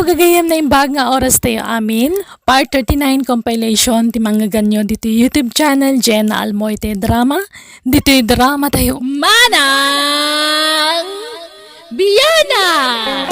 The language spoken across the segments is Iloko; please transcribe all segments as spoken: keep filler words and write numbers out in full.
Gagayyem, naimbag nga oras tayo amin. Part thirty-nine compilation ti mangngeganyo ditoy YouTube channel, Jenna Almoite Drama. Ditoy drama tayo, Manang Bianang!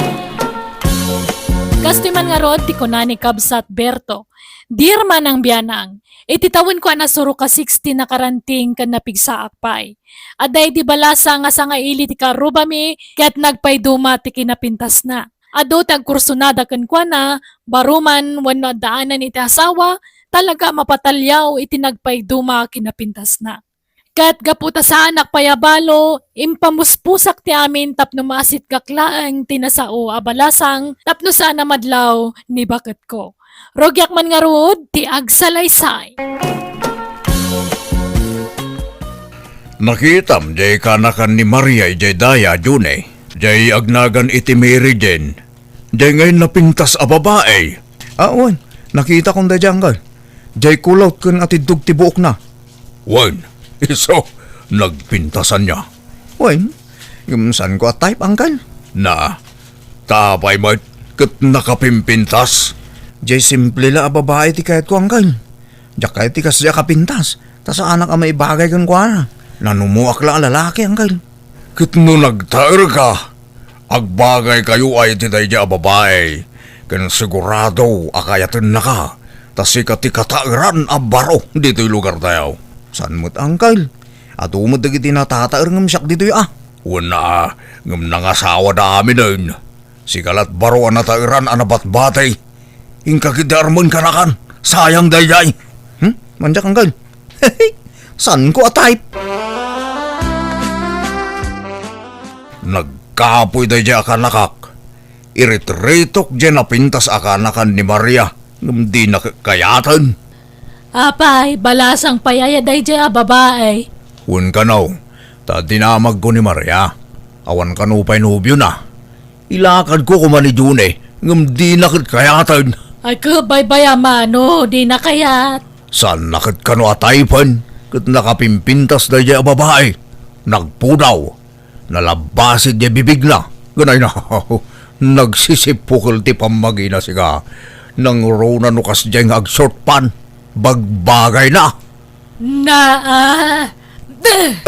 Kastoy man ngarud ti kuna ni Kabsat Berto, Dear Manang Bianang, iti tawen ko a nasuro ka sixty nakaranting ken napigsaak pay. Adda idi balasang nga sangaili ti karrubami ket nagpayduma ti kinapintasna. Adu ti agkursunada kenkuana, baro man wenno addaanan iti asawa, talaga a mapataliaw iti nagpayduma a kinapintasna. Ket gapu ta saanak pay a balo, impamuspusak ti amin tapno maasitgak laeng ti nasao a balasang tapno saan a madlaw ni baketko. Rugiak man ngarud ti agsalaysay. Nakitam jay kanakan ni Maria idiay daya, June. Jay agnagan iti Mary Jane. Jay ngay napintas a babai. Ah, wen. Nakitakon daydiay, uncle. Jay kulot ken atiddog ti buokna. Wen, isu, nagpintasan niya. Wen, ngem saanko a type, uncle. Na, ta apay met ket nakapimpintas? Jay simple la a babai ti kayatko, uncle. Diak kayat ti kasdiay a kapintas, ta saanak a maibagay kenkuana. Nanumoak la a lalaki, uncle. Ket no nagtaerka, agbagaykayo iti daydiay a babai, ken sigurado a kayatennaka, ta sika ti kataeran a baro ditoy lugartayo. Saan met, uncle? Adu met dagiti natataer ngem siak ditoy a. Wen a, ngem nangasawada aminen. Sika lat baro a nataeran a nabatbati. Inka ketdi armen kanakan. Sayang daydiay. Hmm? Mandiak, uncle. Saanko a type. Nagkapoy daydiay a kanakak. Iritiritok jay napintas a kanakan ni Maria. Ngem dina kayaten. Apay, balasang pay aya daydiay a babai? Wen kano, ta dinamagko ni Maria. Awan kano pay nobiona. Ilakadko koma ni June, ngem dina ket kayaten. Ay, ket baybay-am a no, dina kayat. Saanna ket kano a typen, ket nakapimpintas daydiay a babai. Nagpudaw. Nalabbasit diay bibigna. Ganayna, nagsisippukel ti pammagina, sika. Nangruna no kasdiay nga agshort pant. Bagbagayna. Na, ah, eh.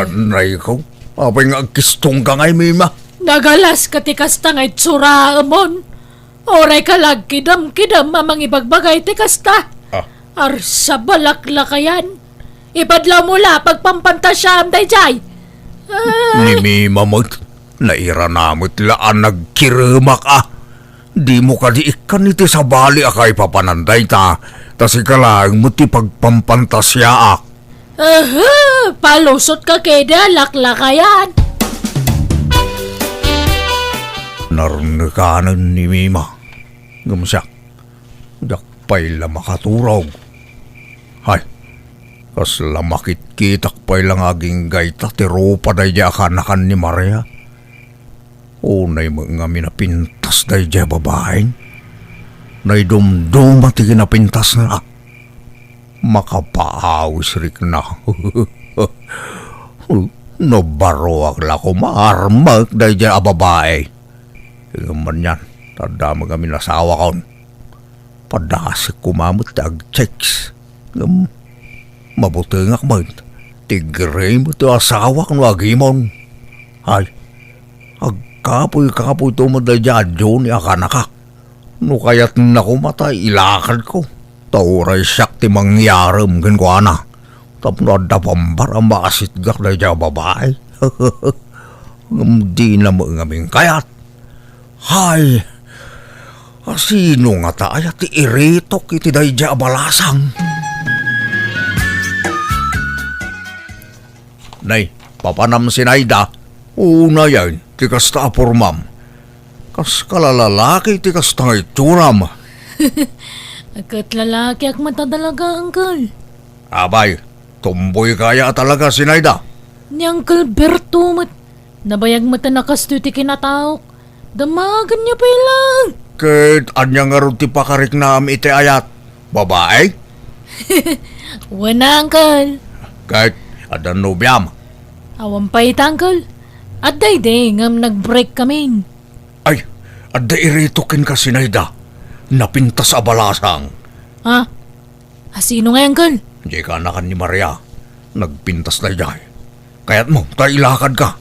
Anay ko. Apay nga agkistongka ngay, Mima? Nagalaska ti kasta nga itsuraemon. Uray ka la agkidem-kidem a mangibagbagay ti kasta. Ah. Arsa, balaklakayan. Ibadlawmo la pagpampantasiaam daydiay. Ah. Ni Mima met, nairana met la a nagkiremak a. Dimo kadi ikkan iti sabali a kaipapanan dayta, ta sika laeng met ti pagpampantasiaak. Aha, palusotka ketdi, laklakayan. Narnekanen ni Mima. Ngem siak, diak pay la makaturog. Hay, kasla makitkitak pay la nga agingga ita ti rupa daydiay a kanakan ni Maria. Unay met ngamin a pintas daydiay a babai. Naidumduma ti kinapintasna. Makapaawis rikna. No baroak la koma, armek daydiay a babai. Ngem anian, ta adda met ngamin asawakon. Padasek koma met ti agchicks. Ngem mabutengak met. Ti gray met ti asawak no agimon. Ay, agkapoy-kapoyto met daydiay a Johnny a kanakak. No kayatna koma ta ilakadko, ta uray siak ti mangyarem kenkuana. Tapno adda bambar a maasitgak daydiay a babai. Ngem dina met ngamin kayat. Hay, asino ngata aya ti iritok iti daydiay a balasang? Nay, papanam, Sinaida. Unayen ti kasta a pormam. Kaskala lalaki ti kasta nga itsuram. Ket lalakiak met a talaga, uncle. Abay, tomboyka aya a talaga, Sinaida? Ni Uncle Berto met. Nabayag met a kastoy ti kinataok. Damagenyo pay laeng. Ket ania ngarud ti pakariknam iti ayat? Babai? Wen a, uncle. Ket adda nobiam? Awan pay ita, uncle. Adda idi ngem nag-break kamin. Ay, Adda irito kenka si Naida, napintas a balasang. Ha? Asino ngay, Uncle? Diay kaanakan ni Maria, nagpintas daydiay. Kayatmo, ta ilakadka.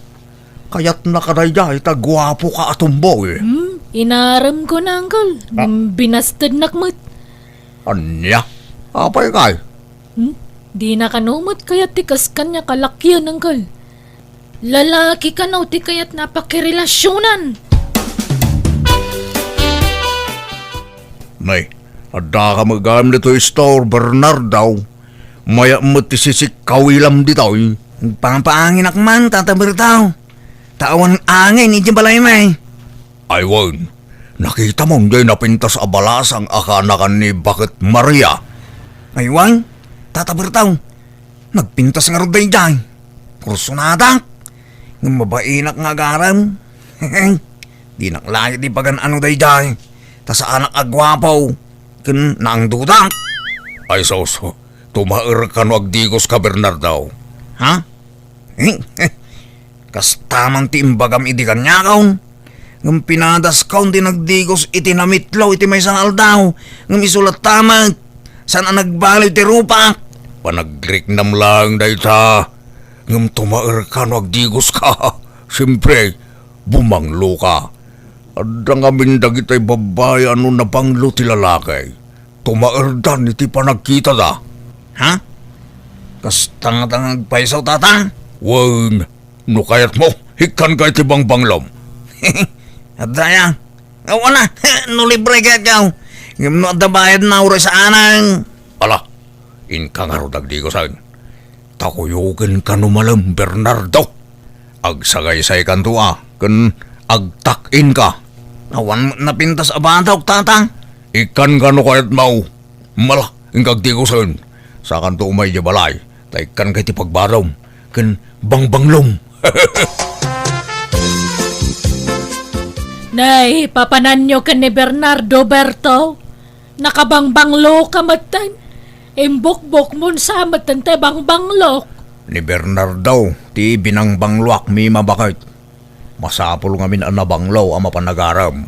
Kayatnaka daydiay, ta guapoka a tomboy. Hmm, inaremko na, Uncle. Ah. Binastednak met. Ania? Apay kay? Hmm? Dina kano met kayat ti kas kaniak a lakian, Uncle. Lalaki kano ti kayatna a pakirelasionan. Nay, addaka met gayam ditoy store, Bernardo. Mayat met ti sisikkawilam ditoy. Agpapaanginak man, Tata Berto. Ta awan angin idiay balaymi. Ay wen, nakitam diay napintas a balasang a kaanakan ni Baket Maria? Ay wen, Tata Berto, nagpintas ngarud daydiay. Kursonadak, ngem mabainak nga agarem. Dinak laeng ibagan-ano daydiay, ta saanak a guapo ken naangdudak. Ay sus, tumaer kano agdigoska, Bernardo. Ha? Kasta man ti imbagam idi kaniakon. Ngem pinadaskon ti nagdigos iti namitlo iti maysa nga aldaw. Ngem isu latta met, saan a nagbaliw ti rupak. Panagriknam laeng dayta. Ngem tumaerka no agdigoska. Siempre, bumangloka. Adda ngamin dagitay babbai a no nabanglo ti lalaki, tumaerdan iti panagkitada. Ha? Kasta ngata nga agpayso, Tata? Wen, no kayatmo, ikkanka iti bangbanglom. Adda aya? Awan a, no libre kayatko. Ngem no adda bayadna, uray saanen. Ala, inka ngarud agdigosen. Ta kuyokenka no malem, Bernardo. Agsagaysaykanto a, ken agtak-inka. Awan met napintas a batok, Tata. Ikkanka no kayatmo. Ala, inka agdigosen. Sakanto umay idiay balay, ta ikkanka iti pagbadom ken bangbanglom. Nay, papananyo ken ni Bernardo, Berto? Nakabangbangloka metten. Imbukbokmon sa metten ti bangbanglok. Ni Bernardo ti binangbangloak, Mima, baket. Masapul ngamin a nabanglo a mapan agarem.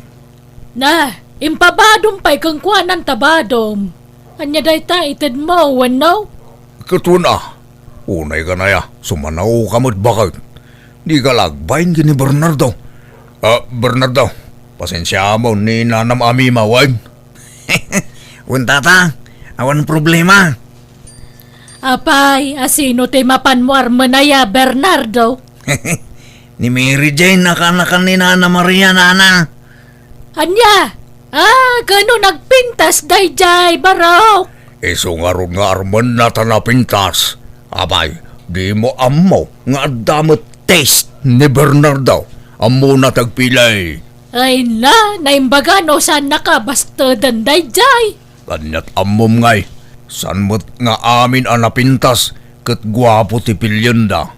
Na, impabadom pay kenkuana ta badom. Ania dayta, itedmo wenno? Ket wen a, unay kanaya, sumanaoka met, baket. Dika la agbain ken ni Bernardo. Ah, Bernardo, pasensiamon ni nanam a Mima, wen? Wen, Tata, awan problema. Apay, asino ti mapanmo armen aya, Bernardo? Ni Mary Jane a kaanakan ni Nana Maria, nana. Ania? Ah, kano nagpintas daydiay, Barok? Isu ngarud nga armenna ta napintas. Apay, dimo ammo nga adda met taste ni Bernardo? Ammona ti agpili. Ay na, naimbaga no saannaka basteden daydiay. Kaniat ammom ngay, saan met nga amin a napintas ket guapo ti pilienda.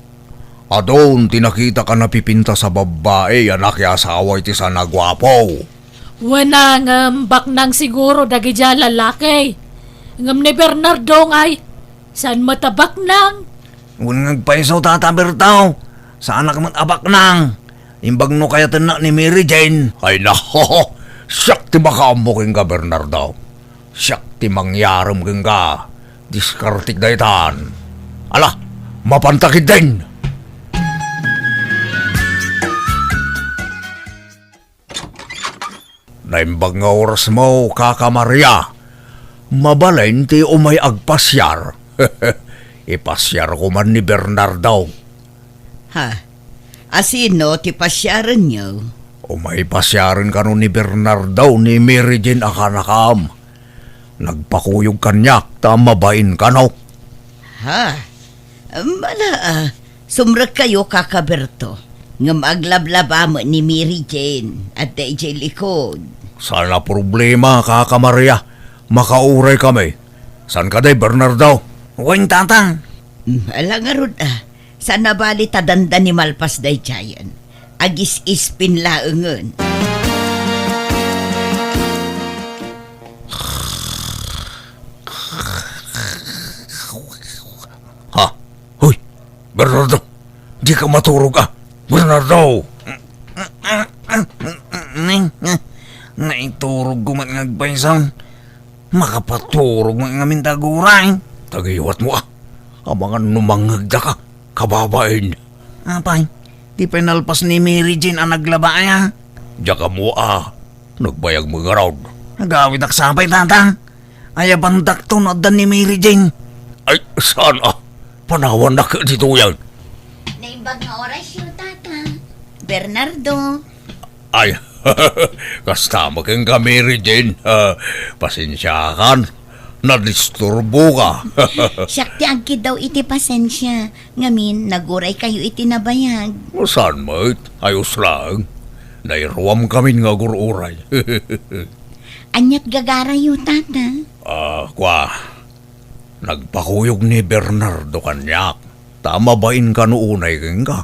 Adun ti nakitak a napipintas a babbai a nakiasawa iti saan a guapo. Wen a, ngem baknang siguro dagidiay a lalaki. Ngem ni Bernardo ngay, saan met a baknang? Wen nga agpayso, Tata Berto, saanak met a baknang. Imbag no kayatennak ni Mary Jane. Ay, naho! Siak ti makaammo kenka, Bernardo. Siak ti mangyarem kenka. Diskartek daytan. Ala, mapanta ketdin! Naimbag nga orasmo, Kaka Maria. Mabalin ti umay agpasiar. Ipasiarko man ni Bernardo. Ha? Asino ti pasiarenyo? Umay pasiaren kano ni Bernardo ni Mary Jane a kaanakam. Nagpakuyog kaniak ta mabain kano. Ha? Mala, ah, sumrekkayo, Kaka Berto. Ngem aglablaba met ni Mary Jane, adda idiay likod. Saan a problema, Kaka Maria. Makauray kami. Saan kadi, Bernardo? Wen, Tata. Mm, ala ngarud, ah. Saan a bali ta dandani malpas daydiayen. Agis-ispin laengen. Ha? Hoy, Bernardo! Dika maturog, ah! Bernardo! Ning, Iturogko met nga agpayso. Makapaturog met ngamin ta aguray. Tagiwatmo, a. Amangan no mangngegdaka, kababain. Apay, di pay nalpas ni Mary Jane a naglaba aya? Diak ammo, a. Nagbayag met ngarud. Agawidak sa pay, Tata. Ayabandakto no adda ni Mary Jane. Ay, saan, a? Panawannak ditoyen. Naimbag nga orasyo, Tata. Bernardo. Ay, kasta met kenka, Mary Jane. Ah, pasensiakan. Nadisturboka. Siak ti agkiddaw iti pasensia. Ngamin, naguraykayo iti nabayag. Saan met? Ayos laeng. Nairuamkamin nga agur-uray. Ania't gagarayo, Tata? Ah, kua, nagpakuyog ni Bernardo kaniak, ta mabain kano unay kenka.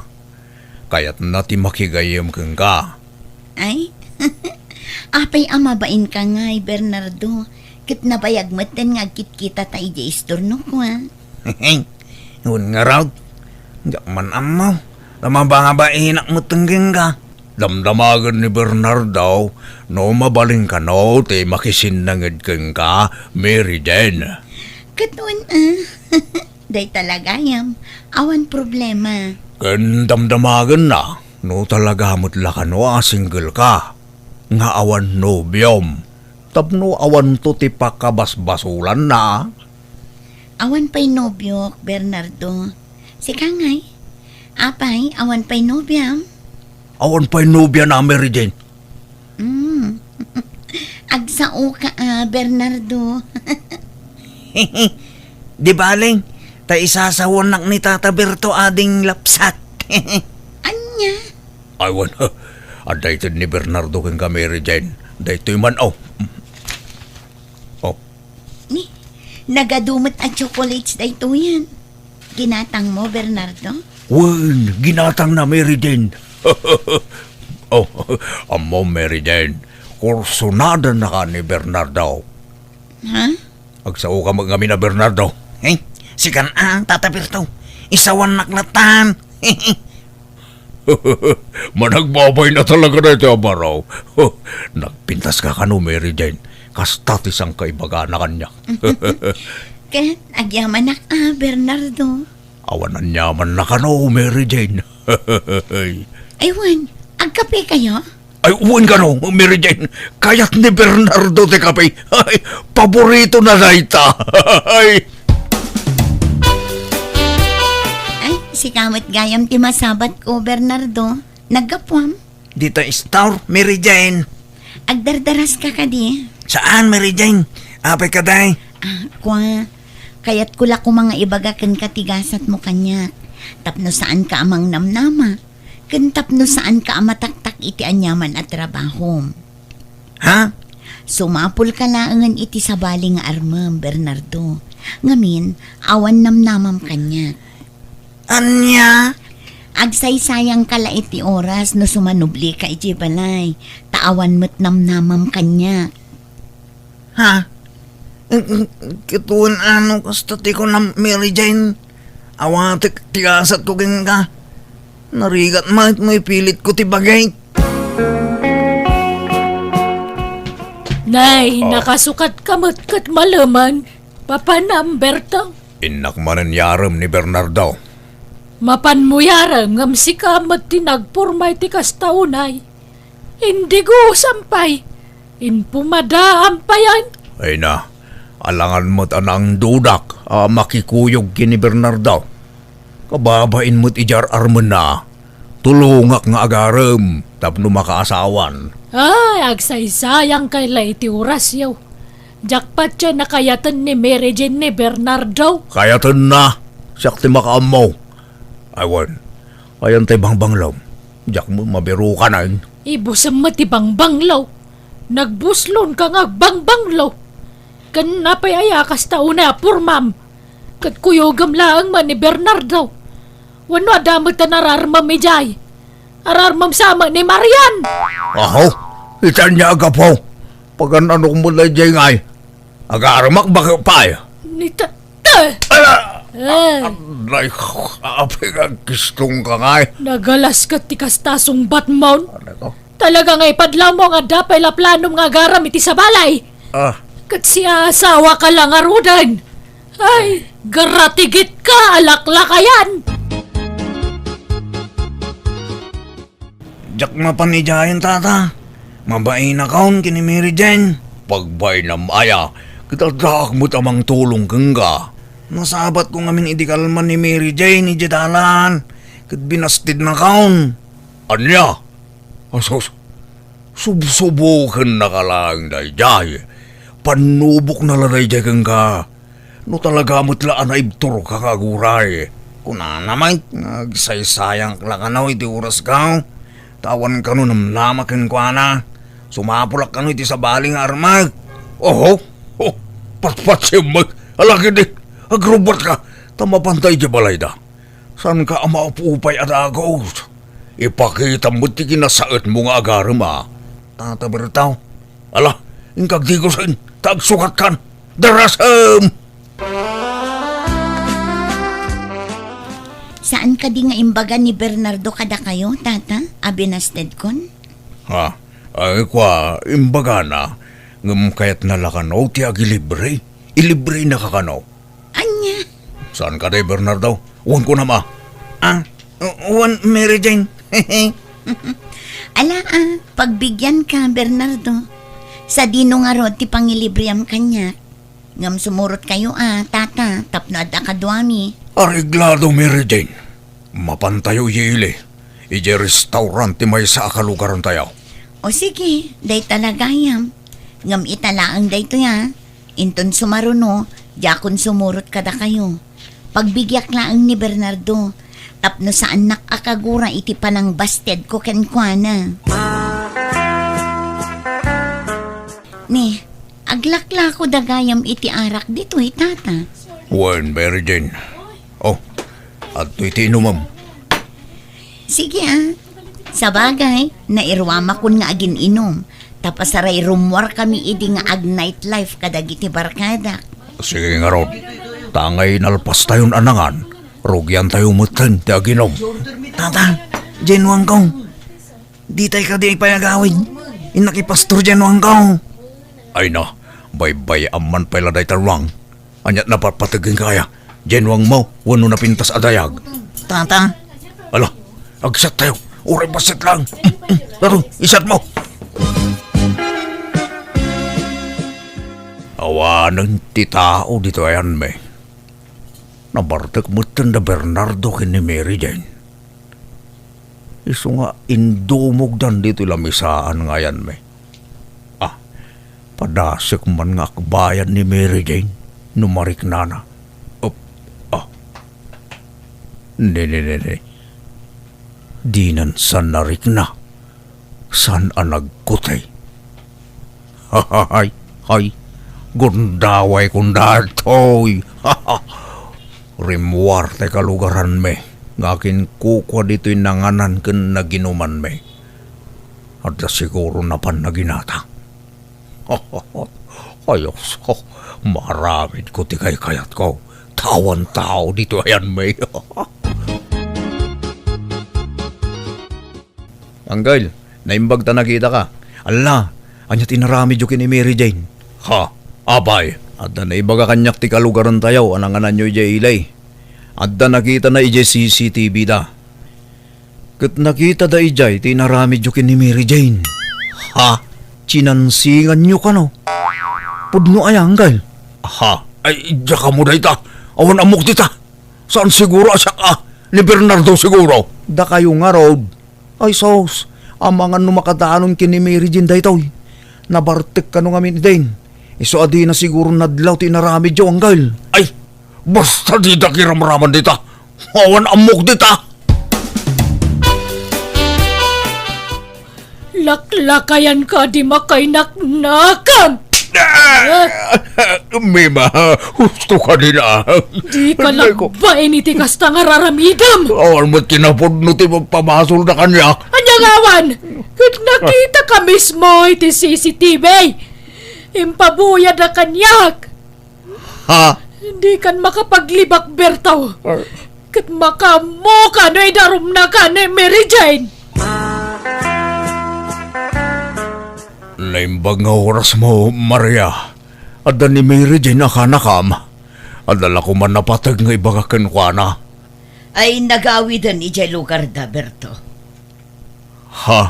Kayatna ti makigayyem kenka. Ay? Apay a mabainka ngay, Bernardo, ket nabayag metten nga agkitkitata idiay istornok, a? Wen ngarud, diak man ammo, ta mababainak metten kenka. Damdamagen ni Bernardo no mabalin kano ti makisinnanged kenka, Mary Jane. Ket wen, a. Dayta la gayam, awan problema. Ken damdamagenna no talaga met la kano a single ka, nga awan nobiom, tapno awanto ti pakabasbasolanna. Awan pay nobiok, Bernardo. Sika ngay? Apay, awan pay nobiam? Awan pay nobiana, Mary Jane. Mm. Agsao ka, a, Bernardo. Di bale, ta isasawannak ni Tata Berto ading lapsat. Ania? Ay, wen, adda ited ni Bernardo kenka, Mary Jane. Daytoy man, o. O. Ni, nagadu met a chocolates daytoyen. Ginatangmo, Bernardo? Wen, ginatangna, Mary Jane. O, ammom, Mary Jane, kursunadannaka ni Bernardo. Ha? Agsaoka met ngamin a Bernardo. Eh, sikan a, Tata Berto. Isawannak latan. Managbabain a talaga daytoy a baro. Nagpintaska kano, Mary Jane. Kasta ti sangkaibagana kaniak. Ket agyamanak a, Bernardo. Awan aniamanna kano, Mary Jane. Ay, wen, agkapekayo? Ay, wen kano, Mary Jane. Kayat ni Bernardo ti kape. Ay, paboritona dayta. Ay. Ay, sika met gayam ti masabatko, Bernardo. Naggapuam? Dita istor, Mary Jane. Agdardaraska kadi? Saan, Mary Jane? Apay kadi? A, kua, kayatko la koma nga ibaga kenka ti gasatmo kaniak. Tapno saanka a mangnamnama. Ken tapno saanka a mataktak iti aniaman a trabahom. Ha? Sumapulka laengen iti sabali nga armem, Bernardo. Ngamin, awan namnamam kaniak. Ania? Agsaysayangka la iti oras no sumanublika idiay balay, ta awan met namnamam kaniak. Ha? Ket wen a no kasta ti kunam, Mary Jane? Awatek ti gasatko kenka. Narigat met no ipilitko ti bagik. Nay, oh, nakasukatka met ket malemen. Papanam, Berto? Innak manen yarem ni Bernardo. Mapanmo yarem ngem sika met ti nagporma iti kasta unay. Indigosan pay. Inpumadaam payen. Ay na, alangan met a naangdudak a makikuyog ken ni Bernardo. Kababain met idiay ar-armenna. Tulongak nga agarem tapno makaasawan. Ay, agsaysayangkay la iti orasyo. Diak patien a kayaten ni Mary Jane ni Bernardo. Kayatenna. Siak ti makaammo. Ay wen, ayan ti bangbanglom. Diak met mabirukanen. Ibusem met ti bangbanglo. Nagbuslonka nga agbangbanglo. Ken apay aya kasta unay a pormam? Ket kuyogem laeng met ni Bernardo. Wenno adda met a nararmem idiay? Ararmem sa met ni Marian. Aho, ita ania a gapu? Pagan-anok met la idiay ngay? Agaremak baket pay. Ni ta-, ta-, ala! Eh. Anay, apay nga agkistongka ngay? Nagalas ket ti kasta sungbatmon. Anay ko. Talaga nga ipadlawmo nga adda pay la planom nga agaram iti sabalay. Ah. Ket siasawaka la ngaruden. Ay, garatigit ka, alaklakayan! Diak mapan idiayen, tata. Mabainakon ken ni Mary Jane. Pagbainam aya, ket addaak met a mangtulong kenka. Nasabatko ngamin idi kalman ni Mary Jane idiay dalan, ket binastednakon. Ania? Asus, subsubokennaka laeng daydiay. Pannubokna la daydiay kenka. No talaga met la a naibturka nga aguray. Kunana met nga agsaysayank la kano iti orasko. Ta awan kano namnama kenkuana. Sumapulak kano iti sabali nga armek. Oho, oh, patpatsem met. Ala ketdi, agrubbuatka. Ta mapanta idiay balayda. Saanka a maupupay a dagus? Ipakitam met ti kinasaetmo nga agarem a. Tata Berto. Ala, inka agdigusen, ta agsukatkan. Darasem! Saan kadi nga imbaga ni Bernardo kadakayo, tata, a binastedkon? Ha? Ay, kua, imbagana, ngem kayatna la kano ti agilibre. Ilibrenaka kano. Ania? Saan kadi, Bernardo? Wen kunam a. Ah, wen Mary Jane. Ala a, pagbigianka, Bernardo. Sadino ngarud ti pangilibream kaniak? Ngem sumurotkayo a, tata, tapno adda kaduami. Areglado, Mary Jane. Mapantayo idiay ili, idiay restaurant ti maysa a kalugarantayo. O sige, dayta la gayam. Ngem ita laeng daytoy a, inton sumaruno, diakon sumurot kadakayo. Pagbigiak laeng ni Bernardo, tapno saannak a kagura iti panangbastedko kenkuana. Ni, aglaklako da gayam iti arak ditoy, tata. Wen, Mary Jane. Oh, adtoy ti inumem. Sige a. Sabagay, nairuamakon nga agin-inum, ta pasaray rummuarkami idi nga ag-nightlife kadagiti barkadak. Sige ngarud, ta angay nalpastayon a nangan, rugiantayo metten ti aginum. Tata, Jane Wangkong. Ditay kadi pay agawid? Innak i Pastor Jane Wangkong. Ay na, baybay-am man pay la dayta ruang. Ania't napatpateg kenka aya? Jane Wangmo wenno napintas a dayag? Tata. Ala, agsattayo. Uray bassit lang. Daro, isatmo. Awanen ti tao ditoy ayanmi. Nabartek metten da Bernardo ken ni Mary Jane. Isu nga indumogdan ditoy lamisaan nga ayanmi. Ah, padasek man nga akbayan ni Mary Jane no mariknana. Up, ah. Ne, ne, ne, ne. Dinan san narikna. Saan a nagkutay. Hay, hay, gundaway kon daytoy. Rimmuar ti kalugaranmi nga akinkukua ditoy nanganan ken naginumanmi. Adda siguro napan naginata. Ayos, maaramidko ti kaykayatko. Tawan tao ditoy ayanmi. Angkel, naimbag ta nakitaka. Alla, ania ti inaramidyo ken ni Mary Jane? Ha? Apay? Adda naibaga kaniak ti kalugarantayo a nangananyo idiay ili. Adda nakitana idiay C C T V da. Ket nakitada idiay ti inaramidyo ken ni Mary Jane. Ha? Chinansinganyo kano? Pudno aya, Angkel? Ha? Ay, diak ammo dayta. Awan ammok dita. Saan siguro a siak a? Ni Bernardo siguro. Dakayo ngarud. Ay sus, amangan no makadanon ken ni Mary Jane daytoy. Nabartek kano ngamin idin. Isu a dina siguro nadlaw ti inaramidyo, Angkel. Ay, basta didak iramraman dita. Awan ammok dita. Laklakayan ka di makainaknakam! Ah! Mima, husto ka din, ah. Di ka Aray ko. Nagbain iti kasta nga raramidam. Awan met kinapudno ti magpabasolda kaniak. Ania ngawan? Ket nakita ka mismo iti C C T V. Impabuyada kaniak. Ha? Di kan makapaglibak, Berto. Ay. Ket makaammo ka no idarumna ka ni Mary Jane. Naimbag nga orasmo, Maria. Adda ni Mary Jane a kanakam. Adda la koma napateg nga ibaga kenkuana. Ay, nagawiden idiay lugarda, Berto. Ha?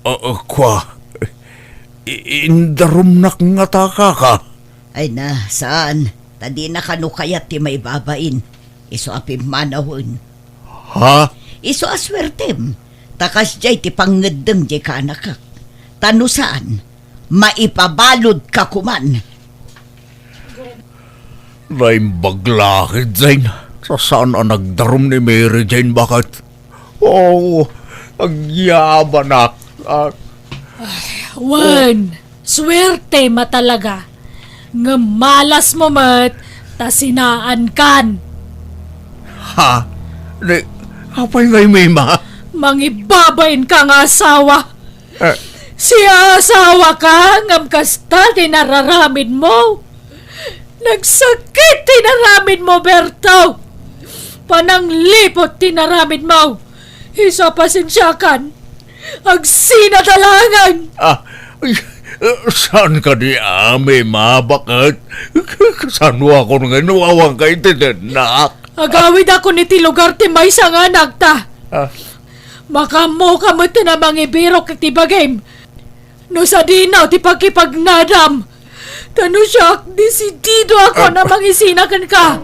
Ah, ah, kua. I-, indarumnak ngata, kaka. Ay na, saan? Ta dina kano kayat ti maibabain. Isu a pimmanawen. Ha? Isu a suertem. Ta kasdiay ti pangngeddeng diay kaanakak. Ta no saan, maipabaludka koman. Naimbag la, Jane. Sa saan a nagdarum ni Mary Jane, baket? Oh, agyabanak. Ah, Wen, suertem a talaga. Ngem malasmo met ta sinaankan. Ha? Ni, apay ngay, Mima? Mangibabainka nga asawa. Eh. Siasawaka ngem kasta ti nararamidmo. Nagsakit ti naramidmo, Berto. Panangliput ti naramidmo. Isu a pasensiakan. Agsinada laengen. Ah, ay, saan kadi, Mima, baket? Kasaanoakon nga awan ka iti dennak? Agawidakon iti lugar ti maysa nga anakta. Ah. Makaammoka met a mangibirok iti bagim. No sadino ti pakipagnadam. Ta no siak, desididoakon a mangisina kenka.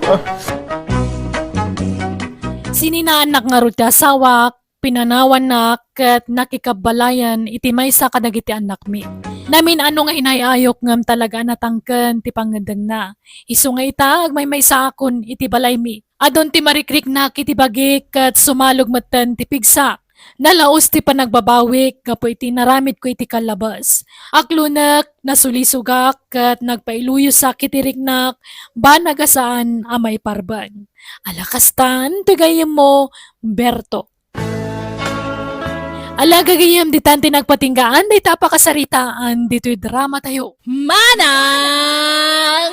Sininaannak ngarud ti asawak, pinanawannak, ket nakikabbalayan iti maysa kadagiti annakmi. Namin-ano nga inay-ayok ngem talaga a natangken ti pangngeddengna. Isu nga ita, agmaymaysaakon iti balaymi. Adun ti marikriknak iti bagik ket sumalog metten ti pigsak. Nalaus ti panagbabawik gapu iti inaramidko iti kallabes. Aklunek, nasulisogak, ket nagpailuyosak iti riknak, banag a saan a maiparben. Ala kastan ti gayyemmo, Berto. Ala, gagayyem, ditan ti nagpatinggaan dayta a pakasaritaan ditoy dramatayo. Manang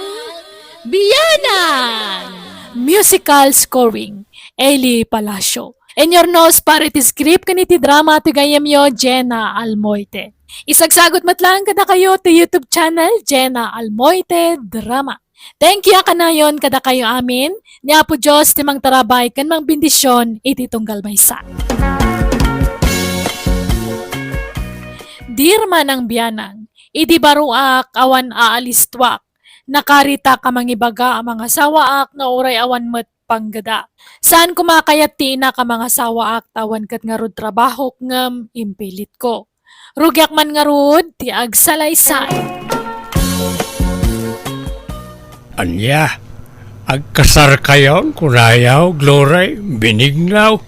Bianang! Musical scoring, Eli Palacio. Inyurnos para iti script ken iti drama ti gayyemyo, Jenna Almoite. Isagsagut met laeng kadakayo ti YouTube channel, Jenna Almoite Drama. Thank you a kanayon kadakayo amin. Ni Apo Dios ti mangtarabay ken mangbendision iti tunggal maysa. Dear Manang Bianang, idi baroak awan aalistuak, nakaritak a mangibaga a mangasawaak nga uray awan met panggeda. Saan koma kayat ti inak a mangasawaak ta awan ket ngarud trabahok ngem impilitko. Rugiak man ngarud ti agsalaysay. Ania? Agkasarkayon, kunayo, Glory, binignaw?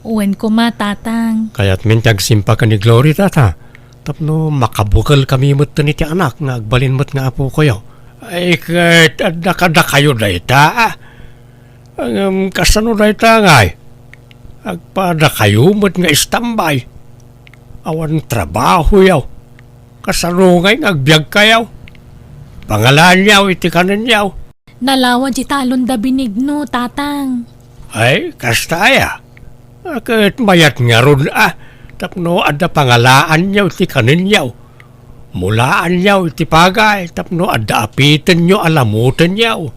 Wen koma, Tatang. Kayatmin ti agsimpa ken ni Glory, Tata, tapno makabukelkami metten iti anak nga agbalin met nga apokoyo. Ay, ket adda kadakayo dayta, a? Ngem kasano dayta ngay? Agpadakayo met nga istambay. Awan trabahoyo. Kasano ngay nga agbiagkayo? Pangalaanyo iti kanenyo. Nalawa di talon da Benigno, Tatang. Ay, kasta aya? Ket mayat ngarud a, tapno adda pangalaanyo iti kanenyo. Mulaanyo iti pagay tapno adda apitenyo a lamutenyo.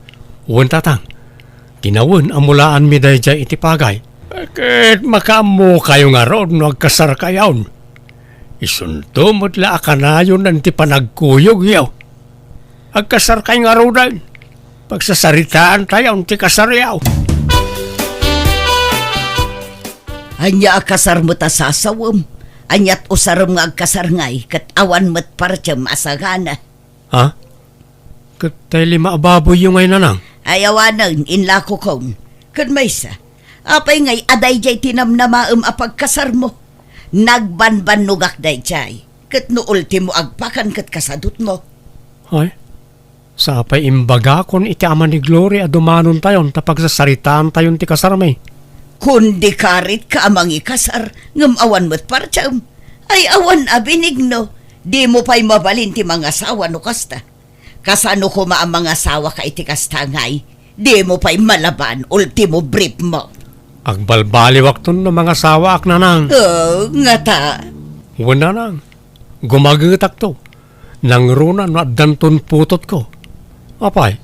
Wen, Tatang, kinawen a mulaanmi daydiay iti pagay. Ket makaammokayo ngarud no agkasarkayon. Isunto met la a kanayon ti panagkuyogyo. Agkasarkay ngaruden. Pagsasaritaantayon ti kasaryo. Ania a kasar met a sasawem? Aniat usarem nga agkasar ngay, ket awan met partiem a sagana? Ha? Ket tay lima a baboyyo ngay, Nanang? Ay, awanen, inlakokon. Ket maysa, apay ngay a daydiay ti namnamaem a pagkasarmo? Nagbanbannogak daydiay, ket no ultimo agpakan ket kasadutmo. Ay, sapay imbagakon iti ama ni Glory a dumanontayon ta pagsasaritaantayon ti kasarmi. Kundi karitka a mangikasar, ngem awan met partiem. Ay, awan a Benigno, dimo pay mabalin ti mangasawa no kasta. Kasano koma a mangasawaka iti kasta ngay? Dimo pay malaban, ultimo briefmo. Agbalbaliwakton no mangasawaak, Nanang. Oh, ngata? Wen, Nanang. Gumagetakto. Nangruna no addanton putotko. Apay,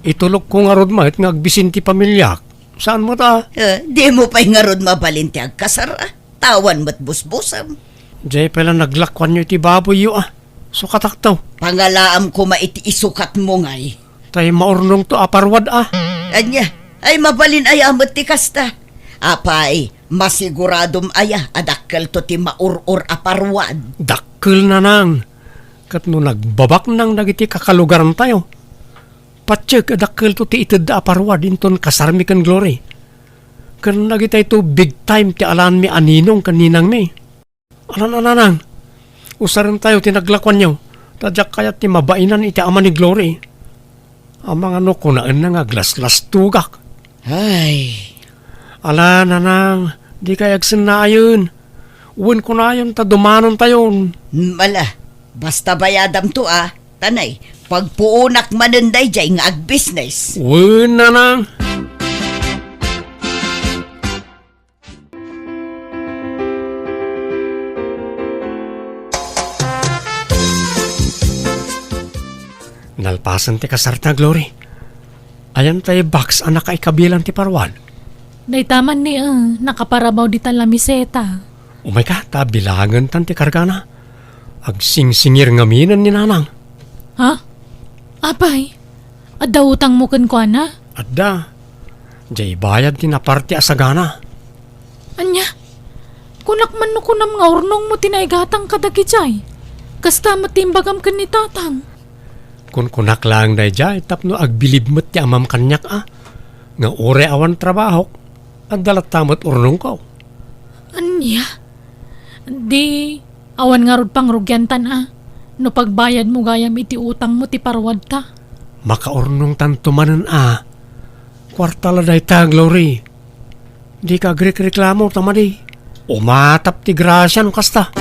itulokko ngarud met nga agbisin ti pamiliak. Saan met a? Eh, dimo pay ngarud mabalin ti agkasar, a? Tawan met busbusem. Diay pay la naglakuanyo iti baboyyo, a? Sukatakto. Pangalaam koma iti isukatmo ngay. Tay maurnongto a parwad, a? Ania? Ay, mabalin aya met ti kasta? Apay, masiguradom aya a dakkelto ti maur-or a parwad? Dakkel, nanang. Ket no nagbabaknang dagiti kakalugarantayo, patiek a dakkelto ti itedda a parwad inton kasarmi ken Glory. Ken dagitayto big time ti alanmi a ninong ken ninangmi. Alan a nanang, usarentayo ti naglakuanyo, ta diak kayat ti mabainan iti ama ni Glory. Amangan no kunaenna nga aglaslastugak. Ay. Ala, nanang, dikay agsennaayen. Wen kunayon ta dumanontayon. Mm, ala, basta bayadamto, a. Tanay, pagpuonak manen daydiay nga agbisnes. Wen, nanang. Nalpasen ti kasarta, Glory. Ayan tay box a nakaikabilan ti parwad? Dayta man ni, eh, nakaparabaw dita lamiseta. Umayka, ta bilangentan ti kargana. Agsingsingir ngaminen ni nanang. Ha? Apay, adda utangmo kenkuana? Adda. Diay bayad ti naparti a sagana. Ania? Kunak man no kunam nga urnongmo ti naigatang kadagijay. Kasta met ti imbagam ken ni tatang. Kunkunak laeng daydiay tapno agbilib met ti amam kaniak a, nga uray awan trabahok, adda latta met urnongko. Ania? Di, awan ngarud pangrugiantan a, no pagbayadmo gayam iti utangmo ti parwadta. Makaurnongtanto manen a. Kuarta la dayta, Glory. Dika agrikreklamo ta madi. Umatap ti grasia no kasta.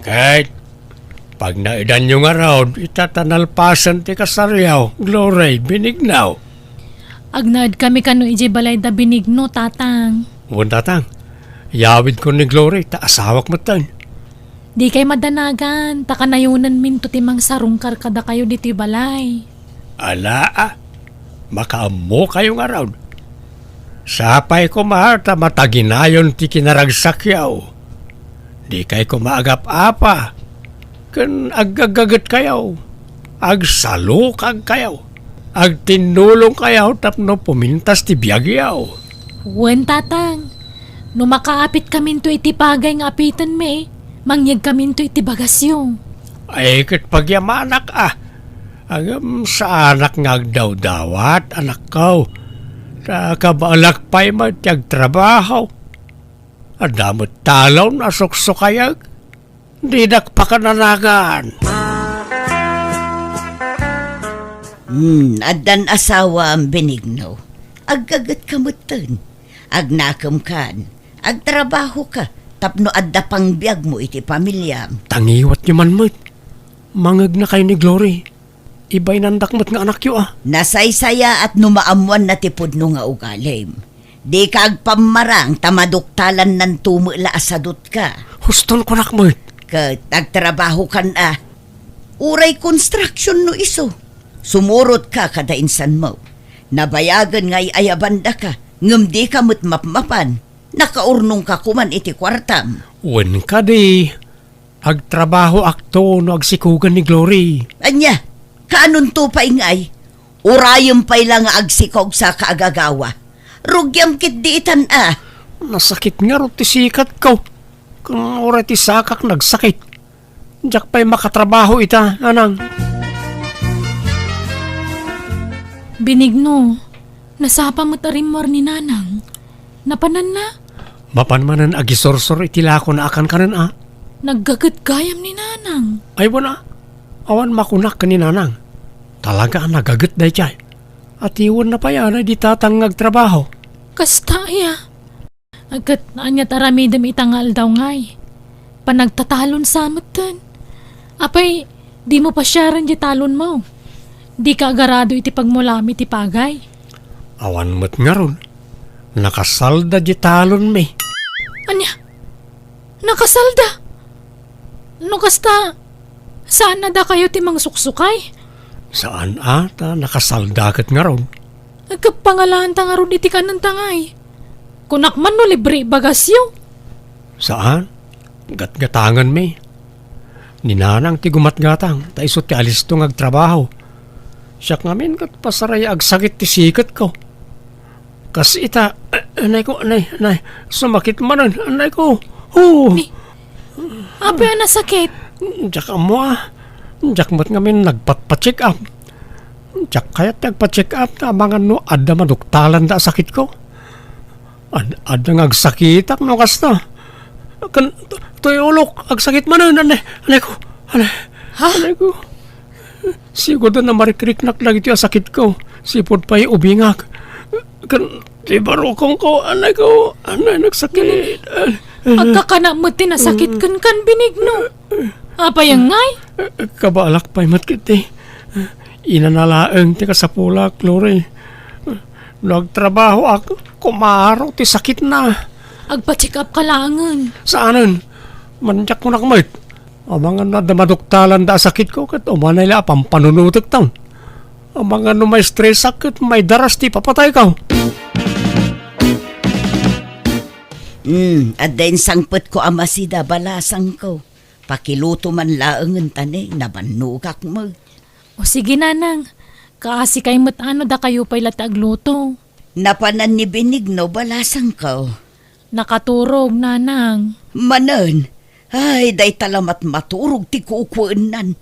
Ket pagnaedanyo ngarud, ita ta nalpasen ti kasaryo, Glory, Benigno. Agnaedkami kano idiay balay da Benigno, Tatang. Wen, Tatang. Iyawidko ni Glory, ta asawak metten. Dikay madanagan, ta kanayonenminto ti mangsarungkar kadakayo ditoy balay. Ala a, makaammokayo ngarud. Sapay koma ta mataginayon ti kinaragsakyo. Dikay koma agap-apa, ken aggaggagetkayo, agsalukagkayo, agtinnulongkayo tapno pumintas ti biagyo. Wen, Tatang, no makaapitkaminto iti pagay nga apitenmi, mangyegkaminto iti bagasyo. Ay, ket pagyamanak a. Ngem saanak nga agdawdawat, anakko. Ta kabaelak pay met ti agtrabaho. Adda met talon a suksukayek. Dinak pakananagan. Hmm, addan asawam, Benigno. Aggagetka metten. Agnakemkan. Agtrabahoka tapno adda pangbiagmo iti pamiliam. Tangiwatyo man met. Mangegnakayo ni Glory. Ibainandak met nga anakyo a. Nasaysayaat no maammoanna ti pudno nga ugalim. Dika agpammarang ta maduktalannanto met la a sadutka. Huston kunak met. Ket agtrabahokan a. Uray construction no isu. Sumurotka kada insanmo. Nabayagen nga ay-ayabandaka, ngem dika met mapmapan. Nakaurnongka koman iti kuartam. Wen kadi, agtrabahoakto no agsikogen ni Glory. Ania? Kaanonto pay ngay? Urayem pay la nga agsikogsak a agagawa. Rugiam ketdi itan a. Nasakit ngarud ti sikatko. Ken uray ti sakak nagsakit. Diak pay makatrabaho ita, nanang. Benigno, nasapa met a rimmuar ni nanang. Napananna? Mapan manen agisursor iti lakona a kankanen a. Naggaget gayam ni nanang. Ay, wen a. Awan makunak ken ni nanang. Talaga a nagaget daydiay. Atiwenna pay a daydi tatang nga agtrabaho. Kasta aya? Ket ania ti aramidem ita nga aldaw ngay? Panagtatalon sa metten. Apay, dimo pasiaren diay talonmo? Dika agarado iti pagmulam iti pagay? Awan met ngarud. Nakasalda diay talonmi. Ania? Nakasalda! No kasta, saan a dakayo ti mangsuksukay? Saan a, ta nakasalda ket ngarud. Agkappangalanta ngarud iti kanenta ngay. Kunak man no libre bagasyo. Saan? Gatgatanganmi. Ni Nanang ti gumatgatang, ta isu ti alisto nga agtrabaho. Siak ngamin ket pasaraya agsakit ti siketko. Kas ita, eh, anay ko, anay, anay, sumakit manen, anay ko. Oh. Ni, apay a nasakit? Diak ammo a. Diak met ngamin nagpatpa-check up. Diak kayat ti agpa-check up, ta amangan no adda maduktalan da a sakitko. Ad-, adda nga agsakitak no kasta. Kan, toy ulok, agsakit manen, anay, anay ko, anay. Ha? Anay ko. Sigurado a marikriknak dagitoy a sakitko. Sipud pay ubingak. Kan, ti barukongko, anay ko, anay, nagsakit. Anay. Agkakana met ti nasakit ken kan Benigno. Apay ngay? Kabalak pay met ket ti inana laeng ti kasapulak, Glory. No agtrabahoak, kumaro ti sakitna. Agpa-check up ka laengen. Saanen? Mandiak kunak met. Amangan no adda maduktalan da a sakitko, ket umanay la a pampanunotek taon. Amangan no maistresak ket maidaras ti ipapatayko. Hmm, adda insangpetko a masida, balasangko. Pakiluto man laengen ta ne, nabannogak met. O sige, Nanang. Kaasikay met a no dakayo pay la ti agluto. Napanan ni Benigno, balasangko? Nakaturog, Nanang. Manen? Ay, dayta la met maturog ti kukuennan.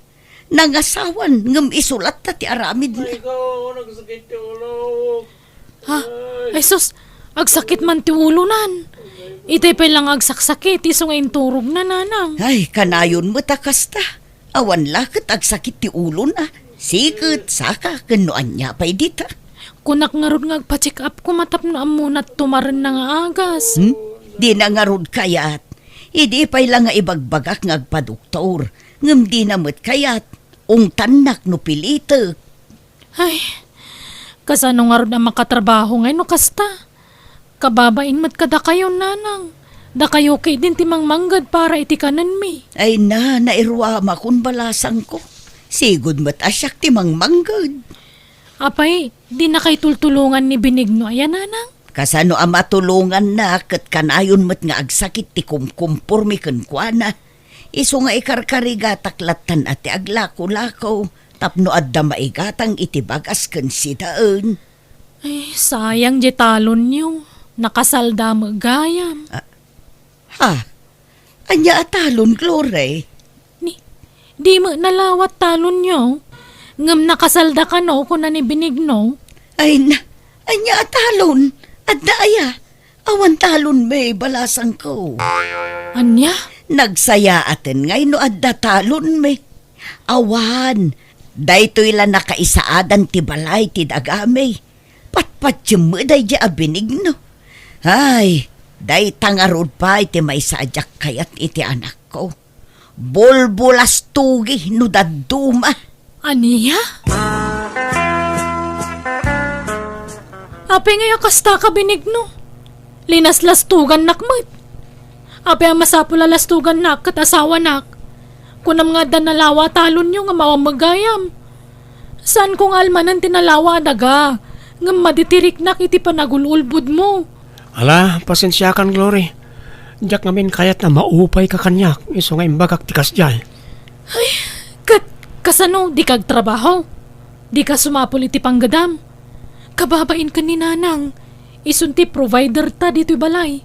Nangasawan, ngem isu latta ti aramidna. Ay, ko, nagsakit ti ulok. Ha? Ay. Ay, sus, agsakit man ti ulonan. Itay pay la nga agsaksakit, isu nga inturogna, Nanang. Ay, kanayon met a kasta. Awan la ket agsakit ti ulona. Siket, saka, ken no ania pay dita. Kunak ngarud nga agpa-check up koma tapno ammona ti tumarenna nga agas. Hmm? Dina ngarud kayat. Idi pay la nga ibagbagak nga agpadoktor, ngem dina met kayat. Ungtannak no pilitek. Ay, kasano ngarud a makatrabaho ngay no kasta? Kababain met kadakayo, Nanang. Dakayo ketdin ti mangmangged para iti kanenmi. Ay na, nairuamakon, balasangko. Sigud met a siak ti mangmangged. Apay, dinakay tultulongan ni Benigno aya, Nanang? Kasano a matulonganna ket kanayon met nga agsakit ti kumkumpormi kenkuana? Isu nga ikarkarigatak lattan a ti aglakolako tapno adda maigatang iti bagas ken sidaen. Ay, sayang diay talonyo. Nakasalda met gayam. Ah, ha? Ania a talon, Glory? Ni, di met nalawa ti talonyo. Ngem nakasalda kano, kuna ni Benigno. Ay na, ania a talon? Adda aya? Awan talonmi, balasangko. Ania? Nagsayaaten ngay no adda talonmi. Awan, daytoy la nakaisaadan ti balay ti dagami. Patpatiem met daydiay a Benigno. Ay, dayta ngarud pay ti maysa a diak kayat iti anakko. Bulbulastogi no dadduma. Ania? Apay ngay a kastaka, Benigno? Linaslastogannak met. Apay a masapul a lastogannak ket asawanak? Kunam nga adda nalawa a talonyo nga mawammeg gayam. Saanko nga almanen ti nalawa a daga, ngem maditiriknak iti panagul-ulbodmo. Ala, pasensiakan, Glory. Diak ngamin kayat a maupayka kaniak, isu nga imbagak ti kasdiay. Ay, ket kasano, dika agtrabaho? Dika sumapul iti panggedam? Kababain ken ni Nanang, isun ti provider ta ditoy balay.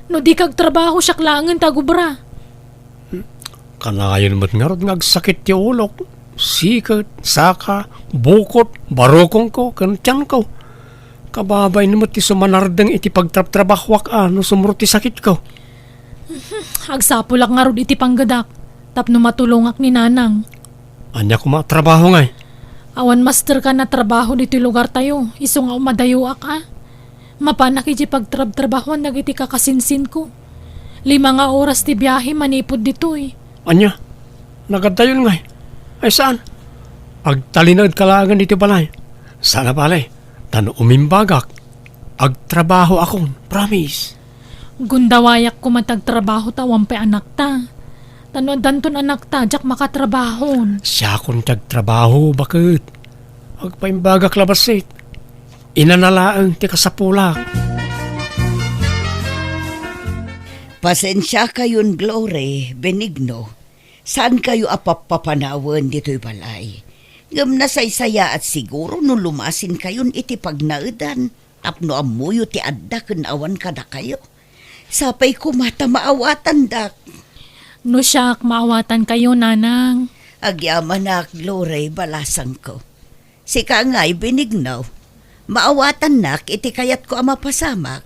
No dika agtrabaho, siak laengen ti agubra. Kanayon met ngarud nga agsakit ti ulok, siket, saka, bukot, barukongko, ken tianko. Kababain met ti sumanardeng iti pagtrabtrabahoak a no sumrot ti sakitko. Agsapulak ngarud iti panggedak tapno matulongak ni Nanang. Ania koma a trabaho ngay? Awan masterkan a trabaho ditoy lugartayo, isu nga umadayoak a. Mapanak idiay pagtrabtrabahoan dagiti kakasinsinko. Lima nga oras ti biahe manipud ditoy. Ania? Nagadayon ngay? Ay saan? Agtalinaedka laengen ditoy balay. Saan a bale, ta no umimbagak, agtrabahoakon, promise. Gundawayak koma ti agtrabaho ta awan pay anakta. Ta no addanton anakta, diak makatrabahon. Siakon ti agtrabaho, baket. Agpaimbagak la bassit. Inana laeng ti kasapulak. Pasensiakayon, Glory, Benigno. Saankayo a pappapanawen ditoy balay. Ngem nasaysayaat siguro no lumasinkayon iti pagnaedan tapno ammoyo ti adda ken awan kadakayo. Sapay koma ta maawatandak. No siak, maawatankayo, nanang. Agyamanak, Glory, balasangko. Sika ngay, Benigno, maawatannak iti kayatko a mapasamak.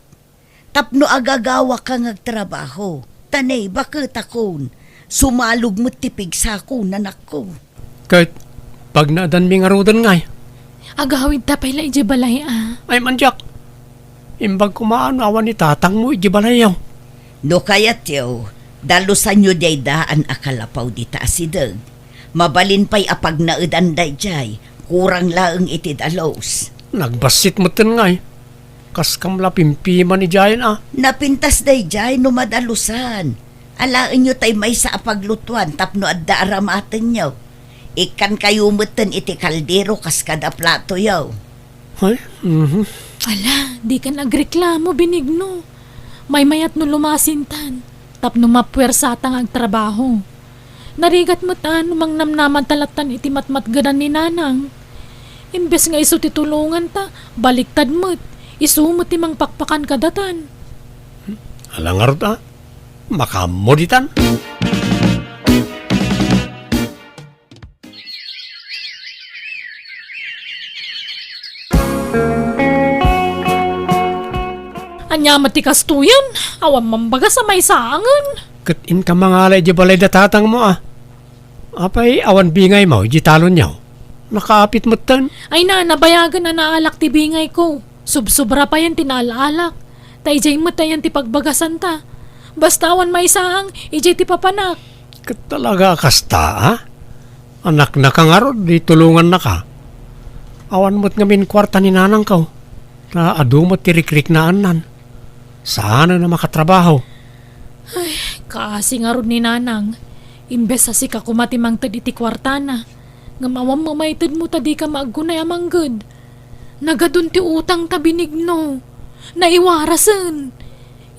Tapno agagawaka nga agtrabaho, ta ne, baketakon, sumalog met ti pigsako, nanakko. Ket pagnaedanmi ngaruden ngay? Agawidta pay la idiay balay a. Ay, mandiak. Imbag koma no awan ni tatangmo idiay balayyo. No kayatyo, dalusanyo diay daan a kalapaw dita asideg. Mabalin pay a pagnaedan daydiay, kurang laeng iti dalus. Nagbassit metten ngay. Kaskam la pimpiman idiayen a. Napintas daydiay no madalusan. Alaenyo tay maysa a paglutuan tapno adda aramatenyo. Ikkankayo metten iti kaldero kas kada platoyo. Ay, mhm. Ala, dikan agreklamo, Benigno. Maymayat no lumasintan, tapno mapuersata nga agtrabaho. Narigat met a no mangnamnamanta lattan iti matmatgedan ni nanang. Imbes nga isu ti tulonganta, baliktad met, isu met ti mangpakpakan kadatan. Ala ngarud a, makaammo ditan. Ania met ti kastoyen? Awan mambagas a maisaangen. Ket inka mangala idiay balay da tatangmo a. Apay, awan bingaymo idiay talonyo? Nakaapit metten. Ay na, nabayagen a naalak ti bingayko. Subsobra payen ti naal-alak. Ta idiay met ayan ti pagbagasanta. Basta awan maisaang, idiay ti papanak. Ket talaga a kasta, a? Anaknaka ngarud, di tulongannaka. Awan met ngamin kuarta ni nanangko. Ta adu met ti rikriknaannan. Saanen a makatrabaho. Ay, kaasi ngarud ni nanang. Imbes a sika koma ti mangted iti kuartana. Ngem awan mamaytedmo ta dika maaggunay a mangged. Nagadun ti utangta, Benigno. Naiwarasen.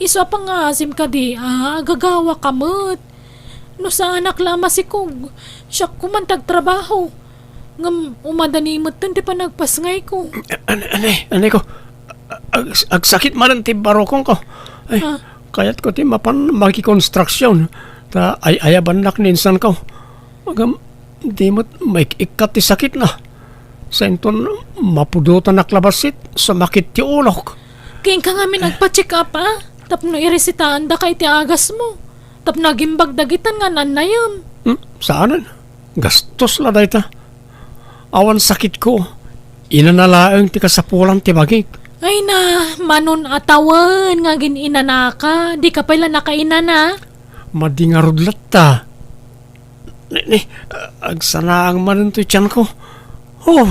Isu a pangasim kadi a agagawaka met. No saanak la a masikog, siak koman ti agtrabaho. Ngem umadani metten ti panagpasngayko. An-, an-, anay, anayko. Ag-, agsakit manen ti barukongko. Ay, ah, kayatko ti mapan makikonstruksion. Ta ay-ayabannak ni insanko. Ngem, di met maik-ikkat ti sakitna. Sainton mapudotanak la bassit, sumakit ti ulok. Kenka ngamin agpa-check up, a? Tapno iresitaandaka iti agasmo. Tapno agimbag dagitan nga nannayem. Hmm, saanen. Gastos la dayta. Awan sakitko. Inana laeng ti kasapulan ti bagik. Ay na, manon a tawen nga agin-inanaka, dika pay la nakainana. Madi ngarud latta. Ni, ni, agsanaang manen toy tianko. Oh,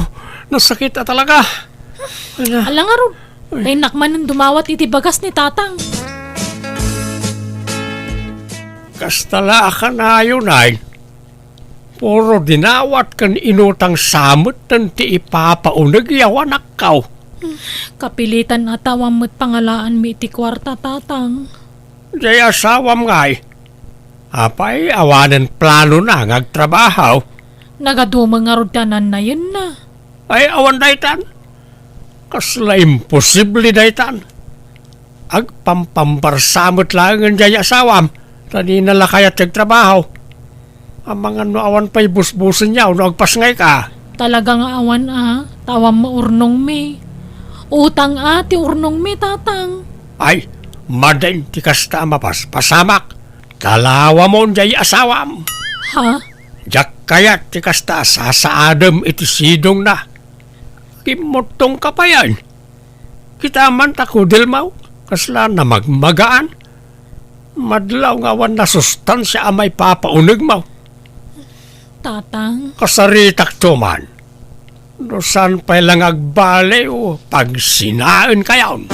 nasakit a talaga. Ala. Ala ngarud, ay, ta innak manen dumawat iti bagas ni Tatang. Kasta la a kanayon, ay. Puro dinawat ken inutang sa metten ti ipapauneg a anakko. Kapilitan a tawan met pangalaanmi iti kuarta, Tatang. Diay asawam ngay. Apay, awanen planona nga agtrabaho? Nagadumo ngarud ti anannayenna. Ay, awan daytan. Kasla imposible daytan. Agpampambarsa met laengen diay asawam, ta dina la kayat ti agtrabaho. Amangan no awan pay busbusenyo no agpasngayka. Talaga nga awan a, ta awan maurnongmi. Utang a ti urnongmi, Tatang. Ay, madin ti kasta a mapaspasamak. Talawamon diay asawam. Ha? Diak kayat ti kasta a sasaadem iti sidongna. Kimmuttongka payen. Kita man ta kudelmo, kasla namagmagaan. Madlaw nga awan nasustansia a maipapaunegmo. Tatang. Kasaritakto man. No saan pay la nga agbaliw, pagsinaenkayon.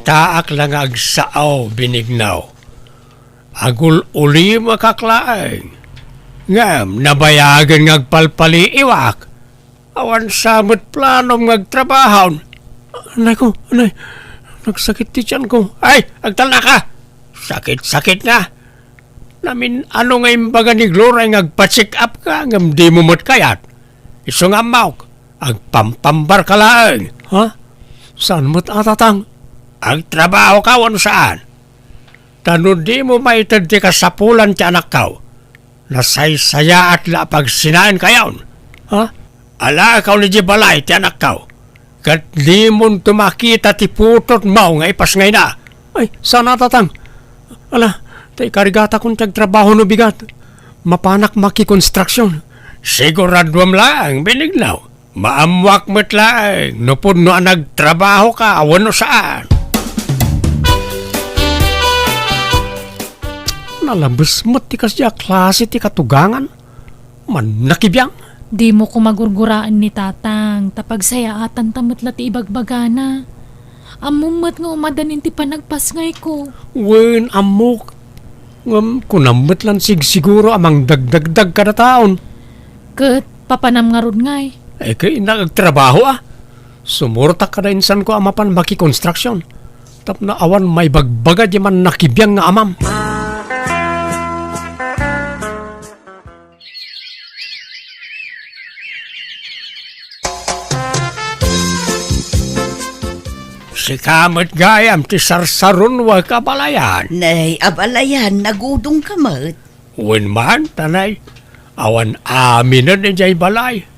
Addaak la nga agsao, Benigno. Agul-ulimekak laeng. Ngem nabayagen nga agpalpaliiwak. Awan sa met planom nga agtrabahon. Anay ko, anay. Nagsakit ti tiyan ko. Ay, agtalnaka! Sakit-sakit na. Namin-ano nga imbaga ni Gloria nga agpa-check up ka, ngem dimo met kayat. Isu nga ammok, agpampambar ka laeng. Ha? Saan met a, Tatang? Agtrabaho ka wenno saan? Ta no dimo maited ti kasapulan ti anakko, nasaysayaat la a pagsinaenkayon. Ha? Alaekaw idiay balay ti anakko, ket dimon to makita ti putotmo nga ipasngayna. Ay, saan a, Tatang. Ala, ta ikarigatakon ti agtrabaho no bigat. Mapanak makikonstruksion. Siguraduem laeng, Benigno. Maammoak met laeng no pudno a nagtrabaho ka wenno saan. Nalabes met ti kasdiay a klase ti katugangan. Mannakibiang. Dimo koma gurguraen ni Tatang, ta pagsayaatanta met la ti ibagbagana. Ammom met nga umadan iti panagpasngayko. Wen, ammok. Ngem kunam met lan sigsiguro a mangdagdagdag kada taon. Ket papanam ngarud ngay? Eh, kayatnak agtrabaho a. Sumurtak kada insanko a mapan makikonstruksion. Tapno awan maibagbaga diay mannakibiang nga amam. Sika met gayam ti sarsarunoek, abalayan. Nay, abalayan, nagudongka met. Wen man, ta nay, awan aminen idiay balay.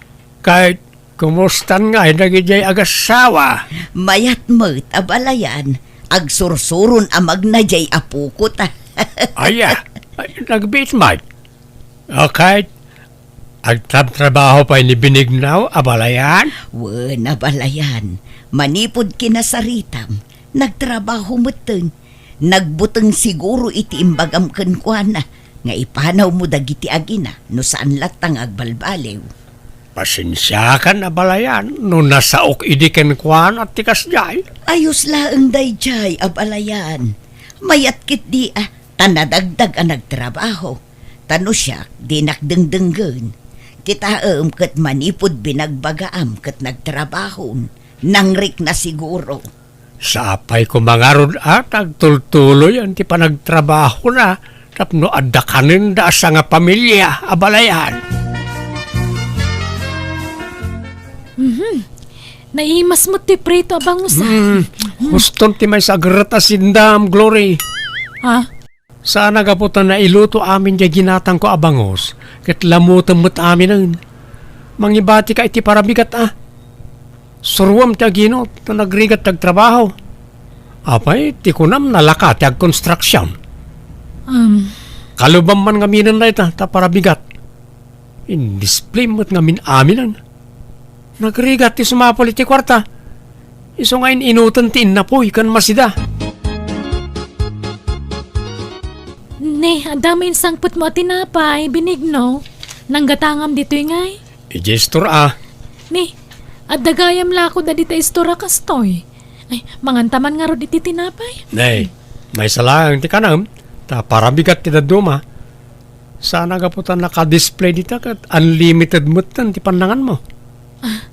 Ket kumustan ngay dagidiay agassawa? Mayat met, abalayan. Agsursuron a magna diay apoko ta. Aya, nagbiit met. Okay. Agtrabtrabaho pay ni Benigno, abalayan? Wen, abalayan. Manipud kinasaritam, nagtrabaho metten. Nagbuteng siguro iti imbagam kenkuana nga ipanawmo dagiti agina no saan latta nga agbalbaliw. Pasensiakan, abalayan, no nasaok idi kenkuana ti kasdiay. Ayos laeng daydiay, abalayan. Mayat ketdi a ta nadagdag a nagtrabaho. Ta no siak, dinak dengdenggen. Kitaem ket manipud binagbagaam ket nagtrabahon, nangrikna siguro. Sapay koma ngarud a ta agtultuloyen ti panagtrabahona tapno adda kanenda a sangapamilia, abalayan. Mhm. Naimas met ti prito a bangus, a. Hmm, huston ti maysa a gerret a sindam, Glory. Ha? Saan a gapu ta nailuto amin diay ginatangko a bangus, ket lamutem met aminen. Mangibatika iti parabigat a. Suroam ti aginot ta nagrigat ti agtrabaho. Apay, ti kunam nalaka ti agkonstruksion. Um. Kalubam man ngaminen dayta ta parabigat. Indisplay met ngamin aminen. Nagrigat ti sumapul iti kuarta. Isu nga in-inoten ti innapuy ken masida. Ne, adda main sangpetmo a tinapay, Benigno. Nanggatangam ditoy ngay? Idiay istor a. Ne, adda gayam lakud a dita istor a kastoy. Ay, manganta man ngarud iti tinapay. Ne, maysa laeng ti kanam, ta parabigat ti dadduma. Saan a gapu ta naka-display dita ket unlimited metten ti pannanganmo. Ah,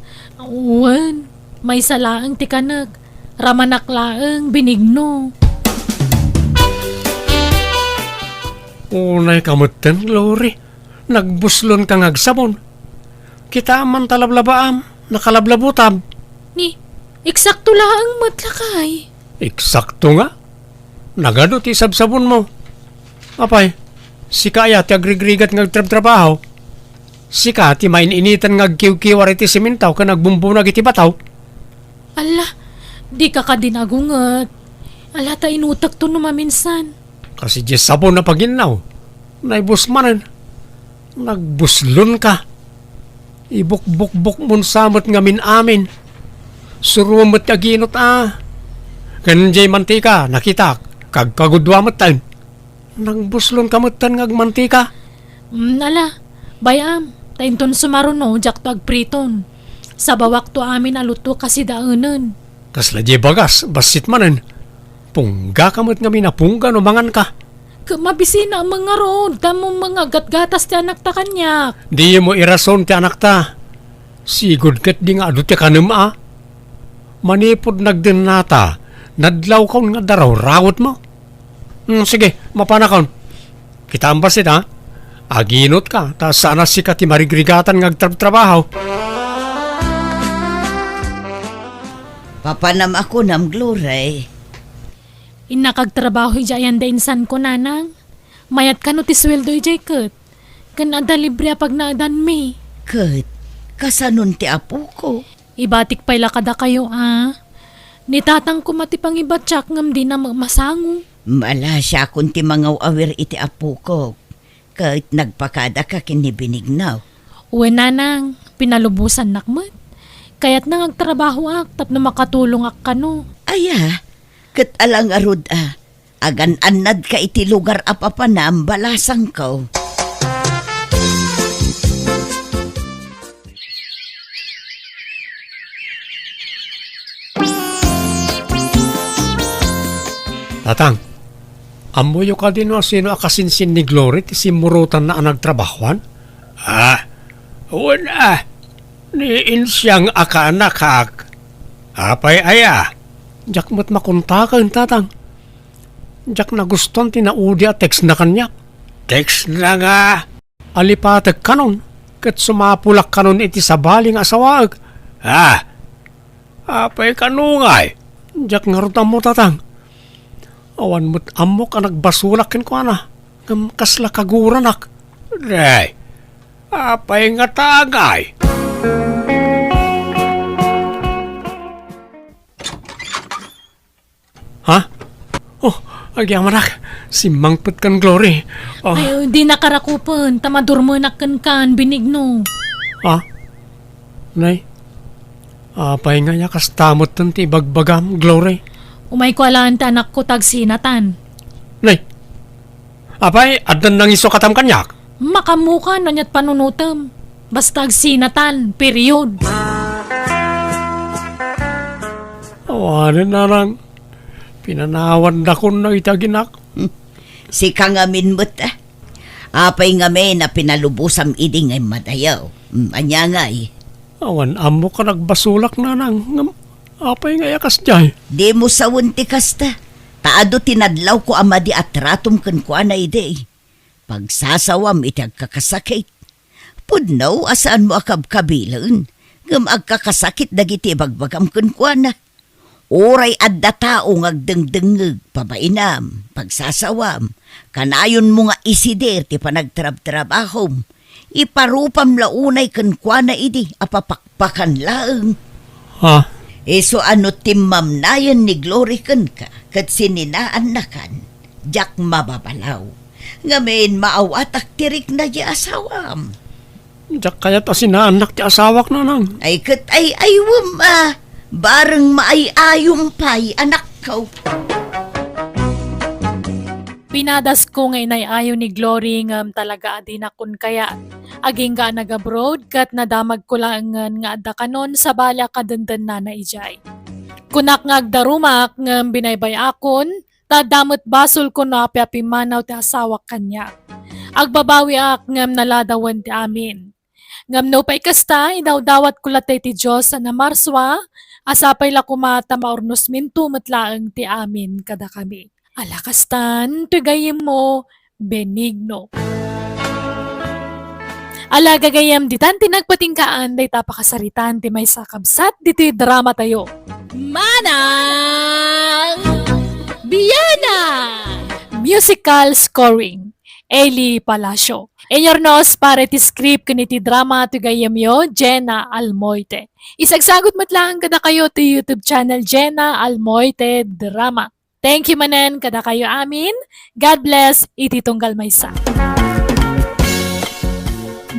wen, maysa laeng ti kanek. Ramanak laeng, Benigno. Unay ka metten, Glory. Nagbuslon ka nga agsabon. Kitaem man ta lablabaam, nakalablabutab. Ni, eksakto laeng met lakay. Eksakto nga? Nagadu ti sabsabonmo. Apay, sika aya ti agrigrigat nga agtrabtrabaho? Sika ti main-initan nga agkiwkiwar iti simento ken agbumbunag iti bato? Ala, dika kadi nagunget. Ala, ta inutekto no maminsan. Kas idiay sabon a paginnaw, naibus manen. Nagbuslon ka. Ibukbukbukmon sa met ngamin-amin. Suroem met ti aginot a. Ken diay mantika, nakitak, kagkagudua metten. Nagbuslon ka metten nga agmantika. Mm, ala, bay-am, ta inton sumaruno, diakto agpriton. Sabawakto amin a luto kasidaenen. Kasla diay bagas, bassit manen. Punggaka met ngamin a pungga no manganka. Ket mabisina a mangarod, tammo nga gatgatas ti anakta kaniak. Dimo irason ti anakta. Sigud ket di nga adu ti kanem a. Manipud nagdennata, nadlawkon nga darawrawetmo. Hmm, sige, mapanakon. Kitaem bassit, ha? Aginutka, ta saan a sika ti marigrigatan nga agtrabtrabaho. Papanam a kunam, Glory. Innak agtrabaho idiay ayan da insanko, nanang. Mayat kano ti sueldo idiay ket. Ken adda libre a pagnaedanmi. Ket, kasanon ti apoko? Ibatik pay la kadakayo a. Ni tatang koma ti pangibatiak ngem dina met masango. Malasiakon ti mangaw-awir iti apokok. Ket nagpakadaka ken ni Benigno. Wen, nanang, pinalubosannak met. Kayatna nga agtrabahoak tapno makatulongak kano. Aya, ket ala ngarud a, agan-annadka iti lugar a papanam, balasangko. Tatang, ammoyo kadi no asino a kasinsin ni Glory ti simmurotanna a nagtrabahoan? Ah, wen a, ni insiang a kaanakak. Apay aya? Diak met makontaken, tatang. Diak nagustuan ti naudi a textna kaniak. Textna nga? Alipatek kanon, ket sumapulak kanon iti sabali nga asawaek. Ah, apay kano ngay? Diak ngarud ammo, tatang. Awan met ammok a nagbasolak kenkuana, ngem kasla kaguranak. Nay, apay ngata ngay? Ha? Oh, agyamanak. Simmangpet kan Glory. Oh. Ay, di nakarakupen, ta madurmenak kenkan, Benigno. Ha? Nay, apay nga ya kasta metten ti ibagbagam, Glory? Umayko alaen ti anakko ta agsinatan. Nay, apay, addan nangiso katam kaniak? Makaammokan no aniat panunotem. Basta agsinatan, period. Awanen, nanang. Pinanawandakon dagiti aginak. Hmm. Sika ngamin met, ah. Apay ngamin a pinalubosam idi nga immadayo? Hmm, ania ngay? Awan ammok a nagbasolak, nanang. Ngem apay nga ya kasdiay? Dimo sawen ti kasta. Ta adu ti nadlawko a madi a tratom kenkuana idi. Pagsasawam iti agkakasakit. Pudno a saanmo a kabkabilen, ngem agkakasakit dagiti ibagbagam kenkuana. Uray adda tao nga agdengdengngeg, pabainam, pagsasawam, kanayonmo nga isider ti panagtrabtrabahom. Iparupam la unay kenkuana idi a papakpakan laeng. Ha? Isu a no timmamnayen ni Glory kenka ket sininaannakan, diak mababalaw. Ngamin, maawatak ti rikna ti asawam. Diak kayat a sinaannak ti asawak, nanang. Ay, ket ay-aywem a. Bareng maay-ayom pay, anakko. Pinadasko nga inay-ayo ni Glory ngem talaga a dinakon kayat. Agingga a nag-abroad, ket nadamagko laengen nga adda kanon sabali a kadendennana idiay. Kunak nga agdarumak ngem binaybay-akon, ta adda met basolko no apiapimmanaw ti asawak kaniak. Agbabawiak ngem naladawen ti amin. Ngem nupay kasta, idawdawatko latta iti Dios a namarsua, a sapay la koma ta maurnosminto met laeng ti amin kadakami. Ala kastan, toy gayyemmo, Benigno. Ala gagayyem, ditan ti nagpatinggaan dayta a pakasaritaan ti maysa a kabsat ditoy dramatayo. Manang Bianang! Musical scoring, Eli Palacio. Inyurnos para iti script ken iti drama ti gayyemyo, Jenna Almoite. Isagsagut met laeng kadakayo ti YouTube channel, Jenna Almoite Drama. Thank you manen kadakayo amin. God bless iti tunggal maysa.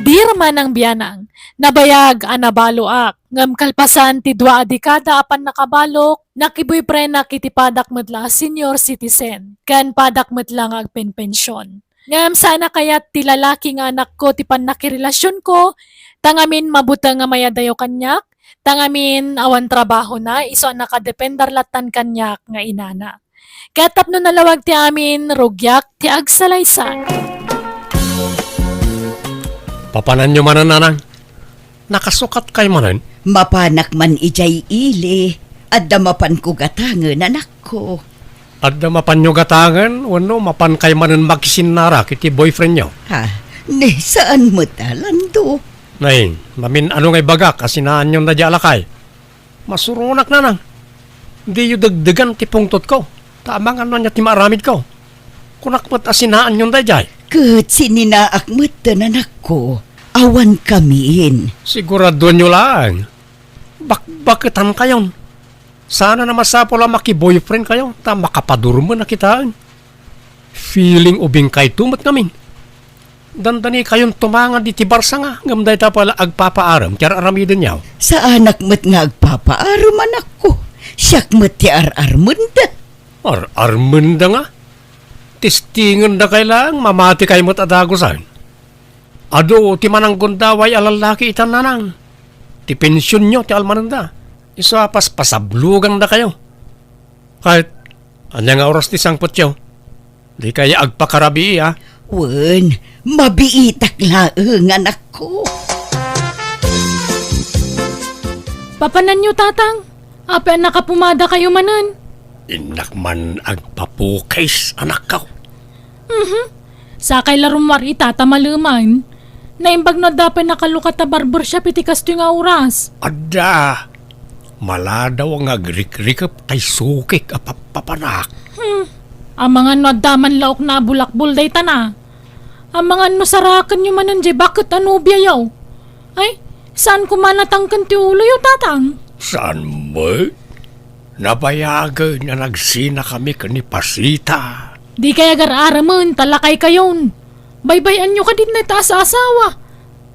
Dear Manang Bianang, nabayag a nabaloak, ngem kalpasan ti dua a dekada a pannakabalok, nakiboyfriendak iti padak met la a senior citizen, ken padak met la nga agpenpension. Ngem saan a kayat ti lalaki nga anakko ti pannakirelasionko, ta ngamin mabuteng a mayadayo kaniak, ta ngamin awan trabahona, isu a nakadepender lattan kaniak nga inana. Ket tapno nalawag ti amin, rugiak ti agsalaysay. Papananyo manen, nanang? Nakasukatkay manen? Mapanak man idiay ili, adda mapanko gatangen, anakko. Adda mapanyo gatangen wenno mapankay manen makisinnara iti boyfriendyo? Ha? Ne, saan met a, Lando. Nay, mamin-ano nga ibagak a sinaanyon daydiay a lakay? Masuronak, nanang. Diyo degdegan ti pungtotko. Ta amangan no ania ti maaramidko. Kunak met a sinaanyon daydiay. Ket sininaak metten, anakko. Awan kamin. Siguraduenyo laeng. Bakbaketankayon. Saan a masapul a makiboyfriendkayo ta makapadurmen a kitaen. Feeling ubingkayto met ngamin. Dandanikayonto mangan iti barsanga, ngem dayta pay la agpapaarem ti ar-aramidenyo. Saanak met nga agpapaarem, anakko. Siak met ti ar-armenda. Ar-armenda nga? Testingendakay laeng, mamatikay met a dagusen. Adu ti mananggundaway a lallaki itan, nanang. Ti pensionyo ti almanenda. Isu a paspasablugandakayo. Ket, ania nga oras ti sangpetyo? Dikay agpakarabii, a? Wen, mabiitak laeng, anakko. Papananyo, tatang? Apay a nakapumadakayo manen? Innak man agpapukis, anakko. Mhm. Sakay la rummuar ita ta maleman. Naimbag no adda pay nakalukat a barbershop iti kastoy nga oras. Adda. Maladaw nga agrikrikep tay sukik a pappapanak. Hmm. Amangan no adda man laokna a bulakbol daytana. Amangan no sarakenyo manen diay baket a nobiayo. Ay, saan koma natangken ti uloyo, tatang? Saan met? Nabayagen a nagsinakami ken ni Pasita. Dikay agar-aramen ta lakaykayon. Baybay-anyo kadi dayta a saasawa.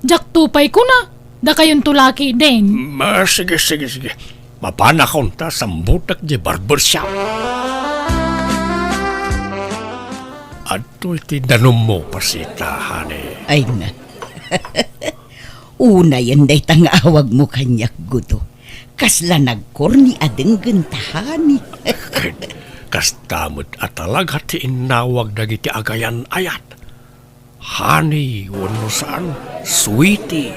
Diakto pay kuna, dakayonto laki den. Ma, sige, sige, sige. Mapanakon ta sambutek diay barbershop. Adtoy ti danummo, Pasita, honey. Ay na. Unayen dayta nga awagmo kaniak, Gudo. Kasla nagkorni a denggen ta, honey. Kasta met a talaga ti innawag dagiti agayan-ayat. Honey, wenno saan, sweetie,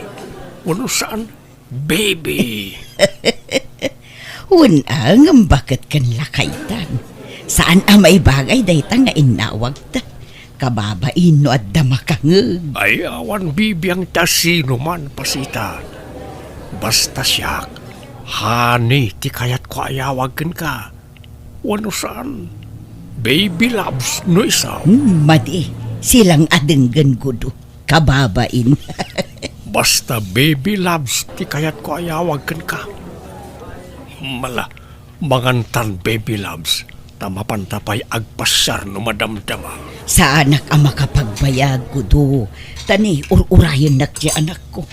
wenno saan, baby. Wen a, ngem baket ken lakaytan. Saan a maibagay dayta nga innawagta. Kababain no adda makangeg. Ay, awan bibiang ti asinoman, Pasita. Basta siak, honey ti kayatko a iyawag kenka. Wenno saan, baby loves no isu. Hmm, madi, silang a denggen, Gudo. Kababain. Basta baby loves ti kayatko a iyawag kenka. Mala, mangantan, baby loves, ta mapanta pay agpasiar no madamdama. Saanak a makapagbayag, Gudo, ta ni ur-urayennak ti anakko.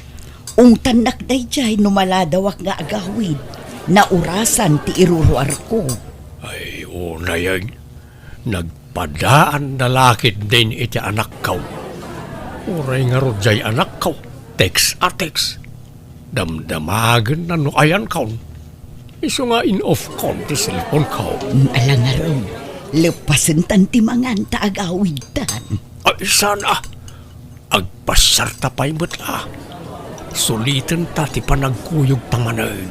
Ungtannak daydiay no maladawak nga agawid. Naurasan ti iruruarko. Ay, unayen, nagpadaan da la ketdin iti anakko. Uray ngarud diay anakko, text a text. Damdamagenna no ayankon. Isu nga in-off kon ti cellphone ko. Mm, ala ngarud, leppasentan ti mangan ta agawidtan. Ay, saan a? Agpasiarta pay met la. Sulitenta ti panagkuyogta manen.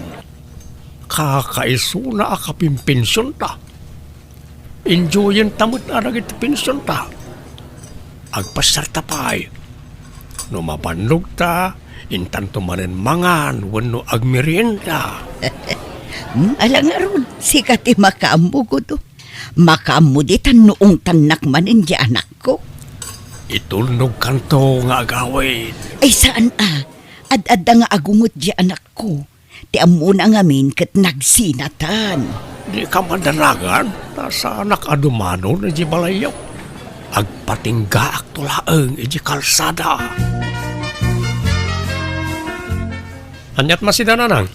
Kakaisuna a kapinpensionta. Enjoyenta met a dagiti pensionta. Agpasiarta pay. No mabannogta, intanto manen mangan wenno agmerienda. Hmm, ala ngarud, sika ti makaammo, Gudo. Makaammo ditan no ungtannak manen diay anakko. Itulnogkanto nga agawid. Ay, saan a. Ad-adda nga agunget diay anakko. Ti ammona ngamin ket nagsinatan. Dika madanagan, ta saanak a dumanon idiay balayyo. Agpatinggaakto laeng idiay kalsada. Aniat masida, nanang?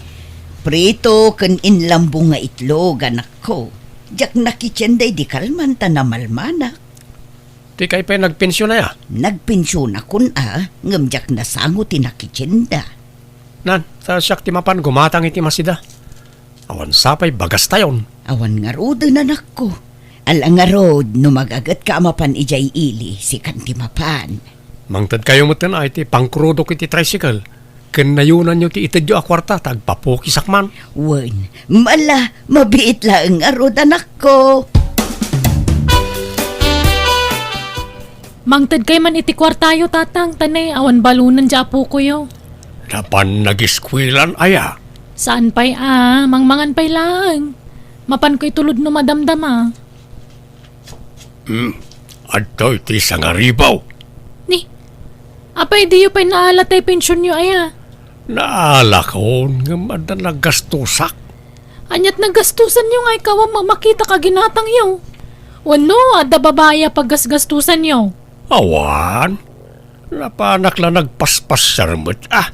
Prito ken inlambong nga itlog, anakko. Diak nakitienda idi kalman ta namalmanak. Dikay pay nagpensiona, a? Nagpensionakon a, ngem diak nasango ti nakitienda. Nan, ta siak ti mapan gumatang iti masida. Awan sapay bagastayon. Awan ngaruden, anakko. Ala ngarud, no magagetka a mapan idiay ili, sikan ti mapan. Mangtedkayo metten a iti pangkrudok iti tricycle, ken nayonanyo ti itedyo a kuarta ta agpapukisak man. Wen, ala, mabiit laeng ngarud, anakko. Mangtedkay man iti kuartayo, Tatang, ta ne, awan balonen diay apokoyo. Napan nagiskuelan aya? Saan pay a, mangmangan pay laeng. Mapanko itulod no madamdama. Hmm, adtoy ti sangaribaw. Ni, apay diyo pay naala tay pensionyo aya? Naalakon, ngem adda naggastusak. Aniat naggastusanyo nga ikaw a ma-, makita ka ginatangyo? Wenno, adda babai a paggasgastusanyo? Awan. Napanak la nagpaspasiar met, ah.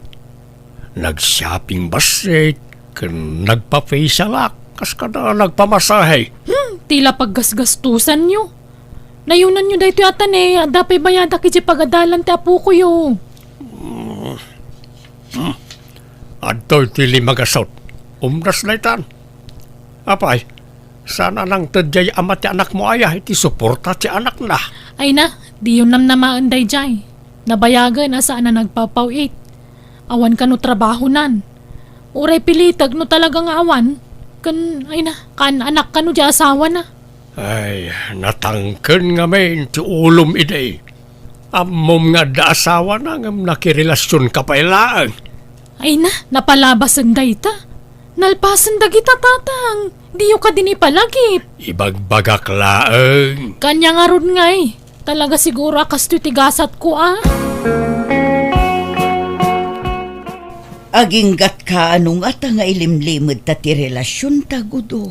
Nag-shopping bassit, ken nagpa-facialak, kas kada nagpamasahe. Hmm, ti la paggasgastusanyo. Nayonanyo daytoy a tane, adda pay bayadak idiay pagadalan ti apokoyo. Hmm. Hmm. Adtoy ti lima gasut. Umdas daytan. Apay, saan a nangted diay ama ti anakmo aya iti suporta ti anakna? Ay na, diyo namnamaen daydiay. Nabayagen a saan a nagpapaw-it. Awan kano trabahonan. Uray pilitek no talaga nga awan. Ken, ay na, kaan-anak kano diay asawana. Ay, natangken ngamin ti ulom idi. Ammom nga adda asawana ngem nakirelasionka pay laeng. Ay na, napalabasen dayta. Nalpasen dagita, Tatang. Diyo kadin ipalagip. Ibagbagak laeng. Kanya ngarud ngay. Talaga siguro a kastoy ti gasatko, ah. Aginggatka a no ngata nga ilimlimedta ti relasionta, Gudo?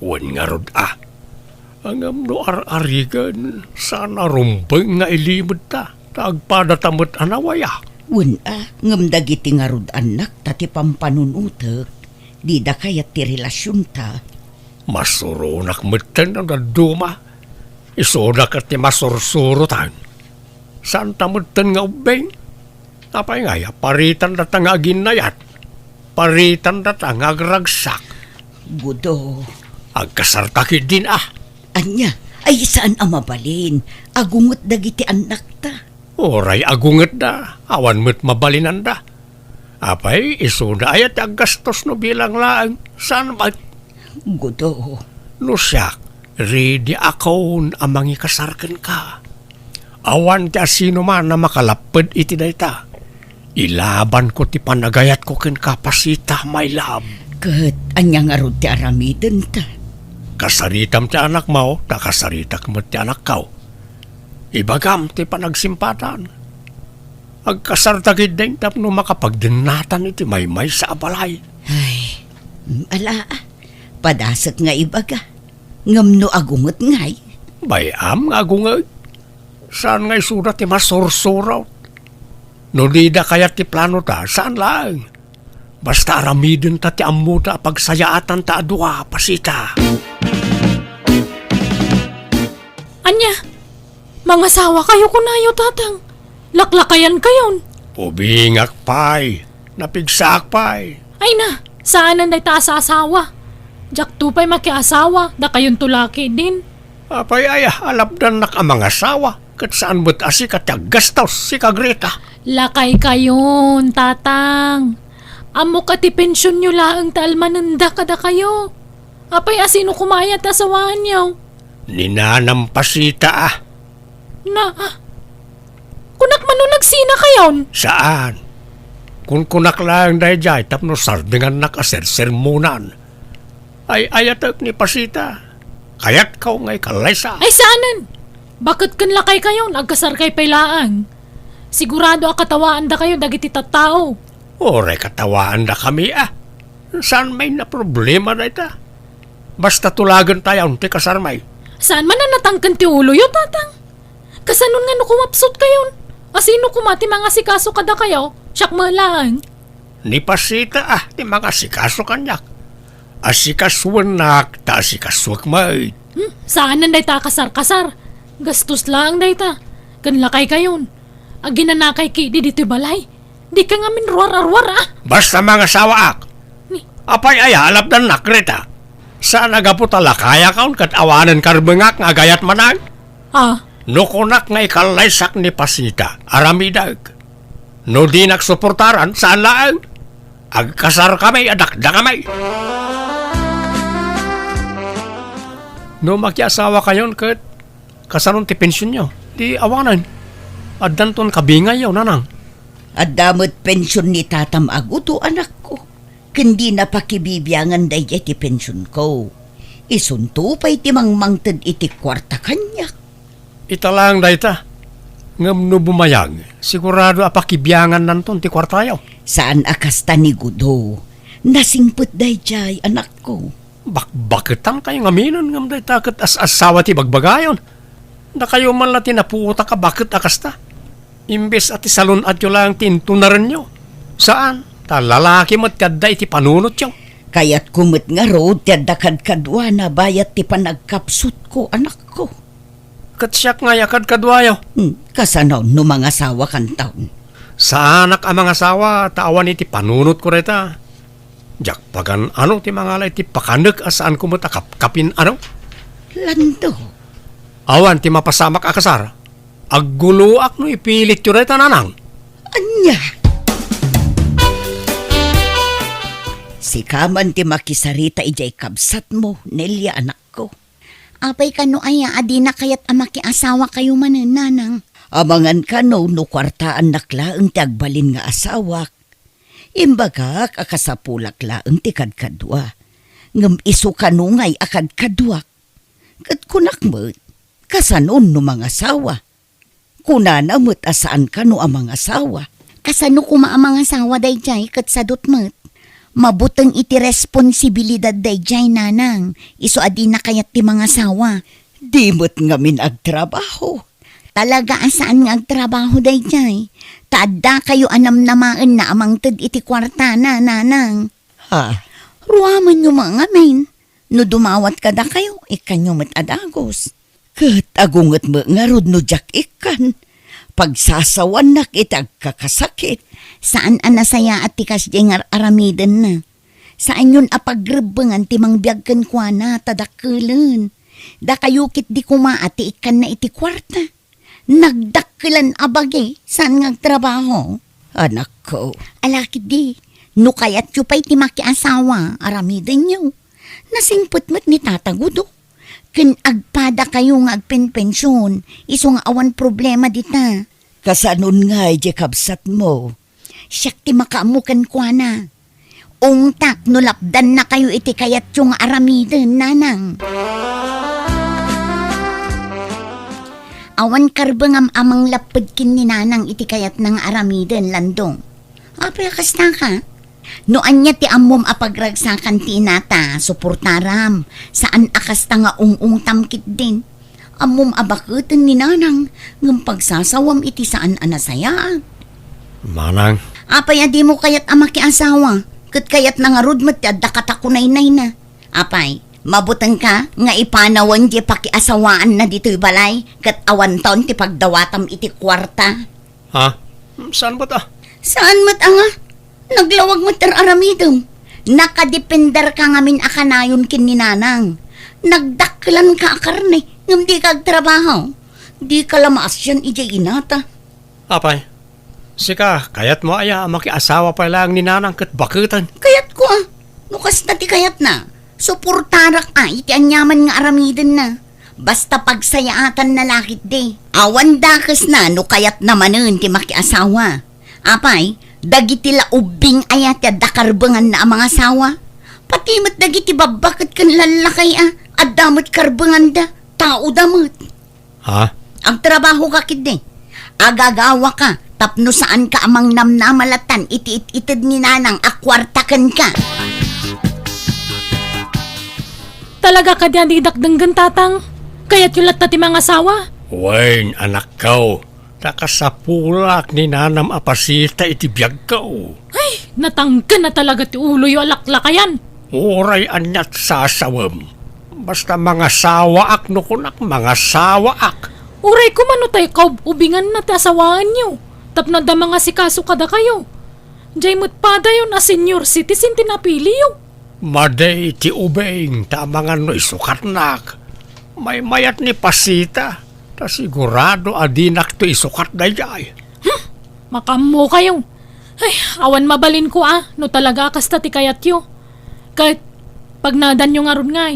Wen ngarud, ah. Ngem no ar-arigen, saan a rumbeng nga ilimedta, ta agpadata met a nawaya. Wen a, ngem dagiti ngarud annakta ti pampanunotek, dida kayat ti relasionta. Masuronak metten no dadduma. Isuna ket ti masursurotan. Saanta metten nga ubbing. Apay ngay a paritandata nga aginnayat? Paritandata nga agragsak. Gudo. Agkasarta ketdin, ah. Ania, ay saan a mabalin. Agunget dagiti annakta. Uray agungetda, awan met mabalinanda. Apay, isuna aya ti aggastos no bilang laeng? Saan met? Gudo. No siak, ready akon a mangikasar kenka. Awan ti asinoman a makalapped iti dayta. Ilabanko ti panagayatko kenka, Pasita, my love. Ket ania ngarud ti aramidenta? Kasaritam ti anakmo, ta kasaritak met ti anakko. Ibagam ti panagsimpatan. Agkasarta ketdin tapno makapagdennatan iti maymaysa a balay. Ay, ala, padasek nga ibaga. Ngem no agunget ngay? Bay-am nga agunget. Saan nga isuda ti masursurot? No dida kayat ti planota, saan laeng. Basta aramidenta ti ammota a pagsayaatanta a dua, Pasita. Ania? Mangasawakayo kunayo, Tatang? Laklakayankayon? Ubingak pay. Napigsaak pay. Ay na, saanen dayta a saasawa. Diakto pay makiasawa, dakayonto la ketdin. Apay aya, alapdannak a mangasawa, ket saan met a sika ti aggastos, sika Greta. Lakaykayon, Tatang. Ammok a ti pensionyo laeng ti almanenda kadakayo. Apay, asino koma aya ti asawaanyo? Ni nanam, Pasita, ah. Na, ah. Kunak man no nagsinakayon? Saan. Kunkunak laeng daydiay tapno sardengannak a sersermonan. Ay-ayatek ni Pasita. Kayatko nga ikallaysa. Ay, saanen. Baket ken lakaykayon, agkasarkay pay laeng. Sigurado a katawaandakayo dagiti tattao. Uray katawaandakami, ah. Saan met a problema dayta. Basta tulagentayon ti kasarmi. Saan man a natangken ti uloyo, Tatang? Kasanon nga no kumapsutkayon? Asino koma ti mangasikaso kadakayo? Siak met laeng. Ni Pasita, ah, ti mangasikaso kaniak. Asikasoennak, ta asikasoek met. Hmm, saanen dayta a kasarkasar. Gastos laeng dayta. Ken lakaykayon. Aginanakay ketdi ditoy balay. Dika ngamin ruar-aruar, ah. Basta mangasawaak. Ni? Apay aya, alapdannak, Greta? Saan a gapu ta lakayakon ket awanen karbengak nga agayat manang? Ah. No kunak nga ikallaysak ni Pasita, aramidek. No dinak suportaran, saan laeng. Agkasarkami a dakdakami. No makiasawakayon ket kasanon ti pensionyo? Di awanen. Addanton kabingayyo, nanang. Adda met pension ni tatam a gudo, anakko. Ken dina pakibibiangan daydiay ti pensionko. Isunto pay ti mangmangted iti kuarta kaniak. Ita laeng dayta. Ngem no bumayag, sigurado a pakibiangannanton ti kuartayo. Saan a kasta ni Gudo. Nasingpet daydiay, anakko. Bakbaketankayo ngaminen ngem dayta ket as-asawa ti bagbagayon. Dakayo man la ti napuotak a baket a kasta. Imbes a ti salun-atyo laeng ti intunarenyo. Saan, ta lalaki met ti adda iti panunotyo. Kayatko met ngarud ti adda kadkaduana bayat ti panagkapsutko, anakko. Ket siak ngay a kadkaduayo. Hmm, kasano no mangasawakanton? Saanak a mangasawa ta awan iti panunotko dayta. Diak pagan-ano ti mangala iti pakanek a saanko met a kapkapin-ano? Lando. Awan ti mapasamak a kasar. Agguloak no ipilityo dayta, nanang. Ania? Sika man ti makisarita idiay kabsatmo, Nelia, anakko. Apay kano aya a dina kayat a makiasawakayo manen, nanang? Amangan kano no kuartaannak laeng ti agbalin nga asawak. Imbagak a kasapulak laeng ti kadkadua. Ngem isu kano ngay a kadkaduak. Ket kunak met, kasanon no mangasawa? Kunana met a saan kano a mangasawa. Kasano koma a mangasawa daydiay ket sadut met? Mabuteng iti responsibilidad daydiay, nanang, isu a dina kayat ti mangasawa. Di met ngamin agtrabaho. Talaga a saan nga agtrabaho daydiay? Ta addakayo a namnamaenna a mangted iti kuartana, nanang. Ha? Ruamenyo met ngamin. No dumawat kadakayo, ikkanyo met a dagus. Ket agunget met ngarud no diak ikkan. Pagsasawannak iti agkakasakit. Saan a nasayaat ti kasdiay nga ar-aramidenna. Saanyon a pagrebbengan ti mangbiag kenkuana ta dakkelen. Dakayo ketdi koma a ti ikkanna iti kuarta. Nagdakkelan a bagi, saan nga agtrabaho? Anakko. Ala ketdi, no kayatyo pay ti makiasawa, aramidenyo. Nasingpet met ni Tata Gudo. Ken agpadakayo nga agpenpension, isu nga awan problema dita. Kasanon ngay diay kabsatmo? Siak ti makaammo kenkuana. Ungtak no lapdannakayo iti kayatyo nga aramiden, nanang. Awan karbengam a manglapped ken ni nanang iti kayatna nga aramiden, Lando. Apay a kasta ka? No ania ti ammom a pagragsakan ti inata, suportaram. Saan a kasta nga ung-ungtam ketdin. Ammom a baketen ni nanang, ngem pagsasawam iti saan a nasayaat. Manang. Apay a dimo kayat a makiasawa? Ket kayatna ngarud met ti adda katakunaynayna. Apay, mabutengka nga ipanawen ti pakiasawaanna ditoy balay, ket awanton ti pagdawatam iti kuarta? Ha? Saan met a? Saan met a nga? Naglawag met ti ar-aramidem. Nakadependerka ngamin a kanayon ken ni nanang. Nagdakkelanka a karne, ngem dika agtrabaho. Dika la maasian idiay inata. Apay, sika, kayatmo aya a makiasawa pay laeng ni nanang ket baketen? Kayatko a. No kasta ti kayatna, suportarak a iti aniaman nga aramidenna. Basta pagsayaatanna la ketdi. Awan dakesna no kayatna manen ti makiasawa. Apay, dagiti la ubbing aya ti adda karbenganna a mangasawa? Pati met dagiti babbaket ken lallakay a adda met karbenganda, taoda met. Ha? Agtrabahoka ketdi. Agagawaka tapno saanka a mangnamnama lattan iti it-ited ni nanang a kuarta kenka. Talaga kadi a didak denggen, Tatang? Kayatyo latta ti mangasawa? Wen, anakko, ta kasapulak ni nanam a pasita iti biagko. Ay, natangken a talaga ti uloyo a laklakayan. Uray aniat sasawem. Basta mangasawaak no kunak, mangasawaak. Uray koma no tay kaub-ubinganna ti asawaenyo, tapno adda mangasikaso kadakayo. Diay met padayon a senior citizen ti napiliyo. Madi ti ubing ta amangan no isukatnak. Maymayat ni Pasita, ta sigurado a dinakto isukat daydiay. Hmm, makaammokayo. Ay, awan mabalinko a, no talaga a kasta ti kayatyo. Ket, pagnaedanyo ngarud ngay.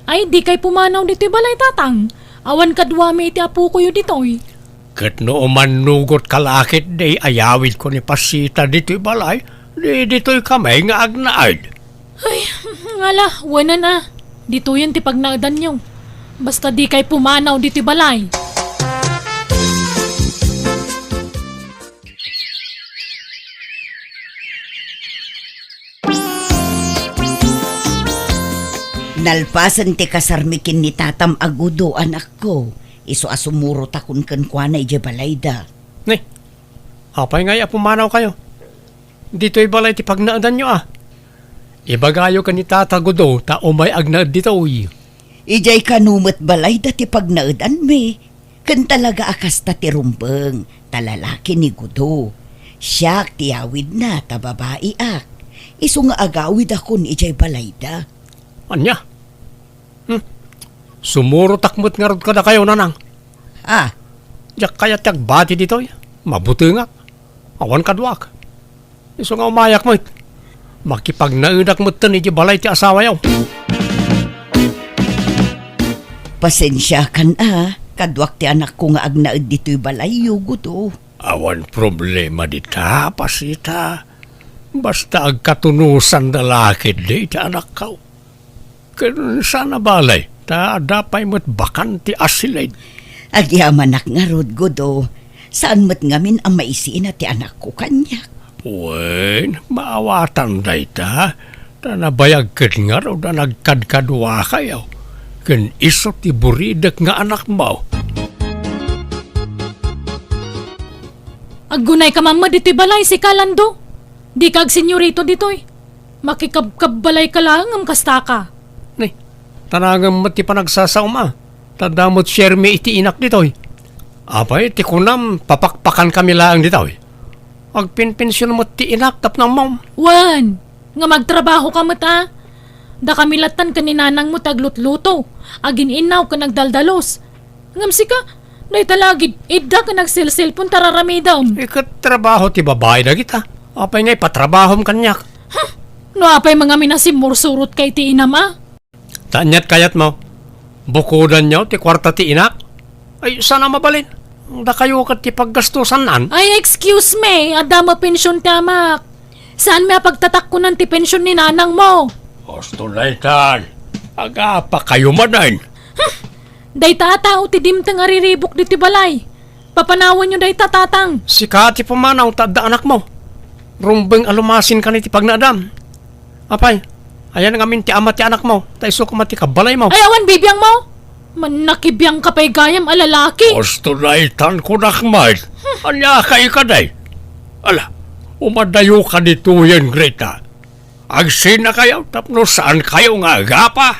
Ay, dikay pumanaw ditoy balay, Tatang. Awan kaduami iti apokoyo ditoy. Ket no umannugotka la ketdi, ayawidko ni Pasita ditoy balay, di ditoy kami nga agnaed. Ay, ngala, wen a. Ditoyen ti pagnaedanyo. Basta dikay pumanaw ditoy balay. Nalpasen ti kasarmi ken ni tatam a Gudo, anakko, isu a sumurotakon kenkuana idiay balayda. Ni, apay ngay a pumanawkayo? Ditoy balay ti pagnaedanyo a. Ibagayo ken ni Tata Gudo ta umay agnaed ditoy. Idiay kano met balayda ti pagnaedanmi. Ken talaga a kasta ti rumbeng, ta lalaki ni Gudo. Siak ti awidna ta babaiak. Isu nga agawidakon idiay balayda. Ania? Hmm. Sumurotak met ngarud kadakayo, Nanang. Ah. Diak kayat ti agbati ditoy. Mabutengak. Awan kaduak. Isu nga umayak met. Makipagnaedak metten iti balay ti asawayo. Pasensiakan a, kaduak ti anakko nga agnaed ditoy balayyo, Gudo. Awan problema dita, Pasita. Basta agkatunosan da la ketdi iti anakko. Ken saan a balay, ta adda pay met bakan ti asilid. Agyamanak ngarud, Gudo. Saan met ngamin a maisina ti anakko kaniak. Wen, maawatan dayta, ta nabayag ket ngarud a nagkadkaduakayo, ken isu ti buridek nga anakmo. Aggunayka man met ditoy balay, sika, Lando. Dika agsenyorito ditoy. Makikabkabbalayka laeng ngem kastaka. Ni, tanangem met ti panagsasaom a, ta adda met shermi iti inak ditoy. Apay ti kunam, papakpakankami laeng ditoy? Agpenpension met ti inak tapno ammom. Wen, ngem agtrabahoka met a. Dakami lattan ken ni nanangmo ti aglutluto, agin-innaw ken agdaldalus. Ngem sika, dayta la agid-idda ken agselselpon ta raramidem. Iket trabaho ti babai dagita. Apay nga ipatrabahom kaniak? Huh! No apay mangamin a simmursurotka iti inam a? Ta aniat kayatmo? Bukodanyo ti kuarta ti inak? Ay, saan a mabalin? Dakayo ket ti paggastosannan. Ay, excuse me, adda met pension ti amak. Saanmi a pagtatakkonan ti pension ni nanangmo. Husto daytan. Agapakayo manen. Hmm. Dayta a tao ti dimteng a riribuk ditoy balay. Papanawanyo dayta, Tatang. Sika ti pumanaw ta adda anakmo. Rumbeng a lumasinkan iti pagnaedam. Apay, ayan ngamin ti ama ti anakmo, ta isu koma ti kabbalaymo. Ay, awan bibiangmo? Mannakibiangka pay gayam a lalaki. Husto daytan, kunak met. Ania kay kadi? Ala, umadayoka ditoyen, Greta. Agsinakayo tapno saankayo nga agapa.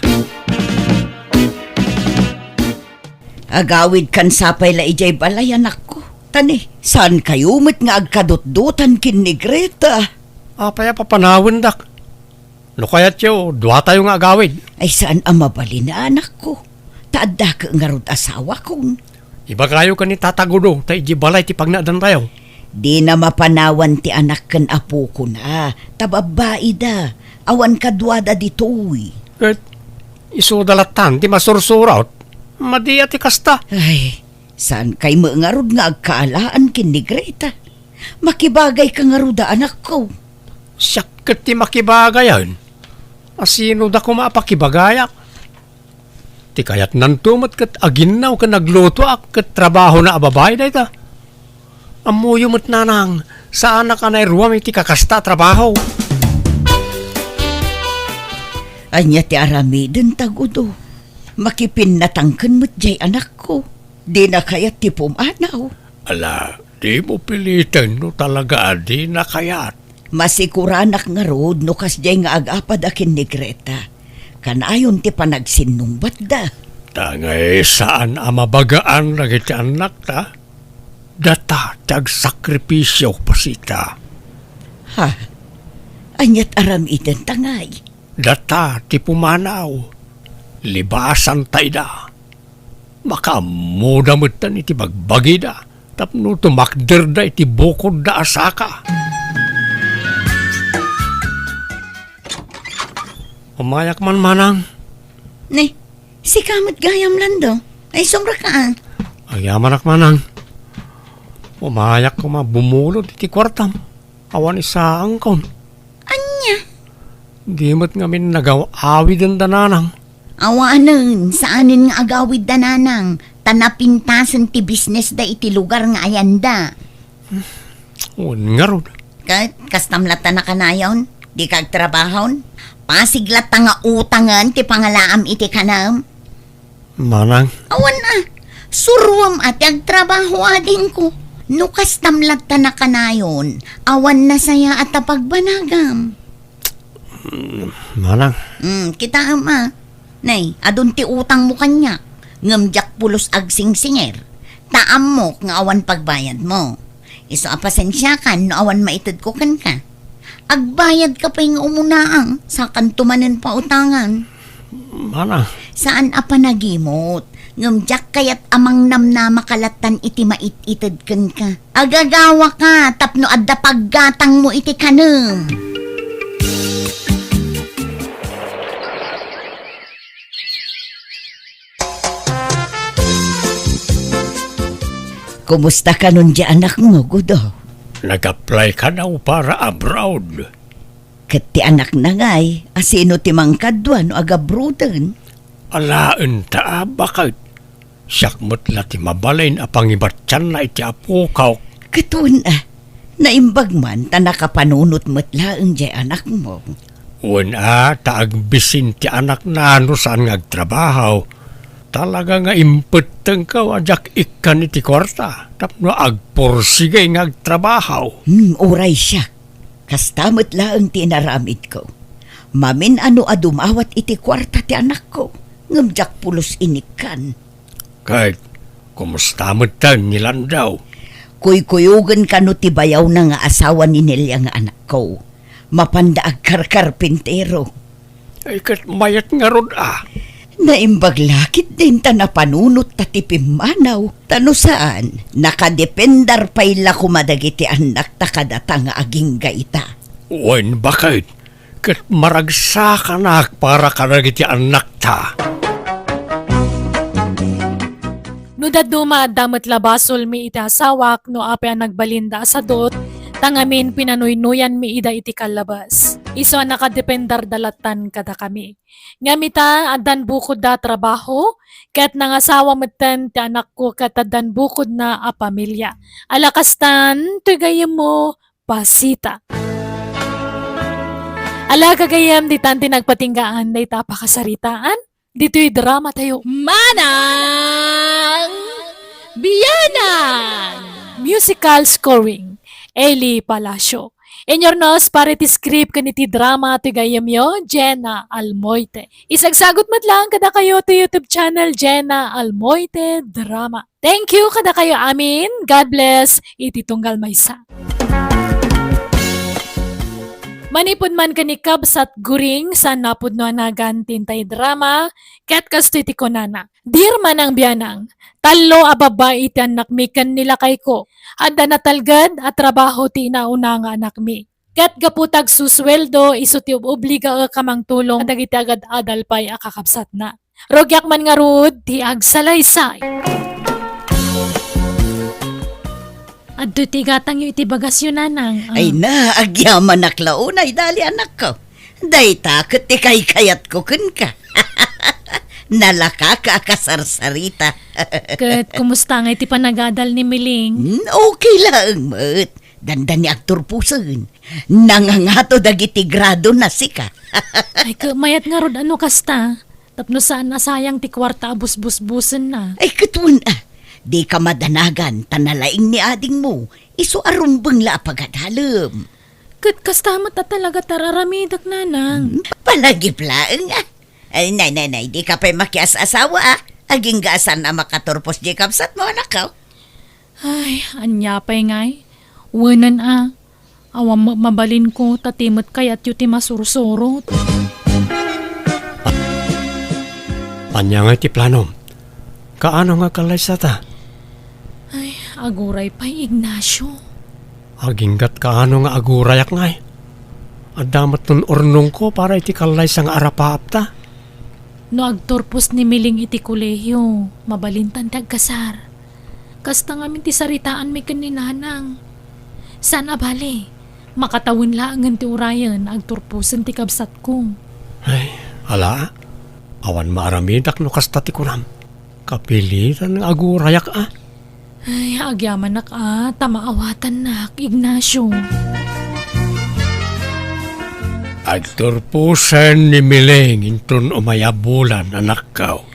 Agawidkan sapay la idiay balay, anakko. Ta ni, saankayo met nga agkadutdotan ken ni Greta. Apay a papanawendak? No kayatyo, duatayo nga agawid. Ay, saan a mabalin a, anakko. Ta adda ket ngarud asawakon. Ibagayo ken ni Tata Gudo ta idiay balay ti pagnaedantayo. Dina mapanawan ti anak ken apokona, ta babbaida. Awan kaduada ditoy. Ket isuda lattan ti masursurot. Madi a ti kasta. Ay, saankay met ngarud nga agkaalaan ken ni Greta? Makibagayka ngarud a, anakko. Siak ket ti makibagayen. A sinoda koma a pakibagayak? Ti kayatnanto met ket aginnaw ken aglutoak ket trabahona a babai dayta. Ammoyo met, nanang, saanak a nairuam iti kakasta a trabaho. Ania ti aramiden, Tagudo? Makipinnatangken met diay anakko. Dina kayat ti pumanaw. Ala, dimo piliten no talaga a dina kayat. Masikuranak ngarud no kasdiay nga agapada ken ni Greta. Kanayon ti panagsinnungbatda. Ta ngay saan a mabagaan dagiti annakta, data ti agsakripisio, Pasita. Ha? Aniat aramidenta ngay? Data ti pumanaw, libasanta ida. Makaammoda metten iti bagbagida tapno tumakderda iti bukodda a saka. Umayak man, manang. Ne, sika met gayam, Lando. Ay, sumraka, ah. Agyamanak, manang. Umayak koma bumulod iti kuartam. Awan isaangkon. Ania? Di met ngamin nagaw-awiden da nanang. Awanen, saanen nga agawid da nanang, ta napintasen ti business da iti lugar nga ayanda. Wen ngarud. Ket, kastam latta nakanayon? Dika agtrabahon? Pasig latta nga utangen ti pangalaam iti kanam? Manang. Awan a. Suruam a ti agtrabaho, adingko. No kastam latta nakanayon, awan nasayaat a pagbanagam. Mm, manang. Mm, kitaem a. Nay, adun ti utangmo kaniak. Ngem diak pulos agsingsinger. Ta ammok nga awan pagbayadmo. Isu a pasensiakan no awan maitedko kenka. Agbayadka pay nga umunaang, sakanto manen pautangan. Mana? Saan a panagimot, ngem diak kayat a mangnamnamaka lattan iti mait-ited kenka. Agagawaka tapno adda paggatangmo iti kanem. Kumusta kanon di anakmo, Gudo? Nag-apply kano para abroad. Ket ti anakna ngay, asino ti mangkadua no agabruden? Alaenta a baket. Siak met la ti mabalin a pangibatianna iti apok. Ket wen a, naimbag man ta nakapanunot met laeng diay anakmo. Wen a, ta agbisin ti anakna no saan nga agtrabaho. Talaga nga impettengko a diak ikkan iti kuarta tapno agpursigi nga agtrabaho. Hmm, uray siak. Kasta met laeng ti inaramidko. Mamin-ano a dumawat iti kuarta ti anakko, ngem diak pulos inikkan. Ket kumusta metten ni Landaw? Kuykuyogen kano ti bayawna nga asawa ni Nelia nga anakko. Mapanda agkarkarpintero. Ay, ket mayat ngarud a. Naimbag la ketdin ta napanunot ta ti pimmanaw. Ta no saan, nakadependar pay la koma dagiti annakta kadata nga agingga ita. Wen, baket, ket maragsakanak para kadagiti annakta. No dadduma, adda met la basolmi iti asawak no apay a nagbalinda a sadut, ta ngamin pinanuynoyanmi ida iti kallabas. Isu a nakadependarda lattan kadakami. Ngem ita, addan bukodda a trabaho, ket nangasawa metten ti anakko ket addan bukodna a pamilia. Ala kastan, toy gayyemmo, Pasita. Ala, gagayyem, ditan ti nagpatinggaan dayta a pakasaritaan ditoy drama tayo. Manang Bianang! Musical scoring, Eli Palacio. Inurnos para iti script ken iti drama ti gayyemyo, Jenna Almoite. Isagsagut met laeng kadakayo ti YouTube channel, Jenna Almoite Drama. Thank you kadakayo amin. God bless iti tunggal maysa. Manipud man ken ni Kabsat Guring, saan napudno a nagan ti intay drama, ket kastoy ti kunana, Dear Manang Bianang, tallo a babbai ti annakmi ken ni lakayko. Adda natalged a trabaho ti inauna nga anakmi. Ket gapu ta agsusueldo, isu ti obligaek a mangtulong kadagiti agad-adal pay a kakabsatna. Rugiak man ngarud ti agsalaysay. Adtoy ti gatangyo iti bagasyo, Nanang. Ah. Ay na, agyamanak la unay, dali, anakko. Dayta ket ti kaykayatko kenka. Nalakaka a kasarsarita. Ket kumusta ngay ti panagadal ni Miling? Hmm, okay laeng met. Dandani agturposen. Nangangato dagiti grado na sika. Ay, ket mayat ngarud a no kasta. Tapno saan a sayang ti kuarta a busbusbusenna. Ay, ket wen a. Dika madanagan, ta nalaing ni adingmo. Isu a rumbeng la a pagadalem. Ket kasta met a talaga ti ar-aramidek, Nanang. Hmm, palagip laeng a. Ay, nay, nay, nay, dika pay makias-asawa a. Agingga a saan a makaturpos diay kabsatmo, anakko. Ay, ania pay ngay? Wenen a. Awan met mabalinko, ta ti met kayatyo ti masursurot. Ania ngay ti planom? Kaano nga agkallaysata? Ay, aguray pay, Ignacio. Aginggat kaano nga agurayak ngay? Adda met ton urnongko para iti kallaysa nga arapaapta. No agturpos ni Miling iti kolehio, mabalintan ti agkasar. Kasta ngamin ti saritaanmi ken ni Nanang. Saan a bale, makatawen laengen ti urayen, agturposen ti kabsatko. Ay, ala, awan maaramidak no kasta ti kunam. Kapilitan nga agurayak a. Ay, agyamanak a, ta maawatannak, Ignacio. Agturposen ni Miling inton umay a bulan, anakko.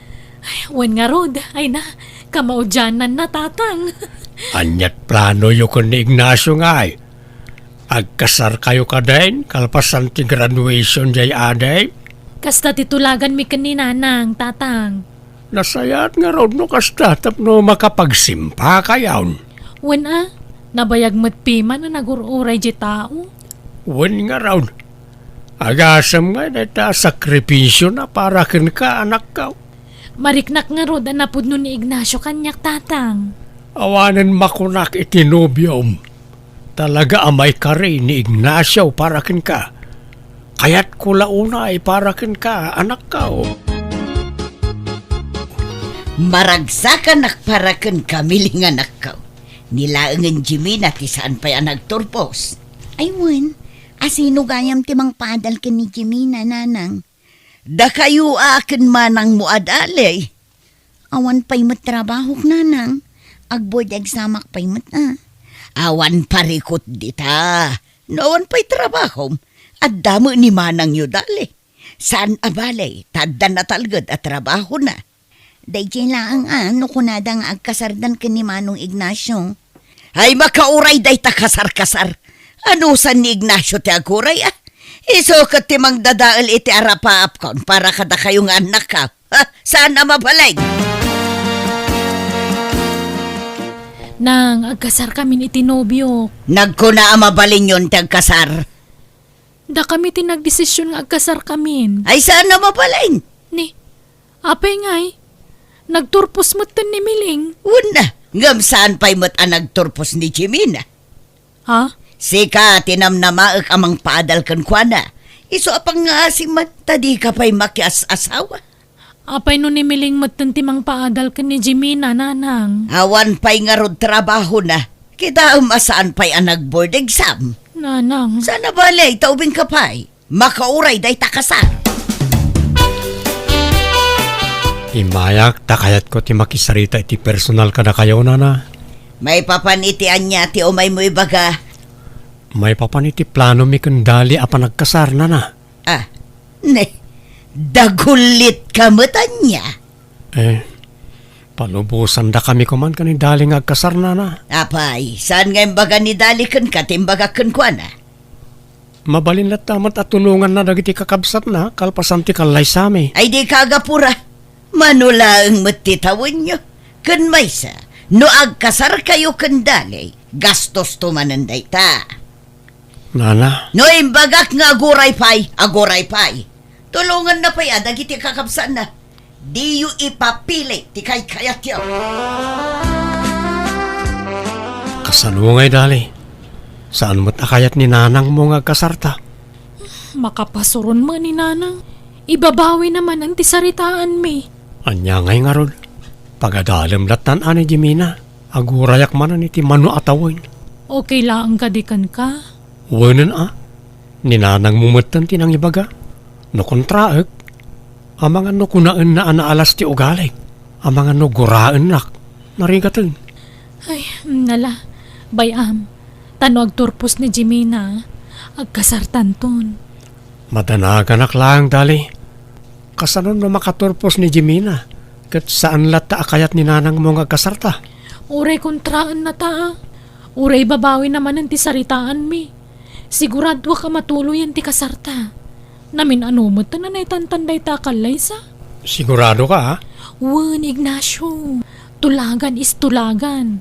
Ay, wen ngarud, ay na, kamaudiananna, Tatang. Ania't planoyo ken ni Ignacio ngay? Agkasarkayo kadin, kalpasan ti graduation diay adi? Kasta ti tulaganmi ken ni Nanang, Tatang. Nasayaat ngarud no kasta tapno makapagsimpakayon. Wen a, nabayag met piman a nagur-uray diay tao. Wen ngarud, agasem ngay dayta a sakripisiona para kenka, anakko. Mariknak ngarud a napudno ni Ignacio kaniak, Tatang. Awanen makunak iti nobiom. Talaga a maikari ni Ignacio para kenka. Kayatko la unay para kenka, anakko. Maragsakanak para kenka, Miling anakko. Ni laengen Jimina ti saan pay a nagturpos. Ay wen, a sino gayam ti mangpaadal ken ni Jimina, Nanang? Dakayo a ken manangmo a dali. Awan pay met trabahok, Nanang. Ag-board examak pay met a. Awan parikut dita. No awan pay trabahom, adda met ni manangyo dali. Saan a bale, ta adda natalged a trabahona. Daydiay laeng a no kunada nga agkasardan ken ni Manong Ignacio. Ay, makauray dayta kasar-kasar. Anusan ni Ignacio ti aguray a? Isu ket ti mangdadael iti arapaapkon para kadakayo nga annakko. Ha? Saan a mabalin? Nang, agkasarkamin iti nobiok. Nagkuna a mabalinyon ti agkasar. Dakami ti nagdesisyon nga agkasarkamin. Ay, saan a mabalin? Ni, apay ngay? Nagturpos metten ni Miling. Wen a, ngem saan pay met a nagturpos ni Jimina? Ha? Sika ti namnamaek a mangpaadal kenkuana. Isu a pangngaasim man, ta dika pay makias-asawa. Apay no ni Miling metten ti mangpaadal ken ni Jimina, Nanang? Awan pay ngarud trabahona. Kitaem a saan pay a nag-board exam. Nanang. Saan a bale, ta ubingka pay. Makauray dayta kasar. Immayak, ta kayatko ti makisarita iti personal kadakayo, Nana. Maipapan iti ania ti umaymo ibaga? Maipapan iti planomi ken Dali a panagkasar, Nana. Ah, ne, dagullitka met ania? Eh, panubosandakami koman ken ni Dali nga agkasar, Nana. Apay, saan nga imbaga ni Dali kenka ti imbagak kenkuana? Mabalin latta met a tulonganna dagiti kakabsatna kalpasan ti kallaysami. Ay, dika agapura. Mano laeng met ti tawenyo. Ken maysa, no agkasarkayo ken Dali, gastosto manen dayta. Nana. No imbagak nga aguray pay, aguray pay. Tulonganna pay a dagiti kakabsatna. Diyo ipapili ti kaykayatyo. Kasano ngay, Dali? Saan met a kayat ni nanangmo nga agkasarta? Makapasuron met ni nanang. Ibabawina manen ti saritaanmi. Ania ngay ngarud? Pagadalem lattan a ni Jimina. Agurayak manen iti mano a tawen. Okay laeng kadi kenka? Wenen a, ni nanangmo metten ti nangibaga. No kontraek, amangan no kunaenna a naalas ti ugalik, amangan no guraennak, narigaten. Ay, nala, bay-am, ta no agturpos ni Jimina, agkasartanton. Madanaganak laeng, Dali. Kasano no makaturpos ni Jimina, ket saan latta a kayat ni nanangmo nga agkasarta? Uray kontraennata, a. Uray ibabawina manen ti saritaanmi. Siguradoak a matuloyen ti kasarta. Namin-ano met a naitantan dayta a kallaysa? Siguradoka, a? Wen, Ignacio. Tulagan is tulagan.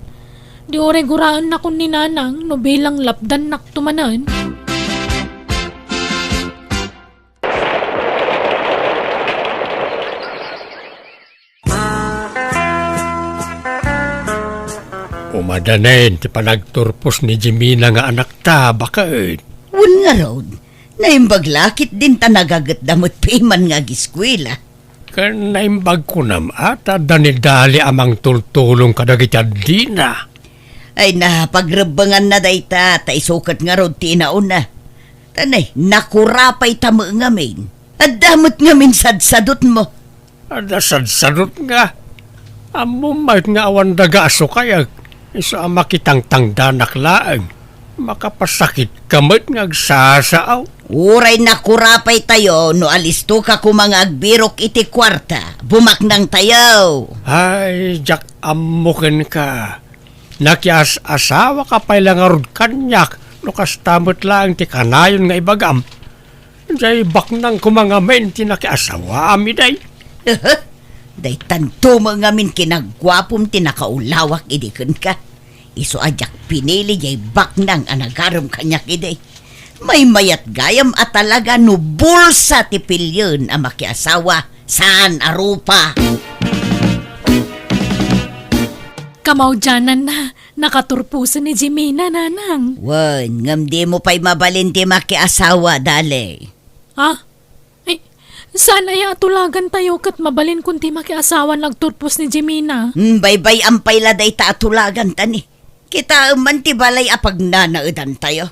Di uray guraennakon ni nanang no bilang lapdannakto manen. Madanen ti panagturpos ni Jimina nga anakta, baket. Wen ngarud, naimbag la ketdin ta nagagetda met piman nga agiskuela. Ken naimbag kunam a ta adda ni Dali a mangtultulong kadagiti addina. Ay na, pagrebbenganna dayta, ta isu ket ngarud ti inauna. Ta nay, nakurapayta met ngamin. Adda met ngamin sadsadutmo. Adda sadsadot nga. Ammom met nga awan daga a sukayek. Isu a makitangtangdanak laeng. Makapasakitka met nga agsasaaw. Uray nakurapaytayo no alistoka koma nga agbirok iti kuarta. Bumaknangtayo. Ay, diak ammo kenka. Nakias-asawaka pay la ngarud kaniak no kasta met laeng ti kanayon nga ibagam. Diay baknang koma ngamin ti nakiasawaam idiay. Daytanto met ngamin kinaguapom ti nakaulawak idi kenka. Isu a diak pinili diay baknang a nagarem kaniak idi. Maymayat gayam a talaga no bulsa ti pilien a makiasawa, saan a rupa. Kamaudiananna, nakaturposen ni Jimina, nanang. Wen, ngem dimo pay mabalin ti makiasawa, Dali. Ha? Ay, saan aya a tulagantayo ket mabalinkon ti makiasawa no agturpos ni Jimina? Hmm, baybay-am pay la dayta a tulaganta ni. Kitaem man ti balay a pagnanaedantayo.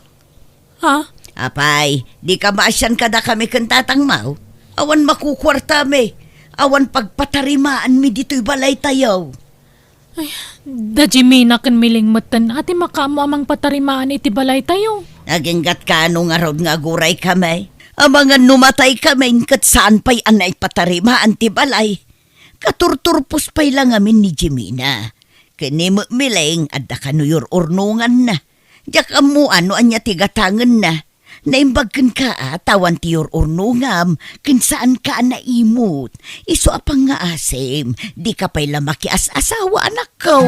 Ha? Apay, dika maasian kadakami ken tatangmo? Awan makukuartami. Awan pagpatarimaanmi ditoy balaytayo. Ay, da Jimina ken Miling metten a ti makaammo a mangpatarimaan iti balaytayo. Aginggatka no ngarud nga aguraykami. Amangan no mataykami, ket saan pay a naipatarimaan ti balay. Katurturpos pay la ngamin ni Jimina. Ken ni Miling, adda kano yur-urnonganna. Diak ammo no ania ti gatangenna. Naimbag kenka a ta awan ti yur-urnongam, ken saanka a naimut. Isu a pangngaasim, dika pay la makias-asawa, anakko.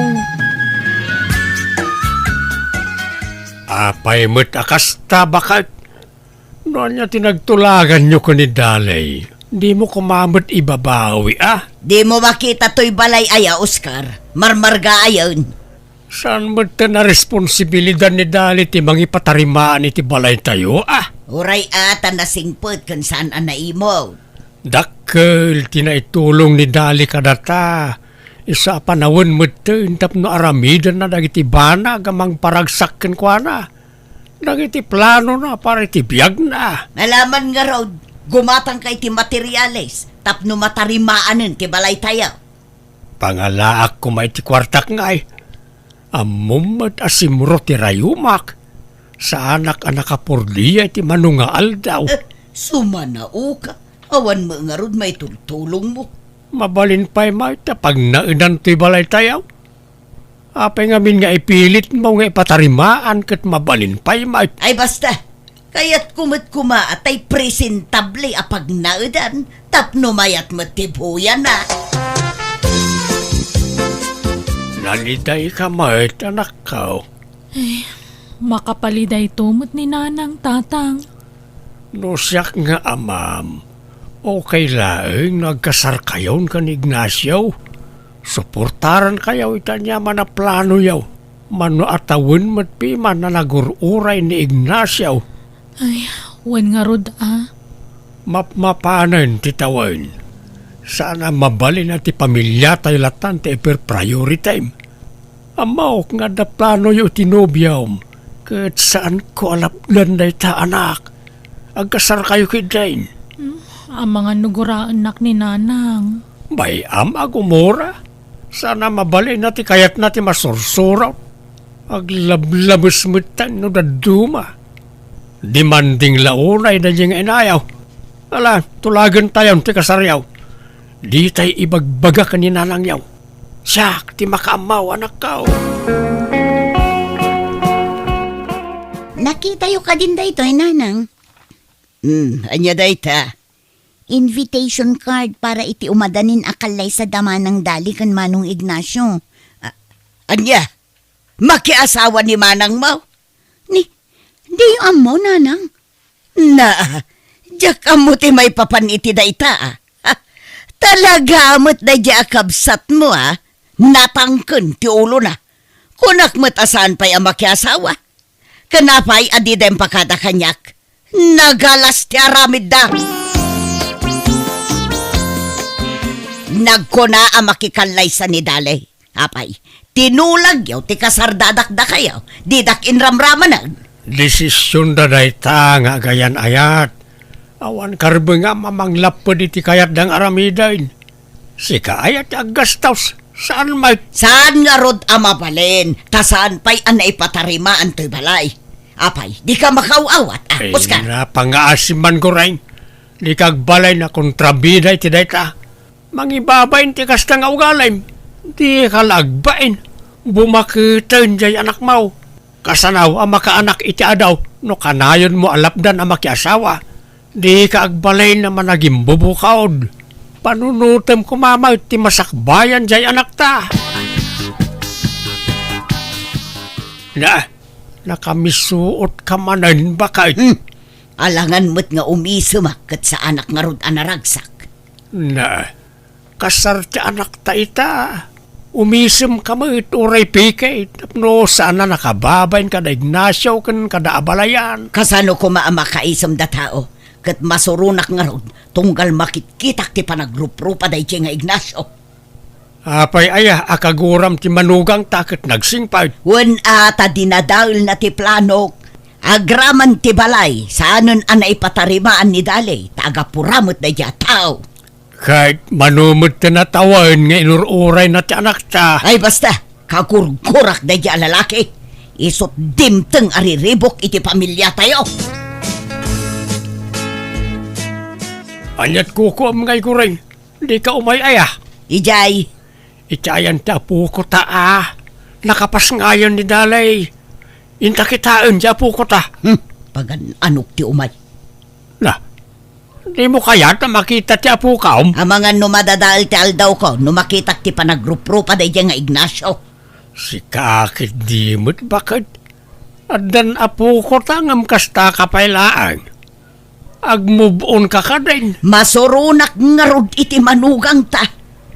Apay met a kasta, baket? No ania ti nagtulaganyo ken ni Dali, dimo koma met ibabawi, a? Dimo makita toy balay aya, Oscar? Marmargaayen. Saan met ta naresponsibilidad ni Dali ti mangipatarimaan iti balaytayo, a? Uray a ta nasingpet ken saan a naimut. Dakkel ti naitulong ni Dali kadata. Isu a panawen metten tapno aramidenna dagiti banag a mangparagsak kenkuana, dagiti planona para iti biagna. Nalaman ngarud, gumatangka iti materiales tapno matarimaanen ti balaytayo. Pangalaak koma iti kuartak ngay. Ammom met a simro ti rayumak. Saanak a nakapordia iti mano nga aldaw. Eh, sumanaoka. Awan met ngarud maitultulongmo. Mabalin pay met ta pagnaedan toy balaytayo. Apay ngamin nga ipilitmo nga ipatarimaan ket mabalin pay met? Ay, basta. Kayatko met koma a tay presentable a pagnaedan tapno mayat met ti buyana. Nalidayka met, anakko. Ay, makapalidayto met ni Nanang, Tatang. No siak nga amam, okay laeng no agkasarkayon ken ni Ignacio. Suportarankayo iti aniaman a planoyo. Mano a tawen met piman a nagur-uray ni Ignacio. Ay, wen ngarud a. Mapmapanen ti tawen. Saan a mabalin a ti pamiliatayo latan ti iper-priority. Ammok nga adda planoyo iti nobiom, ket saanko a lapdan dayta, anak. Agkasarkayo ketdin. Hmm, amangan no guraennak ni Nanang. Bay-am a gumura. Saan a mabalin a ti kayatna ti masursurot. Aglablabes metten no dadduma. Demanding la unay daydi nga inayo. Ala, tulagentayon ti kasaryo. Ditay ibagbaga ken ni nanangyo. Siak ti makaammo, anakko. Nakitayo kadin daytoy, Nanang? Hmm, ania dayta? Invitation card para iti umadanin a kallaysa da Manang Dali ken Manong Ignacio. A-, ania? Makiasawa ni manangmo? Ni, diyo ammo, Nanang? Na, diak ammo ti maipapan iti dayta, a. Ha, talaga met daydi a kabsatmo, a. Natangken ti ulona. Kunak met a saan pay a makiasawa. Ken apay a dida impakada kaniak? Nagalas ti aramidda. Nagkuna a makikallaysa ni Dale. Apay, tinulagyo ti kasardadak dakayo, didak inramramaneg. Desisionda dayta nga agayan-ayat. Awan karbengam a manglapped iti kayatda nga aramiden. Sika aya ti aggastos, saan met? Saan ngarud a mabalin, ta saan pay a naipatarimaan toy balay. Apay, dika makaaw-awat, a, Oscar? Ay, napangaasim man, Goreng. Dika agbalin a kontrabida iti dayta. Mangibabain ti kasta nga ugalim. Dika la agbain. Bumaketen jay anakmo. Kasano a makaanak iti adaw no kanayonmo a lapdan a makiasawa? Dika agbalin a managimbubukod. Panunotem koma met ti masakbayan jay anakta. Na, nakamisuotka manen, baket. Hmm. Alangan met nga umisemak ket saanak ngarud a naragsak. Na, kasar ti anakta ita. Umisemka met uray pikit tapno saan a nakababain kada Ignacio ken kada abalayan. Kasano koma a makaisemda tao? Ket masuronak ngarud tunggal makitkitak ti panagruprupa daydiay nga Ignacio. Apay aya a kaguram ti manugangta ket nagsingpet? Wen a, ta dinadaelna ti planok. Agraman ti balay, saanen a naipatarimaan ni Dale, ta agapura met daydiay a tao. Ket mano met ti natawen nga inur-urayna ti anakta? Ay, basta, kagurgurak daydiay a lalaki. Isut' dimteng a riribuk iti pamiliatayo. Aniat kukuam ngay, Goreng? Dika umay aya? Idiay. Iti ayan ti apokota a. Nakapasngayan ni Dale. Inta kitaen ti apokota. Hmm, pagan-anok ti umay. Na, dimo kayat a makita ti apokam? Amangan no madadael ti aldawko, no makitak ti panagruprupa daydiay nga Ignacio. Sika ket di met, baket. Addan apokota ngem kastaka pay laeng. Agmove-onka kadin. Masuronak ngarud iti manugangta.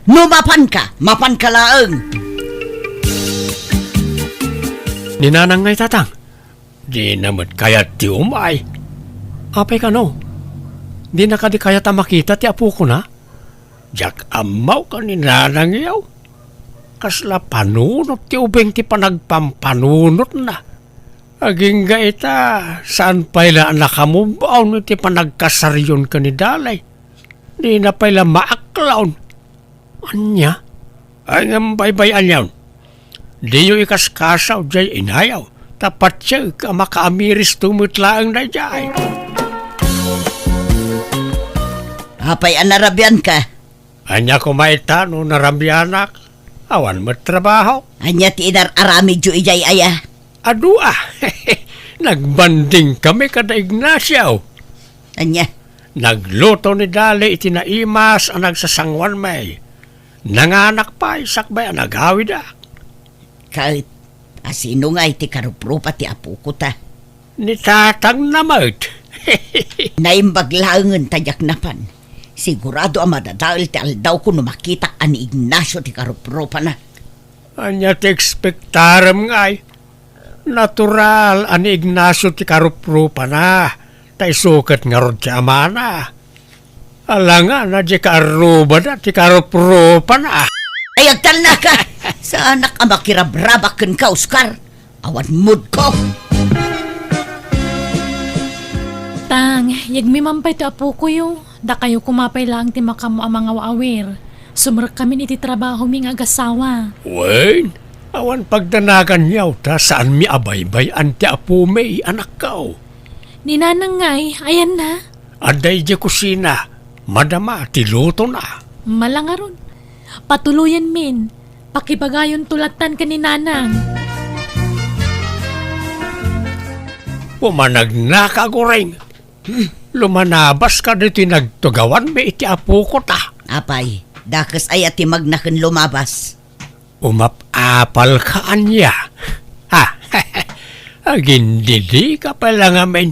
No mapanka, mapanka laeng. Ni Nanang ngay, Tatang? Dina met kayat ti umay. Apay kano? Dina kadi kayat a makita ti apokona? Diak ammo ken ni Nanangyo. Kasla panunot ti ubing ti panagpampanunotna. Agingga ita, saan pay la a nakamove-on iti panagkasaryon ken ni Dale. Dina pay la maaklon. Ania? Ay, ngem baybay-anyon. Diyo ikaskasaw jay inayo, ta patiek a makaamiristo met laeng daydiay. Apay a narabianka? Ania koma ita no narabianak? Awan met trabaho. Ania ti inar-aramidyo idiay aya? Adu a. Nagbanding kami kada Ignacio. Ania? Nagluto ni Dale iti naimas a nagsasanguanmi. Nanganak pay sakbay a nagawidak. Ket, asino ngay ti karuprupa ti apokota? Ni tatangna met. Naimbag laengen ta diak napan. Sigurado a madadael ti aldawko no makitak a ni Ignacio ti karuprupana. Ania ti ekspektarem ngay? Natural a ni Ignacio ti karuprupana, ta isu ket ngarud ti amana. Alangan a di kaarrubada ti karuprupana. Ay, agtalnaka! Saanak a makirabrabak kenka, Oscar. Awan moodko. Tang, yegmi man pay ti apokoyo. Dakayo koma pay laeng ti makaammo a mangaw-awir. Sumrekkamin iti trabahomi nga agasawa. Wen, awan pagdanaganyo ta saanmi a baybay-an ti apomi, anakko. Ni Nanang ngay, ayanna? Adda idiay kusina, madama ti lutona. Malangaron. Patuloyenmin. Pakibagayonto lattan ken ni Nanang. Umanagnaka, Goreng. Lumanabaska ditoy nagtugawanmi iti apokota. Apay, dakes aya ti magna ken lumabas? Umap-apalka ania? Ha? Agindidika pay la ngamin.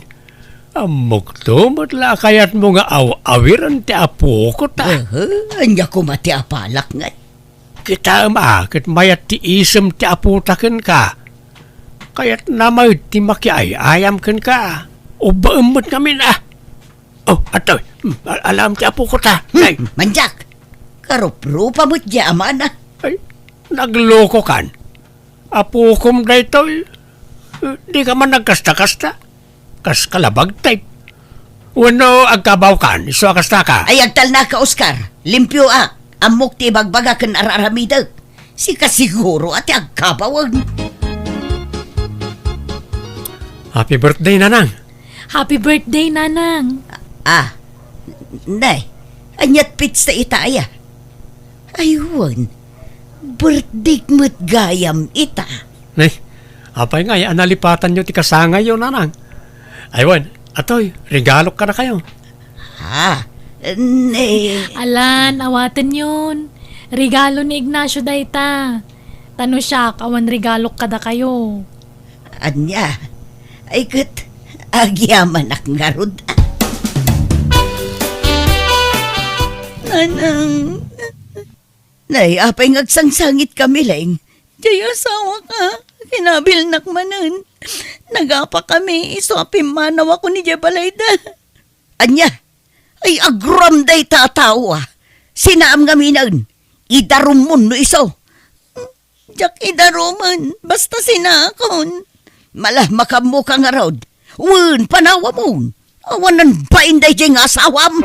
Ammokto met la a kayatmo nga aw-awiren ti apokota. Aha, ania koma ti apalak ngay? Kitaem a ket mayat ti isem ti apota kenka. Kayatna met ti makiay-ayam kenka. Ubbaem met ngamin a. Oh, atoy. Hmm, al-, alam ti apoko ta. Hmm, ay. Mandiak. Karuprupa met diay amana. Ay, naglokokan. Apokom daytoy. Eh, dika man nagkasta-kasta. Kas kalabag type. Wenno agkabawkan, isu a kastaka. Ay, agtalnaka, Oscar. Limpioak. Ammok ti ibagbaga ken ar-aramidek. Sika siguro a ti agkabawen. Happy birthday, Nanang. Happy birthday, Nanang. Ah, nay, aniat pitsta ita aya? Ay, wen, birthday met gayam ita. Nay, apay ngay a nalipatanyo ti kasangayyo, Nanang? Ay, wen, atoy, regalok kadakayo. Ha? Ne. Alan, awatenyon. Regalo ni Ignacio dayta. Ta no siak, awan regalok kadakayo. Ania? Ay ket, agyamanak ngarud. Nanang. Nay, apay nga agsangsangitka, Mileng? Diay asawaka, kinabilnak manen. Nagapakami, isu a pimmanawakon idiay balayda. Ania? Ay, aguram dayta a tao a. Sinaam ngaminen. Idarummon no isu. Diak idarumen, basta sinaakon. Mala, makaammoka ngarud. Wen, panawamon. Awanan bain daydiay nga asawam.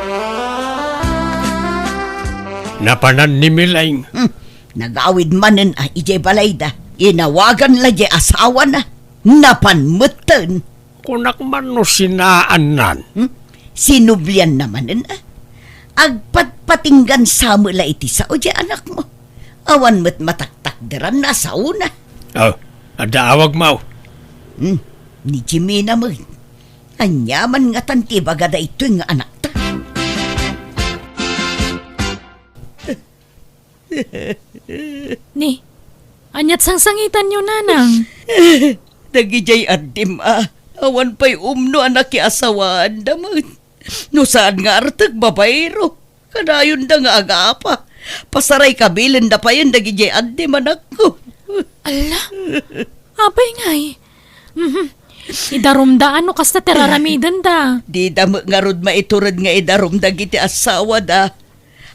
Napanan ni Mileng. Hmm. Nagawid manen a idiay balayda. Inawagan la diay asawana. Napan metten. Kunak man no sinaannan. Hmm? Sinublianna manen a. Agpatpatinggan sa met la iti sao diay anakmo. Awan met mataktakderan a saona. Oh, adda awagmo. Hmm, ni Jimena met. Aniaman ngatan ti ibaga daytoy nga anakta? Ni, aniat sangsangitanyo, Nanang? Dagidiay addim a, awan pay umno a nakiasawaanda met. No saan nga artek, babaero. Kadayonda nga agapa. Pasaray kabilenda payen dagidiay addim, anakko. Alla, apay ngay? Mhm. Idarumda no kasta ti ar-aramidenda. Dida met ngarud maitured nga idarum dagiti asawada.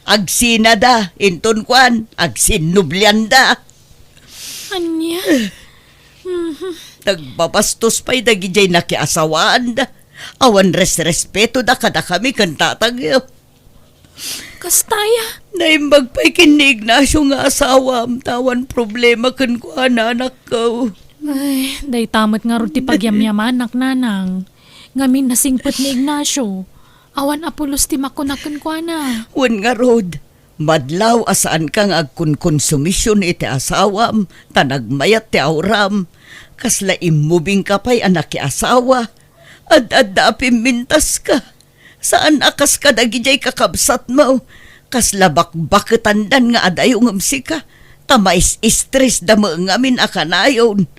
Agsinada, inton kuan, agsinnublianda. Ania? Mhm. Nagbabastos pay dagidiay nakiasawaanda. Awan resrespetoda kadakami ken tatangyo. Kasta aya? Naimbag pay ken ni Ignacio nga asawam, ta awan problema kenkuana, anakko. Ay, dayta met ngarud ti pagyamyamanak, Nanang. Ngamin nasingpet ni Ignacio. Awan a pulos ti makuna kenkuana. Wen ngarud, madlaw a saanka nga agkonkonsumision iti asawam, ta nagmayat ti auram. Kasla immubingka pay a nakiasawa. Ad-adda a pimmintaska. Saan a kas kadagidiay kakabsatmo, kasla bakbaketandan nga adayo ngem sika, ta mais-istresda met ngamin a kanayon.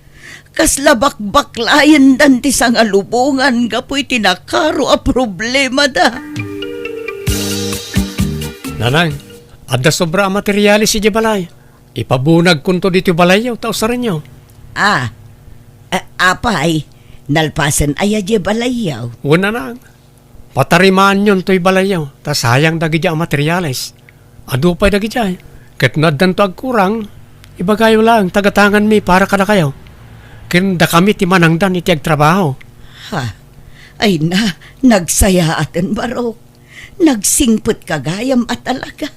Kasla bakbaklayendan ti sangalubongan gapu iti nakaro a problemada. Nanang, adda sobra a materiales idiay balay. Ipabunagkonto ditoy balayyo, ta usarenyo. Ah, a-, apay, nalpasen aya diay balayyo? Wen, Nanang. Patarimaanyon toy balayyo, ta sayang dagiti a materiales. Adu pay dagidiay, ket no addanto agkurang, ibagayo laeng ta gatanganmi para kadakayo. Ken dakami ti manangdan iti agtrabaho. Ha? Ay na, nagsayaaten, Barok. Nagsingpetka gayam a talaga.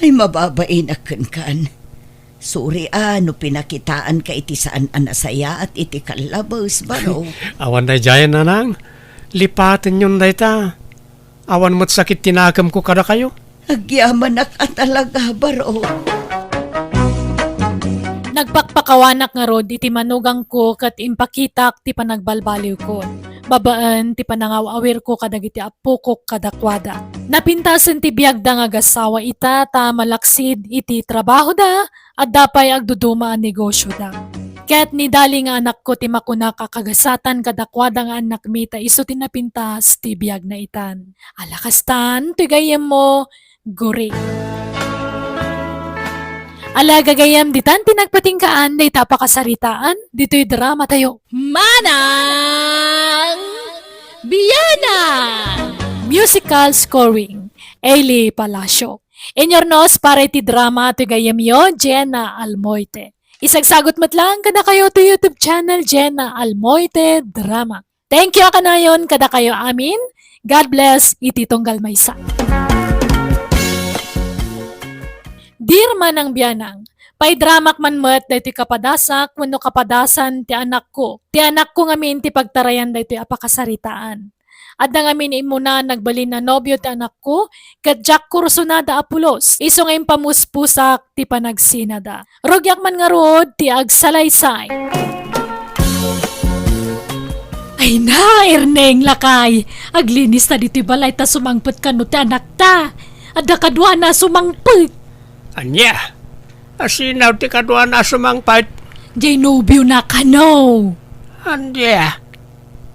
Ay, mababainak kenkan. Suri a no pinakitaanka iti saan a nasayaat iti kallabes, Barok. Awan daydiayen, Nanang. Lipatenyon dayta. Awan met sakit ti nakemko kadakayo. Agyamanak a talaga, Barok. Nagpakpakawanak ngarud iti manugangko ket impakitak ti panagbalbaliwkon, babaen ti panangaw-awirko kadagiti appokok kadakuada. Napintasen ti biagda nga agassawa ita ta malaksid iti trabahoda, adda pay agduduma a negosioda. Ket ni Dali nga anakko ti makunak a kagasatan kadakuada nga annakmi ta isu ti napintas ti biagna itan. Ala kastan, ti gayyemmo, Guri. Ala, gagayyem, ditan ti nagpatinggaan dayta a pakasaritaan ditoy dramatayo. Manang Bianang! Musical scoring, Eli Palacio. Inyurnos para iti drama toy gayyemyo, Jenna Almoite. Isagsagut met laeng kadakayo ti YouTube channel, Jenna Almoite Drama. Thank you a kanayon kadakayo amin. God bless iti tunggal maysa. Dear Manang Bianang, paidramak man met daytoy kapadasak wenno kapadasan ti anakko. Ti anakko ngamin ti pagtarayan daytoy a pakasaritaan. Adda ngamin immuna nagbalin a nobio ti anakko, ket diak kursunada a pulos, isu nga impamuspusak ti panagsinada. Rugiak man ngarud ti agsalaysay. Ay na, Erneng, lakay! Aglinista ditoy balay ta sumangpet kano ti anakta. Adda kaduana a sumangpet. Ania? Asino ti kaduana a sumangpet? Jay nobiona kano. Ania?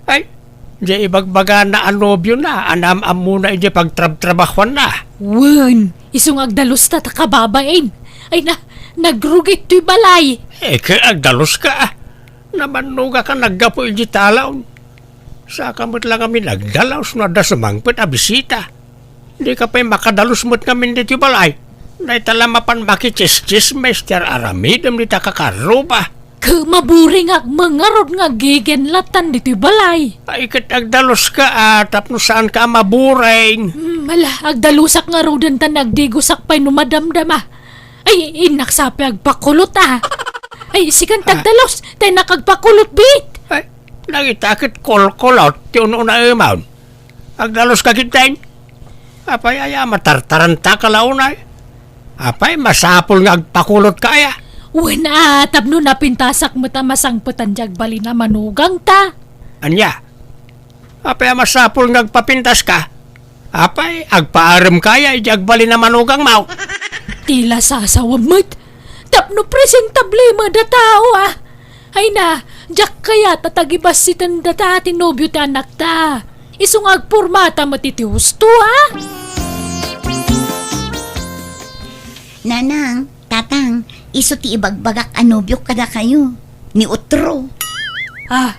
Ay, jay ibagbagana a nobiona, anam-ammona idiay pagtrabtrabahuanna. Wen, isu nga agdalusta ta kababain. Ay na, nagrugi toy balay. Eh, ket agdaluska. Namannogaka naggapu idiay talaon. Saka met la ngamin agdalus no adda sumangpet a bisita. Dika pay makadalus met ngamin ditoy balay. Dayta la mapan makitsismis ti ar-aramidem dita kakarruba. Ket maburingak met ngarud nga agigen latan ditoy balay. Ay, ket agdaluska a tapno saanka a maburing. Hmm, ala, agdalusak ngaruden ta nagdigusak pay no madamdama. Ay, innak sa pay agpakulot a. Ay, sikan ti agdalus, ta innak agpakulot, bit. Ay, dagita ket kulkulot ti un-unaemon. Agdaluska ketdin. Apay aya, matartarantaka la unay? Apay, masapul nga agpakulotka aya? Wen a, tapno napintasak met a masangpetan ti agbalin a manugangta. Ania? Apay a masapul nga agpapintaska? Apay, agpaaremka aya idiay agbalin a manugangmo? Ti la sasawem met. Tapno presentable met a tao a. Ay na, diak kayat a tagibassiten data ti nobio ti anakta. Isu nga agpormata met iti husto a. Nanang, tatang, isu ti ibagbagak a nobiok kadakayo. Ni Utro. Ah,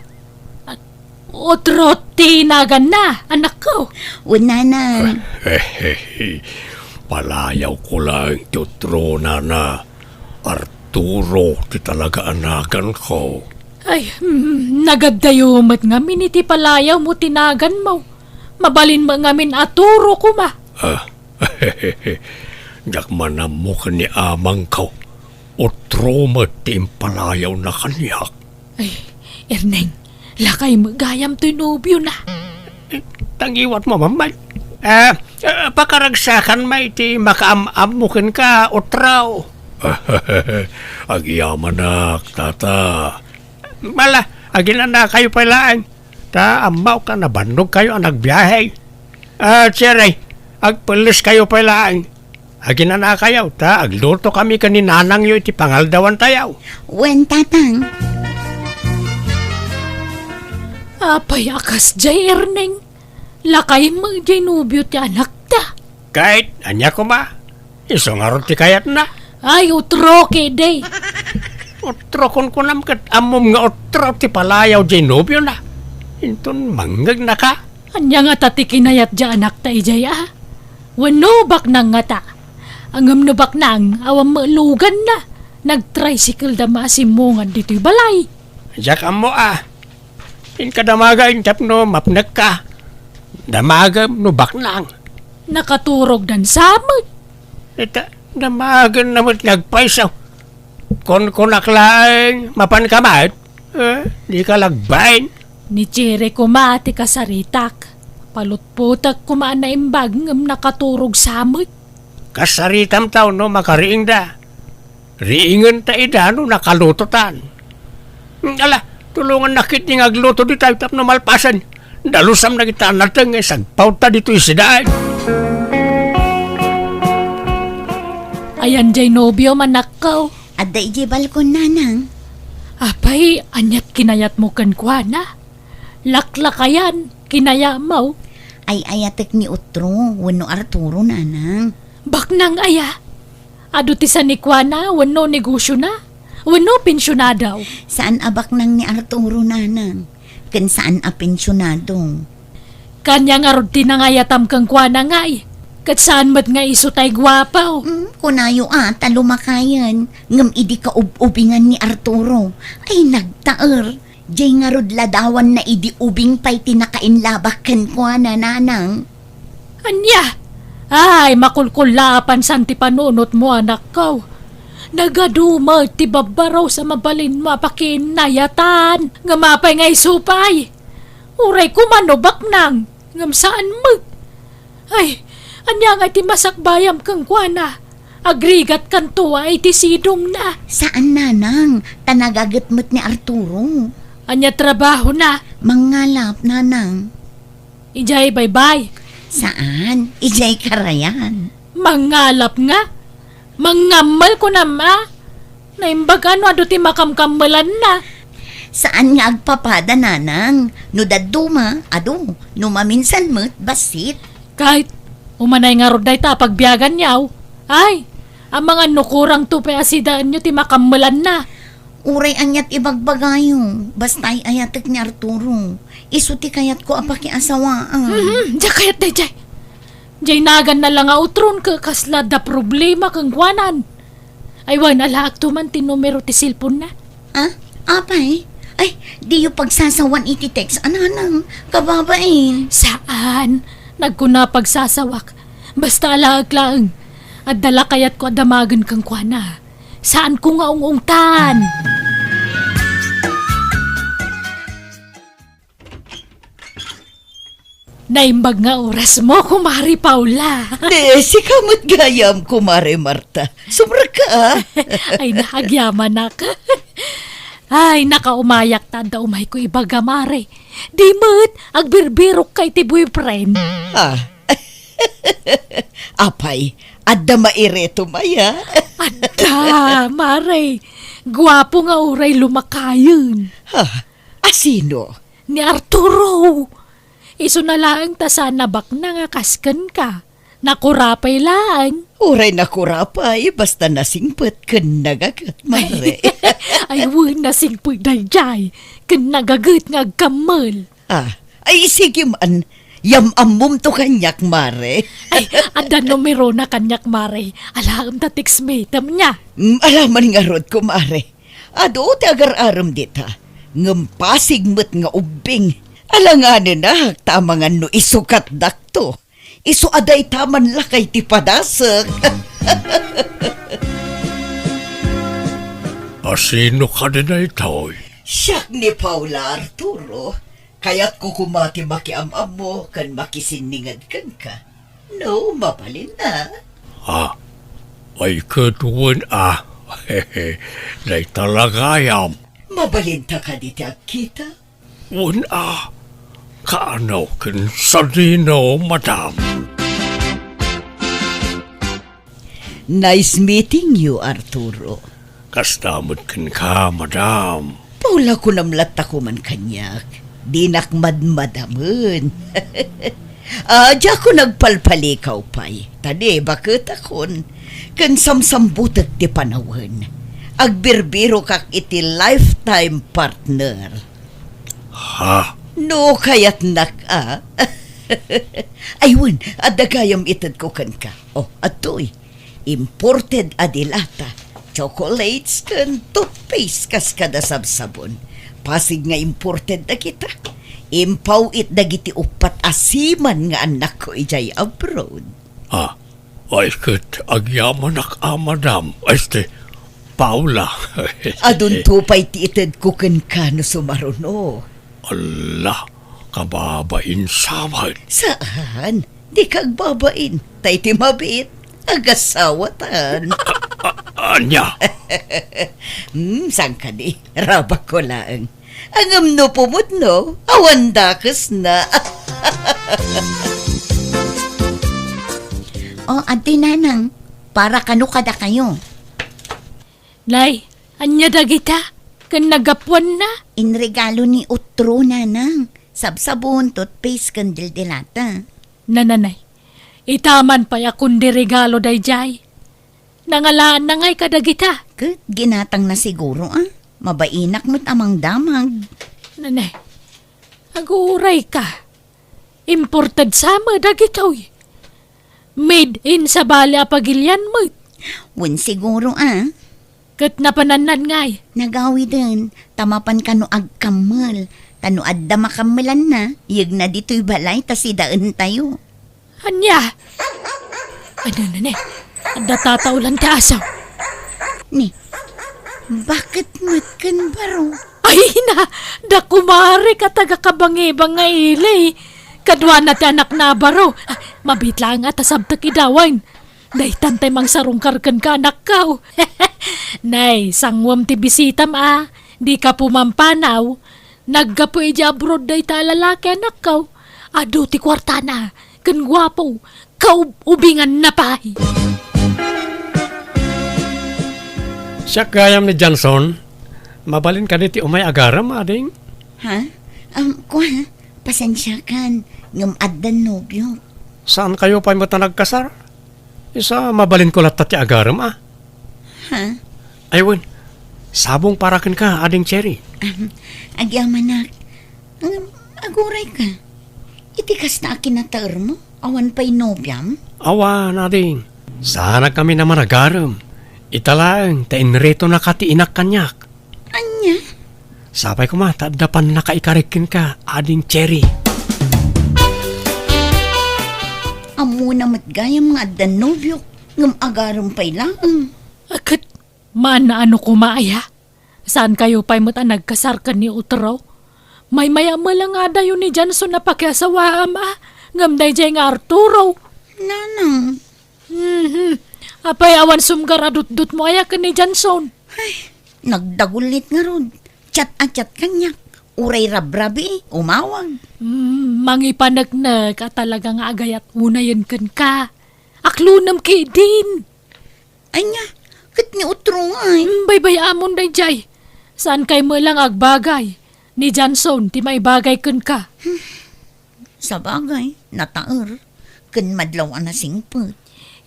Utro ti naganna, anakko. Wen, nanang. Palayawko laeng ti Utro, nana. Arturo ti talaga a naganko. Ay, mm, nagaddayo met ngamin iti palayawmo ti naganmo. Mabalin met ngamin a Turo koma. Ah, diak man ammo ken ni amangko. Utro met ti impalayawna kaniak. Ay, Erneng, lakay met gayam toy nobiona. Eh, tangiwatmo, Mamay. Ah, ah, pakaragsakan met ti makaam-ammo kenka, Utro. Agyamanak, tata. Ala, aginanakayo pay laeng. Ta ammok a nabannogkayo a nagbiahe. Ah, Cherry, agpelleskayo pay laeng. Aginanakayo, ta aglutokami ken ni nanangyo iti pangaldawantayo. Wen, tatang. Apay a kasdiay, Erneng? Lakay met diay nobio ti anakta. Ket, ania koma? Isu ngarud ti kayatna? Ay, Utro, kede. Utro, kunkunam ket ammom nga Utro ti palayaw diay nobiona. Inton mangngegnaka. Ania ngata ti kinayat diay anakta idiay a? Wenno baknang ngata? Ngem no baknang, awan met luganna. Nagtricycle da masimmungan ditoy balay. Diak ammo a. Inka damagen tapno mapnekka. Damagem no baknang. Nakaturogdan sa met. Ita, damagenna met nga agpayso. Kunkunak laeng, mapanka met? Eh, dika lagbain. Ni Cherry koma ti kasaritak. Palutpotek koma a naimbag ngem nakaturog sa met. Kasaritam ta no makariingda. Riingenta ida no nakalutotan. Ala, tulongannak ketdi nga agluto dita tapno malpasen. Dalusam dagita a nateng nga isagpawta ditoy sidaen. Ayan diay nobiom, anakko. Adda idiay balkon, nanang. Apay, aniat kinayatmo kenkuana? Laklakayan, kinayatmo? Ay-ayatek ni Utro wenno Arturo, nanang. Baknang aya? Adu ti sanikuana wenno negosiona wenno pensionado? Saan a baknang ni Arturo, nanang, ken saan a pensionado. Kania ngarud ti nangayatam kenkuana ngay, ket saan met nga isu tay guapo. Mm, kunayo a ta lumakayen, ngem idi kaub-ubingan ni Arturo, ay nagtaer. Jay ngarud ladawanna idi ubing pay ti nakainlabak kenkuana, nanang. Ania? Ay, makulkullaapansan ti panunotmo, anakko. Nagadu met ti babbaros a mabalinmo a pakiinnayatan. Ngem apay nga isu pay? Uray kumano baknang, ngem saan met. Ay, ania nga ti masakbayam kenkuana? Agrigatkanto a iti sidongna. Saan, nanang, ta nagaget met ni Arturo. Ania trabahona? Mangngalap, nanang. Idiay baybay? Saan, idiay karayan. Mangngalap nga? Mangngammel kunam a? Naimbag a no adu ti makamkammelanna. Saan nga agpapada, nanang. No dadduma, adu. No maminsan met, bassit. Ket, umanay ngarud dayta a pagbiaganyo. Ay, amangan no kurangto pay a sidaenyo ti makammelanna. Uray aniat ibagbagayo, basta ay-ayatek ni Arturo. Isu ti kayatko a pakiasawaan. Mhm, diak kayat daydiay. Diay naganna la nga utron ket kasla adda problema kenkuanan. Ay, wen, alaekto man ti numero ti cellphone-na. Ah? Apay? Ay, diyo pagsasawan iti text, a nanang, kababain. Saan? Nagkuna pagsasawak. Basta alaek laeng. Adda la kayatko a damagen kenkuana. Saanko nga ung-ungtan. Naimbag nga orasmo, Kumare Paula. Di, sika met gayam, Kumare Marta. Sumrekka, a? Ay, naagyamanak. Ay, nakaumayak ta adda umayko ibaga, Mare. Di met, agbirbirokka iti boyfriend. Ah. Apay, adda mairetom aya? Adda, Mare. Guapo nga uray lumakayen. Ah, asino? Ni Arturo. Isuna laeng ta saan a baknang a kas kenka. Nakurapay laeng. Uray nakurapay, basta nasingpet ken nagaget, Mare. Ay, wen, nasingpet daydiay. Ken nagaget nga agkammel. Ah, ay, sige man. Yam-ammomto kaniak, Mare. Ay, adda numerona kaniak, Mare. Alaem ta text me-tem-na. Mm, ala man ngarud, Kumare. Adu ti agar-arem dita. Ngem pasig met nga ubbing. Alanganenak, ta amangan no isukatdakto. Isu a dayta man lakay ti padasek. Asino kadi daytoy? Siak ni Paula, Arturo. Kayatko koma ti makiam-ammo ken makisinninged kenka. No, mabalin a. Ah, ay ket wen a. Dayta la gayam. Mabalinta kadi ti agkita? Wen a. Kaano ken sadino, madam? Nice meeting you, Arturo. Kasta met kenka, madam. Paula, kunam latta koman kaniak. Dinak madmadamen. Ah, diakon agpalpalikaw pay. Ta di, baketakon. Ken samsambutek ti panawen. Agbirbirokak iti lifetime partner. Ha? No kayatnak, a? Ay, wen, adda gayam itedko kenka. Oh, adtoy. Imported a dilata, chocolates, ken toothpaste kas kada sabsabon. Pasig nga imported dagita. Impaw-it dagiti uppat a seaman nga annakko idiay abroad. Ah, ay ket agyamanak a, madam. Este, Paula. Adunto pay ti itedko kenka no sumaruno. Alla, kababain sa met. Saan? Dika agbabain. Ta iti mabiit, agasawatan. A-, a-, ania? Hmm, saan kadi? Rabakko laeng. Ngem no pumudno, awan dakesna. O, adtoy, nanang, para kano kadakayo. Nay, ania dagita? Ken nagapuanna? Inregalo ni Utro, nanang. Sabsabon, toothpaste, ken dildilata. Nananay, ita man pay a kundi regalo daydiay. Nangalaanna ngay kadagita. Ket ginatangna siguro, a. Mabainak met a mangdamag. Nanay, aguray ka. Imported sa met dagitoy. Made in sabali a pagilian met. Wen siguro, a. Ket napanannan ngay. Nagawiden, ta mapan kano agkammel. Ta no adda makammelanna, yegna ditoy balay ta sidaentayo. Ania? Ano na ni? Adda tataulan ti aso. Ni, bakit met ken baro? Ay na, da kumare ka taga Kabangibang nga ili. Kaduana ti anakna a baro. Ah, mabit laeng a ta sabtek idawen. Daytan tay mangsarungkar kenka, anakko. Nay, sanguem ti bisitam a. Dika pumampanaw. Naggapu idiay abroad dayta a lalaki, anakko. Adu ti kuartana, ken guapo, kaub-ubinganna pay. Siak gayam ni Johnson. Mabalin kadi ti umay agarem, ading? Ha? Um, kua, pasensiakan, ngem addan nobiok. Saankayo pay met a nagkasar? Isu a mabalinko latta ti agarem, a. Ha? Ay, wen, sabong para kenka, ading Cherry. Ahem, agyamanak. Ngem, aguray ka. Iti kasta a kinataermo, awan pay nobiam? Awan, ading. Saanak kami a managarem. Ita laeng, ta inritonaka ti inak kaniak. Ania? Sapay koma ta adda pannakaikarik kenka, ading Cherry. Ammona met gayam nga adda nobiok, ngem agarem pay laeng. A, ket maano koma aya? Saankayo pay met a nagkasar ken ni Utro? Maymay-am la nga adayo ni Johnson a pakiasawaam a, ngem daydiay nga Arturo. Nanang. Mhm. Apay awan sumgar a dutdutmo aya ken ni Johnson? Ay, nagdagullit ngarud. Chat a chat kaniak. Uray rabrabii, umawag. Mm, mangipaneknek a talaga nga agayat unayen kenka. Aklonem ketdin. Ania, ket ni Utro ngay? Mm, baybay-amon daydiay. Saankay met la nga agbagay. Ni Johnson ti maibagay kenka. Sabagay, nataer, ken madlaw a nasingpet.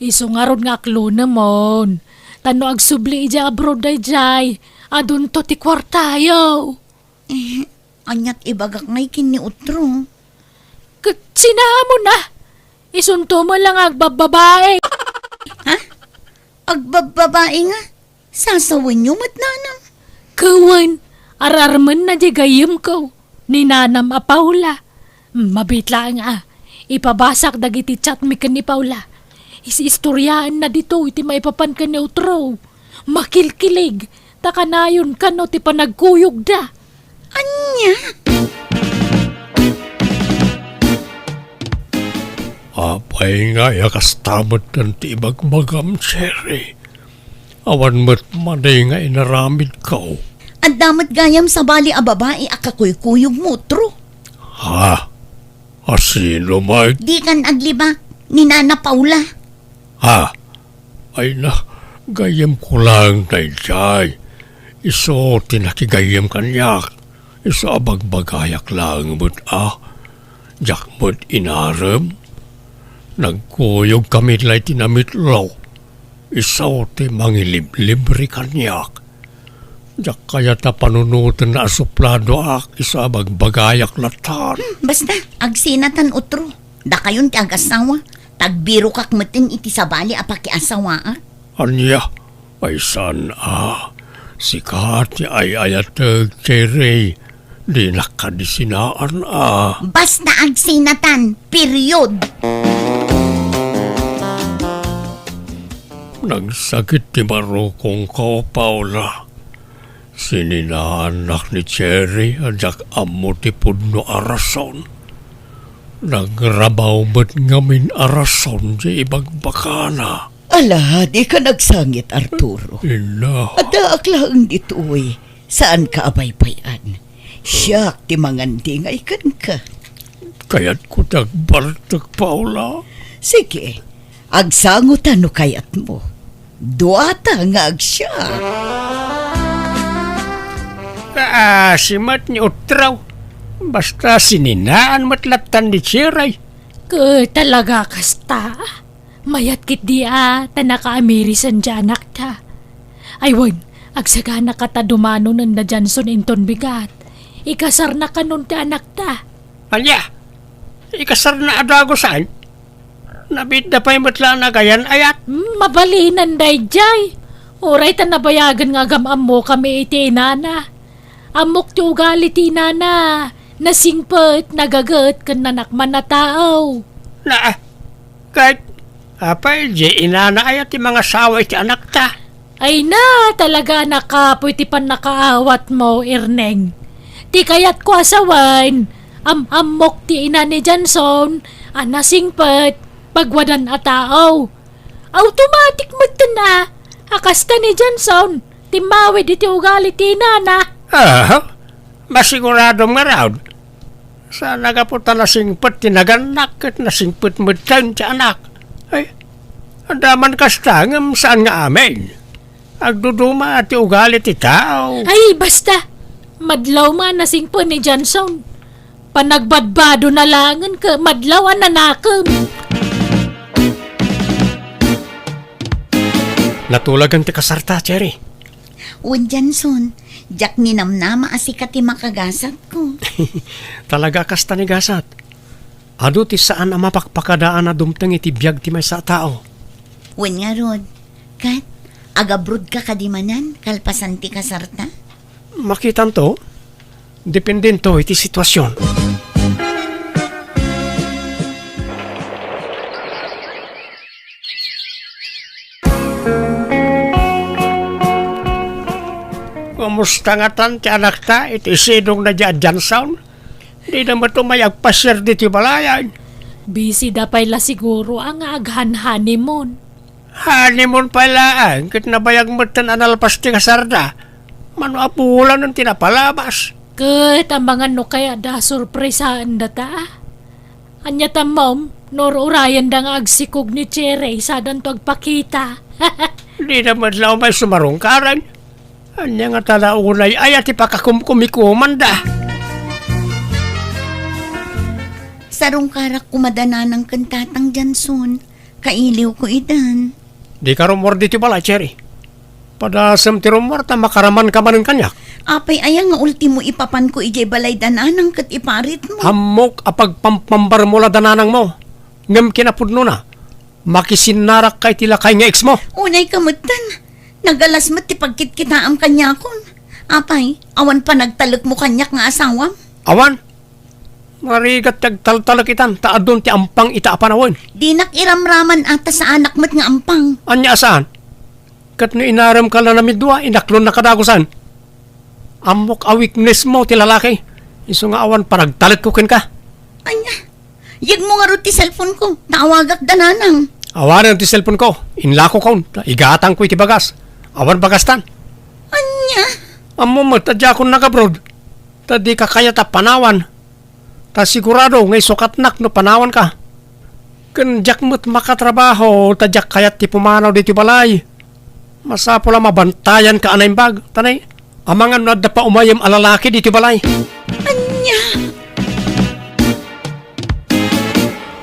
Isu ngarud nga aklonemon. Ta no agsubli idiay abroad daydiay, adunto ti kuartayo. Eh, aniat ibagak ngay ken ni Utro? Ket sinaamon a, isunto met la nga agbabbabae. Ha? Agbabbabae nga? Sasawenyo met, nanang? Ket wen, ar-armenna di gayyemko, ni nanam a Paula. Mabit laeng a, ipabasak dagiti chatmi ken ni Paula. Is-istoriaenna ditoy ti maipapan ken ni Utro. Makilkilig, ta kanayon kano ti panagkuyogda. Ania? Apay ngay a kasta metten ti ibagbagam, Cherry? Awan met madi nga inaramidko. Adda met gayam sabali a babai a kakuykuyogmo, Utro. Ha? A sino met? Dikan aglibak ni Nana Paula. Ha? Ay na, gayyemko laeng daydiay. Isu ti nakigayyem kaniak. Isu a bagbagayak laeng met a. Diak met inarem. Nagkuyogkami la iti namitlo. Isu ti mangiliblibre kaniak. Diak kayat a panunotenna a supladoak, isu a bagbagayak latta. Hmm, basta, agsinatan, Utro. Dakayon ti agasawa, ta agbirokak metten iti sabali a pakiasawaak. Ania? Ay saan a. Sika ti ay-ayateg, Cherry. Dinak kadi sinaan a. Basta agsinatan, period! Nagsakit ti barukongko, Paula. Sininaanak ni Cherry a diak ammo ti pudno a rason. Nagrabaw met ngamin a rason ti ibagbagana. Ala, dika nagsangit, Arturo. Inna. Addaak laeng ditoy. Saanka a baybay-an. Siak ti mangandingay kenka. Kayatko ti agbartek, Paula. Sige, agsango ta no kayatmo. Duata nga agsiak. Kaasi met ni Utraw. Basta sininaan met lattan ni Cherry. Ket talaga kasta? Mayat ketdi a ta nakaamirisan ti anakta. Ay wen, agsaganaka ta dumanonen da Johnson inton bigat. Ikasarna kanon ti anakta. Ania? Ikasarna a dagusan? Nabiitda pay met la a nagayan-ayat. Hmm, mabalinan daydiay. Uray ta nabayagen nga agam-ammokami iti inana. Ammok ti ugali ti inana. Nasingpet, nagaget, ken nanakman a tao. Na, ket, apay, di inana aya ti mangasawa iti anakta? Ay na, talaga a nakapoy ti pannakaawatmo, Erneng. Ti kayatko a sawen, am-ammok ti ina ni Johnson a nasingpet, pagwadan a tao. Automatic metten a, a kasta ni Johnson, timmawid iti ugali ti inana. Aha, masiguradom ngarud. Sa nagapu ta nasingpet ti nagannak ket nasingpet metten ti anak. Ay, adda man kasta ngem saan nga amin. Agduduma ti ugali ti tao. Ay, basta! Madlaw man a nasingpet ni Johnson. Panagbadbado na langen ket madlaw a nanakem. Natulagan ti kasarta, Cherry. Wen, Johnson, diak ninamnama a sika ti makagasatko. Talaga a kasta ni gasat. Adu ti saan a mapakpakadaan a dumteng iti biag ti maysa a tao. Wen ngarud, ket agabrodka kadi manen kalpasan ti kasarta? Makitanto, dependento iti situasion. Kumusta ngatan ti anakta iti sidongna diay a Johnson? Dida met umay agpasiar ditoy balayan. Busy da pay la siguro a nga aghan-honeymoon. Honeymoon pay laeng ket nabayag metten a nalpas ti kasarda. Mano a bulanen ti napalabas. Ket amangan no kayatda a surpresaen data. Ania tammom, no ur-urayenda nga agsikog ni Cherry sadanto agpakita. Dida met la umay sumarungkaren. Ania ngata la unay aya ti pakakumkumikomanda? Sarungkarak koma da nanang ken tatang Johnson. Kailiwko itan. Dika rummuar ditoy balay, Cherry. Padasem ti rummuar ta makaramanka manen kaniak. Apay aya nga ultimo ipapanko idiay balay da nanang ket iparitmo? Ammok a pagpampambarmo la da nanangmo. Ngem kinapudnona, makisinnarakka iti lakay nga eksmo. Unayka metten. Nagalas met ti pagkitkitaam kaniakon. Apay, awan panagtalekmo kaniak nga asawam? Awan. Narigat ti agtaltalek itan, ta adun ti ampang ita a panawen. Dinak iramraman a ta saanak met nga ampang. Ania a saan? Ket no inaremka la namiddua, inaklonna kadagusan. Ammok a weaknessmo ti lalaki. Isu nga awan panagtalekko kenka. Ania? Yegmo ngarud ti cellphone ko. Naawagak da nanang. Awanen ti cellphone ko. Inlakokon. Ta igatangko iti bagas. Awan bagastan. Ania? Ammom met a diakon nagabroad. Ta dika kayat a panawan. Ta sigurado nga isukatnak no panawanka. Ken diak met makatrabaho ta diak kayat ti pumanaw ditoy balay. Masapul a mabantayanka a naimbag, ta nay, amangan no adda pa umayem a lalaki ditoy balay. Ania?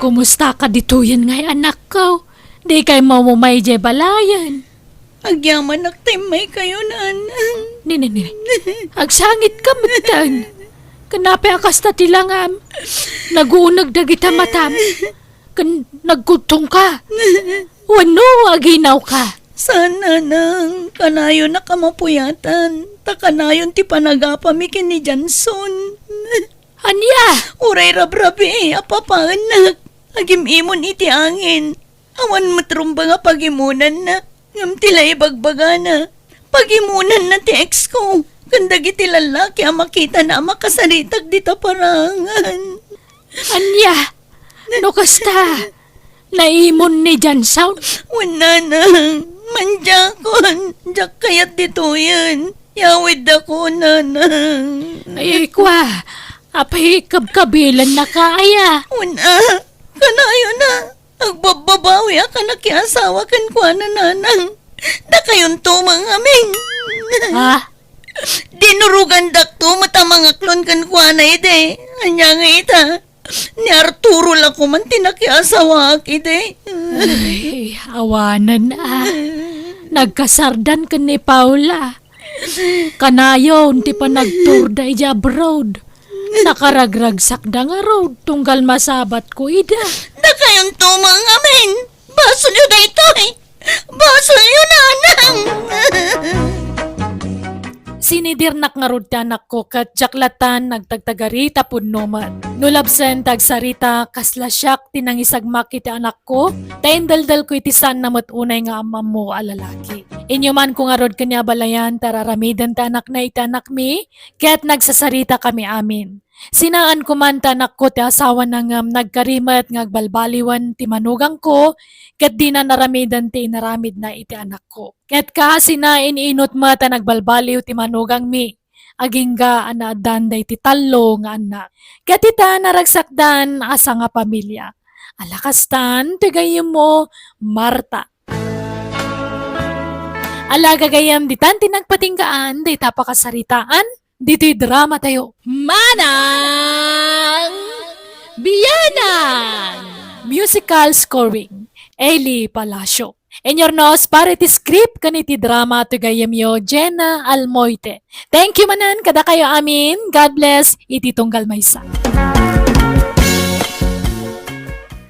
Kumusta ka ditoyen ngay, anakko? Dikay maumay idiay balayen? Agyamanak ta immaykayo, nanang. Nini, nini. Agsangit ka metten. Ken apay a kasta ti langam? Naguuneg dagita matam. Ken nagkudtongka. Wenno aginawka? Saan, nanang. Kanayonak a mapuyatan. Ta kanayon ti panagapami ken ni Johnson. Ania? Uray rabrabii a papaennak. Agim-imon iti angin. Awan met rumbeng a pagimonanna, ngem ti la ibagbagana, pagimonanna ti ex ko ken dagiti lallaki a makitana a makasaritak dita parangan. Ania? No kasta, naimon ni Jansaw? Wen, nanang, mandiakon, diak kayat ditoyen. Yawiddakon, nanang. Ay, kua, apay kabkabilannaka aya? Wen, a, kanayon a. Agbabbabawi a kanakiasawa kenkuana, nanang. Dakayonto mangamin. Ha? Dinurogandakto met a mangaklon kenkuana idi. Ania nga ita? Ni Arturo la koman ti nakiasawaak idi. Ay, awanen a. Nagkasardan ken ni Paula. Kanayon ti panagturda idiay abroad. Nakaragragsakda ngarud tunggal masabatko ida. Dakayon to, mga amin. Basolyo daytoy. Basolyo, nanang. Sinidirnak ngarud ti anakko ket diak latta nagtagtagari ta pudno met. No labsen ti agsarita, kasla siak ti nangisagmak iti anakko, ta indeldelko iti saanna met unay nga am-ammo a lalaki. Inyumanko ngarud ken ni abalayan ta ar-aramiden ti anakna iti anakmi, ket nagsasaritakami amin. Sinaanko man ti anakko ti asawana ngem nagkari met nga agbalbaliwen ti manugangko, ket dina naramiden ti inaramidna iti anakko. Ket kaasina, in-inut met a nagbalbaliw ti manugangmi, agingga a naaddan daydi tallo nga annak. Ket ita, naragsakdan a sangapamilia. Ala kastan ti gayyemmo, Marta. Ala gagayyem, ditan ti nagpatinggaan dayta pakasaritaan ditoy dramatayo. Manang Bianang! Musical scoring, Eli Palacio. Inyurnos para iti script ken iti drama ti gayyemyo, Jenna Almoite. Thank you manen kadakayo amin. God bless iti tunggal maysa.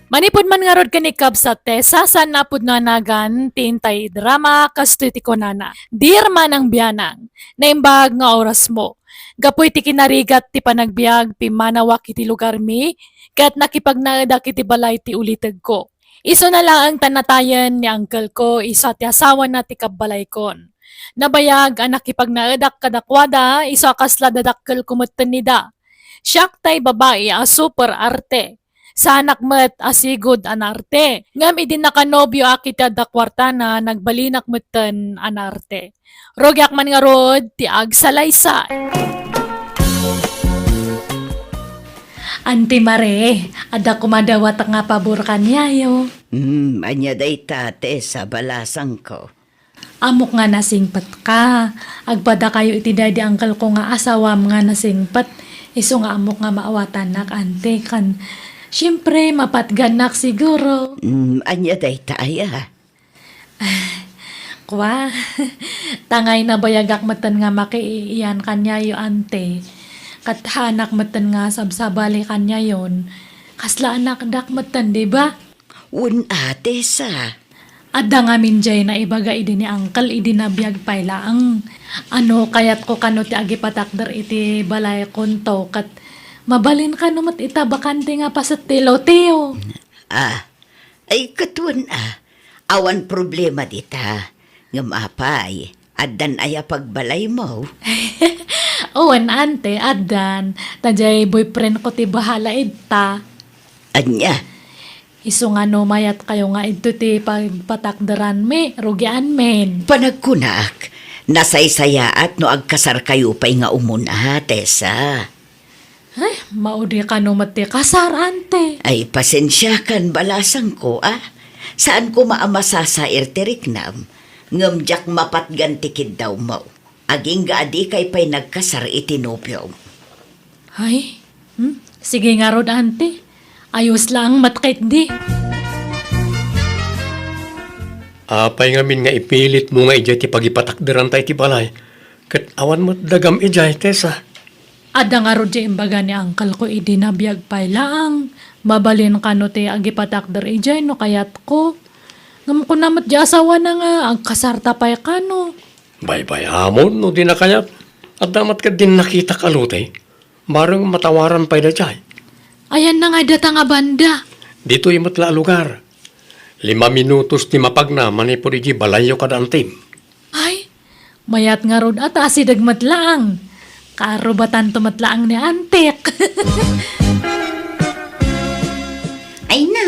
Manipud man ngarud ken ni Kabsat Tessa, saanna a pudno a nagan ti intay drama, kastoy ti kunana, "Dear Manang Bianang, naimbag nga orasmo. Gapu iti kinarigat ti panagbiag, pimmanawak iti lugarmi, ket nakipagnaedak iti balay ti ulitegko. Isuna laeng ta natayen ni uncle ko, isu a ti asawana ti kabbalaykon. Nabayag a nakipagnaedak kadakuada, isu a kasla dadakkelko metten ida. Siak tay babai a super arte. Saanak met a sigud a naarte. Ngem idi nakanobioak iti adda kuartana, nagbalinak metten a naarte. Rugiak man ngarud ti agsalaysay." Auntie Mare, adda koma dawatek nga pabor kaniayo. Hmm, ania dayta, Tessa, balasangko? Ammok nga nasingpetka. Agpadakayo iti daydi uncle ko nga asawam nga nasingpet. Isu nga ammok nga maawatannak, ante, kan, siempre, mapatgannak siguro. Hmm, ania dayta, aya? Kua, tangay nabayagak metten nga makiiyan kaniayo, ante. Ket haanak metten nga sabsabali kaniayon. Kasla anakdak metten, di ba? Wen a, Tessa. Adda ngamin jay naibaga idi ni uncle idi nabiag pay laeng. Ano, kayatko kano ti agipatakder iti balaykonto, ket mabalin kano met ita bakante nga paset ti loteo. Ah, ay, ket wen a, awan problema dita. Ngem apay, addan aya pagbalaymo? Wen, ante, addan. Ta jay boyfriend ko ti bahala ita. Ania? Isu nga no mayatkayo nga idto ti pagpatakderanmi, rugianmin. Panagkunak, nasaysayaat no agkasarkayo pay nga umuna, Tessa. Ay, maudi kano met ti kasar, ante. Ay, pasensiakan, balasangko, a. Saan koma a masasair ti riknam, ngem diak mapatgan ti kiddawmo. Agingga a dikay pay nagkasar iti nobiom. Ay, hmm? Sige ngarud, ante. Ayos laeng met ketdi. Apay ngamin nga ipilitmo nga idiay ti pagipatakderanta iti balay, ket awan met dagam idiay, Tessa? Adda ngarud diay imbaga ni uncle ko idi nabiag pay laeng. Mabalin kano ti agipatakder idiay no kayatko. Ngem kuna met diay asawana nga agkasarta pay kano. Baybay-amon no dina kayat. Adda met ketdin nakitak a lote. Bareng matawaran pay daydiay. Ayanna ngay data nga banda? Ditoy met la a lugar. Lima minutos ti mapagna manipud idiay balayyo kada antim. Ay, mayat ngarud a ta asideg met laeng. Kaarubatanto met laeng ni antik. Ay na,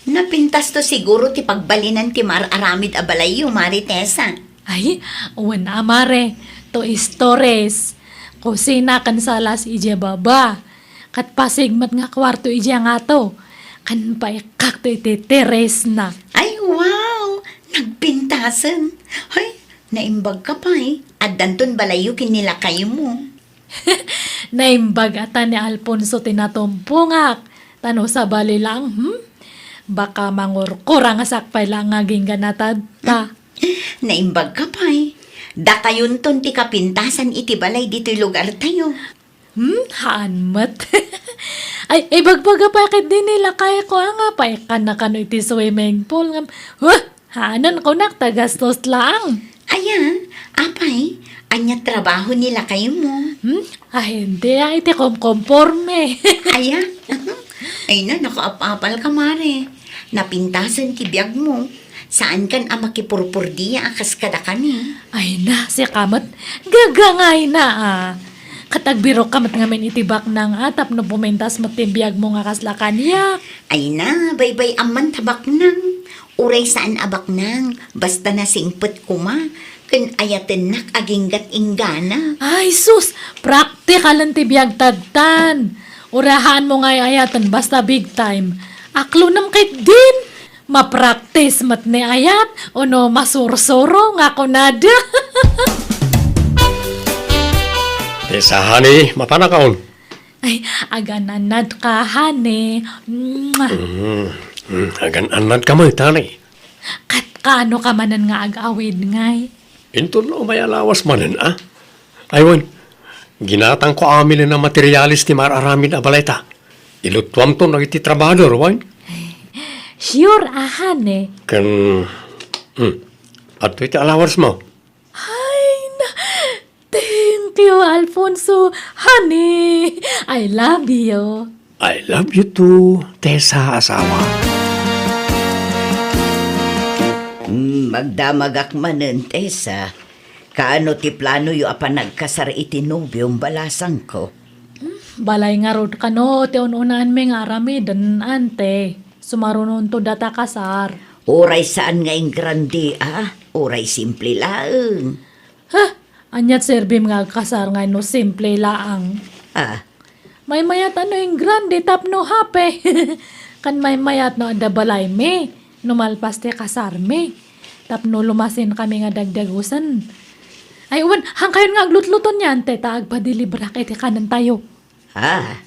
napintasto siguro ti pagbalinan ti maar-aramid a balayyo, Mare Tessa. Ay, wen a, mare, two stories. Kusina ken salas idiay baba. Ket pasig met nga kuarto idiay ngato. Ken paikkakto iti terrace-na. Ay, wow! Nagpintasen. Ay, naimbag ka pay. Addanton balayyo ken ni lakaymo. Naimbag a ta ni Alfonso ti natumpongak. Ta no sabali lang, hmm? Baka mangurkura nga sakpay lang nga agingga natadta. Naimbag ka pay. Dakayonton ti kapintasan iti balay ditoy lugartayo. Hmm, haan met. Ay, ibagbaga pa ket din ni lakay ko, ah, nga paikkan na kano iti swimming pool. Ngam, huh, haanan kunak, tagastos lang. Aya, apay, anya trabaho ni lakay mo? Hmm? Ay, hindi, ah, iti komkomporme. Aya, ay na, nakaapapal ka, mare. Napintasan ti biag mo. Saan kan a makipurpurdia a kas kadakami. Ay na, sika met, gagangay na, ah. Ket agbirok ka met ngamin iti baknang, ah, tapno pumintas met ti biag mo nga kasla kaniak. Ay na, baybay-am man ta baknang. Uray saan a baknang, basta nasingpet koma, ken ayatennak aginggat inggana. Ay, sus! Praktikalen ti biag tadtan. Uray haan mo nga ayaten, basta big time. Aklonem ket din. Mapraktis met ni ayat, ono masursuro nga kunada. Tessa, honey, mapanakaon. Ay, agan-annad ka, honey. Mwah. Mm, mm, agan-annad ka met, honey. Kat kaano ka manen nga ag-awid ngay? Inton no may alawas manen, ah? Ay, wen, ginatangko amin a materialis ti mar-aramid a balayta. Ilutuamton dagiti trabahador, wen? Sure, ah, honey. Ken, hmm, adtoy ti alawas mo. Ay, na, thank you, Alfonso. Honey, I love you. I love you too, Tessa, asawa. Hmm, magdamagak manen, Tessa. Kaano ti planoyo a panagkasar iti nobiom, balasangko? Hmm, balay ngarud kano ti un-unaanmi nga aramiden, ante. Sumarunonto data kasar. Uray saan nga ingrandi, ah? Uray simple laeng. Ha? Aniat serbim nga agkasar nga no simple laang? Ah. Maymayat a no ingrandi tapno happy. Kan maymayat no adda balaymi, no malpas ti kasarmi. Tapno lumasinkami nga dagdagusen. Ay, wen, hangkayon nga aglutluto niyan, te, ta agpadeliverak iti kanentayo. Ah.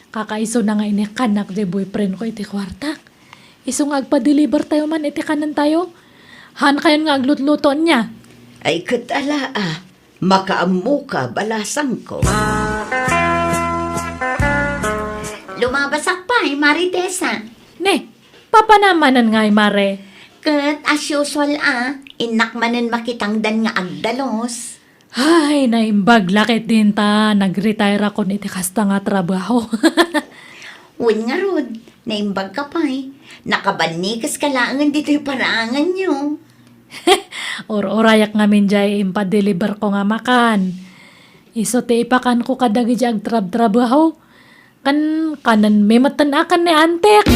Kakaisuna nga inikkannak ti boyfriend ko iti kuartak. Isu nga agpadeliver tayo man iti kanentayo. Hangkayon nga aglutluto nia. Ay, ket ala, ah. Makaammoka, balasangko. Lumabasak pay, Mare Tessa. Ne, papanamanen ngay, Mare. Ket as usual, ah, innak manen makitangdan nga agdalos. Ay, naimbag la ket din ta nag-retire akon iti kasta nga trabaho. Wen ngarud, naimbag ka pay. Nakabannikes ka laengen ditoy paraanganyo. Ur-urayak ngamin jay impadeliver ko nga makan. Isu ti ipakanko kadagiti agtrabtrabaho. Kan, kanenmi metten a ken ni antek.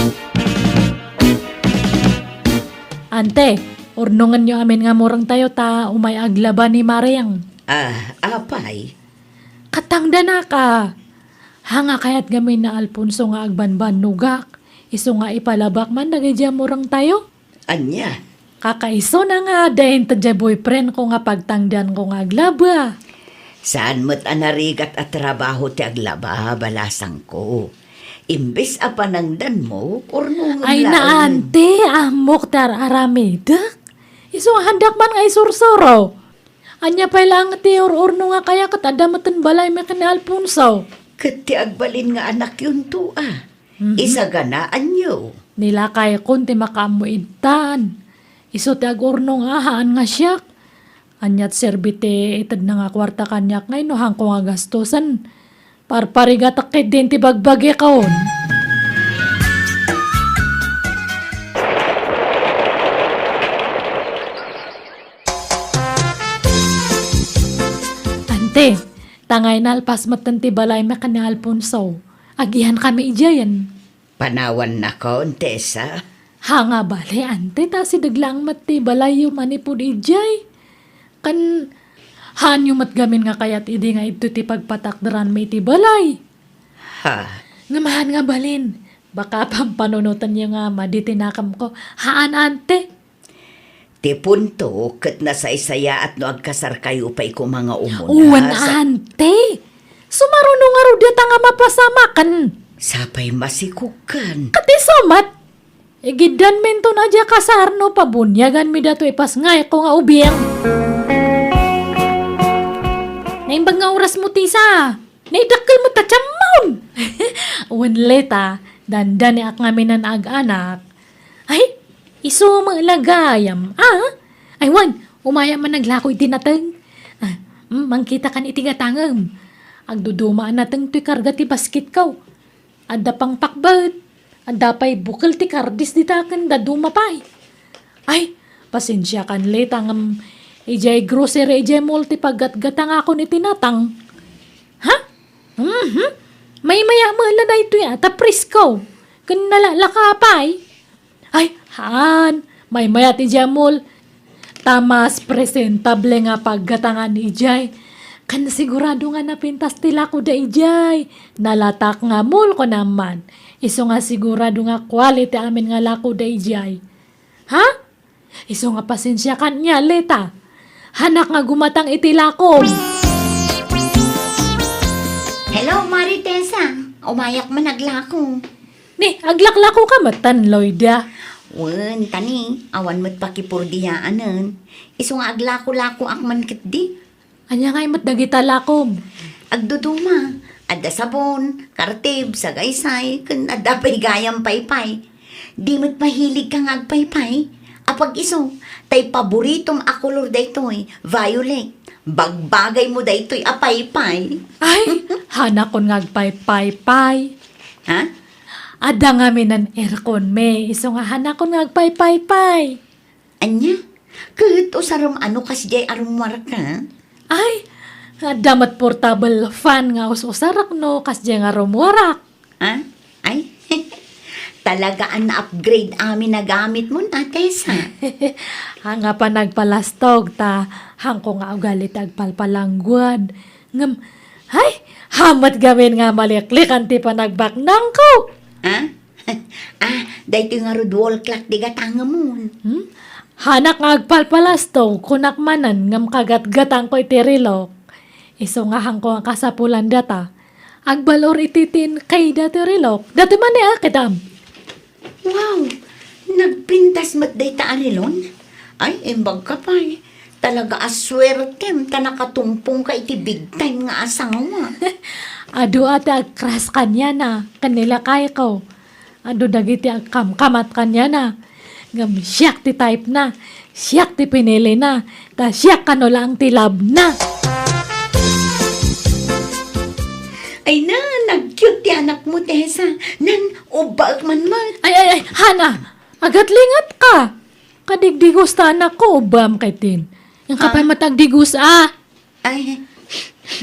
Ante, urnongenyo amin nga murengtayo ta umay aglaba ni Mareng. Ah, apay? Katangdanak a. Hanga kayat ngamin ni Alfonso nga agbanbannogak. Isu nga ipalabak man dagiti murengtayo. Ania? Kakaisuna nga adda inted jay boyfriend ko nga pagtangdanko nga aglaba. Saan met a narigat a trabaho ti aglaba, balasangko. Imbes a panangdanmo, urnongem laeng. Ay, na, ante, ammok ti ar-aramidek. Isu nga handak man nga isursuro. Ania pay laeng ti ur-urno nga kaya ket adda metten balaymi ken ni Alfonso. Ket ti agbalin nga anakyonto, a. Mhm. Isaganaanyo. Ni lakaykon ti makaammo itan. Isu ti agurnong a haan nga siak. Aniat serbi ti itedna nga kuarta kaniak ngay no haanko nga gastusen. Parparigatak ketdin ti bagbagikon. Ante, tangay nalpas metten ti balaymi ken ni Alfonso. Agihankami idiayen. Panawannakon, Tessa? Ha nga bale, ante, ta asideg laeng met ti balayyo manipud idiay. Kan, haanyo met gamin nga kayat idi nga idto ti pagpatakderanmi iti balay? Ha? Ngem haan nga balin, baka pampanunotenyo nga madi ti nakemko. Haan, ante. Ti punto, ket nasaysayaat no agkasarkayo pay koma nga umuna. Wen, sa- ante. Sumaruno ngarud dayta nga mapasamaken. Sapay masikog kan. Ket isu met, igiddanminton a diay kasar no pabuniaganmi datoy ipasngayko nga ubing. Naimbag nga orasmo, Tisa. Naidakkel met ta tiammon. Wen, Leta, dandaniak ngamin a ag-anak. Ay, isu met la gayam, a? Ay, wen, umayak man naglako iti nateng. Ah, mm, mangkitakan iti gatangem. Agduduma a nateng toy karga ti basketko. Adda pangpakbet. Adda pay bukel ti kardis dita ken dadduma pay. Ay, pasensiakan, Leta, ngem idiay grocery, idiay mall ti paggatgatangakon iti natang. Ha? Mhm. Maymaya met la daytoy a, ta presko. Ken nalaklaka pay. Ay, haan. Maymaya ti idiay mall. Ta mas presentable nga paggatangan idiay. Ken sigurado nga napintas ti lakoda idiay. Nalatak nga mall, kunam man. Isu nga sigurado nga quality amin nga lakoda idiay. Ha? Isu nga pasensiakan nia, Leta. Hanak nga gumatang iti lakom. Hello, Mari Tessa. Umayak man naglako. Ni, aglaklakoka met, Loida? Wen, ta ni, awan met pakipurdiyaanen. Isu nga aglako-lakoak man ketdi. Ania ngay met dagita lakom? Agduduma. Adda sabon, kartib, sagaysay, ken adda pay gayam paypay. Di met mahiligka nga agpaypay? Apag-isu, tay paboritom a kolor daytoy, violet. Bagbagaymo daytoy a paypay. Ay, hanakon nga agpaypaypay. Ha? Adda ngamin airconmi, isu nga hanakon nga agpaypaypay. Ania? Ket usarem a no kasdiay a rummuarka? Ay, adda met portable fan nga us-usarak no kasdiay nga rummuarak. Ha? Ay, talaga a na-upgrade amin a gamitmo, Tessa. Haan nga panagpalastog ta haanko nga ugali ti agpalpalangguad. Ngem, ay, haan met ngamin nga maliklikan ti panagbaknangko. Ha? Ah, daytoy ngarud wall clock ti gatangemon. Hmm? Hanak nga agpalpalastog, kunak manen, ngem kagatgatangko iti relok. Isu nga haanko nga kasapulan data. Agbal-or iti tin kayda ti relok. Dati man ni akidam. Wow! Nagpintas met dayta a relon? Ay, imbagka pay. Talaga a suertem ta nakatumpongka iti big time nga asawa. Adu a ti agkras kaniana, ken ni lakayko. Adu dagiti agkamkamat kaniana. Ngem siak ti type na, siak ti pinili na, ta siak kano laeng ti love na. Ay na, nag-cute ti anakmo, Tessa. Nan, ubbaek man met. Ay, ay, ay, Hana, agatlingat ka. Kadigdigos ta anakko, ubbam kay tin. Ang kapay Ah. matagdigos, ah. Ay.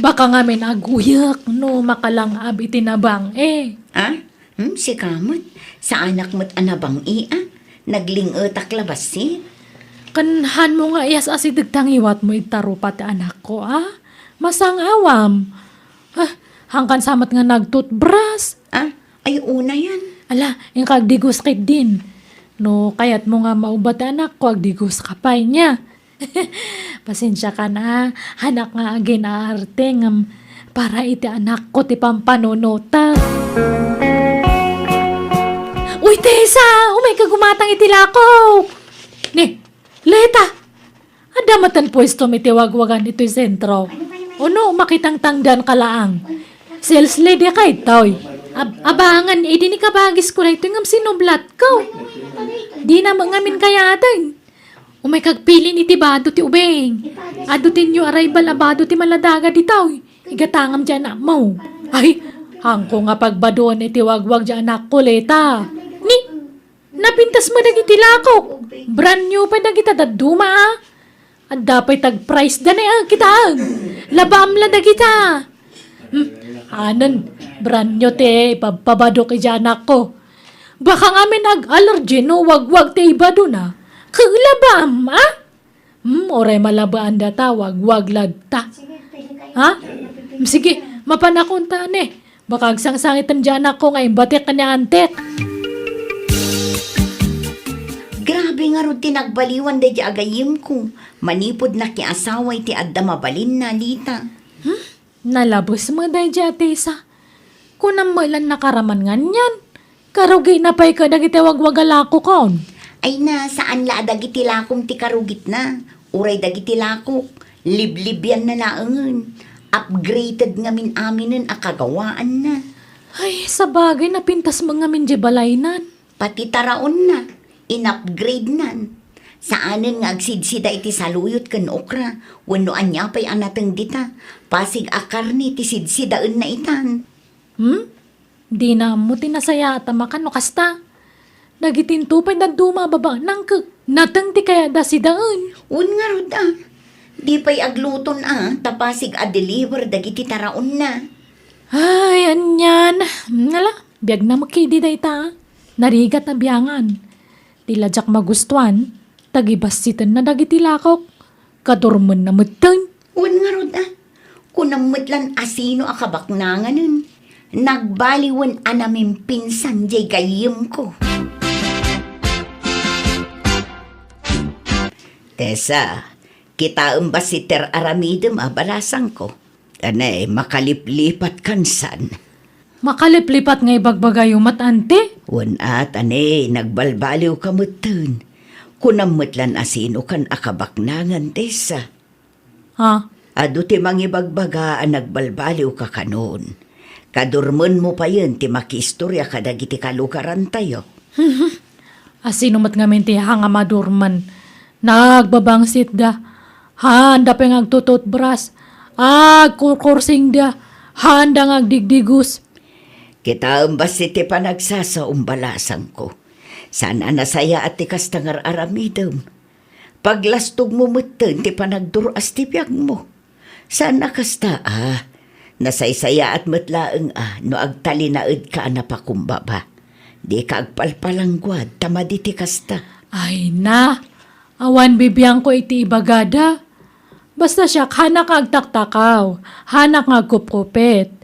Baka ngamin aguyek no makalang-ab iti nabang-i. Ah? Hmm, sika met. Saanak met a nabang-i, ah. Nagling-etak la bassit. Ken hanmo nga iyas-asideg ta ngiwatmo iti tarupa ti anakko, ah. Masang-awam. Ah, hangkan sa met nga nagtutbras. Ah, ay unayen. Ala, inka agdigos ketdin. No kayatmo nga maubba ti anakko, agdigos ka pay nia. Pasensiakan a, hanak nga agin-aarte ngem para iti anakko ti pampanunotek. Uy, Tessa! Umayka gumatang iti lako! Ni, Leta! Adda met ti puestom iti wagwagan itoy sentro. Ono, makitangtangdan ka laang. Sales lady ka itoy. Ab-, abangan, idi ni kabagisko daytoy ngem sinublatko. Dina met ngamin kayaten. Umayka agpilin iti bado ti ubing. Adu ti new arrival a bado ti maladaga ditoy. Igatangam ti anakmo. Ay, haanko nga pagbadoen iti wagwag ti anakko, Leta. Ni, napintas met dagiti lakok. Brand new pay dagita dadduma, ah. Adda pay tag-price da ni, ah, kitaen. Labaam la dagita. Hmm, anen, brand new ti ipabpabadok iti anakko. Baka ngamin ag-allergy no wagwag ti ibadona. Ket labaam, ah? Hmm, uray malabaan data, wagwag latta. Ha? Hmm, sige, mapanakon ta, ne. Baka agsangsangiten ti anakko nga imbatek ken ni antek. Grabe ngarud ti nagbaliwan daydi a gayyemko. Manipud nakiasawa iti adda mabalinna, Leta. Hmm? Nalabes met daydi a Tessa. Kunam met lan nakaraman nganyan. Karugina pay kadagiti wagwagalakokon. Ay na, saan la a dagiti lakom ti karugitna. Uray dagiti lakok, liblibianna laengen. Upgraded ngamin aminen a kagawaanna. Ay, sabagay, napintas met ngamin diay balaynan. Pati taraonna, in-upgradenan. Saanen nga agsidsida iti saluyot ken okra, wenno ania pay a nateng dita. Pasig a karne ti sidsidaenna itan. Hmm? Dina ammo ti nasayaat a makan no kasta. Dagitinto pay dadduma a babaenna, ket nateng ti kayatda sidaen. Wen ngarud a, di pay agluton a, ta pasig a deliver dagiti taraonna. Ay, anian. Nala, biagna met ketdi dayta. Narigat a biangan. Ti la diak magustuan, tagibassitenna dagiti lakok. Kadurmenna metten. Wen ngarud a, kunam met lan a sino a kabaknanganen. Nagbaliwen a namimpinsan diay gayyemko. Tessa, kitaem bassit ti ar-aramidem a balasangko. Ania, makaliplipatkan san? Makaliplipat nga ibagbagayo met, ante? Wen a, ania, nagbalbaliwka metten. Kunam met lan a sinokan a kabaknangan, Tessa. Ha? Adu ti mangibagbaga a nagbalbaliwka kanon. Kadurmenmo payen ti makiistorya kadagiti kalugarantayo. A sino met ngamin ti haan nga madurmen? Nagbabangsitda. Haanda pay nga agtututbras. Agkurkursingda. Haanda nga agdigdigus. Kitaem bassit ti panagsasaom, balasangko. Saan a nasayaat ti kasta nga ar-aramidem. Paglastogmo metten ti panagdur-as ti biagmo. Saan a kasta a, nasaysayaat met laeng a no agtalinaedka a napakumbaba. Dika agpalpalangguad ta madi ti kasta. Ay na, awan bibiangko iti ibagada. Basta siak, hanak nga agtaktakaw, hanak nga agkupkupit.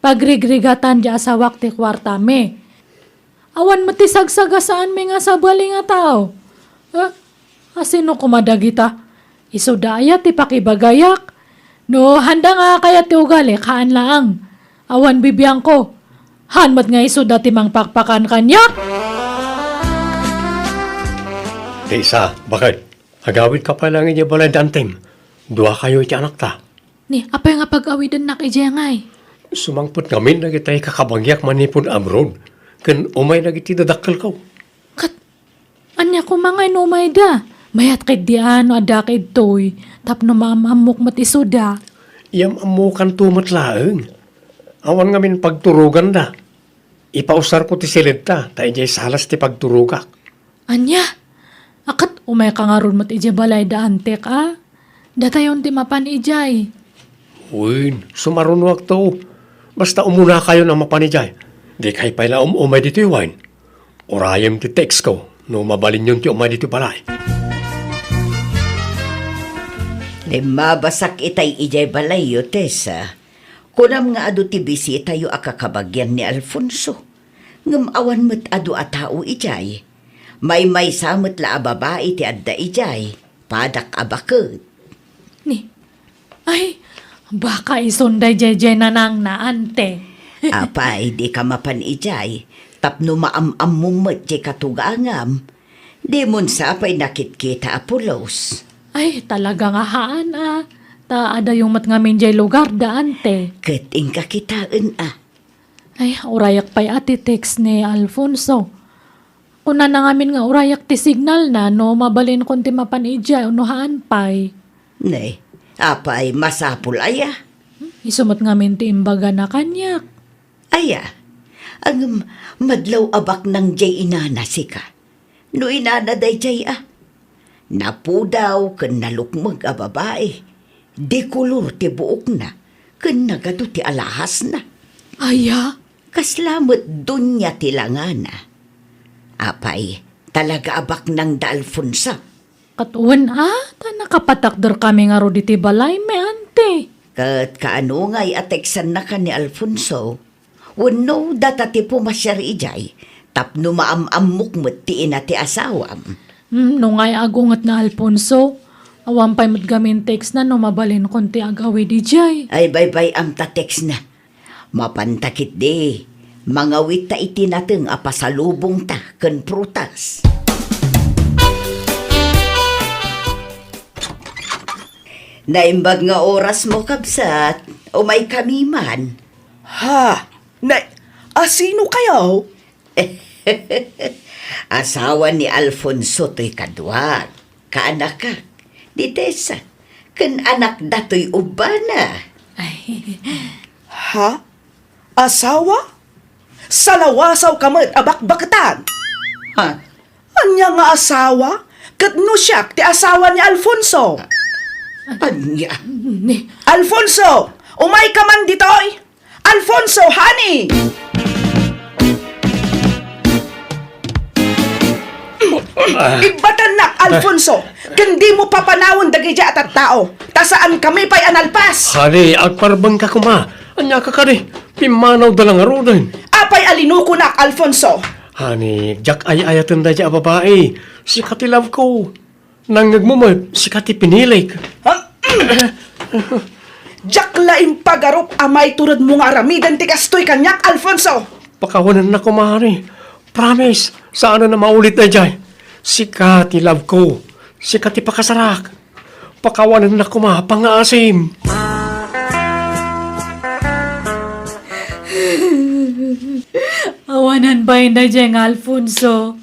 Pagrigrigatan ti asawak ti kuartami. Awan met ti sagsagasaanmi nga sabali nga tao. Eh, asino koma dagita? Isuda aya ti pakibagayak? No, haanda nga kayat ti ugalik, haan laeng. Awan bibiangko. Haan met nga isuda ti mangpakpakan kaniak. Tessa, baket, agawidka pay laeng idiay balay da antem. Duakayo iti anakta. Ni, apay nga pag-awidennak idiay ngay? Sumangpet ngamin dagiti kakabagiak manipud abroad, ken umay dagiti dadakkelko. Ket ania koma ngay no umayda? Mayat ketdi a no adda ketditoy, tapno maam-ammok met isuda. Yam-ammokanto met laeng. Awan ngamin pagturoganda. Ipausarko ti siledta, ta idiay salas ti pagturogak. Ania? A ket umayka ngarud met idiay balay da antek a? Datayon ti mapan idiay. Wen, sumarunoakto. Basta umunakayon a mapan idiay. Dikay pay la um-umay ditoy wen. Urayem ti textko no mabalinyon ti umay ditoy balay. Limmabasak itay idiay balayyo, Tessa. Kunam nga adu ti bisitayo a kakabagian ni Alfonso. Ngem awan met adu a tao idiay. Maymaysa met la a babai ti adda idiay. Padak a baket. Ni, ay, baka isun daydiay nanangna, ante. Apay, dika mapan idiay, tapno maam-ammom met diay katugangam. Dimon sa pay nakitkita a pulos. Ay, talaga nga haan a. Ta adayo met ngamin diay lugar da, ante. Ket inka kitaen a. Ay, urayak pay a ti text ni Alfonso. Kunana ngamin nga urayak ti signalna no mabalinkon ti mapan idiay wenno haan pay. Ne, apay, masapul aya? Hmm, isu met ngamin ti imbagana kaniak. Aya, ngem madlaw a baknang diay inana sika. No inana daydiay a, napudaw ken nalukmeg a babai, dikolor ti buokna, ken nagadu ti alahasna. Aya? Kasla met Doña ti langana. Apay, talaga a baknang da Alfonso? Ket wen a, ta nakapatakderkami ngarud iti balaymi, ante. Ket kaano ngay a teksannakan ni Alfonso? Wenno data ti pumasiar idiay tapno maam-ammok met ti ina ti asawam? Hmm, no ngay agunget na Alfonso, awan pay met gamin textna no mabalinkon ti ag-awid idiay. Ay, baybay-am ta textna. Mapanta ketdi, mangawitta iti nateng a pasalubongta ken prutas. Naimbag nga orasmo, kabsat. Umaykami man. Ha? Na, asino kayo? Asawa ni Alfonso toy kaduak, kaanakak, ni Tessa, ken anakda toy ubbana. Ay. Ha? Asawa? Salawasawka met a bakbaketan. Ha? Ania nga asawa? Ket no siak ti asawa ni Alfonso? Ania? Ni Alfonso! Umayka man ditoy! Alfonso, honey! Ibbatannak, Alfonso, ken dimo papanawen dagiti a tattao, ta saankami pay a nalpas. Honey, agparbengka koma. Ania ka kadi? Pimmanawda la ngaruden. Apay a linukonak, Alfonso? Honey, diak ay-ayaten daydiay a babai. Sika ti love ko. Nangngegmo met, sika ti pinilik. Ha? Diak la impagarup a maituredmo nga aramiden ti kastoy kaniak, Alfonso. Pakawanennak koma, honey. Promise, saanen a maulit daydiay. Sika ti love ko. Sika ti pakasarak. Pakawanennak koma, pangngaasim. Awanan bain daydiay nga Alfonso.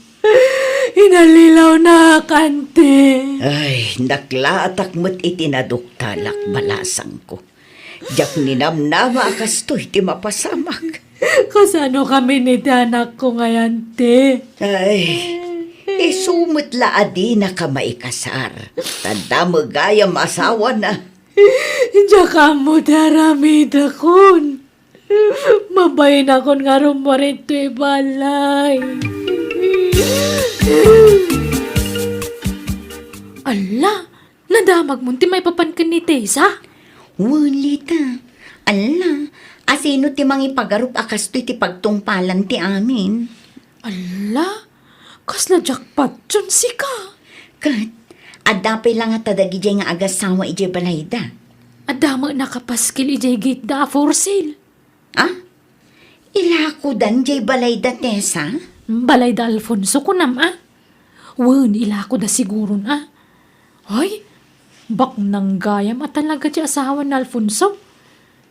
Inallilawnak, ante. Ay, naklaatak met iti naduktalak, balasangko. Diak ninamnama a kastoy ti mapasamak. Kasano kami ni ti anakko ngay, ante? Ay, isu met la a dinaka maikasar. Ta adda met gayam asawana. Diak ammo ti aramidakon. Mabainakon nga rummuar ditoy balay. Alla, nadamagmon ti maipapan ken ni Tessa? Wen, Lita. Alla, asino ti mangipagarup a kastoy ti pagtungpalan ti amin? Alla, kasla jackpot yon sika. Ket, adda pay la ngata dagidiay nga agasawa idiay balayda. Adda met nakapaskil idiay gate da a for sale. Ah? Ilakodan diay balayda, Tessa? Balayda Alfonso, kunam, a? Wen, ilakoda siguron, a. Ay, baknang gayam a talaga ti asawa ni Alfonso.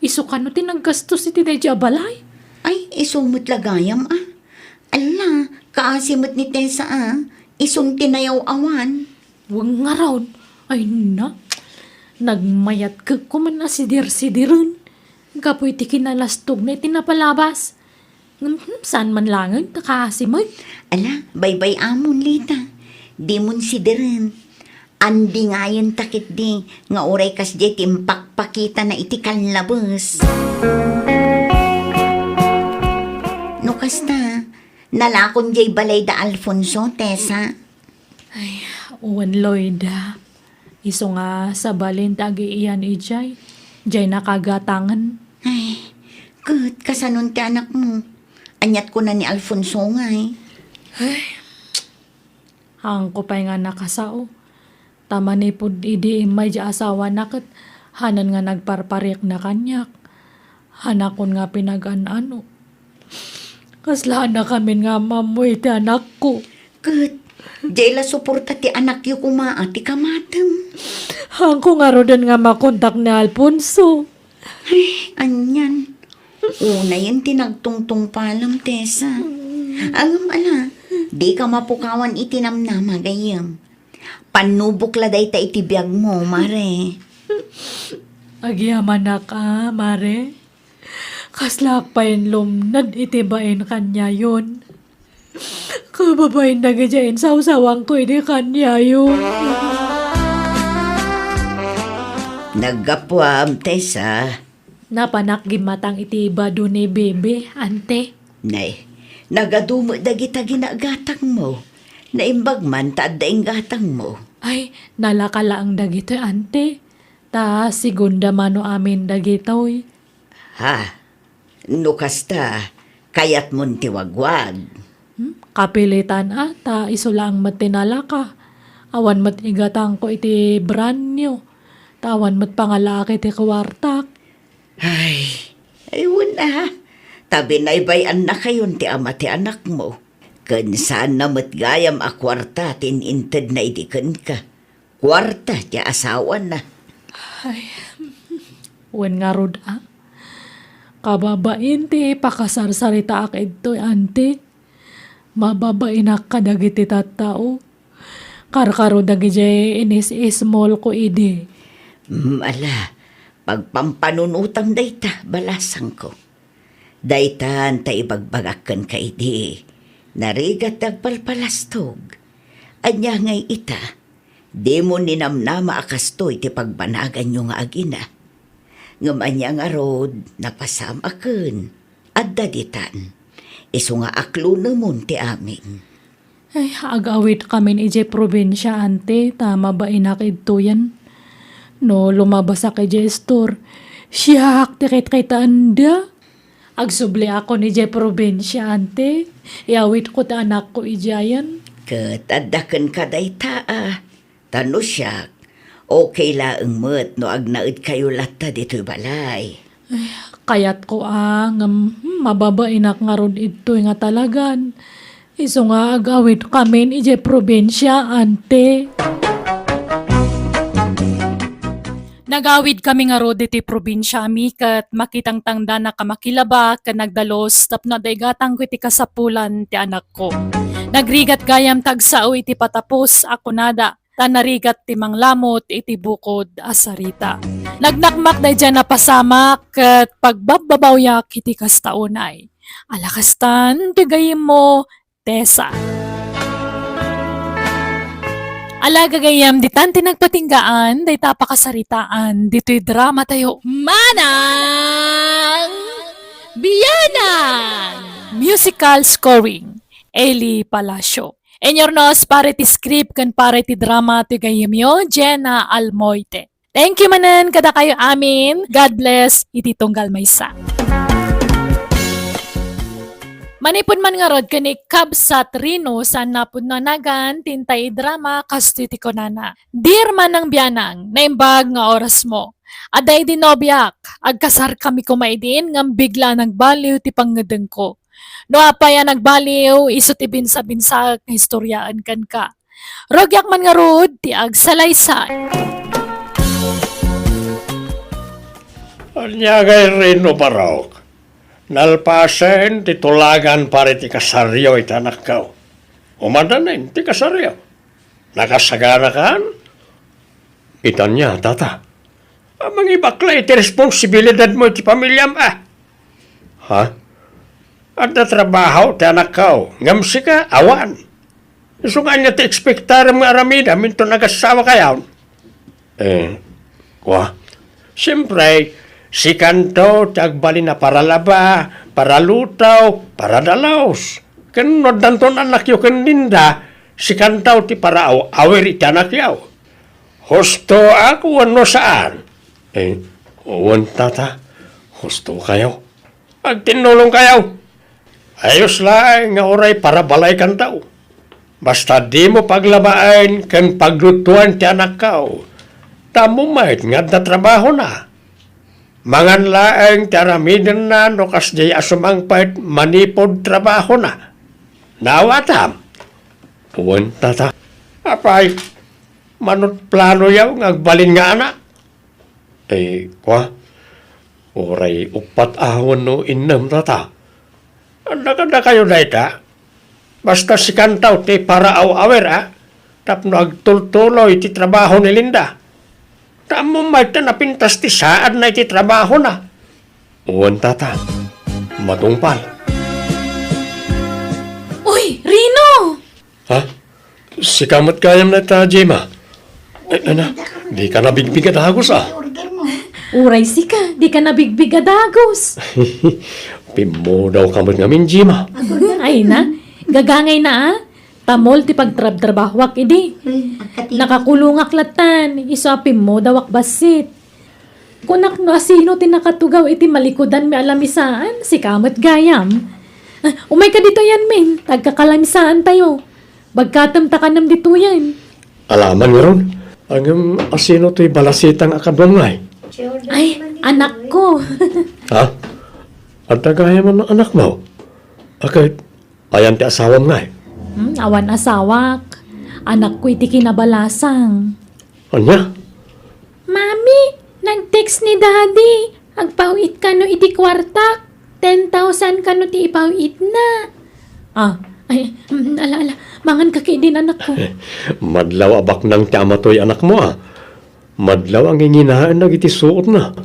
Isu kano ti naggastos iti daydiay a balay? Ay, isu met la gayam, a. Alla, kaasi met ni Tessa, a. Isun ti nayaw-awan. Wen ngarud, ay na. Nagmayat ket kuman a sidir-sidiren. Gapu iti kinalastogna iti napalabas. Ngem, hmm, saan man laeng ta kaasi met. Ala, baybay-amon, Lita. Dimon sidiren. Andingayen ta ketdi nga uray kasdiay ti impakpakitana iti kanlabes. No kasta, nalakon diay balayda Alfonso, Tessa. Ay, wen, Loida. Isu nga sabalin ti agiian idiay, diay nakagatangen. Ay, ket kasanon ti anakmo? Aniat kuna ni Alfonso ngay? Ay, haanko pay nga nakasao. Ta manipud idi immay diay asawana ket hanan nga nagparparikna kaniak. Hanakon nga pinagan-ano. Kasla haankamin nga ammo iti anakko. Ket, diay la suporta ti anakyo koma a ti kamatem. Haanko ngaruden nga makontak ni Alfonso. Ay, anian. Unayen ti nagtungtungpalam, Tessa. Ngem ala, dika mapukawan iti namnama, gayyem. Pannubok la dayta iti biagmo, Mare. Agyamanak a, Mare. Kaslaak pay lumned iti bain kaniayon. Kababain dagidiay insawsawanko idi kaniayo. Naggapuam, Tessa. Napanak gimmatang iti bado ni Bebe, ante. Nay, nagadu met dagita ginagatangmo. Naimbag man ta adda inggatangmo. Ay, nalaka laeng dagitoy, ante. Ta segunda mano amin dagitoy. Ha? No kasta, kayatmon ti wagwag? Hmm? Kapilitan a, ta isu laeng met ti nalaka. Awan met igatangko iti brand new. Ta awan met pangalaak iti kuartak. Ay, Ti wen a, ta binaybay-annakayon ti ama ti anakmo. Ken saanna met gayam a kuarta ti in-intedna idi kenka. Kuarta ti asawana. Ay, wen ngarud a. Kababain ti pakasarsaritaak idtoy, Auntie. Mababainak kadagiti tattao. Karkaro dagidiay inis-ismolko idi. Mm, ala, pagpampanunotam dayta, balasangko. Daytan ta ibagbagak kenka idi, narigat ti agpalpalastog. Ania ngay ita? Dimo ninamnama a kastoy ti pagbanaganyo nga agina. Ngem ania ngarud, napasamaken. Adda ditan. Isu nga aklunemon ti amin. Ay, agawidkamin idiay probinsia, Auntie, ta mabainak idtoyen. No lumabasak idiay istor, siak ti kitkitaenda. Agsubliakon idiay probinsia, Auntie. Iawidko ti anakko idiayen. Ket adda kenka dayta a. Ta no siak, okay laeng met no agnaedkayo latta ditoy balay. Ay, kayatko a, ngem, hmm, mababainak ngarud idtoy nga talagan. Isu nga agawidkamin idiay probinsia, Auntie. Nagawidkami ngarud iti probinsiami ket makitangtangdanak a makilaba ken nagdalus tapno adda igatangko iti kasapulan ti anakko. Nagrigat gayam ta agsao iti patapos a kunada, ta narigat ti manglamut iti bukod a sarita. Nagnakmak daydiay a napasamak ket pagbabbabawiak iti kasta unay. Ala kastan ti gayyemmo, Tessa. Ala gagayyem, ditan ti nagpatinggaan dayta a pakasaritaan ditoy dramatayo, Manang Bianang! Musical scoring, Eli Palacio. Inyurnos para iti script ken para iti drama ti gayyemyo, Jenna Almoite. Thank you manen kadakayo amin. God bless iti tunggal maysa. Manipud man ngarud ken ni Kabsat Rino, saan napudno a nagan ti intay idrama, kastoy ti kunana, "Dear Manang Bianang, naimbag nga orasmo. Adda idi nobiak, agkasarkami koma idin ngem bigla nagbaliw ti pangngedengko. No apay a nagbaliw, isu ti binsabinsaek nga istoriaen kenka. Rugiak man ngarud ti agsalaysay." Ania ngay Rino, Barok? Nalpasen ti tulagan para iti kasaryo iti anakko. Umadanen ti kasaryo. Nakasaganakan? Ita ania, tata? A, mangibakla iti responsibilidadmo iti pamiliam, a. Ha? Adda trabaho ti anakko, ngem sika, awan. Isu nga ania ti ekspektarem nga aramidem inton agasawa kayon? Eh, kua. Siempre, sikanto ti agbalin a paralaba, paraluto, paradalus. Ken no addanton annakyo ken Linda, sikanto ti paraaw-awir iti annakyo. Husto ako wenno saan? Eh, wen, tata, husto kayo. Agtinnulong kayo. Ayos laeng nga uray parabalay kanto. Basta dimo paglabaen ken paglutuan ti annakko. Tammo met nga adda trabahona. Mangan laeng ti aramidenna no kasdiay a sumangpet manipud trabahona. Naawatam? Wen, tata. Apay, manut planoyo nga agbalin nga anak? Eh, kua, uray uppat a wenno innem, tata. Adda kadakayo dayta? Basta sikanto ti paraaw-awir, a, tapno agtultuloy ti trabaho ni Linda. Ta ammom met ta napintas ti saadna iti trabahona. Wen, tata. Matungpal. Uy, Rino! Ha? Sika met gayam dayta, Gemma. Eh, ana, dika nabigbig a dagus, a. Uray sika, dika nabigbig a dagus. Pimmudawka met ngamin, Gemma. Ay na, gagangayna, a. Tamol ti pagtrabtrabahoak idi. Nakakulongak lattan, isu a pimmudawak bassit. Kunak no asino ti nakatugaw iti malikudanmi a lamisaan, sika met gayam. Ah, umayka ditoyen, Min, ta agkakalamisaantayo. Bagkatem ta kanem ditoyen. Alaman ngarud, ngem asino toy balasitang a kaduam ngay? Ay, anakko. Ha? Adda gayam a anakmo? Aket, ayan ti asawam ngay? Hmm, awan asawak. Anakko iti kinabalasang. Ania? Mami, nag-text ni Daddy. Agpaw-it kano iti kuartak. Ten thousand kano ti ipaw-itna. Ah, ay, mm, ala, ala. Mangan ka ketdin, anakko. Madlaw a baknang ti amatoy anakmo, a. Madlaw a nginginaen dagiti suotna.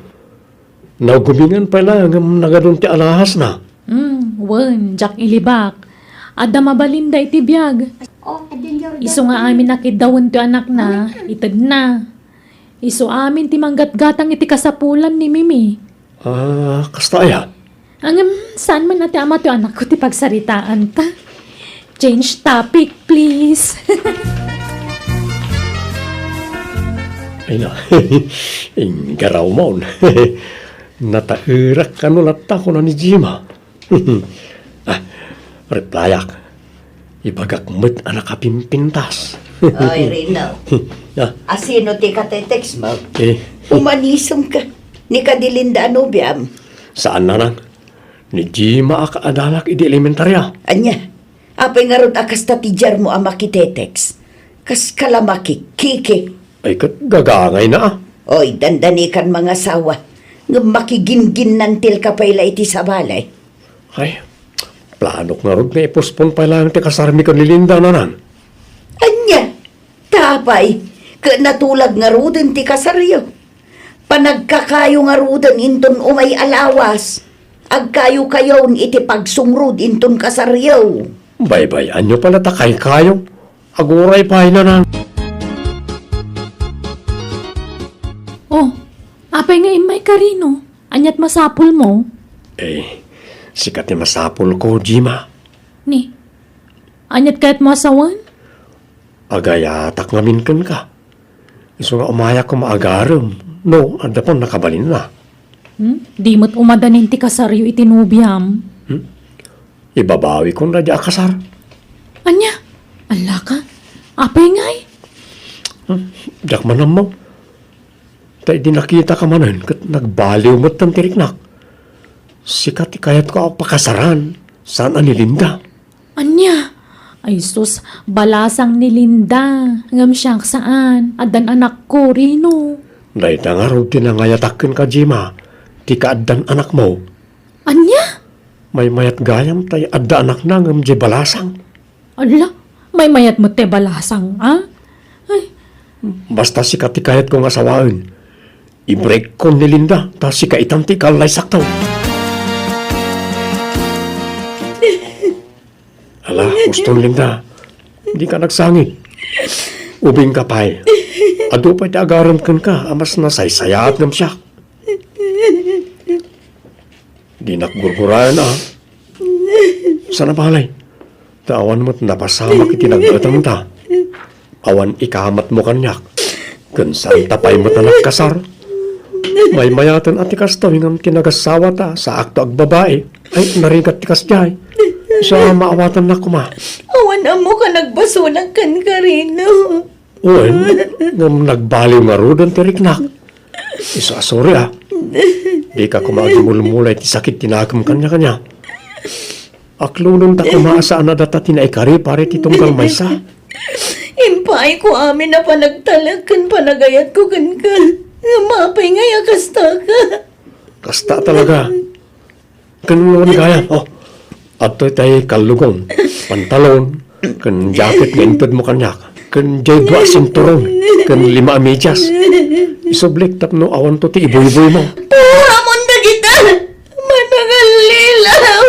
Nagumingan pay laeng ngem nagadun ti alahasna. Hmm, wen, diak ilibak. Adda mabalinda iti biag. Isu nga amin a kiddawen ti anakna, itedna. Isu amin ti manggatgatang iti kasapulan ni Mimi. Ah, kasta aya? Ngem, saan man a ti ama ti anakko ti pagsaritaanta? Change topic, please. Ay na, inggarawmon. Nataerak kano latta, kuna ni Jima. Ah, replyak. Ibagak met a nakapimpintas. Oy, Rino. Ah. Asino ti katetext mo? Eh. Umanisem ka. Ni kadi Linda a nobiam? Saan, nanang. Ni Jima a kaadalak idi elementaria. Ania? Apay ngarud a kasta ti diarmo a makitetext? Kas ka la makikiki. Ay, ket gagangayna, a. Oy, dandani kan mangasawa. Ngem makigingginnantil ka pay la iti sabali. Ay, planok ngarud nga i-postpone pay laeng ti kasarmi ken ni Linda, nanang. Ania? Ta apay, ket natulag ngaruden ti kasaryo? Panagkakayo ngaruden inton umay a lawas. Agkayo-kayon iti pagsungrod inton kasaryo. Baybay-anyo pay la ta kaykayo. Aguray pay, nanang. Oh, apay nga immayka, Rino? Aniat masapulmo? Eh, sika ti masapulko, Jima. Ni, aniat kayatmo a sawen? Agayatak ngamin kenka. Isu nga umayak koma agarem no adda pannakabalinna. Hmm? Di met umadanin ti kasaryo iti nobiam. Hmm? Ibabawikon daydi a kasar. Ania? Allaka? Apay ngay? Hmm? Diak man ammo. Ta idi nakitaka manen ket nagbaliw metten ti riknak. Sika ti kayatko a pakasaran, saan a ni Linda. Ania? Ay sus, balasang ni Linda. Ngem siak saan. Addan anakko, Rino. Dayta ngarud ti nangayatak kenka, Jima, ti kaaddan anakmo. Ania? Maymayat gayam tay adda anakna ngem diay balasang. Alla, maymayat met ti balasang, a? Ay. Basta sika ti kayatko nga sawaen. Ibrekkon ni Linda, ta sika itan ti ikaallaysakto. Ala, huston, Linda. Dika nagsangit. Ubingka pay. Adu pay ti agarem kenka a mas nasaysayaat ngem siak. Dinak gurguraen, a. Saan a balay. Ta awan met napasamak iti naggatemta. Awan ikamatmo kaniak. Ken saanta pay met a nagkasar. Maymayaten a ti kastoy ngem ti nagasawata, saakto agbabai. Ay, narigat ti kasdiay. Sa maawatannak koma. Awan ammo ka nagbasolak kenka, Rino. Wen, ngem nagbaliw ngaruden ti riknak. Isu a sorry, a. Dika koma agimulmula iti sakit ti nakem kaniakaniak. Aklononta koma a saan a data ti naikari para iti tunggal maysa. Impaayko amin a panagtalek ken panagayatko kenka. Ngem apay ngay a kastaka? Kasta talaga. Ken no gayam, oh, adtoy tay kallugon, pantalon, ken jacket nga intedmo kaniak, ken diay dua a sinturon, ken lima a medias. Isublik tapno awanto ti ibuyboymo. Puramon dagita! Manangallilaw!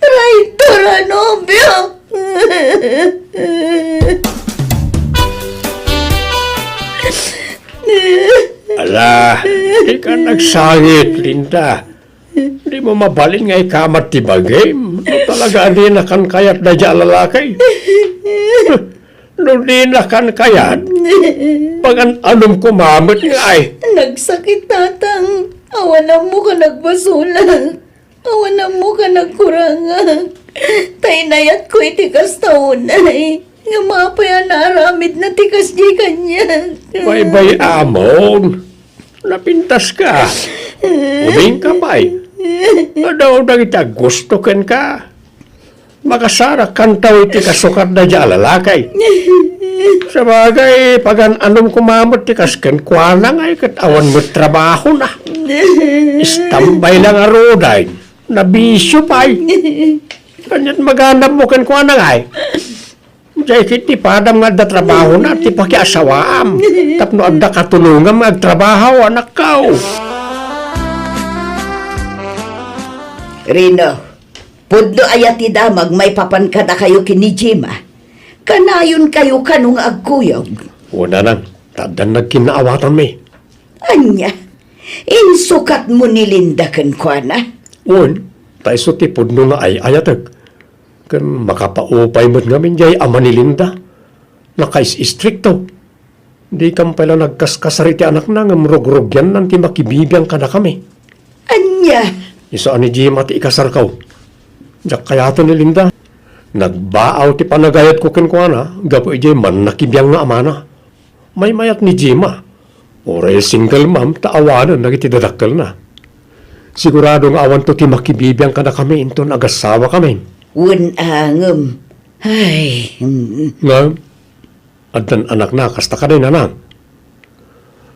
Traitor a nobio! Ala, dika nagsangit, Linda. Dimo mabalin nga ikamat ti bagim no talaga a dina kan kayat daydiay a lalaki. No dina kan kayat, pangan-anom koma met ngay. Nagsakit, tatang. Awan ammo ka nagbasolak. Awan ammo ka nagkurangak. Ta inayatko iti kasta unay. Ngem apay a naaramidna ti kasdiay kaniak? Baybay-amon. Napintaska. Ubingka pay. Adu dagiti aggusto kenka. Makasarakanto iti kasukat daydiay a lalaki. Sabagay, pagan-anom koma met ti kas kenkuana ngay ket awan met trabahona. Istambay la ngaruden. Nabisio pay. Kaniat maganabmo kenkuana ngay. Diay ket ti padam nga adda trabahona ti pakiasawaam tapno adda katulongam nga agtrabaho, anakko. Rino, pudno aya ti damag maipapan kadakayo ken ni Gemma? Kanayonkayo kano nga agkuyog? Wen, nanang, ta addan nagkinnaawatanmi. Ania? Insukatmo ni Linda kenkuana? Wen, ta isu ti pudno nga ay-ayatek. Ken makapaupay met ngamin diay ama ni Linda. Nakais-istrikto. Dikam pay la nagkaskasar iti anakna ngem rugrugiannan ti makibibiang kadakami. Ania? Isu a ni Gemma ti ikasarko. Diak kayaten ni Linda. Nagbaaw ti panagayatko kenkuana gapu idiay mannakibiang nga amana. Maymayat ni Gemma. Uray single mom ta awanen dagiti dadakkelna. Sigurado nga awanto ti makibibiang kadakami inton agasawakami. Wen a ngem. Ay, mm. Nga, addan anakna, kasta kadi, nanang.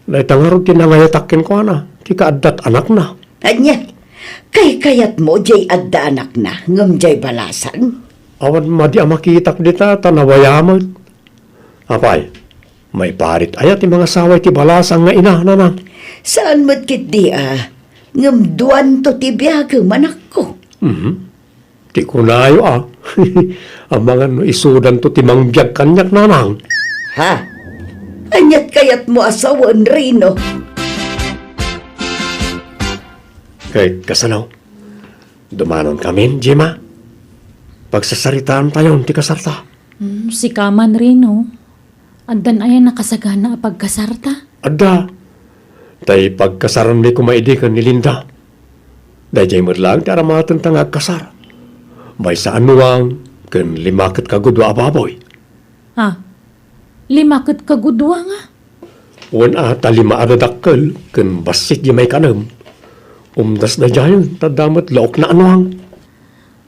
Dayta ngarud ti nangayatak kenkuana, ti kaaddat anakna. Ania? Kaykayatmo diay adda anakna, ngem diay balasang? Awan madi a makitak dita, ta nawayamet. Apay, maiparit aya ti mangasawa iti balasang nga ina, nanang? Saan met ketdi a, ngem duanto ti biagem, anakko. Mhm. Ti kunayo a, amangan no isudanto ti mangbiag kaniak, nanang. Ha? Aniat kayatmo a sawen, Rino? Ket kasano? Dumanonkamin, Gemma? Pagsasaritaantayon ti kasarta. Hmm, sika man, Rino. Addan aya nakasagana a pagkasarta? Adda. Tay pagkasaranmi koma idi ken ni Linda. Daydiay met laeng ti aramatenta nga agkasar. Maysa a nuang ken lima ket kagudua a baboy. Ah, lima ket kagudua nga? Wen a, ta lima a dadakkel ken bassit diay maikanem. Umdas daydiayen, ta adda met laokna a nuang.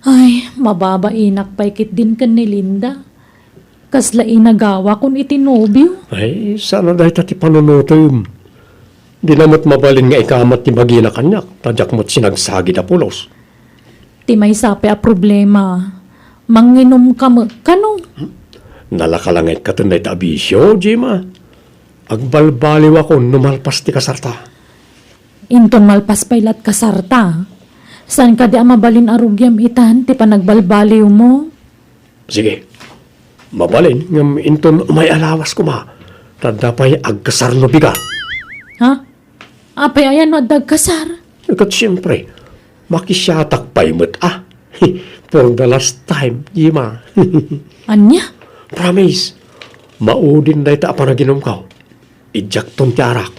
Ay, mababainak pay ketdin ken ni Linda. Kasla inagawakon iti nobio. Ay, saan a dayta ti panunotem. Dina met mabalin nga ikamat ti bagina kaniak, ta diak met sinagsagid a pulos. Ti maysa pay a problema, manginumka met kano? Nalaka la nga ikkaten dayta a bisio, Gemma. Agbalbaliwakon no malpas ti kasarta. Inton malpas pay la't kasarta, saan kadi a mabalin a rugiam itan ti panagbalbaliwmo? Sige. Mabalin, ngem inton umay a lawas koma, ta adda pay agkasar no bigat. Ha? Apay aya no adda agkasar? Ket siempre, makisiatak pay met a. For the last time, Gemma. Ania? Promise, maudin dayta a panaginumko. Idiakton ti arak.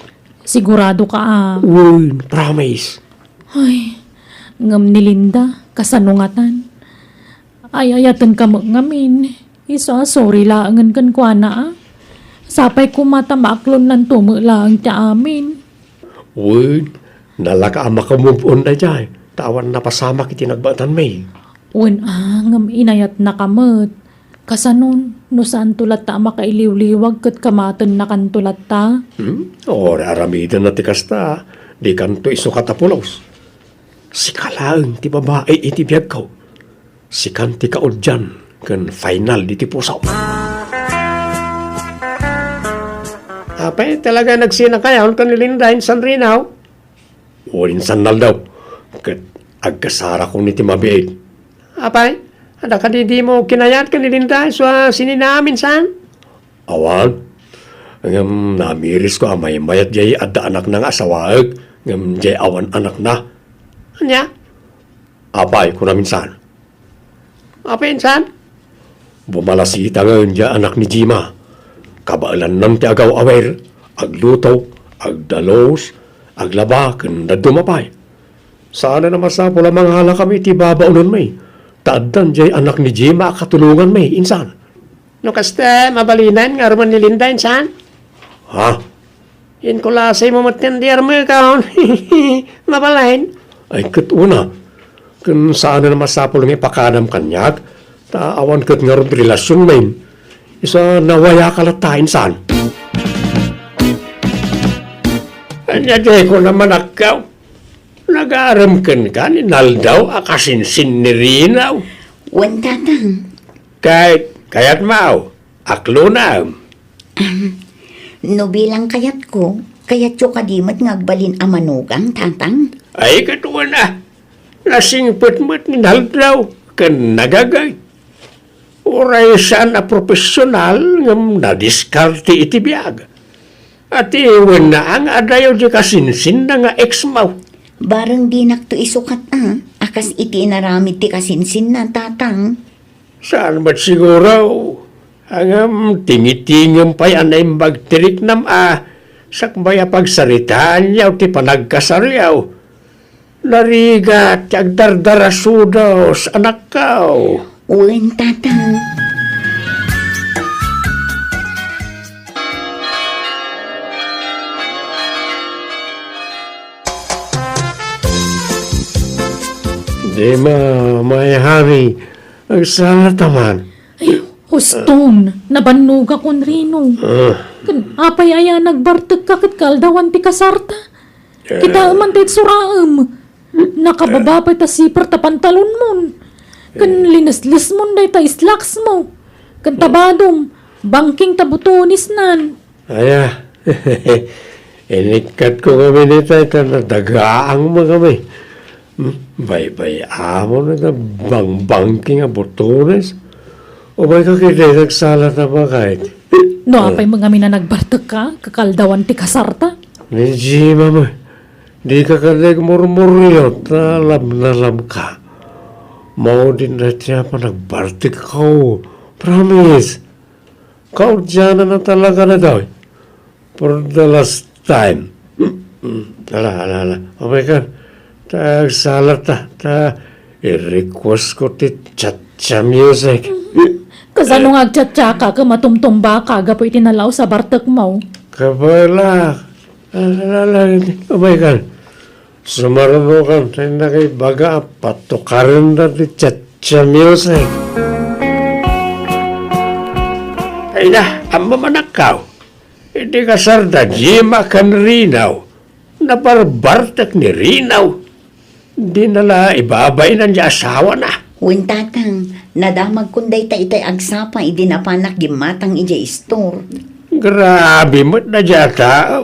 Sigurado ka a? Wen, promise. Ay, ngem ni Linda, kasano ngatan? Ay-ayatenka met ngamin. Isu a sorry laengen kenkuana a. Sapay koma ta maaklonnanto met laeng ti amin. Wen, nalaka a maka-move on daydiay, ta awan napasamak iti nagbaetanmi. Wen a, ngem inayatnaka met. Kasanon, no saanto latta a makailiwliwag ket kamatennakanto latta? Hmm? Uray aramidenna ti kasta, dikanto isukat a pulos. Sika laeng ti babai iti biagko. Sikan ti kaudian ken final ditoy puso. Apay, talaga nagsinakayon ken ni Linda insan Rino? Wen insan, Aldo, ket agkasarakon iti mabiit. Apay, adda kadi dimo kinayat ken ni Linda isu a sininaam insan? Awan. Ngem namirisko a maymayat diay adda anakna nga asawaek, ngem diay awan anakna. Ania? Apay, kunam insan. Apay insan? Bumalasitangen diay anak ni Gemma. Kabaelannan ti agaw-awer, agluto, agdalus, aglaba, ken dadduma pay. Saanen a masapul a mangalakami iti babaonenmi, ta addan diay anak ni Gemma a katulonganmi, insan. No kasta, mabalinen nga armen ni Linda, insan? Ha? Inkulasaymo met ti armekon. Mabalin. Ay, ket una, ken saanen a masapul nga ipakadam kaniak, ta awan ket ngarud relasionmin. Isu a nawayaka latta, insan. Ania, Jeko, naman akkaw? Nagarem kenka ni Naldaw a kasinsin ni Rinaw? Wen, Tatang. Kay, kayat maw, aklonam. Ahem. No bilang kayatko, kayatyo kadi met nga agbalin a manugang, Tatang? Ay, ket wen a, nasingpet met ni Naldaw ken nagagayt. Uray saan a profesional ngem nadiskarte iti biag. Ati, wen a nga adayo di kasinsinna nga ex-mo. Bareng dinakto isukat a, a kas iti inaramid ti kasinsinna, Tatang. Saan met siguro? Ngem tingitingem pay a naimbag ti riknam a sakbay a pagsaritaanyo ti panagkasaryo. Narigat ti agdardarasudos, anakko. Wen, Tatang. Dima, my honey, agsalata man. Ay, huston, nabannogakon, Rino. Ah. Ken apay aya nagbartekka ket kaaldawan ti kasarta? Kitaem man ti itsuraem. Nakababa pay ta zipper ta pantalonmon. Ken lineslesmon dayta slacks mo. Ken ta badom, bangking ta butonesnan. Aya, inikkatko ngamin itay ta nadagaangmo ngamin. Hmm, baybay-amon nga bangbangking a butones. Umayka ketdi, nagsalata man kayat. No apay met ngamin a nagbartekka, kaaldawan ti kasarta? Ni Jima met, dika ketdi agmurmuriot ta labnalabka. Maudin daytoy a panagbartekko. Promise. Kaudiananna talaga daytoy. For the last time. Ala, ala, ala. Umayka. Ta agsalata. Ta i-request ko ti cha-cha music. Kasano nga agcha-chaka ket matumtumbaka gapu iti nalaus a bartekmo? Kabala. Ala, ala, ala. Umayka. Sumarunokan ti nakibaga a patukarenda ti cha-cha music. Ay na, ammom, anakko. Iti kasarda Jima ken Rinaw, nabarbartek ni Rinaw. Dina la ibabain ti asawana. Wen, Tatang, nadamagkon dayta itay agsapa idi napanak gimmatang idiay istor. Grabe met daydiay a tao.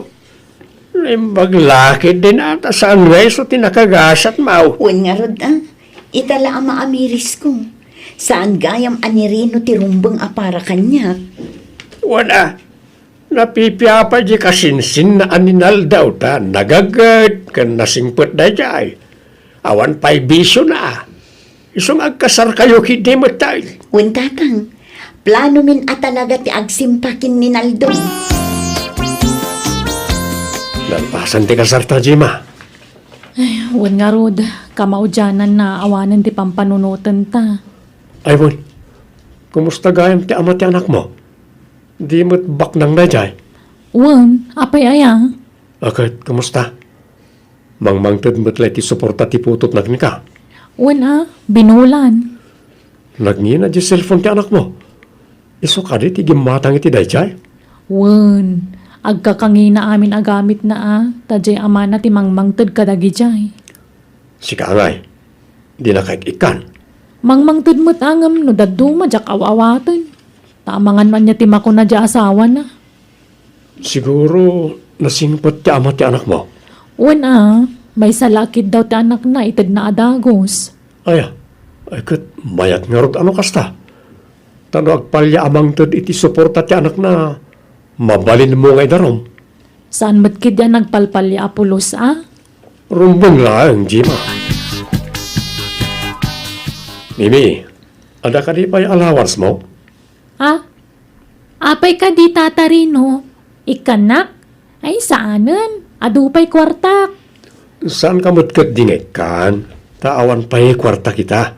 Naimbag la ketdin a ta saan nga isu ti nakagasatmo. Wen ngarud a, ita la a maamirisko. Saan gayam a ni Rino ti rumbeng a para kaniak. Wen a, napipiapay di kasinsinna a ni Naldaw ta nagagayt ken nasingpet daydiay. Awan pay bisiona. Isu nga agkasarkayo ketdi met tay. Wen, Tatang, planomin a talaga ti agsimpa ken ni Naldo. Nalpasan ti kasarta, Jima. Ay, wen ngarud, kamaudiananna awanen ti pampanunotenta. Ay, wen. Kumusta gayam ti ama ti anakmo? Di met baknang daydiay? Wen, apay aya? A ket, kumusta? Mangmangted met la iti suporta ti putotna kenka? Wen a, binulan. Nagngina diay cellphone ti anakmo? Isu kadi ti gimmatang iti daydiay? Wen, agkakangina amin a gamitna a, ta diay amana ti mangmangted kadagidiay. Sika ngay, dinaka ik-ikkan. Mangmangted met a ngem no dadduma diak aw-awaten. Ta amangan no ania ti makuna diay asawana. Siguro, nasingpet ti ama ti anakmo? Wen a, maysa la a kiddaw ti anakna itedna a dagus. Aya, ay ket mayat ngarud a no kasta. Ta no agpalya a mangted iti suporta ti anakna, mabalinmo nga idarum. Saan met ketdi a nagpalpalya a pulos a? Rumbeng laeng, Jima. Mimi, adda kadi pay allowance mo? A? Apay kadi, Tata Rino? Ikkannak? Ay, saanen. Adu pay kuartak. Saanka met ketdi nga ikkan, ta awan pay kuartak ita.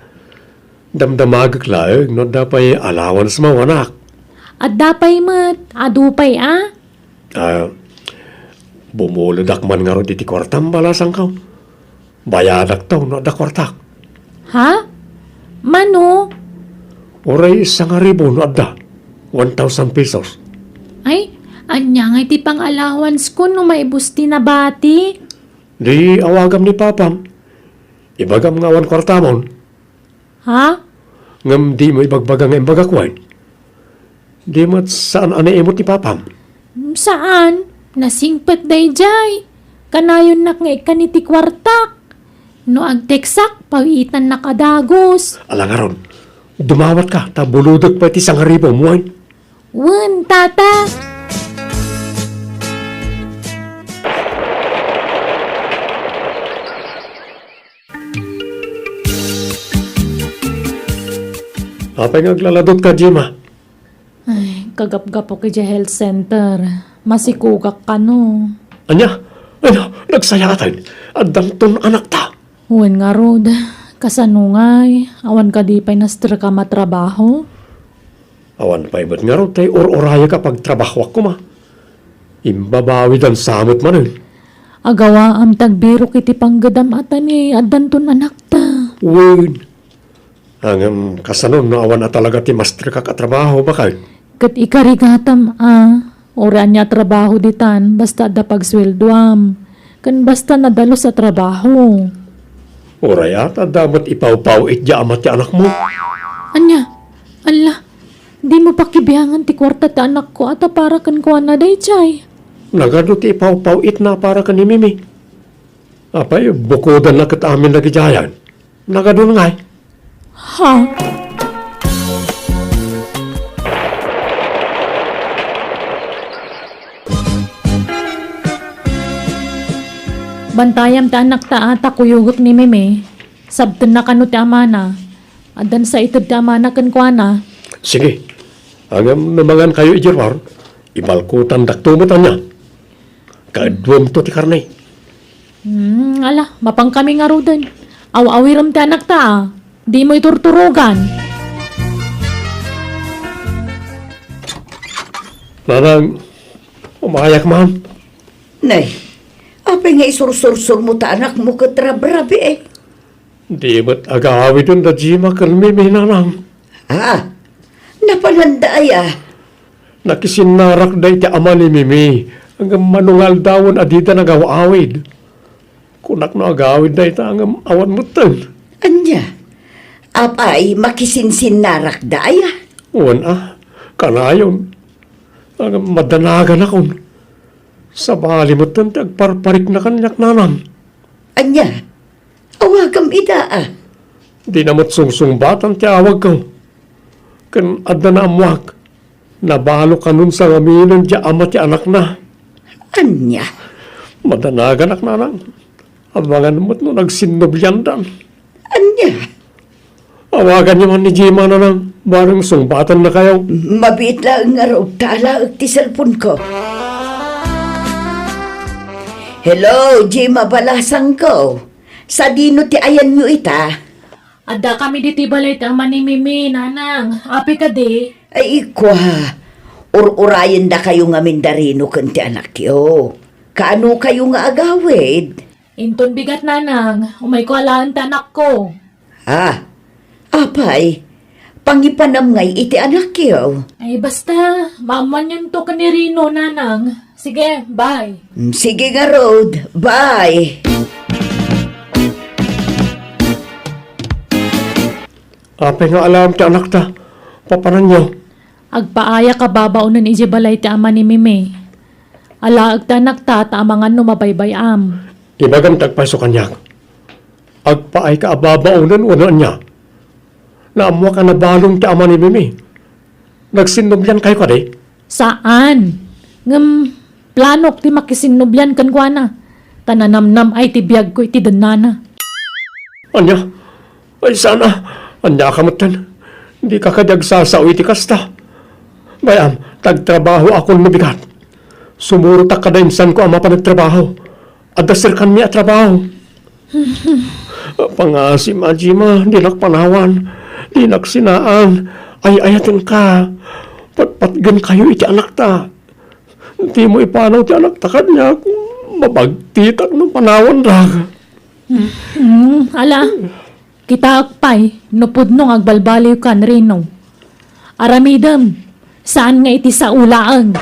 Damdamagek laeng no adda pay allowance mo, anak. Adda pay met. Adu pay a? A, bumuledak man ngarud iti kuartam, balasangko. Bayadakto no adda kuartak. Ha? Mano? Uray sangaribu no adda. One thousand pesos. Ay, ania ngay ti pang-allowance ko no maibus ti nabati? Di awagam ni papam. Ibagam nga awan kuartamon. Ha? Ngem dimo ibagbaga nga imbagak wen? Di met saan a naimut ni papam? Saan? Nasingpet daydiay. Kanayonnak nga ikkan iti kuartak. No agteksak, pawiitannak a dagus. Ala ngarud, dumawatka ta bulodek pay ti sangaribum wen. Wen, tata. Apay nga aglaladutka, Gemma? Ay, kagapgapok idiay health center. Masikogak kano. Ania? Ania? Nagsayaaten. Addanton anakta. Wen ngarud, kasano ngay? Awan kadi pay nastrekam a trabaho? Awan pay met ngarud tay ur-urayek a pagtrabahoak koma. Imbabawidan sa met manen. Agawaam ti agbirok iti panggedam a ta ni addanton anakta. Wen. Ngem kasano no awan a talaga ti mastrekak a trabaho, baket? Ket ikarigatam a, uray ania a trabaho ditan, basta adda pagsueldoam, ken basta nadalus a trabaho. Uray a, ta adda met ipawpaw-it diay ama ti anakmo. Ania? Alla, dimo pakibiangan ti kuarta ti anakko a ta para kenkuana daydiay. Nagadu ti ipawpaw-itna para ken ni Mimi. Apay, bukodanna ket amin dagidiayan. Nagadu ngay. Ha? Bantayam ti anakta a ta kuyogek ni Mimi. Sabtenna kano ti amana. Addan sa ited ti amana kenkuana. Sige. Ngem no mangankayo idiay ruar, ibalkotandakto met ania. Kaduamto ti karne. Hmm, ala, mapankami ngaruden. Aw-awirem ti anakta a. Dimo iturturogan. Nanang, umayak man. Nay, apay nga isursursurmo ta anakmo ket rabrabii? Di met agawiden da Gemma ken Mimi, nanang. Ah, napananda aya? Nakisinnarakda iti ama ni Mimi, ngem mano nga aldawen a dida nagaw-awid. Kunak no agawid dayta ngem awan metten. Ania? Apay, makisinsinnarakda aya? Wen a, kanayon. Ngem madanaganakon. Sabali metten ti agparparikna kaniak, nanang. Ania? Awagam ida a. Dina met sungsungbatan ti awagko. Ken adda naammuak. Nabalo kanon sangaminen diay ama ti anakna. Ania? Madanaganak, nanang. Abangan met no nagsinnubliandan. Ania? Awaganyo man ni Gemma, nanang. Bareng sungbatannakayo. Mabiit laeng ngarud ta alaek ti cellphone-ko. Hello, Gemma balasangko. Sadino ti ayanyo ita? Addakami ditoy balay ti ama ni Mimi, nanang. Apay kadi? Ay, ikua, ur-urayendakayo ngamin da Rino ken ti anakyo. Kaanokayo nga agawid? Inton bigat, nanang, umayko alaen ti anakko. Ah, apay, pangipanam ngay iti anakyo? Ay, basta, maammoanyonto ken ni Rino, nanang. Sige, bye. Mm, sige ngarud, bye. Apay nga alaem ti anakta, papananyo? Agpaayak a babaonen idiay balay ti ama ni Mimi. Alaek ti anakta ta amangan no mabaybay-am. Ibagam ti agpayso kaniak. Agpaayka a babaonen wenno ania? Naammoak a nabalon ti ama ni Mimi. Nagsinnubliankayo kadi? Saan. Ngem planok ti makisinnublian kenkuana. Ta nanamnam-ay ti biagko iti dennana. Ania? Ay, sana. Ania ka metten? Dika kadi agsasao iti kasta. Bay-am, ta agtrabahoakon no bigat. Sumurotak kada insanko a mapan agtrabaho. Adda serkanmi a trabaho. Pangasim a, Gemma, dinak panawan. Dinak sinaan. Ay-ayatenka. Patpatgenkayo iti anakta. Dimo ipanaw ti anakta kaniak. Mabagtitak no panawandak. Hmm, ala, kitaek pay no pudno nga agbalbaliwkan, Rino. Aramidem, saan nga iti sao laeng.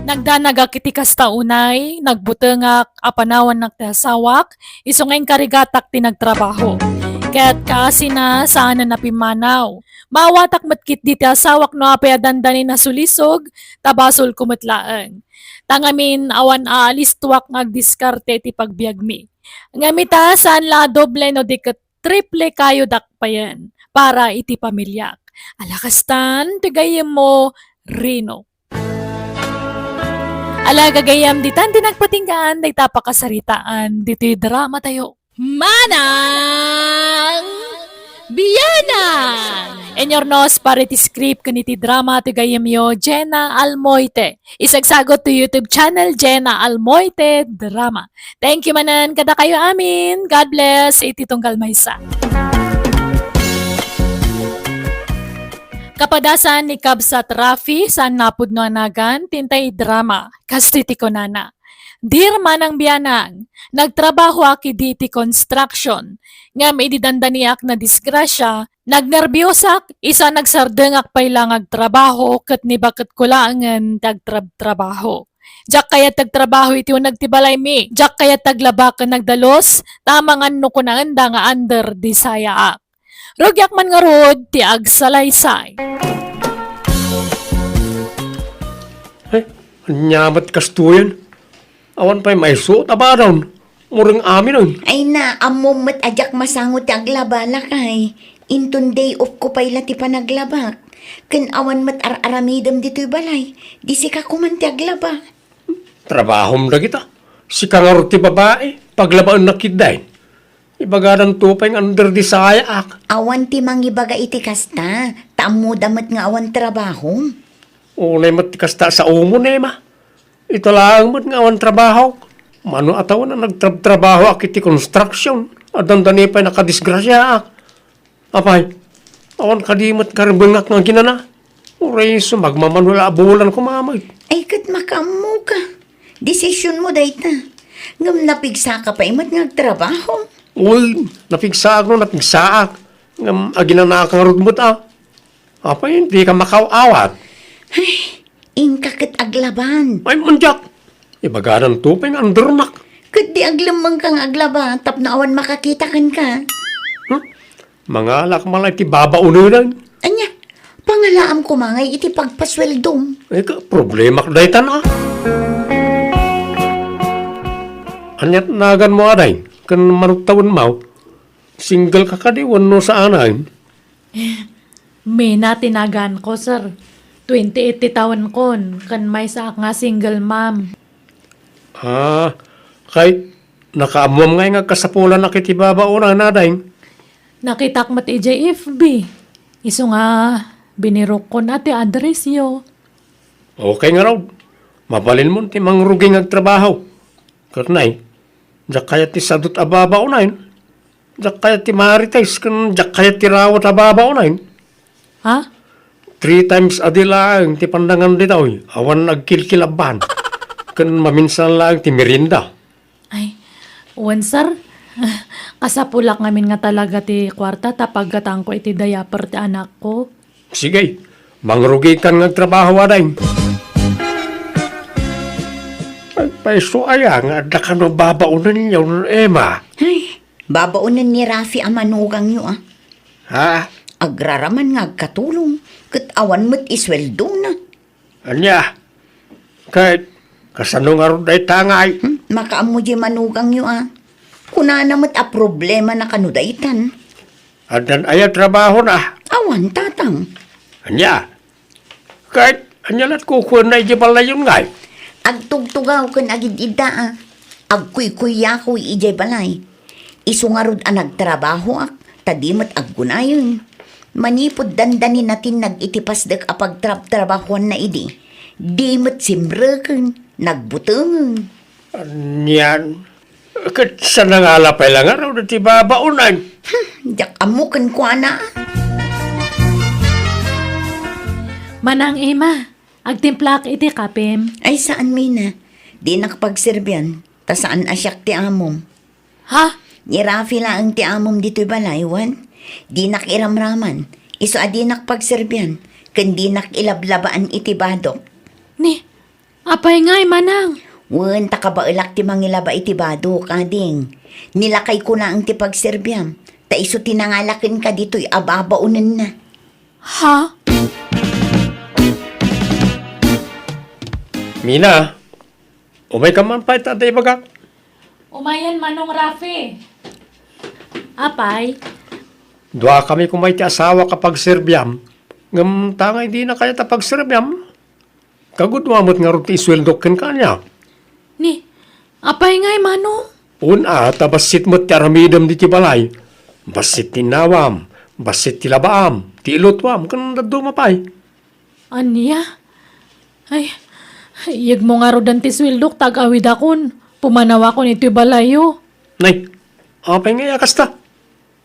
Nagdanagak iti kasta unay, nagbutengak a panawannak ti asawak, isu nga inkarigatak ti nagtrabaho. Ket kaasina, saanen a pimmanaw. Maawatak met ketdi ti asawak no apay a dandanin a sulisog, ta basolko met laeng. Ta ngamin, awan a alistoak nga agdiskarte iti pagbiagmi. Ngem ita, saan la a doble no di ket triple kayodak payen para iti pamiliak. Ala kastan, ti gayyemmo, Rino. Ala gagayyem, ditan ti nagpatinggaan dayta a pakasaritaan ditoy dramatayo. Manang Bianang! Inurnos para iti script ken iti drama ti gayyemyo, Jena Almoite. Isagsagut to YouTube channel, Jena Almoite Drama. Thank you manen kadakayo amin. God bless iti tunggal maysa. Kapadasan ni Kabsat Rafi, saan a pudno a nagan, ti intay drama, kastoy ti kunana. Dear Manang Bianang, nagtrabahoak idi iti construction, ngem idi dandaniak nadisgrasia, nagnerbiosak, isu a nagsardengak pay la nga agtrabaho ket nibaketko laengen ti agtrabtrabaho. Diak kayat ti agtrabaho iti uneg ti balaymi, diak kayat ti aglaba ken agdalus, ta amangan no kunaenda nga under disayaak. Rugiak man ngarud ti agsalaysay. Ay, ania met kastoyen? Awan pay maisuot a badon. Mureng aminen. Ay na, ammom met a diak masango ti aglaba, lakay. Inton day off ko pay la ti panaglabak. Ken awan met ar-aramidem ditoy balay. Di sika koman ti aglaba. Trabahom dagita. Sika ngarud ti babai, paglabaennak ketdin. Ibagadanto pay nga under disayaak. Awan ti mangibaga iti kasta, ta ammoda met nga awan trabahom. Unay met ti kasta, saomo, Ema. Ita laeng met nga awan trabahok. Mano a tawen a nagtrabtrabahoak iti construction, a dandani pay nakadisgrasiaak. Apay, awan kadi met karbengak nga aginana? Uray isu magmamano la a bulan koma met. Ay, ket makaammoka. Desisionmo dayta. Ngem napigsaka pay met nga agtrabaho. Uy, napigsaak no napigsaak. Ngem aginanaak ngarud met a. Apay, dika makaaw-awat? Ay, inka ket aglaban. Ay, mandiak. Ibagadanto pay nga undernak. Ket di aglemmengka nga aglaba tapno awan makakita kenka. Hmm? Mangalak malay ti babaonen. Ania, pangalaam koma ngay iti pagpasueldom. Ay, ka, problemak daytan a. Ania ti naganmo, aday? Ken mano ti tawenmo? Single ka kadi wenno saanen? Mina ti naganko, sir. Twenty-eight ti tawenkon, ken maysaak nga single mom. Ah, kay nakaammoam ngay nga agkasapulanak iti babaonen, aday? Nakitak met idiay F B. Isu nga binirukkon a ti addressyo. Okay ngarud. Mabalinmon ti mangrugi nga agtrabaho. Ket nay, diak kayat ti sadut a babaonen. Diak kayat ti marites ken diak kayat ti rawat a babaonen. Ha? Three times a day laeng ti pandangan ditoy, awan agkilkilabban. Ken maminsan laeng ti merienda. Ay, wen, sir. Kasapulak ngamin nga talaga ti kuarta ta paggatanko iti diaper ti anakko. Sige, mangrugikan nga agtrabaho, aday. Agpayso aya nga adda kano babaonenyo, Ema? Ay, babaonen ni Rafi a manugangyo, a. Ha? Agraraman nga agkatulong, ket awan met isueldona. Ania? Ket kasano ngarud dayta ngay? Hmm, makaammo diay manugangyo, a. Kunana met a problemana kano daytan. Addan aya trabahona? Awan, tatang. Ania? Ket ania lat kukuenna idiay balayyon ngay? Agtugtugaw ken agid-idda, a. Agkuykuykuyakoy idiay balay. Isu ngarud a nagtrabahoak, ta di met aggunayen. Manipud dandani natinnag iti pasdek a pagtrabtrabahoanna idi, di met simreken, nagbutengen. Anian? Ket sanangala pay la ngarud ti babaonen. Hmm, diak ammo kenkuana. Manang Ema, agtimplaak iti kapem. Ay, saan, Mina. Dinak pagserbian. Ta saan a siak ti amom. Ha? Ni Rafi laeng ti amom ditoy balay, wen? Dinak iramraman. Isu a dinak pagserbian, ken dinak ilablabaan iti badok. Ni, apay ngay, manang? Wen, ta kabaelak ti mangilaba iti badok, ading. Ni lakayko laeng ti pagserbiam, ta isu ti nangala kenka ditoy a babaonenna. Ha? Mina, umayka man pay ta adda ibagak. Umayen, Manong Rafi. Apay? Duakami koma iti asawak a pagserbiam. Ngem ta ngay dina kayat a pagserbiam, kagudua met ngarud ti isueldok kenka ania? Ni, apay ngay, Manong? Wen a, ta bassit met ti aramidem ditoy balay. Bassit ti innawam, bassit ti labaam, ti ilutuam, ken dadduma pay. Ania? Ay, iyegmo ngaruden ti sueldok ta agawidakon. Pumanawakon itoy balayyo. Nay, apay ngay a kasta?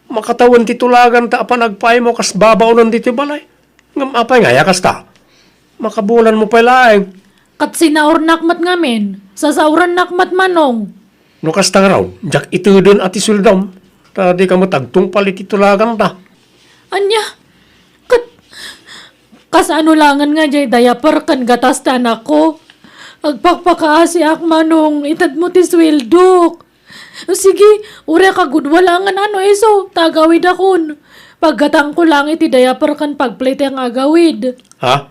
Makatawen ti tulaganta a panagpaaymo kas babaonen ditoy balay. Ngem apay ngay a kasta? Makabulanmo pay laeng. Ket sinaornak met ngamin, sasaorannak met, Manong. No kasta ngarud, diak iteden a ti sueldom, ta dika met agtungpal iti tulaganta. Ania? Ket kasano laengen nga diay diaper ken gatas ti anakko? Agpakpakaasiak, Manong, itedmo ti sueldok. Sige, uray kagudua laengen a no isu, ta agawidakon. Paggatangko laeng iti diaper ken pagplite nga agawid. Ha?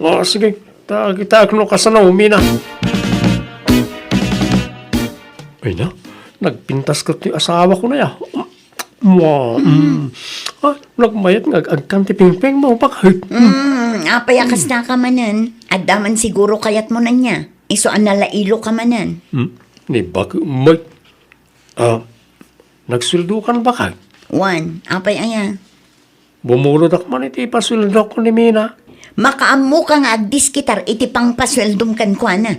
O, sige. Ta, kitaek no kasano, Mina. Ay na, nagpintas ket ti asawako na ya. Mua, mm. Ah, nagmayat nga ag-agkan ti pingpingmo, bakit? Mm, apay a kasta ka manen? Adda man siguro kayatmo ania. Isu a nalailoka manen. Hmm? Ni baki umay. Ah, nagsueldokan bakit? Wen, apay aya? Bumulodak man iti ipasueldok ni Mina. Makaammoka nga agdiskitar iti pangpasueldom kenkuana.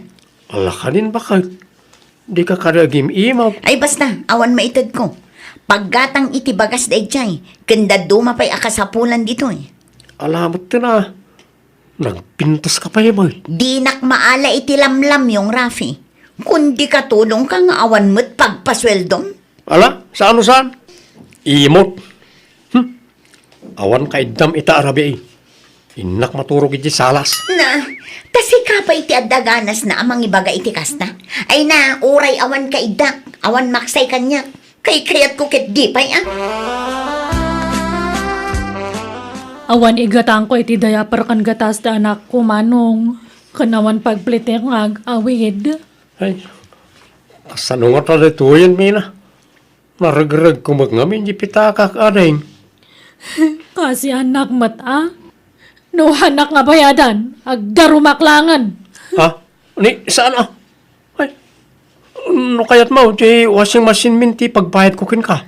Ala kadin, bakit? Dika kadi agim-imaw. Ay, basta, awan maitedko. Paggatang iti bagas daydiay, ken dadduma pay a kasapulan ditoy. Ala met ten a. Nagpintas ka pay, bay. Dinak maala iti lamlamyong, Rafi. Kundi katulongka nga awan met pagpasueldom. Ala, saan no saan? Imot. Hmm. Awan kaiddam ita a rabii. Innak maturog iti salas. Na, ta sika pay ti adda ganasna a mangibaga iti kasta. Ay na, uray awan kaiddak, awan maksay kaniak. Kaykayatko ket di pay a. Awan igatangko iti diaper ken gatas ti anakko, Manong. Ken awan pagplitek nga ag-awid. Ay, kasano ngata daytoyen, Mina? Naregregko met ngamin di pitakak, ading. Kaasiannak met a. No hanak nga bayadan, agdarumak laengen. Ha? Ni, saan a? Ay, no kayatmo, ti washing machine min ti pagbayadko kenka.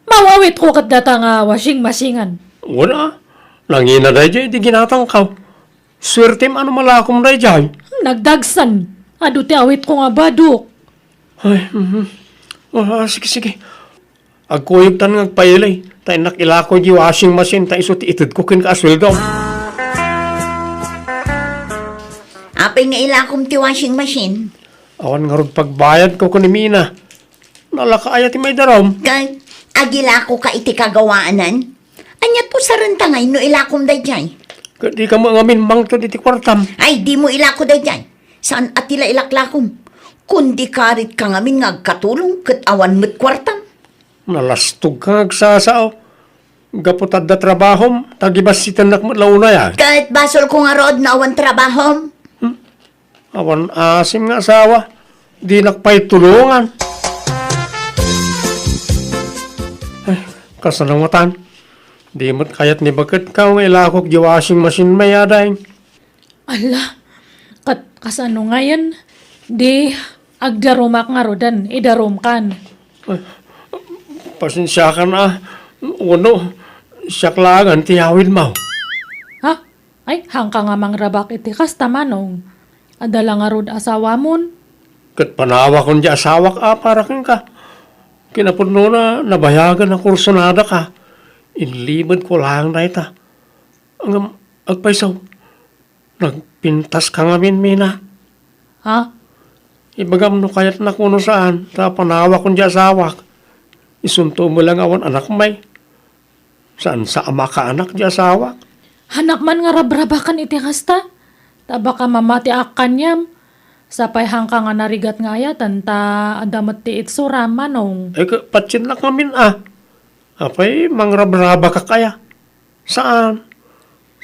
Maawitko ket data nga washing machine-an. Wala. Nangina daydiay di ginatangko. Suertem a no malakom daydiay. Nagdagsen. Adu ti awitko nga badok. Ay, mhm. Ah, sige, sige. Agkuyogtan nga agpaili, ta innak ilako di washing machine, ta isu ti itedko kenka a sueldo. Apay nga ilakom ti washing machine? Awan ngarud pagbayadko ken ni Mina. Nalaka aya ti maidarum? Ken, agilakoka iti kagawaanan? Ania pusarenta ngay no ilakom daydiay? Ket dika met ngamin mangted iti kuartam. Ay, dimo ilako daydiay. Saan a ti la ilaklakom? Kundi karitka ngamin nga agkatulong ket awan met kuartam. Nalastogka nga agsasao. Gapu ta adda trabahom, ta gibassitennak met la unay a. Ket basolko ngarud no awan trabahom. Hmm? Awan asim nga asawa, dinak pay tulongan. Ay, kasano ngatan? Di met kayat ni baket ka nga ilakok di washing machine may, ading. Ala, kat-, kasano ngayen? Di agdarumak ngaruden, idarumkan. Ay, pasensiakan a, wenno, siak laengen ti awidmo. Ha? Ay, haanka nga mangrabak iti kasta, Manong. Adda la ngarud asawamon? Ket panawakon ti asawak a para kenka. Kinapudnona, nabayagen a kursunadaka. Inlimedko laeng dayta. Ngem, agpayso, nagpintaska ngamin, Mina. Ha? Ibagam no kayatnak wenno saan, ta panawakon ti asawak. Isunto met la nga awan anakmi. Saan sa a makaanak ti asawak? Hanak man nga rabrabakan iti kasta. Ta baka mamatiak kaniam. Sapay haanka nga narigat nga ayaten ta adda met ti itsuram, Manong. Eh, ka-, patiennak ngamin a. Apay, mangrabrabakak aya? Saan.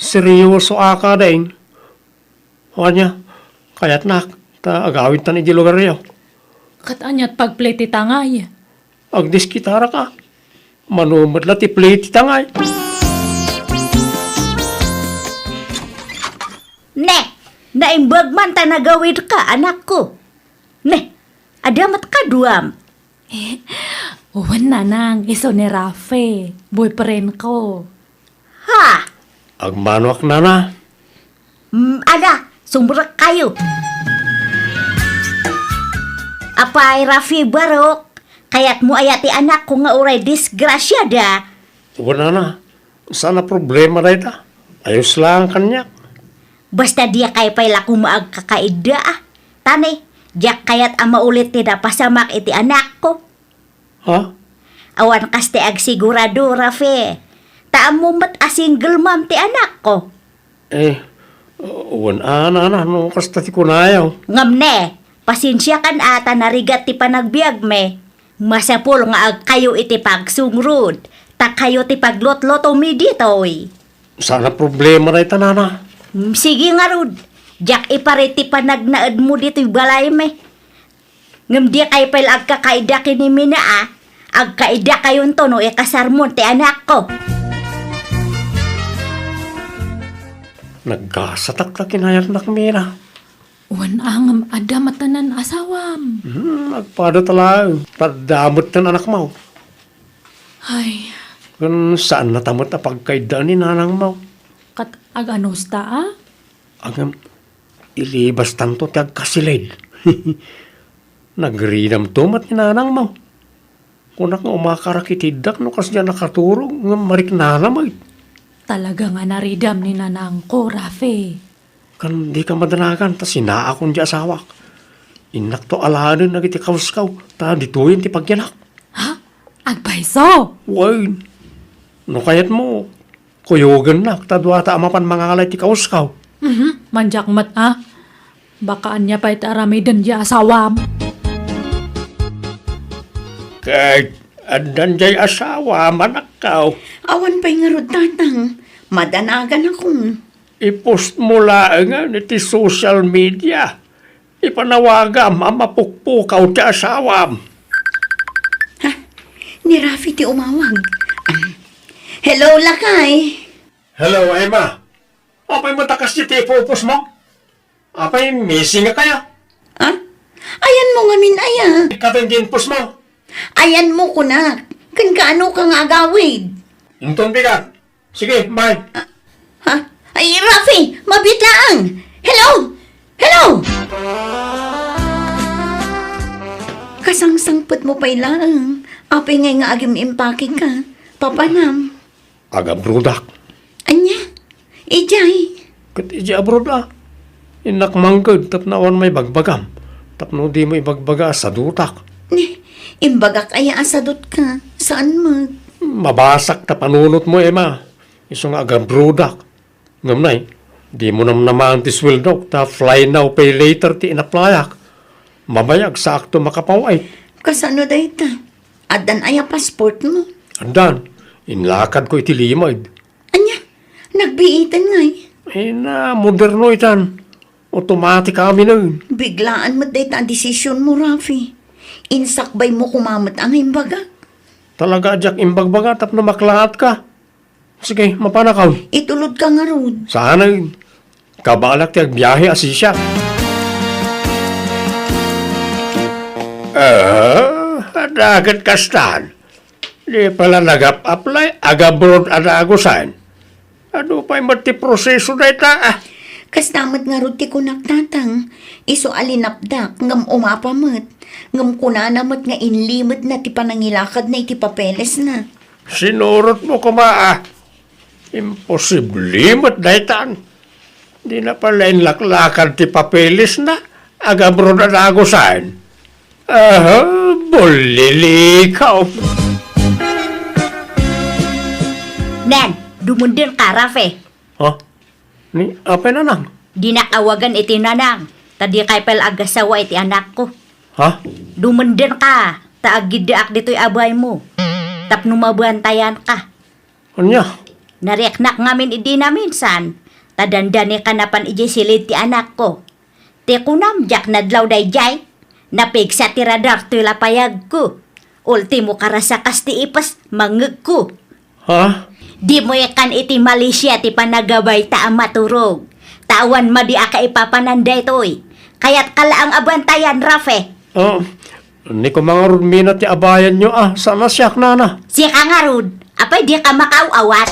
Seryosoak a, deng. Ania, kayatnak, ta agawidtan iti lugaryo. Ket aniat pagplay ti tangay? Agdiskitarak a. Mano met la ti play ti tangay. Ne, naimbag man ta nagawidka, anakko. Ne, adda met kaduam. Eh, wen, nanang, isu ni Rafe, boyfriendko. Ha? Agmanoak, nana. Mm, ala, sumrekkayo. Apay, Rafi Barok, kayatmo aya ti anakko nga uray disgrasiada? Wen, nana, saan a problema dayta. Ayos laeng kaniak. Basta diakay pay la koma agkakaidda, a. Ta ne, diak kayat a maulit ti napasamak iti anakko. Ha? Awan kas ti agsigurado, Rafe. Ta ammom met a single mom ti anakko. Eh, wen a, nana, no kasta ti kunayo. Ngem ne, pasensiakan a ta narigat ti panagbiagmi. Masapul nga agkayo iti pagsungrod, ta kayo ti paglutlutomi ditoy. Saan a problema dayta, nana. Mm, sige ngarud, diak iparit ti panagnaedmo ditoy balaymi. Ngem dikay pay la agkakaida ken ni Mina a, agkaidakayonto no ikasarmon ti anakko. Nagkasatak ta kinayatnak, Mina. Wen a, ngem adda matanan asawam. Hmm, agpada ta laeng, ta adda met ti anakmo. Ay. Ken saan nata met a pagkaiddaan ni nanangmo. Ket ag-anusta a? Agam, ilibastanto ti agkasilid. Nagridamto met ni nanangmo. Kunak nga umakarak iti iddak no kasdiay a nakaturog ngem mariknana met. Talaga nga naridam ni nanangko, Rafe. Ken dika madanagan ta sinaakon ti asawak. Innakto alaenen dagiti kawskaw ta ditoyen ti pagyanak. Ha? Agpayso? Wen. No kayatmo, kuyogennak ta duata a mapan mangala iti kawskaw. Mhm, mandiak met a. Baka ania pay ti aramiden ti asawam? Ket addan diay asawam, anakko. Awan pay ngarud, tatang. Madanaganakon. I-post mo laengen iti social media. Ipanawagam a mapukpukaw ti asawam. Ha? Ni Rafi ti umawag. Am, hello, lakay. Hello, Emma. Apay met a kasdiay ti ipupos mo? Apay, missing ka kaya? Ha? Ayanmo ngamin aya? Ikaw ti ginpos mo? Ayanmo kunak. Ken kaano ka nga agawid? Inton bigat. Sige, bye. Ah, ha? Ay, Rafi, mabiit laeng. Hello? Hello? Kasangsangpet mo pay laeng. Apay ngay nga agim-impake ka? Papanam. Agabrodak. Ania? Idiay? Ket idiay abroad a. Innak mangked tapno awan maibagbagam. Tapno dimo ibagbaga a sadutak. Ni, imbagak aya a sadutka? Saan met? Mabasak ta panunotmo, Emma. Isu nga agabrodak. Ngem nay, dimo namnamaen ti sueldok ta fly now, pay later ti inaplayak. Mabayag, saakto makapaw-it. Kasano dayta? Addan aya passportmo? Addan. Inlakadko iti limed. Ania? Nagbiiten ngay? Ay na, moderno itan. Automatic aminen. Biglaan met dayta a desisionmo, Rafi. Insakbaymo koma met a nga imbagak. Talaga a diak imbagbaga tapno maklaatka. Sige, mapanakon. Itulodka ngarud. Saan? Kabaelak ti agbiahe a sisiak. Ah, adda ket kastan. Di pala nagap-apply, agabroad a nagusan. Adu pay met ti proseso dayta, ah? Kasta met ngarud ti kunak, tatang. Isu a linapdak, ngem umapa met. Ngem kunana met nga inlimetna ti panangilakadna iti papelesna. Sinurotmo koma, ah. Imposible met daytan. Dina pay la inlaklakad ti papelesna. Agabroad a dagusen. Aha, bulilikaw. Nan, dumundeng ka, Rafe. Ha? Ni, apay, nanang? Dinak awagan iti nanang, ta dikay pay la agasawa iti anakko. Ha? Dumundeng ka, ta agiddaak ditoy a baymo. Tapno mabantayan ka. Ania? Nariknak ngamin idi naminsan, ta dandani ka napan idiay silid ti anakko. Ti kunam, diak nadlaw daydiay. Napigsa ti radar toy lapayagko. Ultimo karasa kas ti ipes, mangngegko. Ha? Dimo ikan iti Malaysia ti panagabay ta a maturog. Ta awan madi a kaipapanan daytoy. Kayat ka laeng a bantayan, Rafe. Oh, ni kumangarud mina ti abayanyo a, saan a siak, nana? Sika ngarud, apay di ka makaaw-awat?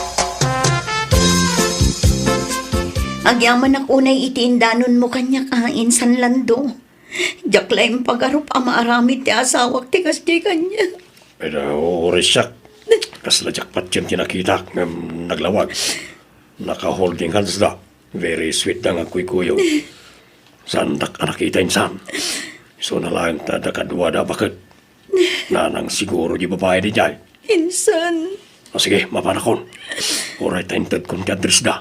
Agyamanak unay iti indanonmo kaniak a, insan Lando. Diak la impagarup a maaramid ti asawak ti kasdi kaniak. Pero, uray siak, kasla diak patien ti nakitak ngem naglawag. Naka-holding hands da. Very sweet da nga kuykuyog. Saandak a nakita insan. Isuna laeng ta adda kaduada a baket. Nanang siguro di babai daydiay. Insan. O sige, mapanakon. Uray ta intedkon ti address da.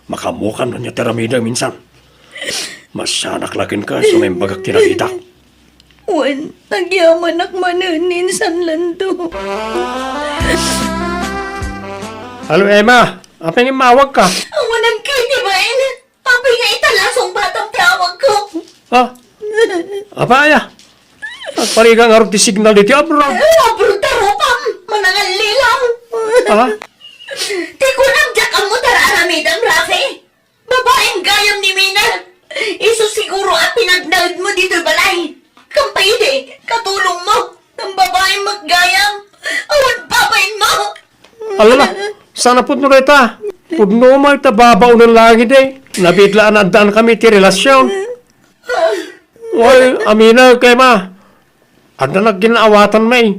Makaammokan no ania ti aramidem insan. Masianak la kenka, isu nga imbagak ti nakita. Wen, agyamanak manen, insan Lando. Hello, Emma. Apay nga immawag ka? Awanan ka iti bain. Apay nga ita la sungbatam ti awagko? Ha? Apay aya? Agparigat ngarud ti signal ditoy abroad. Eh, abroad ta rupam. Manangallilaw. Ha? Ti kunam, diak ammo ti ar-aramidem, Rafe. Babaim gayam ni Mina. Isu siguro a pinagnaedmo ditoy balay. Kam pay idi, katulongmo. Ngem babaim met gayam. Awan babainmo. Alala, saan a pudno dayta? Pudno met ta babaonen laeng idi. Nabiit la a naaddaan kami ti relasion. Wen, aminek, Emma. Adda nagin-awatan, may.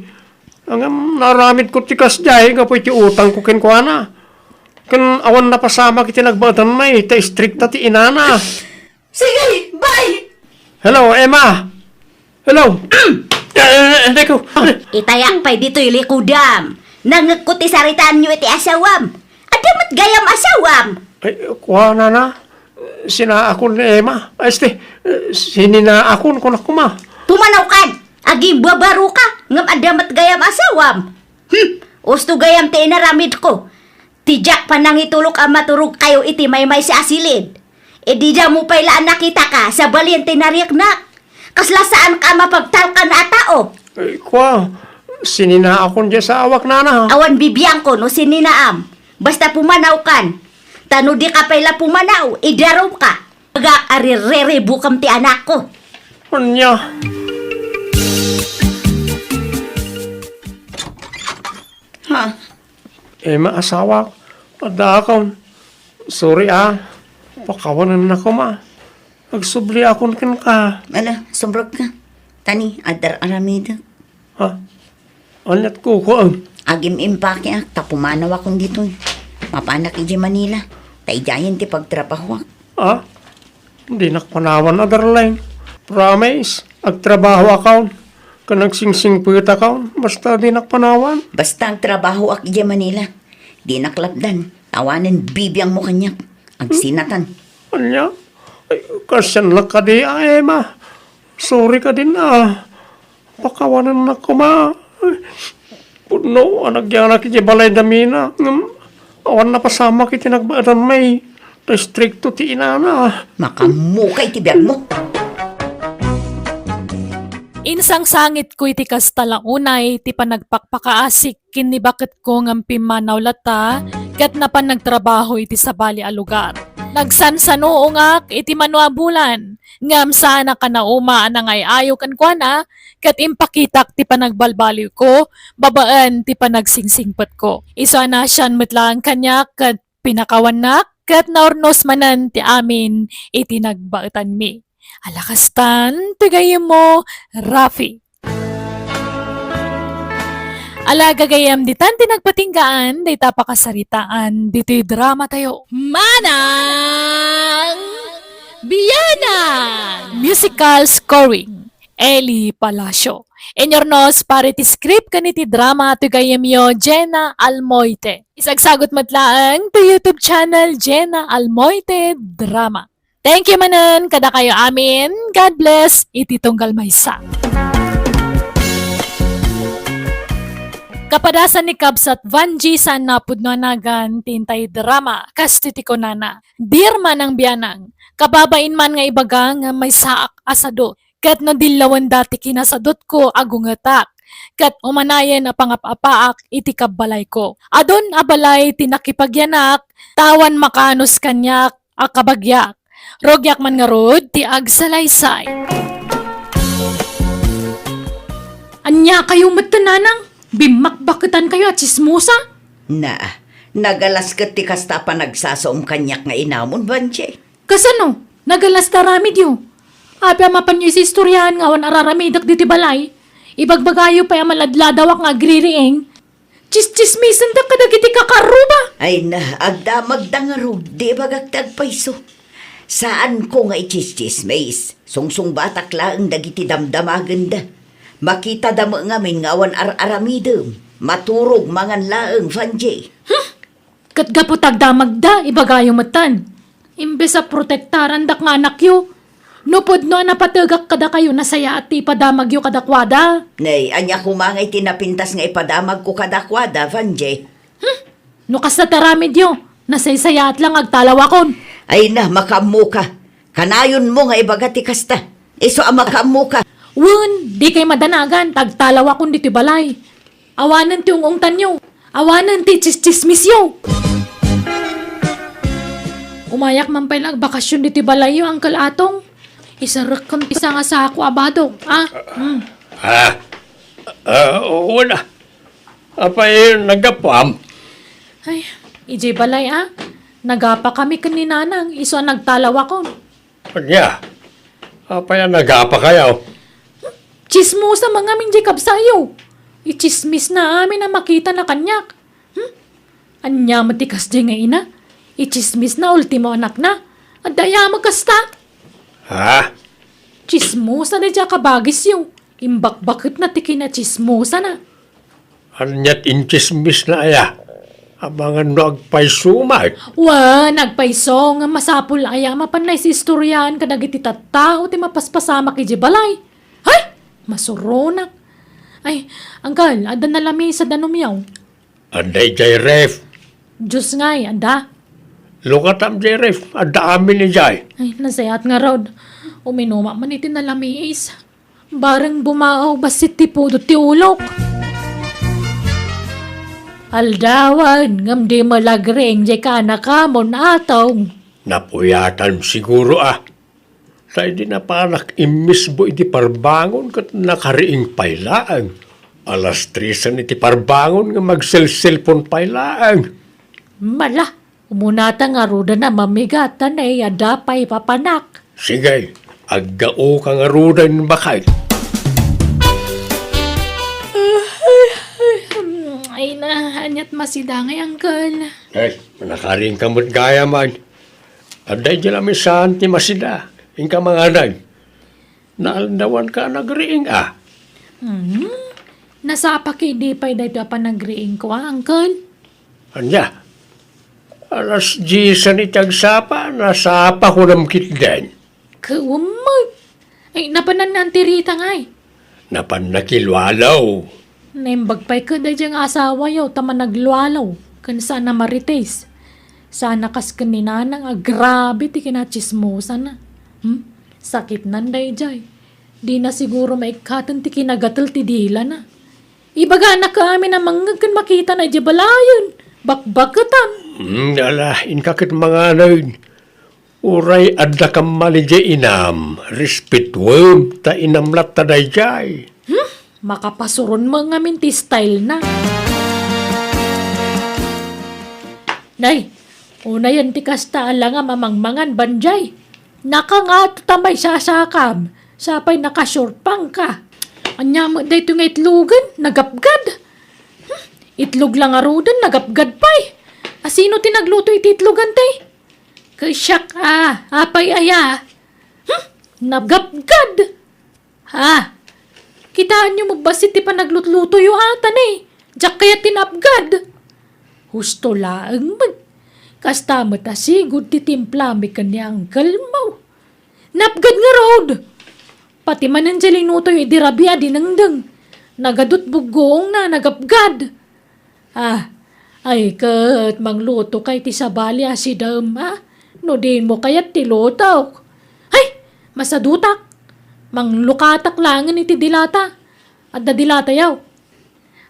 Ngem naaramidko ti kasdiay gapu iti utangko kenkuana. Ken awan napasamak iti nagbaetan, may, ta istrikta ti inana. Sige, bye! Hello, Emma! Hello! Eh, eh, eh, teko. Itayak pay ditoy likudam. Nangngegko ti saritaanyo iti asawam. Adda met gayam asawam. Ay, kuana na. Sinaakon ni Emma. Ay, este, eh, sininaakon, kunak koma. Pumanawkan! Agimbabaro ka, ngem adda met gayam asawam. Hmm, usto gayam ti inaramidko. Ti diak panangitulok a maturogkayo iti maymaysa a silid. Idi damo pay la a nakitaka, sabalien ti nariknak. Kasla saanka a mapagtalkan a tao. Ay, kua, sininaakon diay asawak, nana. Awan bibiangko no sininaam. Basta pumanawkan. Ta no dika pay la pumanaw, idarumka. Agak a ririribukem ti anakko. Ania? Ha? Emma, asawak, addaakon. Sorry, a. Pakawanennak koma. Agsubliakon kenka. Ala, sumrekka. Tani, adda ar-aramidek. Ha? Aniat kukuam? Agim-impakeak ta pumanawakon ditoy. Mapanak idiay Manila. Ta idiayen ti pagtrabahoak. Ha? Dinak panawan a, darling. Promise, agtrabahoakon. Ken agsingsingpetakon. Basta dinak panawan. Basta agtrabahoak idiay Manila. Dinak lapdan. Awanen bibiangmo kaniak. Agsinatan. Ania? Ay, kasiannak kadi, a, Emma. Sorry kadin, a. Pakawanennak koma. Pudno a nagyanak idiay balay da Mina. Ngem awan napasamak iti nagbaedan, may. Ta istrikto ti inana. Makaammoka iti biagmo. Insangsangitko iti kasta la unay ti panagpakpakaasik ken ni baketko ngem pimmanaw latta ket napan nagtrabaho iti sabali a lugar. Nagsansanuongak iti mano a bulan, ngem saanak a nauma a nangay-ayo kenkuana ket impakitak ti panagbalbaliwko babaen ti panagsingsimpetko. Isu a naasian met laeng kaniak ket pinakawannak ket naurnos manen ti amin iti nagbaetanmi. Ala kastan, ti gayyemmo, Rafi. Ala gagayyem, ditan ti nagpatinggaan dayta pakasaritaan ditoy drama tayo. Manang Bianan! Musical scoring, Eli Palacio. Inyurnos para iti script ken iti drama ti gayyemyo, Jenna Almoite. Isagsagut met laeng ti YouTube channel, Jenna Almoite Drama. Thank you manen kadakayo amin. God bless iti tunggal maysa. Kapadasan ni Kabsat Vanji saan napudno a nagan ti intay drama, kas ti kunana, "Dear Manang Bianang, kababain man nga ibaga nga maysaak a sadut, ket nadillawenda ti kinasadutko a gungetak, ket umanayen a pangap-apaak iti kabbalayko. Adun a balay ti nakipagyanak, ta awan makaanus kaniak a kabagiak. Rugiak man ngarud ti agsalaysay." Ania kayo met, nanang? Bimmakbaketan kayo a tsismosa? Na, nagalas ket ti kasta a panagsasaom kaniak nga inamon, Vanji. Kasano? Nagalas ta aramidyo? Apay a mapanyo isistoriaan nga awan araramidek ditoy balay? Ibagbagayo pay a maladladawak nga agririing? Tsistsismisendak kadagiti kakarruba. Ay na, agdamagda ngarud, di ibagak ti agpayso. Saanko nga itsistsismis. Sungsungbatak laeng dagiti damdamagenda. Makitada met ngamin nga awan ar-aramidem. Maturog mangan laeng, Vanji. Hmm? Ket gapu ta agdamagda, ibagayo metten. Imbes a protektarandak nga anakyo, no pudno a napategak kadakayo, nasayaat ti ipadamagyo kadakuada. Nay, ania koma nga iti napintas nga ipadamagko kadakuada, Vanji? Hmm? No kasta ti aramidyo, nasaysayaat la nga agtalawakon. Ay na, makaammoka. Kanayonmo nga ibaga ti kasta. Isu a makaammoka. Wen, dikay madanagan, ta agtalawakon ditoy balay. Awanen ti ung-ungtanyo. Awanen ti tsistsismisyo. Umayak man pay la agbakasyon ditoy balayyo, Uncle Atong. Isarekkon ti sangasako a badok, a? Hmm. Ah, ah, wala. Apay, naggapuam? Ay, idiay balay, a? Nagapakami ken ni Nanang, isu a nagtalawakon. Ania? Apay a nagapakayo? Tsismosa man ngamin diay kabsatyo. Itsismisna amin a makitana kaniak. Hmm? Ania met ti kasdiay nga ina? Itsismisna ultimo anakna. Adda aya met kasta? Ha? Tsismosa daydiay a kabagisyo. Imbakbaketna ti kinatsismosana. Ania ti intsismisna aya? Amangan no agpayso met. Wen, agpayso, ngem masapul aya a mapan isistoriaan kadagiti tattao ti mapaspasamak idiay balay? Hay! Masuronak. Ay, Uncle, adda nalami sa danumyo? Adda idiay ref. Juice ngay, adda? Lukatam idiay ref, adda amin idiay. Ay, nasayaat ngarud. Uminumak man iti nalamiis. Bareng bumaaw bassit ti pudot ti ulok. Aldawen, ngem di met la agriing diay kaanakamon, Atong. Napuyatan siguro a. Ta idi napanak immisbo iti parbangon ket nakariing pay laeng. Alas tresen iti parbangon ngem agselselpon pay laeng. Mala, umunata ngaruden a mamigat, ta nay adda pay papanak. Sige, aggaoka ngaruden, baket. Ay na, aniat masida ngay, Uncle. Ay, nakariingka met gayam. Adda idiay lamisaan ti masida. Inka manganay. Naaldawanka a nagriing a? Hmm. Nasapa ketdi pay daytoy a panagriingko, a, Uncle? Ania? Alas diesen iti agsapa, nasapa kunam ketdin. Kawan met. Ay, napanan ni Auntie Rita ngay? Napan nakilualo. Naimbag pay ket daydiay nga asawayo ta managlualo ken saan a marites. Saan a kas ken ni Nanang a grabe ti kinatsismosana. Hmm? Sakitnan daydiay. Dina siguro maikkaten ti kinagatel ti dilana. Ibagana ket amin a mangngeg ken makitana idiay balayen. Bakbaketan. Hmm, ala, inka ket manganay. Uray adda kamali diay inam, respetuem ta inam latta daydiay. Hmm? Makapasuron met ngamin ti style na. Nay, unayen ti kasta a langam a mangmangan, Vanji. Nakangato ta maisasakam, sapay naka-short pants ka. Ania met daytoy nga itlogen, nagapgad? Hmm? Itlog la ngaruden, nagapgad pay. A, sino ti nagluto iti itlogan, te? Ket siak a, apay aya? Nagapgad! Ha? Kitaenyo met bassit ti panaglutlutoyo a, ta ne, diak kayat ti naapgad. Husto laeng met. Kasta met a sigud ti timplami ken ni Uncle Mau. Naapgad ngarud! Pati manen diay linutoyo idi rabii a dinengdeng. Nagadut buggoongna, nagapgad. Ah, ay ket manglutokay ti sabali a sidaem a, no dimo kayat ti lutok. Ay, masadutak. Manglukatak laengen iti dilata. Adda dilatayo.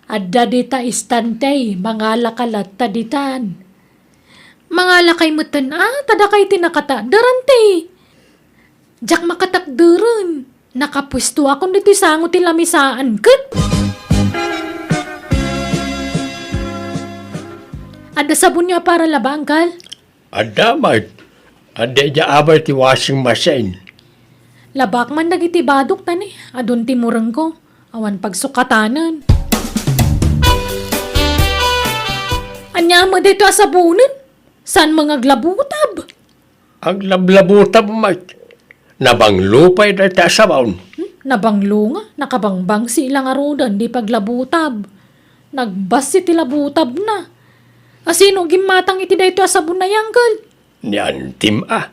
Adda dita istante, mangalaka latta ditan. Mangalakay metten a, ta dakay ti nakatakderan ti. Diak makatakderen. Nakapuestoakon ditoy sango ti lamisaan ket. Adda sabonyo a para laba, Uncle? Adda met. Adda idiay abay ti washing machine. Labaak man dagiti badok ta ne, adun ti murengko. Awan pagsukatanen. Ania met daytoy a sabonen? Saan nga aglabutab? Aglablabutab met. Nabanglo pay dayta a sabon. Hmm? Nabanglo nga, nakabangbangsi la ngaruden di paglabutab. Nagbassit ti labutabna. Asino gimmatang iti daytoy a sabon a yangkel? Ni Antim a.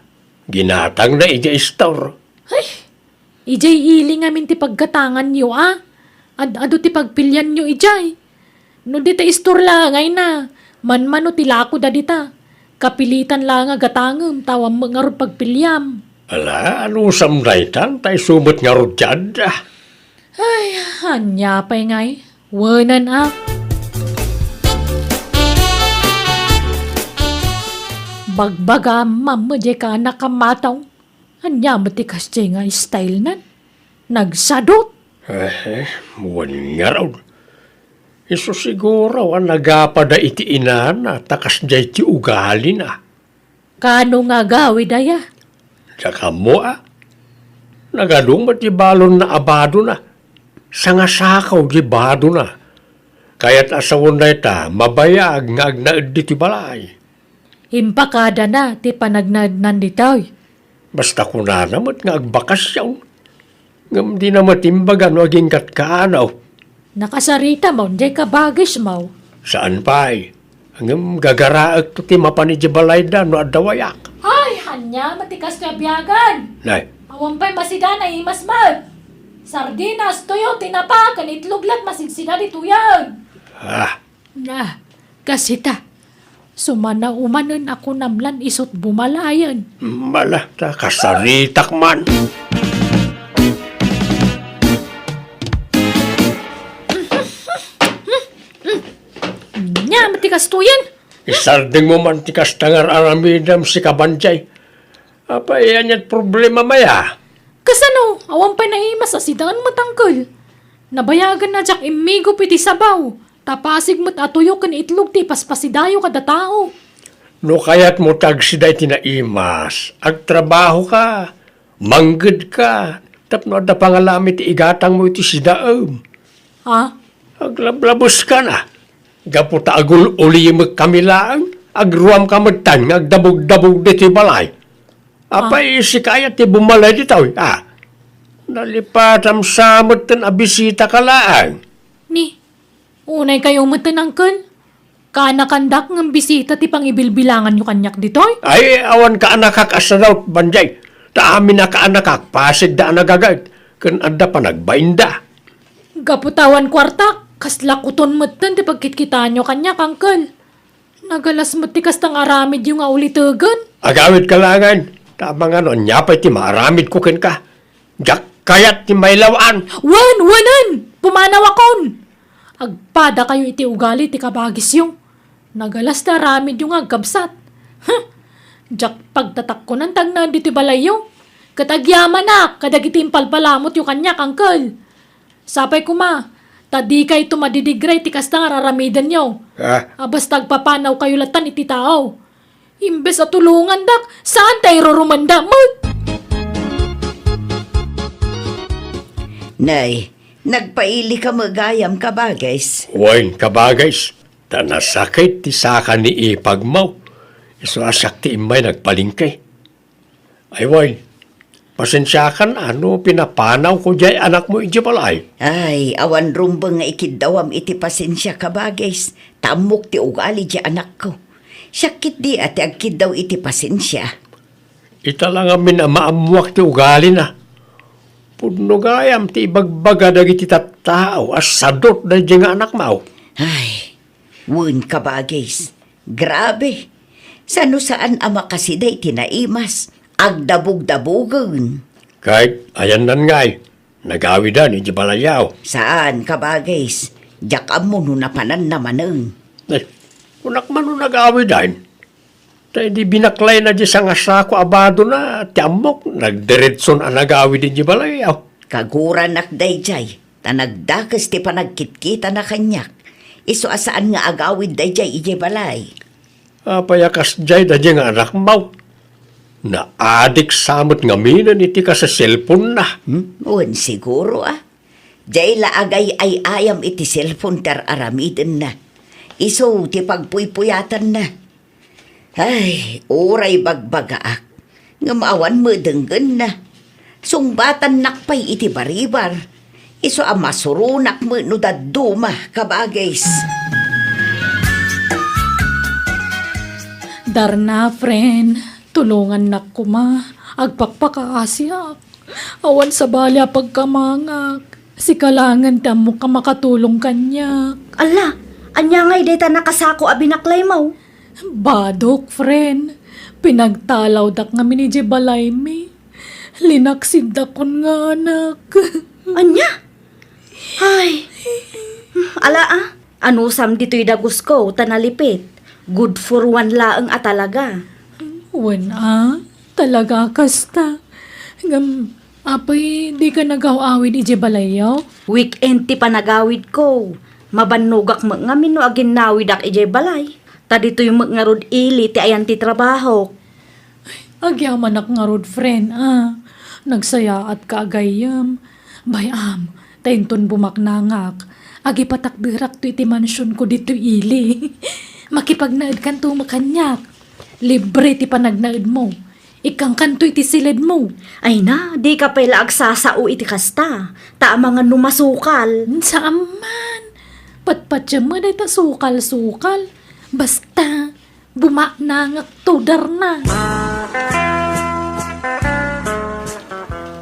Ginatangna idiay istor. Ay, idiay ili ngamin ti paggatanganyo a. Ad-adu ti pagpilianyo idiay. No dita istor la ngay na, manmano ti lako da dita. Kapilitan la nga gatangem, ta awan met ngarud pagpiliam. Ala, anusam daytan, ta isu met ngarud ti adda. Ay, ania pay ngay? Wenen a. Bagbagam, mamma, diay ka nakamatong. Ania met ti kasdiay nga style nan? Nagsadut? Eh, wen ngarud. Isu siguro a nagapada iti inana ta kasdiay ti ugalina. Kano nga agawid aya? Diak ammo a. Nagadung met ti balonna a badona. Sangasakaw ti badona. Kayat a sawen dayta, mabayag nga agnaed ditoy balay. Impakadana ti panagnaednan ditoy. Basta kunana met nga agbakasyon. Ngem dina met imbaga no agingkatkaano. Nakasarita mo, diay kabagismo. Saan pay. Ngem gagaraekto ti mapan idiay balayda no adda wayak. Ay, ania met ti kastoy a biagen? Nay. Awan pay masida, naimas met. Sardinas, tuyo, tinapa, ken itlog lat masigsida ditoyen. Ah, Na, kasita. Sumana umanen a kunam lan isut' bumalayen. Mala, ta kasaritak man. Ania met ti kastoyen? Isardengmo man ti kasta nga ar-aramidem, sika Banjay. Apay, ania't problemam aya? Kasano? Awan pay naimas a sidaen met, angkel. Nabayagen a diak immigup iti sabaw, ta pasig met a tuyo ken itlog ti ipaspasidayo kada tao. No kayatmo ti agsida iti naimas, agtrabahoka, manggedka, tapno adda pangalami ti igatangmo iti sidaem. Ha? Aglablabeska na. Gapu ta agul-ulimekkami laeng, agruamka metten nga agdabugdabug ditoy balay. Apay, sika aya ti bumalay ditoy, a? Nalipatam sa metten a bisitaka laeng. Ni, unay kayo metten, angkel. Kaanakandak ngem bisita ti pangibilbilanganyo kaniak ditoy? Ay, awan kaanakak a sadut, Banjay. Ta amin a kaanakak, pasigda a nagaget, ken adda panagbainda. Gapu ta awan kuartak, kasla kuton metten ti pagkitkitaanyo kaniak, angkel. Nagalas met ti kasta nga aramidyo nga ulitegen. Agawidka laengen, ta amangan no ania pay ti maaramidko kenka. Diak kayat ti mailaw-an. Wen, wenen! Pumanawakon! Agpadakayo iti ugali ti kabagisyo. Nagalas ti aramidyo nga agkabsat. Huh! Diak pagtatakkonan ti agnaed ditoy balayyo. Ket agyamanak kadagiti impalpalamutyo kaniak, angkel. Sapay koma, ta dikayto madidigra iti kasta nga ar-aramidenyo. Ah. A basta agpapanawkayo latan iti tao. Imbes a tulongandak, saan ta irurumanda met. Nay, nagpailika met gayam, kabagis. Wen, kabagis, ta nasakit ti saka ni ipagmo. Isu a siak ti immay nagpalengke. Ay, wen, Pasensiakan a no pinapanawko diay anakmo idiay balay. Ay, awan rumbeng nga ikiddawam iti pasensia, kabagis. Ta ammok ti ugali diay anakko. Siak ketdi a ti agkiddaw iti pasensia. Ita la ngamin a maammoak ti ugalina. Pudno gayam ti ibagbaga dagiti tattao a sadut daydiay nga anakmo. Ay, wen, kabagis. Grabe. Saan no saan a makasida iti naimas. Agdabugdabugen. Ket ayanna ngay, nagawidan idiay balayyo. Saan, kabagis. Diak ammo no napananna manen. Eh, kunak man no nagawidan. Ta idi binaklayna diay sangasako a badona, ti ammok, nagdiretson a nagawid idiay balayyo. Kaguranak daydiay, ta nagdakes ti panagkitkitana kaniak. Isu a saan nga agawid daydiay idiay balay. Apay a kasdiay daydiay nga anakmo? Naadik sa met ngamin iti kaseselponna. Hmm? Wen, siguro, a. Diay la agay-ay-ayam iti selpon ti ar-aramidenna. Isu ti pagpuypuyatanna. Ay, uray bagbagaak, ngem awan met denggenna. Sungbatannak pay iti baribar. Isu a masuronak met no dadduma, kabagis. Darna, friend, tulongannak koma. Agpakpakaasiak. Awan sabali a pagkamangak. Sika laengen ti ammok a makatulong kaniak. Alla, ania ngay dayta nakasako a binaklaymo? Badok, friend. Pinagtalawdak ngamin idiay balaymi. Linaksidakon nga anak. Ania? Ay. Ala, a. Anusam ditoy dagusko ta nalipit. Good for one laeng a talaga. Wen, a, talaga a kasta. Ngem, apay, dika nagaw-awid idiay balayyo? Weekend ti panagawidko. Mabannogak met ngamin no aginnawidak idiay balay. Ta ditoy met ngarud ili ti ayan ti trabahok. Agyamanak ngarud, friend, a. Nagsayaatka a gayyem. Bay-am, ta inton bumaknangak, agipatakderakto iti mansionko ditoy ili. Makipagnaedkanto met kaniak. Libre ti panagnaedmo. Ikkangkanto iti siledmo. Ay na, dika pay la agsasao iti kasta. Ta amangan no masukal. Saan man. Patpatiam met dayta sukal-sukal. Basta, bumaknangakto, Darna.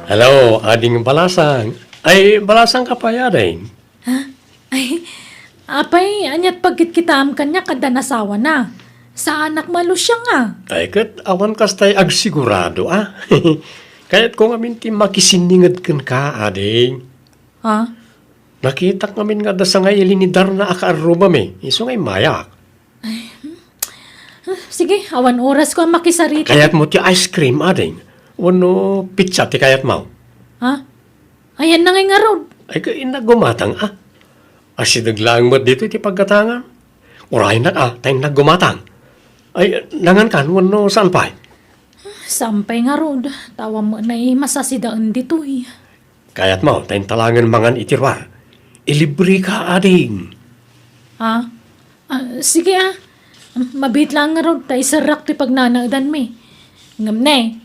Hello, Ading Balasang. Ay, balasang ka pay, Ading? Ha? Ay, apay, aniat pagkitkitaam kaniak, adda nasawana? Saanak malusiang a. Ay, ket awan kastay agsigurado, a. Kayatko ngamin ti makisinninged kenka, Ading. Ha? Nakitak ngamin nga adda sangay ili ni Darna a kaarrubami, isu nga immayak. Ay, hmm. Ah, sige, awan orasko a makisarita. Kayatmo ti ice cream, Ading? Wenno pizza ti kayatmo? Ha? Ayanna ngay ngarud. Ay, ka, innak gumatang, a. Asideg laeng met ditoy ti paggatangam. Uraynak, a, ta innak gumatang. Ay, nangankan wenno saan pay? Saan pay ngarud, ta awan met naimas a sidaen ditoy. Kayatmo, ta inta laengen mangan iti ruar. Ilibreka, Ading. Ha? Ah, sige, a. Mabiit laeng ngarud, ta iserrak ti pagnanaedanmi. Ngem ne,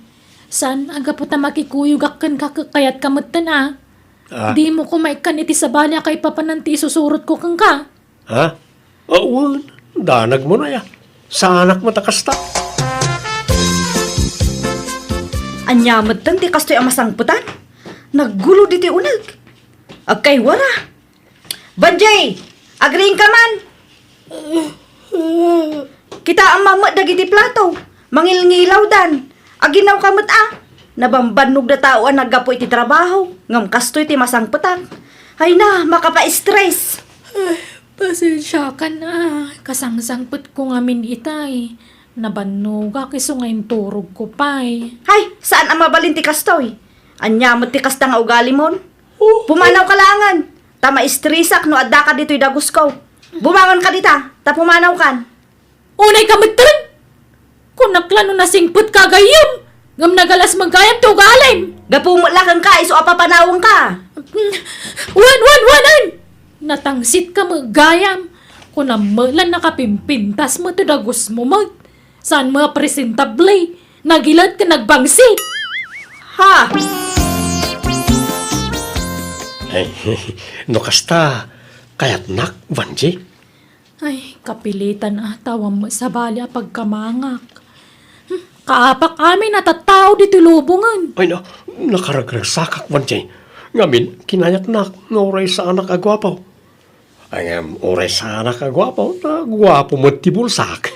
saan a gapu ta makikuyogak kenka, kayatka metten, a. Ah. Dimo koma ikkan iti sabali a kaipapanan ti isusurotko kenka. Ha? Awan, danagmo na ya. Saanak met a kasta. Ania metten ti kastoy a masangpetan? Naggulo ditoy uneg. Agkaywara. Banjay! Agriingka man! Kitaem man met dagiti plato. Mangilngilawdan. Aginawka met a. Nabambannog da tao a naggapu iti trabaho. Ngem kastoy ti masangpetak. Ay na, makapa-stress. Ay, pasensiakan a. Kasangsangpetko ngamin itay. Nabannogak isu nga inturogko pay. Hay, saan a mabalin ti kastoy. Ania met ti kasta nga ugalimon? Oh. Pumanawka laengen, ta maistresak no addaka ditoy dagusko. Bumangonka dita, ta pumanawkan. Unayka metten! Kunak la no nasingpetka a gayyem, ngem nagalas met gayam ti ugalim. Gapu met la kenka, isu a papanawenka. Wen, wen, wen, wen! Natangsitka met gayam. Kunam met la nakapimpintas met ti dagusmo met. Saan met a presentable, nagilet ken nagbangsit. Ha? Ay, no kasta, kayatnak, Vanji? Ay, kapilitan a tawam met sabali a pagkamangak. Hmm, kaapak amin a tattao ditoy lubongen. Ay, na, nakaragragsakak, Vanji. Ngamin, kinayatnak nga uray saanak a guapo. Ay, ngem, uray saanak a guapo, ta guapo met ti bulsak.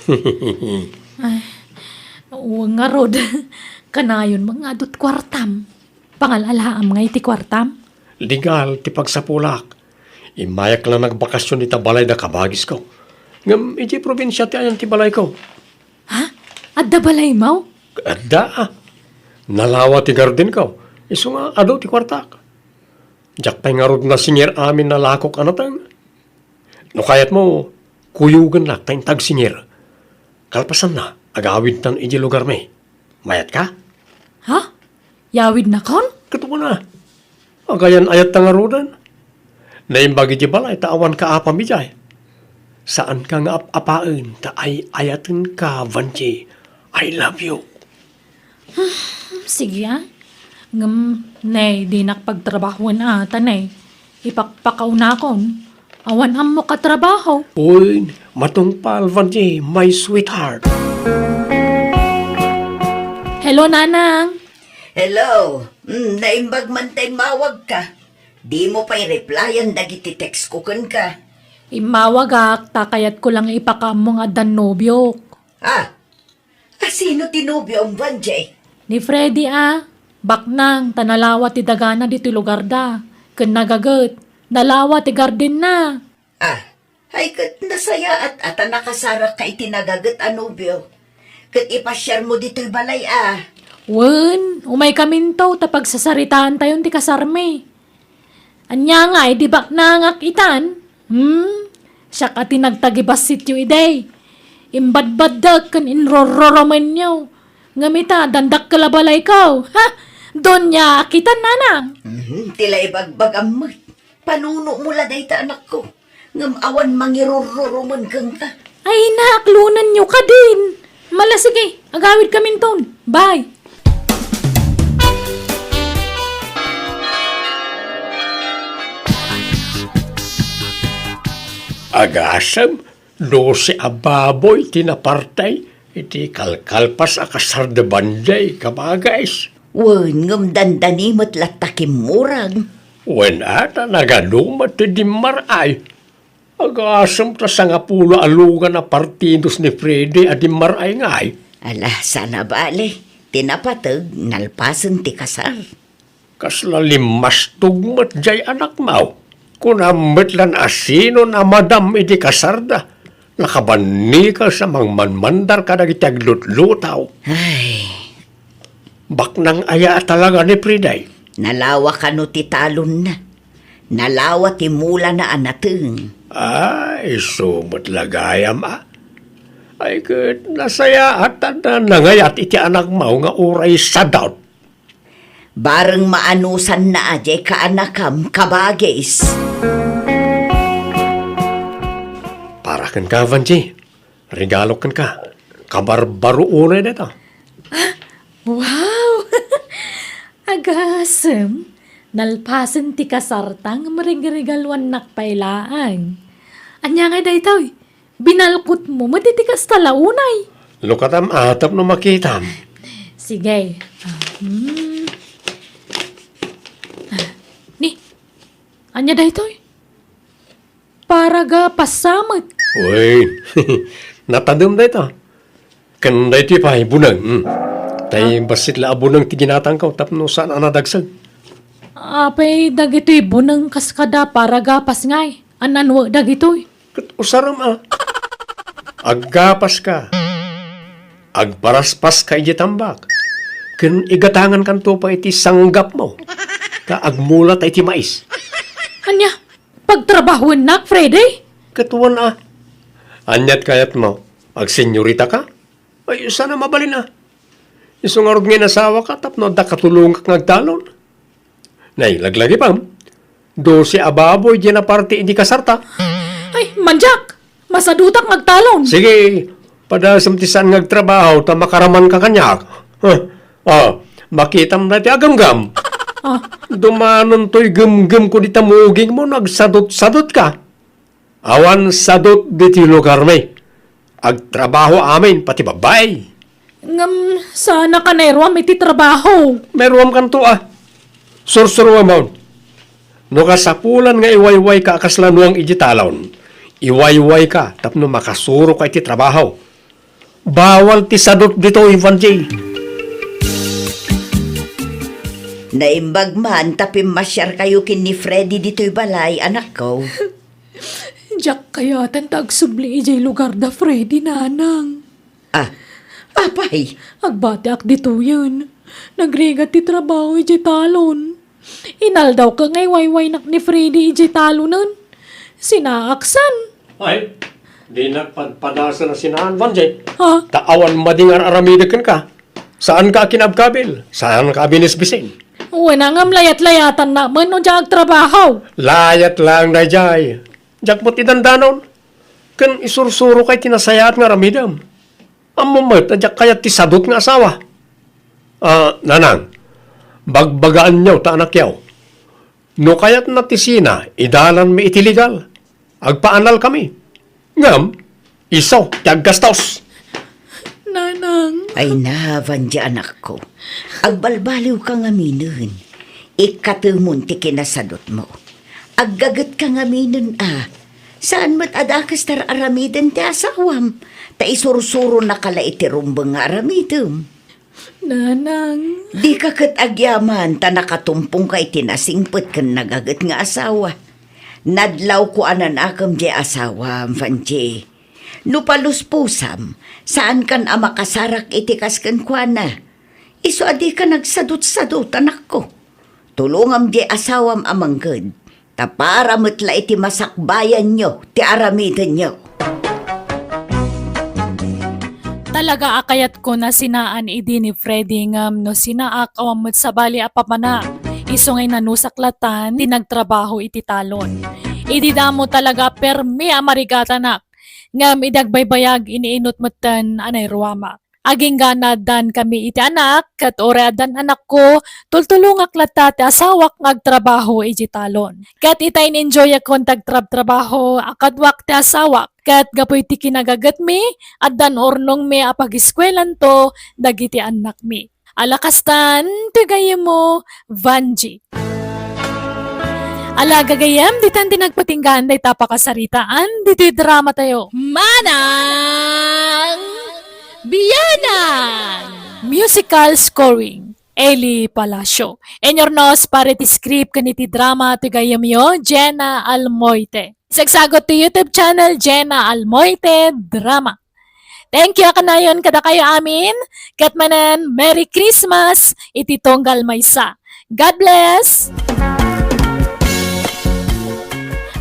Ay, wen ngarud, kanayon met nga adu ti kuartam. Pangal-alaam ngay ti kuartam? Legal ti pagsapulak. Immayak la nagbakasyon ita balay da kabagisko. Ngem idiay probinsia ti ayan ti balayko. Ha? Adda balaymo? Adda, a. Nalawa ti gardenko. Isu nga adu ti kuartak. Diak pay ngarud nasinger amin a lakok a nateng. No kayatmo, kuyogennak ta inta agsinger. Kalpasanna, agawidtan idiay lugarmi. Mayatka? Ha? Yawidnakon? Ket wen a. Agayan-ayatta ngaruden. Naimbag idiay balay ta awan kaapam idiay. Saanka nga ap-apaen ta ay-ayatenka, Vanji. I love you. Sige, a. Ngem, ne, dinak pagtrabahoen a, ta ne, ipakpakaunakon. Awan ammok a trabaho. Uy, matungpal, Vanji, my sweetheart. Hello, Nanang. Hello. Mm, naimbag man ta immawagka. Dimo pay replyan dagiti text ko kenka. Immawagak, ta kayatko lang ipakaammo nga addan nobiok. Ah, A, sino ti nobiom, Vanji? Ni Freddy a, baknang, ta nalawa ti dagana ditoy lugarda. Ken nagaget, nalawa ti gardenna. Ah, ay ket nasayaat a ta nakasarakka iti nagaget a nobio. Ket ipasiarmo ditoy balay a. Wen, umaykaminto ta pagsasaritaantayon ti kasarmi. Ania ngay di baknangak itan? Hmm? Siak a ti nagtagibasityo idi. Imbadbaddek ken inrurrurumenyo. Ngem ita, dandakkel a balayko. Ha? Doniak itan, Nanang. Mhm, ti la ibagbagam met. Panunomo la dayta, anakko. Ngem awan mangirurrurumen kenka. Ay, naaklonenyo kadin. Mala, sige, agawidkaminton. Bye. Agasem, dose a baboy ti napartay iti kalkalpas a kasar da Vanji, kabagis. Wen, ngem dandani met latta kimmurag. Wen a, ta nagadu met ti dimmar-ay. Agasem ta sangapulo a lugan a partidos ni Freddy a dimmar-ay ngay. Ala, saan a bale. Ti napateg, nalpasen ti kasar. Kasla limmastog met jay anakmo. Kunam met lan a sinon a madam idi kasarda. Nakabannikas a mangmanmandar kadagiti aglutlutaw. Ay. Baknang aya a talaga ni Freddy? Nalawa kano ti talonna. Nalawa ti mulana a nateng. Ah, isu met la gayam, a. Ay, ket nasayaat a nangayat iti anakmo nga uray sadot. Bareng maanusanna a jay kaanakam, kabagis. Para kenka, Vanji. Regalo kenka. Kabarbaro unay dayta. Ah, wow! Agasem, nalpasen ti kasarta ngem regregaluannak pay laeng. Ania ngay daytoy? Binalkotmo met iti kasta la unay. Lukatam a tapno makitam. Sige. Ah, hmm. Ah, ni, ania daytoy? Paragapas sa met. Uy, natadem dayta. Ken daytoy pay, buneng. Hmm. Tay Ah. bassit la a buneng ti ginatangko tapno saan a nadagsag. Apay, dagitoy buneng kas kada paragapas ngay. An-anwe dagitoy. Ket usarem a. Aggapaska. Agparaspaska idiay tambak. Ken igatangankanto pay iti sanggapmo. Ta agmulata iti mais. Ania? Pagtrabahoennak, Freddy? Ket wen a. Aniat kayatmo? Agsenyorita ka? Ay, saan a mabalin a. Isu ngarud nga inasawaka tapno adda katulongak nga agtalon. Nay, laglagipem. Dose a baboy diay naparti idi kasarta. Ay, mandiak! Masadutak nga agtalon. Sige, padasem ti saan nga agtrabaho ta makaramanka kaniak. Huh. Ah, Makitam daytoy a gemgem. Ah. Dumanon toy gemgem ko dita muging mo no agsadot-sadot ka. Awan sadot ditoy lugar mi. Agtrabaho amin, pati babbai. Ngem, saan a ka nairuam iti trabaho? Mairuam kanto a. Sursuruam on. No kasapulan nga iwayway ka a kasla nuang iti talon, iwayway ka tapno makasuro ka iti trabaho. Bawal ti sadot ditoy, Vanji. Naimbag man ta pimmasiarkayo ken ni Freddy ditoy balay, anakko. Diak kayatan ta agsubli idiay lugar da Freddy, nanang. Ah, apay? Agbatiak ditoyen. Nagrigat ti trabaho idiay talon. Inaldaw ket nga iwaywaynak ni Freddy idiay talonen. Sinaaksan. Ay, dinak padpadasen a sinaan, Vanji. Ha? Ta awan madi nga ar-aramidek kenka. Saanka a kinabkabil, saanka a binisbisin. Wen, ngem layat-layatannak met no diak agtrabaho. Layat laeng daydiay. Diak met idandanon. Ken isursuroka iti nasayaat nga aramidem. Ammom met a diak kayat ti sadot nga asawa. Ah, nanang, bagbagaanyo ta anakyo. No kayatna ti sina, idalanmi iti legal. Agpaanal kami. Ngem, isu ti aggastos. Nanang. Ay na, Vanji, anakko. Agbalbaliwka ngaminen. Ikkatemon ti kinasadotmo. Aggagetka ngaminen a. Saan met a dakes ti ar-aramiden ti asawam. Ta isursuronaka la iti rumbeng nga aramidem. Nanang. Dika ket agyaman ta nakatumpongka iti nasingpet ken nagaget nga asawa. Nadlawko a nanakem diay asawam, Vanji. No paluspusam, saankan a makasarak iti kas kenkuana. Isu a dika nagsadutsadut, anakko. Tulongam diay asawam a mangged. Ta para met la iti masakbayanyo ti aramidenyo. Talaga a kayatko a sinaan idi ni Freddy ngem no sinaak awan met sabali a papanak. Isu nga inanusak latan ti nagtrabaho iti talon. Idi damo talaga permi a marigatanak. Ngem idi agbaybayag, iniinut metten a nairuamak. Agingga nga addan kami iti anak, ket uray addan anakko, tultulongak latta ti asawak nga agtrabaho idiay talon. Ket ita in-enjoyakon ti agtrabtrabaho a kaduak ti asawak, ket gapu iti kinagagetmi, addan urnongmi a pagiskuelanto dagiti annakmi. Ala kastan, ti gayyemmo, Vanji. Ala gagayyem, ditan ti nagpatinggaan dayta a pakasaritaan, ditoy dramatayo. Manang Bianang! Musical scoring, Eli Palacio. Inurnos para iti script ken iti drama ti gayyemyo, Jenna Almoite. Sagsagut ti YouTube channel, Jenna Almoite Drama. Thank you a kanayon kadakayo amin, ket manen Merry Christmas iti tunggal maysa. God bless!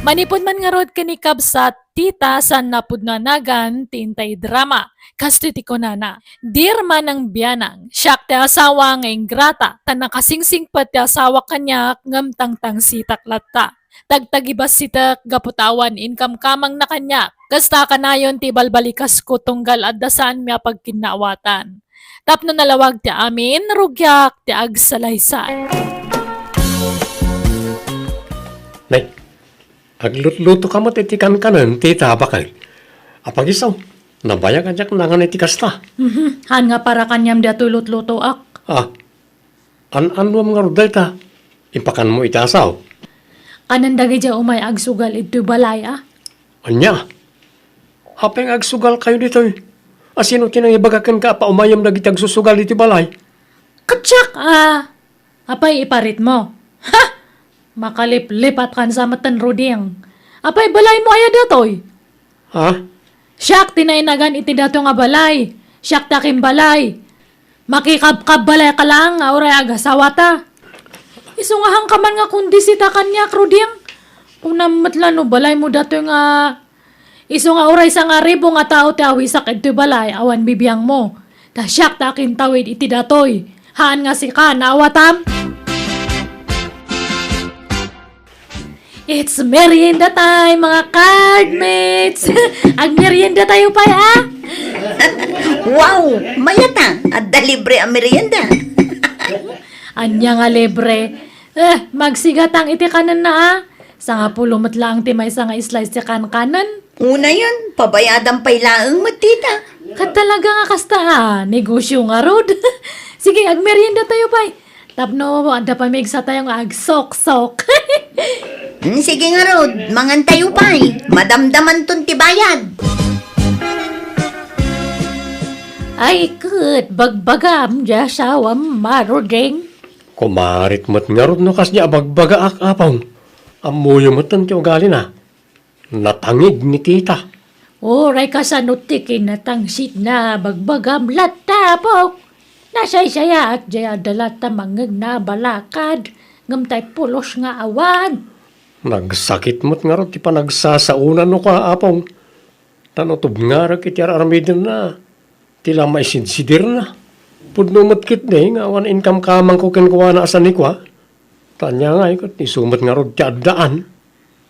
Manipud man ngarud ken ni kabsat, tita, saan a pudno a nagan ti intay drama. Kastoy ti kunana, "Dear Manang Bianang, siak ti asawa nga ingrata, ta nakasingsingpet ti asawa kaniak ngem tangtangsitak latta. Tagtagibassitek gapu ta awan inkamkamangna kaniak. Kasta kanayon ti ibalbalikasko tunggal adda saanmi a pagkinnaawatan. Tapno nalawag ti amin, rugiak ti agsalaysay." Nay, aglutluto ka met iti kankanen, tita, baket. Apagiso, nabayag a diak nangan iti kasta. Mhm, haan nga para kaniam daytoy lutlutoak. Ah, an-annuam ngarud dayta? Ipakanmo iti asaw. Kanen dagidiay umay agsugal idtoy balay, a? Ania? Apay nga agsugalkayo ditoy? A, sino ti nangibaga kenka a paumayem dagiti agsusugal ditoy balay? Ket siak, a. Apay iparitmo? Ha! Makaliplipatkan sa metten, Ruding. Apay balaymo aya datoy? Ha? Siak ti nainagan iti dato nga balay. Siak ti akimbalay. Makikabkabbalayka laeng nga uray agasawata. Isu nga haanka man nga kondisita kaniak, Ruding. Kunam met la no balaymo datoy nga isu nga uray sangaribu nga tao ti awisak idtoy balay awan bibiangmo. Ta siak ti akintawid iti datoy. Haan nga sika, naawatam? It's merienda time, mga cardmates! Agmerienda tayo pay, a? Wow! Mayat a! Adda libre a merienda! Ania nga libre? Eh, magsigatang iti kanenna, a. Sangapulo met laeng ti maysa nga slice ti kankanen. Unayen, pabayadam pay laeng met, tita. Ket talaga nga kasta, a. Negosyo ngarud. Sige, agmerienda tayo pay. Tapno adda pamigsatayo nga agsoksok. Mm, sige ngarud, mangan tayo pay. Madamdamanton ti bayad. Ay, ket bagbagam, di asawam, Maruding. Kumarit met ngarud no kasdi a bagbagaak, Apong. Ammoyo metten ti ugalina. Natangig ni tita. Uray kasano ti kinatangsitna, bagbagam latta, Apok. Nasaysayaat jay adda latta mangngegna a balakad, ngem tay pulos nga awan. Nagsakit met ngarud ti panagsasaona no kua, Apong. Ta no tubngarek iti ar-aramidenna, ti la maisidsidirna. Pudno met ketdi nga awan inkamkamangko kenkuana a sanikua. Ta ania ngay ket isu met ngarud ti addaan.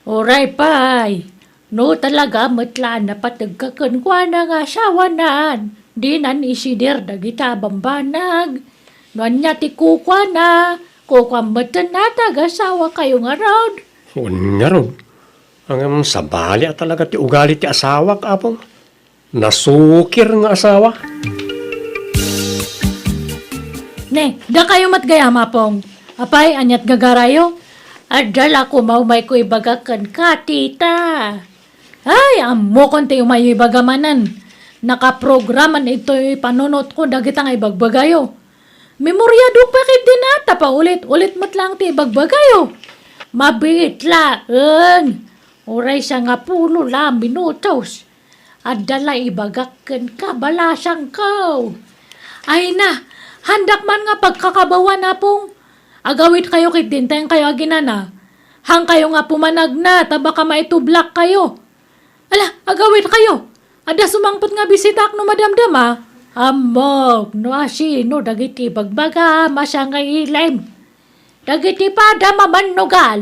Uray pay, no talaga met la a napategka kenkuana nga asawanan, dinan isidir dagita a bambanag. No ania ti kukuana, kukuam metten a ti agasawakayo ngarud. Wen ngarud, ngem sabali a talaga ti ugali ti asawak, Apong. Nasukir nga asawa. Ne, dakayo met gayam, Apong. Apay, aniat gagarayo? Adda la koma umayko ibaga kenka, tita. Ay, ammokon ti umayyo ibaga manen. Nakaprograman itoy panunotko dagita nga ibagbagayo. Memoriadok pay ketdin a, ta paulit-ulit met laeng ti ibagbagayo. Mabiit laeng. Uray sangapulo la a minutos. Adda la ibagak kenka, balasangko. Ay na, handak man nga pagkakabawan, Apong. Agawidkayo ketdin ta inkayo aginana. Hankayo nga pumanagna, ta baka maitublakkayo. Ala, agawidkayo. Adda sumangpet nga bisitaak no madamdama. Ammok no asino dagiti bagbagam a sangailim. Dagiti padam a mannugal.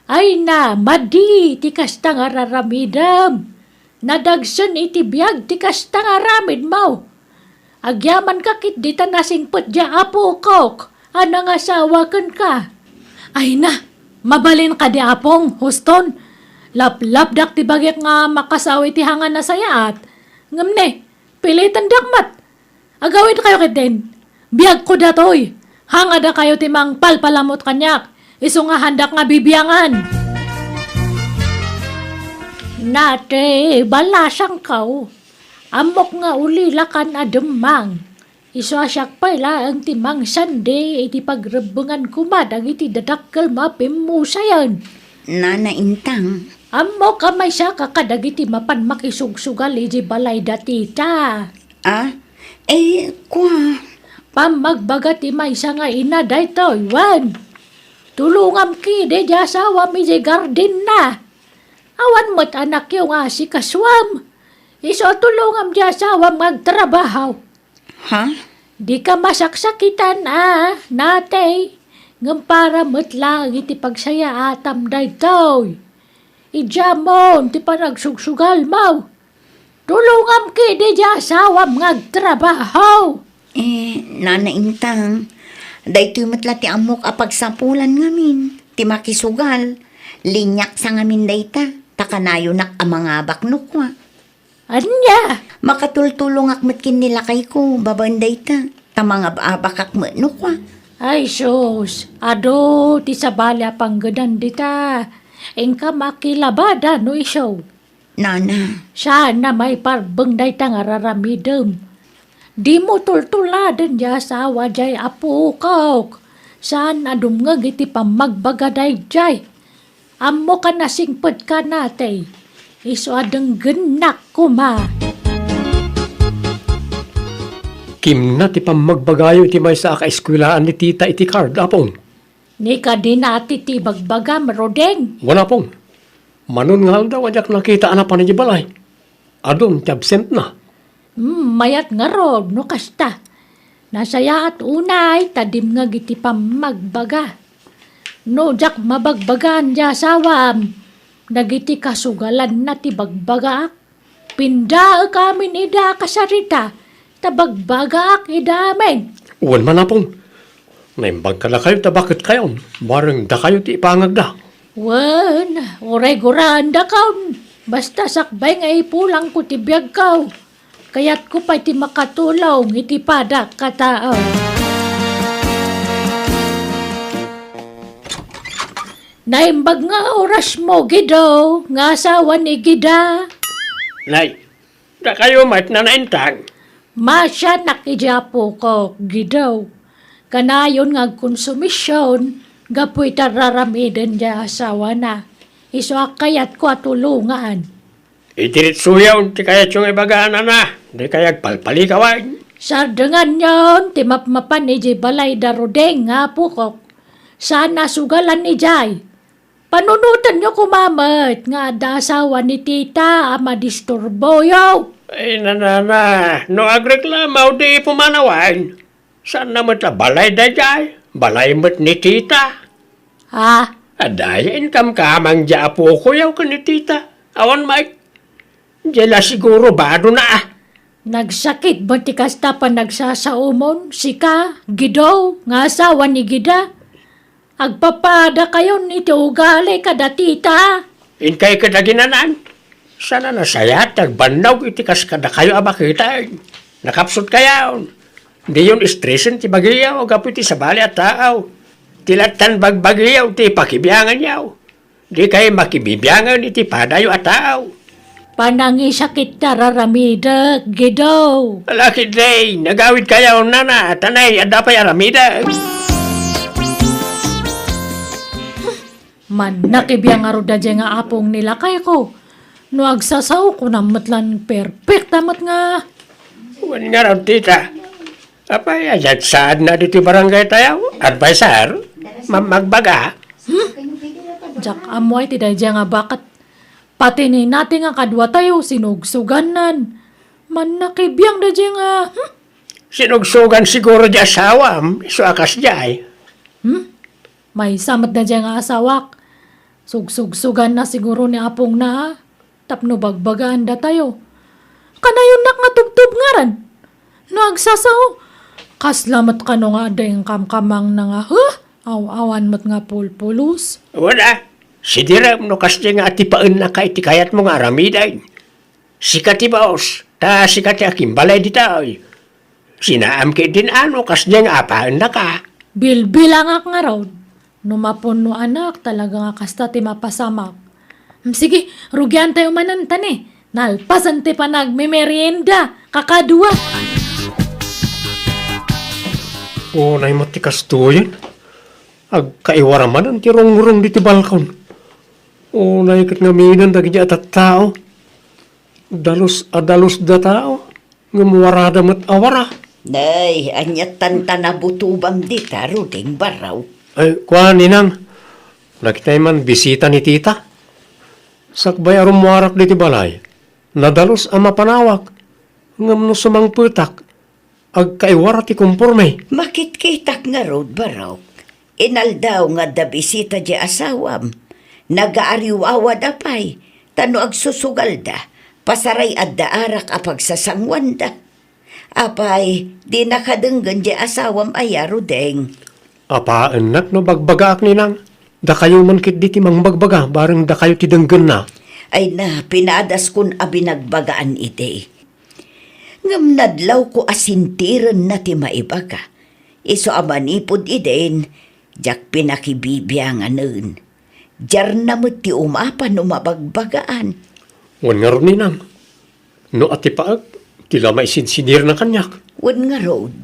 Ay na, madi ti kasta nga raramidem. Nadagsen iti biag ti kasta nga aramidmo. Agyamanka ketdi ta nasingpet diay apokok a nangasawa kenka. Ay na, mabalin kadi, Apong, huston. Laplapdak ti bagik nga makasao iti hangan a sayaat. Ngem ne, pilitendak met. Agawidkayo ketdin. Biagko datoy. Hangadakayo ti mangpalpalamut kaniak. Isu nga handak nga bibiangan. Nate, balasangko. Ammok nga ulilakan a demmang. Isu a siak pay laeng ti mangsandi iti pagrebbengan koma dagiti dadakkel a pimmusayen. Nana Intang. Ammok a maysaka kadagiti mapan makisugsugal iti balay da tita. Ah? Eh, kua. Pammagbaga ti maysa nga ina daytoy, wen. Tulongam kidi ti asawam iti gardinna. Awan met anakyo nga asikasuam. Isu a tulongam ti asawam nga agtrabaho. Ha? Dika masaksakitan a, natay, ngem para met laeng iti pagsayaatam daytoy. Idiamon ti panagsugsugalmo. Tulongam kidi ti asawam nga agtrabaho. Eh, Nana Intang, daytoy met la ti ammok a pagsapulan ngamin, ti makisugal. Liniaksa ngamin dayta, ta kanayonak a mangabak no kua. Ania? Makatultulongak met ken ni lakayko babaen dayta, ta mangab-abakak met no kua. Ay sus, adu ti sabali a panggedan dita. Inka makilabada no isu. Nana. Saan a maiparbeng dayta nga raramidem. Dimo tultuladen ti asawa diay apokok. Saan a dumngeg iti pammagbaga daydiay. Ammok a nasingpetka natay. Isu a denggennak koma. Kimna ti pammagbagayo iti maysa a kaeskuelaan ni tita iti card, Apong. Ni kadina ti ti bagbagam, Rodeng? Wen, Apong. Manon nga aldaw a diak nakita a napan idiay balay. Adun ti absentna. Hmm, mayat ngarud no kasta. Nasayaat unay ta dimngeg iti pammagbaga. No diak mabagbagaan ti asawam, dagiti kasugalanna ti bagbagaak. Pindaek amin ida a kasarita, ta bagbagaak ida amin. Wen man, Apong. Naimbag kadakayo ta baketkayon, bareng dakayo ti ipangagda. Wen, uray guraendakon. Basta sakbay nga ipulangko ti biagko, kayatko pay ti makatulong iti padak a tao. Naimbag nga orasmo, Gido, nga asawa ni Gida. Nay, dakayo met nanaintang. Masianak iti apokok, Gido. Kanayon nga agkonsumision gapu iti ar-aramiden ti asawana. Isu a kayatko a tulongan. Idiretsoyon ti kayatyo nga ibaga, nana. Dikay agpalpalikawan. Sardenganyon ti mapmapan idiay balay da Rodeng nga apokok. Saan a sugalan idiay. Panunotenyo koma met nga adda asawa ni tita a madisturboyo. Ay, nanana, no agreklamo, di pumanawan. Saan na met a balay daydiay? Balay met ni tita. Ah? Adda aya inkamkamang diay apokoyo ken ni tita. Awan met. Diay la siguro badona, ah. Nagsakit met ti kasta panagsasaomon, sika, Gido, nga asawa ni Gida? Agpapadakayon iti ugali kada tita. Inkay ket aginan-an. Saan a nasayaat ti agbannog iti kas kadakayo a baketen. Nakapsutkayon. Diyon stresen ti bagiyo gapu iti sabali a tao. Ti lattan bagbagiyo ti pakibianganyo. Dikay makibibiangen iti padayo a tao. Panangisakit ti ar-aramid, Gido. Ala ketdi, nagawidkayo, nana, ta nay, adda pay aramidek. Mannakibiang ngarud daydiay nga apong ni lakayko. No agsasaokonam met lan perfecta met nga. Wen ngarud, tita. Apay, ania ti saadna ditoy barangay tayo? Adviser? Mam-, magbaga? Hmm? Diak ammo iti daydiay nga baket. Pati ni nati nga kaduatayo, sinugsugannan. Mannakibiang daydiay nga, hmm? Sinugsugan siguro diay asawam, isu a kasdiay. Hmm? Maysa met daydiay nga asawak. Sugsugsuganna siguro ni apongna, a? Tapno bagbagaan datayo. Kanayonnak nga tubtubngaran. No agsasao, kasla met kano nga adda inkamkamangna nga, huh? Aw-awan met nga pulpulos. Wala. Sidirem no kasdiay nga atipaennaka iti kayatmo nga aramiden. Sika ti baos, ta sika ti akimbalay ditoy. Sinaam ketdin a no kasdiay nga apaennaka. Bilbilangak ngarud. No mapunnoanak, talaga nga kasta ti mapasamak. Mm, sige, rugiantayo manen, ta ni, nalpasen ti panagmemerienda, kakadua. Unay met ti kastoyen. Agkaiwara manen ti rungrung ditoy balkon. Unay ket ngaminen dagiti a tattao. Dalus a dalus datao, ngem warada met a wara. Nay, ania tantana butobam dita, Rudeng Barraw? Ay, kuan, Ninang. Nakitay man bisita ni Tita. Sakbay a rummuarak ditoy balay, nadalus a mapanawak. Ngem no sumangpetak, agkaiwara ti komporme. Makitkitak ngarud, Barok. Inaldaw nga adda bisita diay asawam. Nagaariwawada pay, ta no agsusugalda, pasaray adda arak a pagsasanguanda. Apay, dinaka denggen diay asawam aya, Rudeng? Apaennak no bagbagaak, Ninang. Dakayo man ketdi ti mangbagbaga, bareng dakayo ti denggenna. Ay na, pinadaskon a binagbagaan idi. Ngem nadlawko a sintirenna ti maibaga. Isu a manipud idin, diak pinakibibianganen. Diarna met ti umapa no mabagbagaan. Wen ngarud, Ninang, no atipaek, ti la maisinsinirna kaniak. Wen ngarud,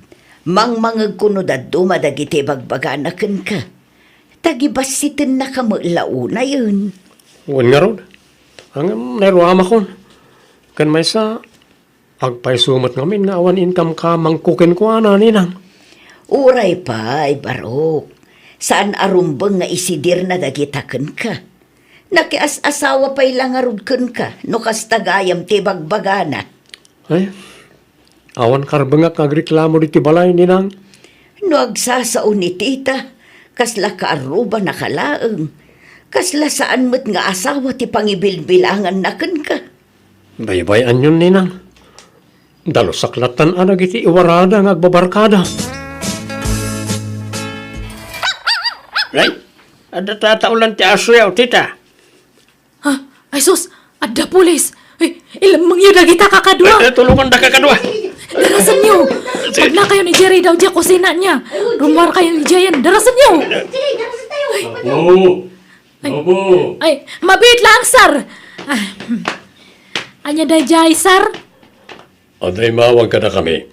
mangmangegko no dadduma dagiti ibagbagana kenka. Ta gibassitennaka met la unayen. Wen ngarud, ngem nairuamakon. Ken maysa, agpayso met ngamin nga awan inkamkamangko kenkuana, Ninang. Uray pay, Barok. Saan a rumbeng nga isidirna dagita kenka. Nakias-asawa pay la ngarud kenka no kasta gayam ti ibagbagana. Ay, awan karbengak nga agreklamo ditoy balay, Ninang. No agsasao ni Tita, kasla kaarrubanaka laeng. Kasla saan met nga asawa ti pangibilbilanganna kenka. Baybay-anyon, Ninang. Dalusak lattan a dagiti iwarada nga agbabarkada. Ay, adda tataolan ti asoyo, tita. Ha? Ay sus, adda pulis. Ay, ilemmengyo dagita kakadua. Eh, eh, tulonganda kakadua. Darasenyo. Sige. Magnakayon idiay daw diay kusina niya. Rummuarkayon idiayen. Darasenyo. Apo. Ay. Apo. Ay, mabiit lang, sir. Ah, hmm. Ania daydiay, sir? Adda immawag kadakami.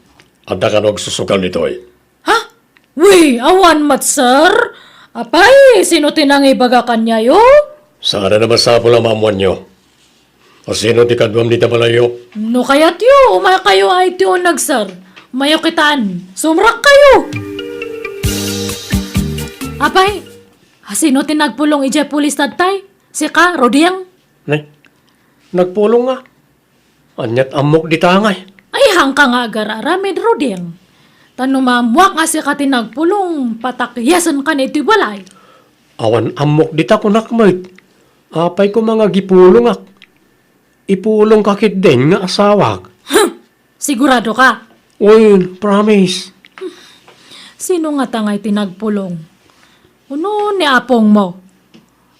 Adda kano agsusugal ditoy. Ha? Wi, awan met, sir. Apay, sino ti nangibaga kaniayo? Saan a masapul a maammoanyo. Asino ti kaduam dita balayyo? No kayatyo, umaykayo ay ti uneg, sir. Umaykayo kitan. Sumrekkayo. Apay, asino ti nagpulong idiay pulis tattay? Sika, Roding? Nay, nagpulong nga. Aniat ammok dita ngay? Ay, haanka nga agar-aramid, Roding. Ta no maammoak nga sika ti nagpulong, patakiasenkan iti balay. Awan ammok dita, kunak met. Apay koma nga agipulongak? Ipulongka ketdin nga asawak. Huh! Siguradoka? Wen, promise. Sino ngata ngay ti nagpulong? Uno ni apongmo?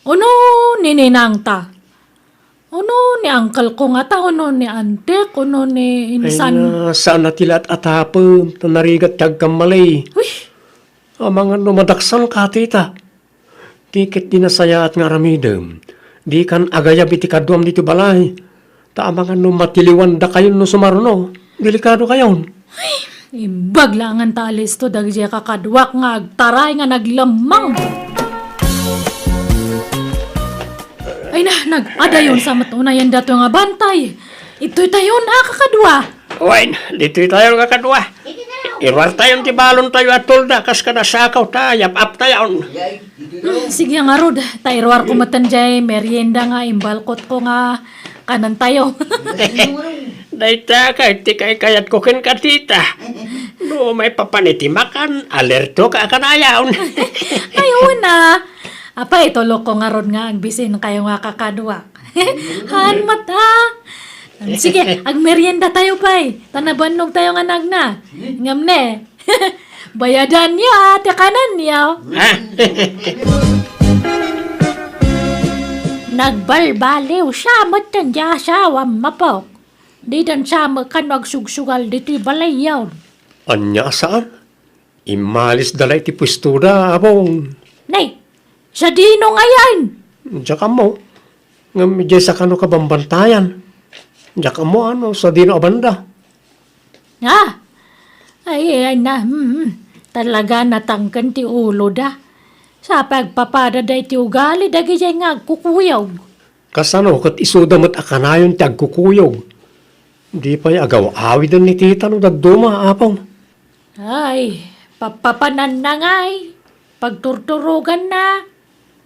Uno ni ninangta? Uno ni uncle ko ngata, uno ni antek, uno ni insan. Ay, na, saan a ti laat a tapem, ta narigat ti agkammali. Uy! Amangan no madaksanka, tita. Ti ket di nasayaat nga aramidem, dikan agayab iti kaduam ditoy balay. Ta amangan no matiliwandakayon no sumarno, delikadokayon. Ay, imbag laengen ta alisto dagiti kakaduak nga agtaray nga naglemmeng. Ay na, nag-adayon sa met unayen dato nga bantay. Itoy tayon a kakadua. Wen, ditoy tayon a kakadua. Iruar tayon ti balon tayo a tolda kas kada sakaw ta yap-ap tayon. Hmm, sige ngarud, ta iruar ko metten jay merienda nga imbalkot ko nga kanen tayo. Dayta kay ti kaykayat ko ken katita. No maipapan iti makan, alerto ka a kanayon. Ay, una. Apay, tulok ko ngarud nga agbisin kayo nga kakadua. Haan met, a. Sige, agmerienda tayo pay. Ta nabannog tayo nga nagna. Ngem ne, bayadanyo, a, ti kanenyo. Ah. Nagbalbaliw sa met ti asawam, Apok. Didan sa met kano agsugsugal ditoy balayyo. Ania a saan? Immalis da la iti puestoda, Apong. Nay, sadino ngayen? Diak ammo. Ngem idiay sa kano kabambantayan. Diak ammo no sadino a banda. Ah! Ay, ay na, hmm, hmm. Talaga natangken ti uloda. Sa pagpapadada iti ugali dagiti nga agkukuyog. Kasano ket isuda met a kanayon ti agkukuyog? Di pay agaw-awiden ni tita no dadduma, Apong. Ay, papapananna ngay, pagturturoganna.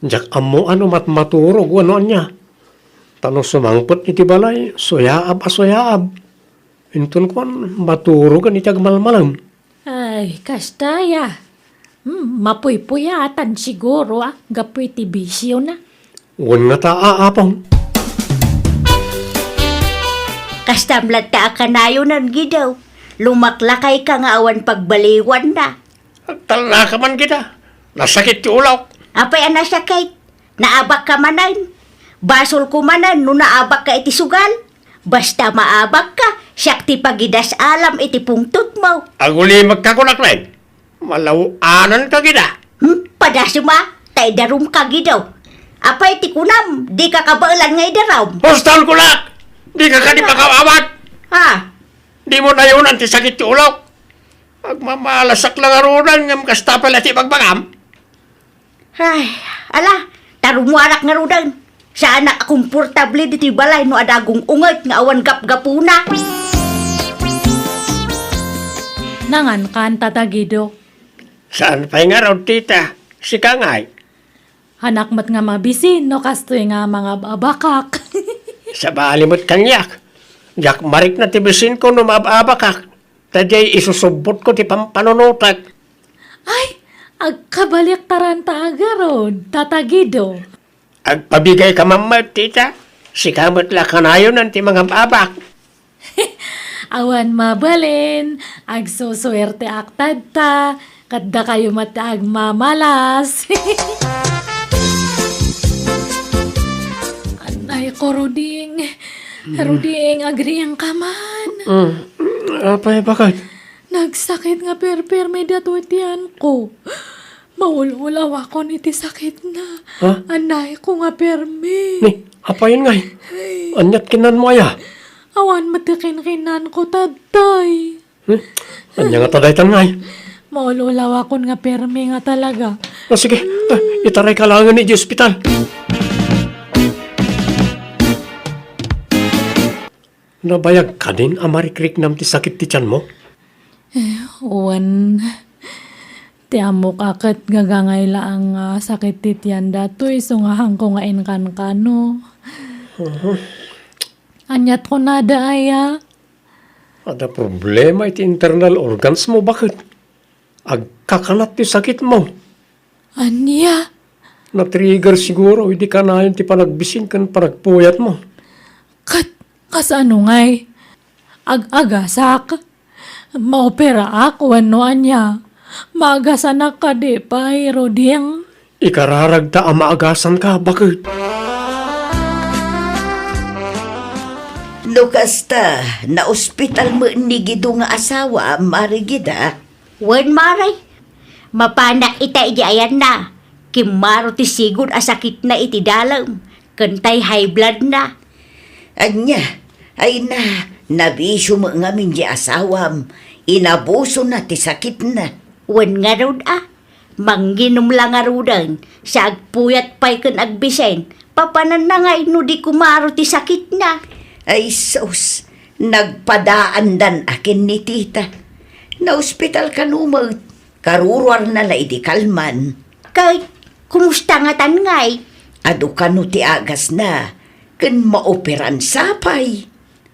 Diak ammo a no matmaturog wenno ania. Ta no sumangpet iti balay, suyaab a suyaab. Inton kuan, maturogen iti agmalmalem. Ay, kasta ya. Hmm, mapuypuyatan siguro, a, gapu iti bisiona. Wen ngata, a, Apong. Kastam latta a kanayonan, Gidaw. Lumaklakayka nga awan pagbaliwanna. Agtalnaka man, Gida. Nasakit ti ulawk. Apay a nasakit? Naabakka manen? Basolko manen no naabakka iti sugal. Basta maabakka, siak ti pagidas-alam iti pungtotmo. Agulimekka kunak, Nay. Malaw-ananka, Gida. Hmm? Padasem a, ta idarumka, Gidaw. Apay ti kunam, dika kabaelan nga idarum? Huston, kunak! Dika kadi makaawat! Ha? Dimo nayonan ti sakit ti ulawk. Agmamalasak la ngaruden ngem kasta pay la ti ibagbagam. Ay, ala, ta rummuarak ngaruden. Saanak a komportable ditoy balay no adda agung-unget nga awan gapgapuna. Nangankan, Tata Gido. Saan pay ngarud, tita? Sika ngay? Anak met nga mabisin no kastoy nga mangab-abakak. Sabali met kaniak. Diak marikna ti bisinko no maab-abakak. Ta diay isusubbotko ti pampanunotek. Ay, agkabaliktaran ta agarud, Tata Gido. Agpabigayka man met, tita. Sika met la kanayonan ti mangab-abak. Awan mabalin, agsusuerteak tatta, Ket dakayo met ti agmamalas. Anay ko, Ruding. Ruding, agriingka man. Mm. Apay, bakit? Nagsakit nga perpermi datoy tiyanko. Maul-ulawakon iti sakitna. Ha? Anay ko nga permi. Ni, apayen ngay? Ay. Aniat kinanmo aya? Awan met ti kinkinanko, tatay. Hmm? Ania ngata daytan ngay? Maul-ulawakon nga permi nga talaga. Ah, sige. Ah, itarayka laengen iti ospital. Nabayag kadin a marikriknam ti sakit ti tianmo? Eh, wen, ti ammok a ket gagangay laeng nga sakit ti tian datoy, isu nga haanko nga inkankano. Mhm. Aniat kunada aya? Adda problema iti internal organs mo, baket. Agkakanat ti sakit mo. Ania? Na-trigger siguro idi kanayon ti panagbisin ken panagpuyat mo. Ket, kasano ngay? Ag-agasak? Maoperaak wenno ania? Maagasanak kadi pay, Ruding? Ikararagta a maagasanka, baket. No kasta, naospital met ni Gido nga asawa, Mari Gida? Wen, Mari. Mapanak ita idi ayanna. Kimmaro ti sigud a sakitna iti dalem, ken tay high blood na. Ania, ay na, nabisio met ngamin ti asawam, inabusona ti sakitna. Wen ngarud a, manginom la ngaruden, sa agpuyat pay ken agbisen, papananna ngay no di kumaro ti sakitna. Ay sus, nagpadaandan a ken ni tita. Naospital kano met, karuruarna la idi kalman. Ket, kumusta ngatan ngay? Adu kano ti agasna, ken maoperan sapay.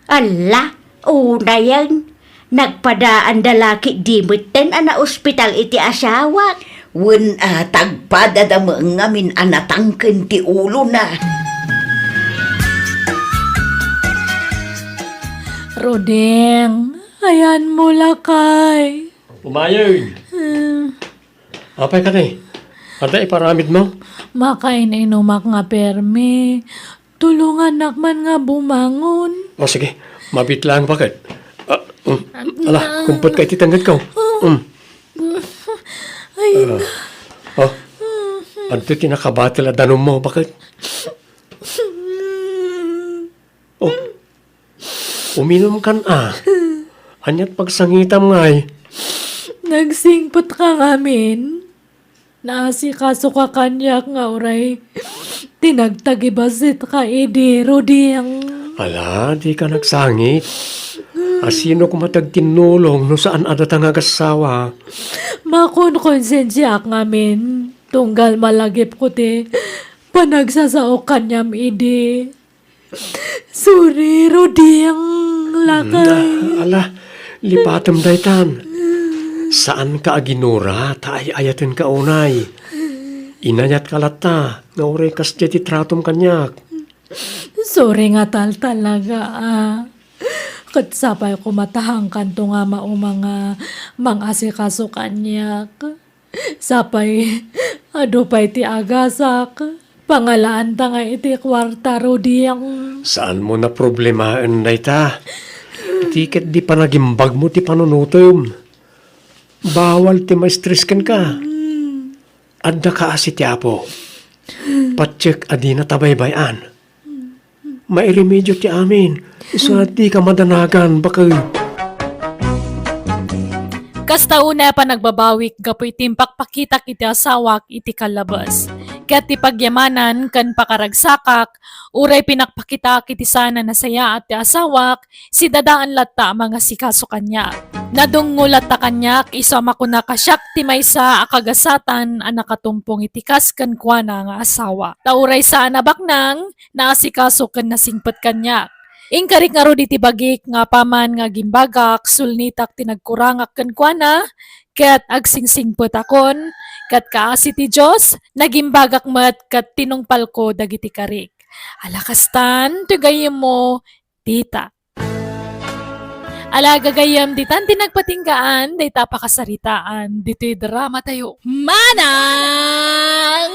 Alla, unayen. Nagpadaanda la ketdi metten a naospital iti asawak. Wen a, tagpadada met ngamin a natangken ti ulona. Ruding, ayanmo lakay. Umayen. Hmm. Apay kadi? Adda iparamidmo? Makain-inumak nga permi. Tulongannak man nga bumangon. O, sige. Mabit laeng, baket. Ah, um. Ala, kumpetka iti tengngedko. Um. Ay, ah. O. Adtoy ti nakabatel a danummo, baket. O. Uminumkan a. Aniat pagsangitam ngay? Nagsingpetka ngamin. Naasikasoka kaniak nga uray ti nagtagibasitka idi, Ruding. Ala, dika nagsangit. A, sino koma ti agtinnulong no saan a data nga agassawa? Makonkonsensiaak ngamin, tunggal malagipko ti panagsasaok kaniam idi. Sorry, Ruding, lakay. Mm, ala, lipatem daytan. Saanka a ginura ta ay-ayatenka unay. Inayatka latta nga uray kasdiay ti tratom kaniak. Sorry nga tal talaga, a. Ket sapay koma ta haankanto nga mauma nga mang-asikaso kaniak. Sapay, adu pay ti agasak. Pangalaanta nga iti kuarta, Ruding. Saanmo naproblemaen dayta. Ti ketdi panagimbagmo ti panunotem. Bawal ti maistres kenka. Adda kaasi ti Apo. Patiek a dina tabaybay-an. Mairemedio ti amin. Isu a dika madanagan, baket. Kasta unay a panagbabawik gapu iti impakpakitak iti asawak iti kallabes. Ket ti pagyamanan ken pakaragsakak, uray pinakpakitaak iti saan a nasayaat ti asawak, sidadaan latta a mangasikaso kaniak. Nadungngol latta kaniak isu a makunak a siak ti maysa a kagasatan a nakatumpong iti kas kenkuana nga asawa. Ta uray saan a baknang, naasikaso ken nasingpet kaniak. Inkarik ngarud iti bagik nga apaman nga agimbagak, sulnitak ti nagkurangak kenkuana, ket agsingsingpetakon, ket kaasi ti Dios, nagimbagak met ket tinungpalko dagiti karik. Ala kastan, ti gayyemmo, tita. Ala, gagayyem, ditan ti nagpatinggaan dayta pakasaritaan ditoy drama tayo. Manang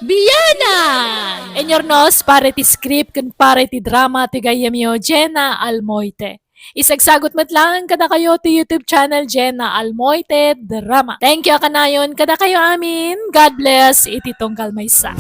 Biyanan! Inyornos, para ti script ken para ti drama ti gayyemyo, Jenna Almoite. Isagsagut met lang kadakayo ti YouTube channel, Jenna Almoite Drama. Thank you a kanayon kadakayo amin. God bless iti tunggal maysa.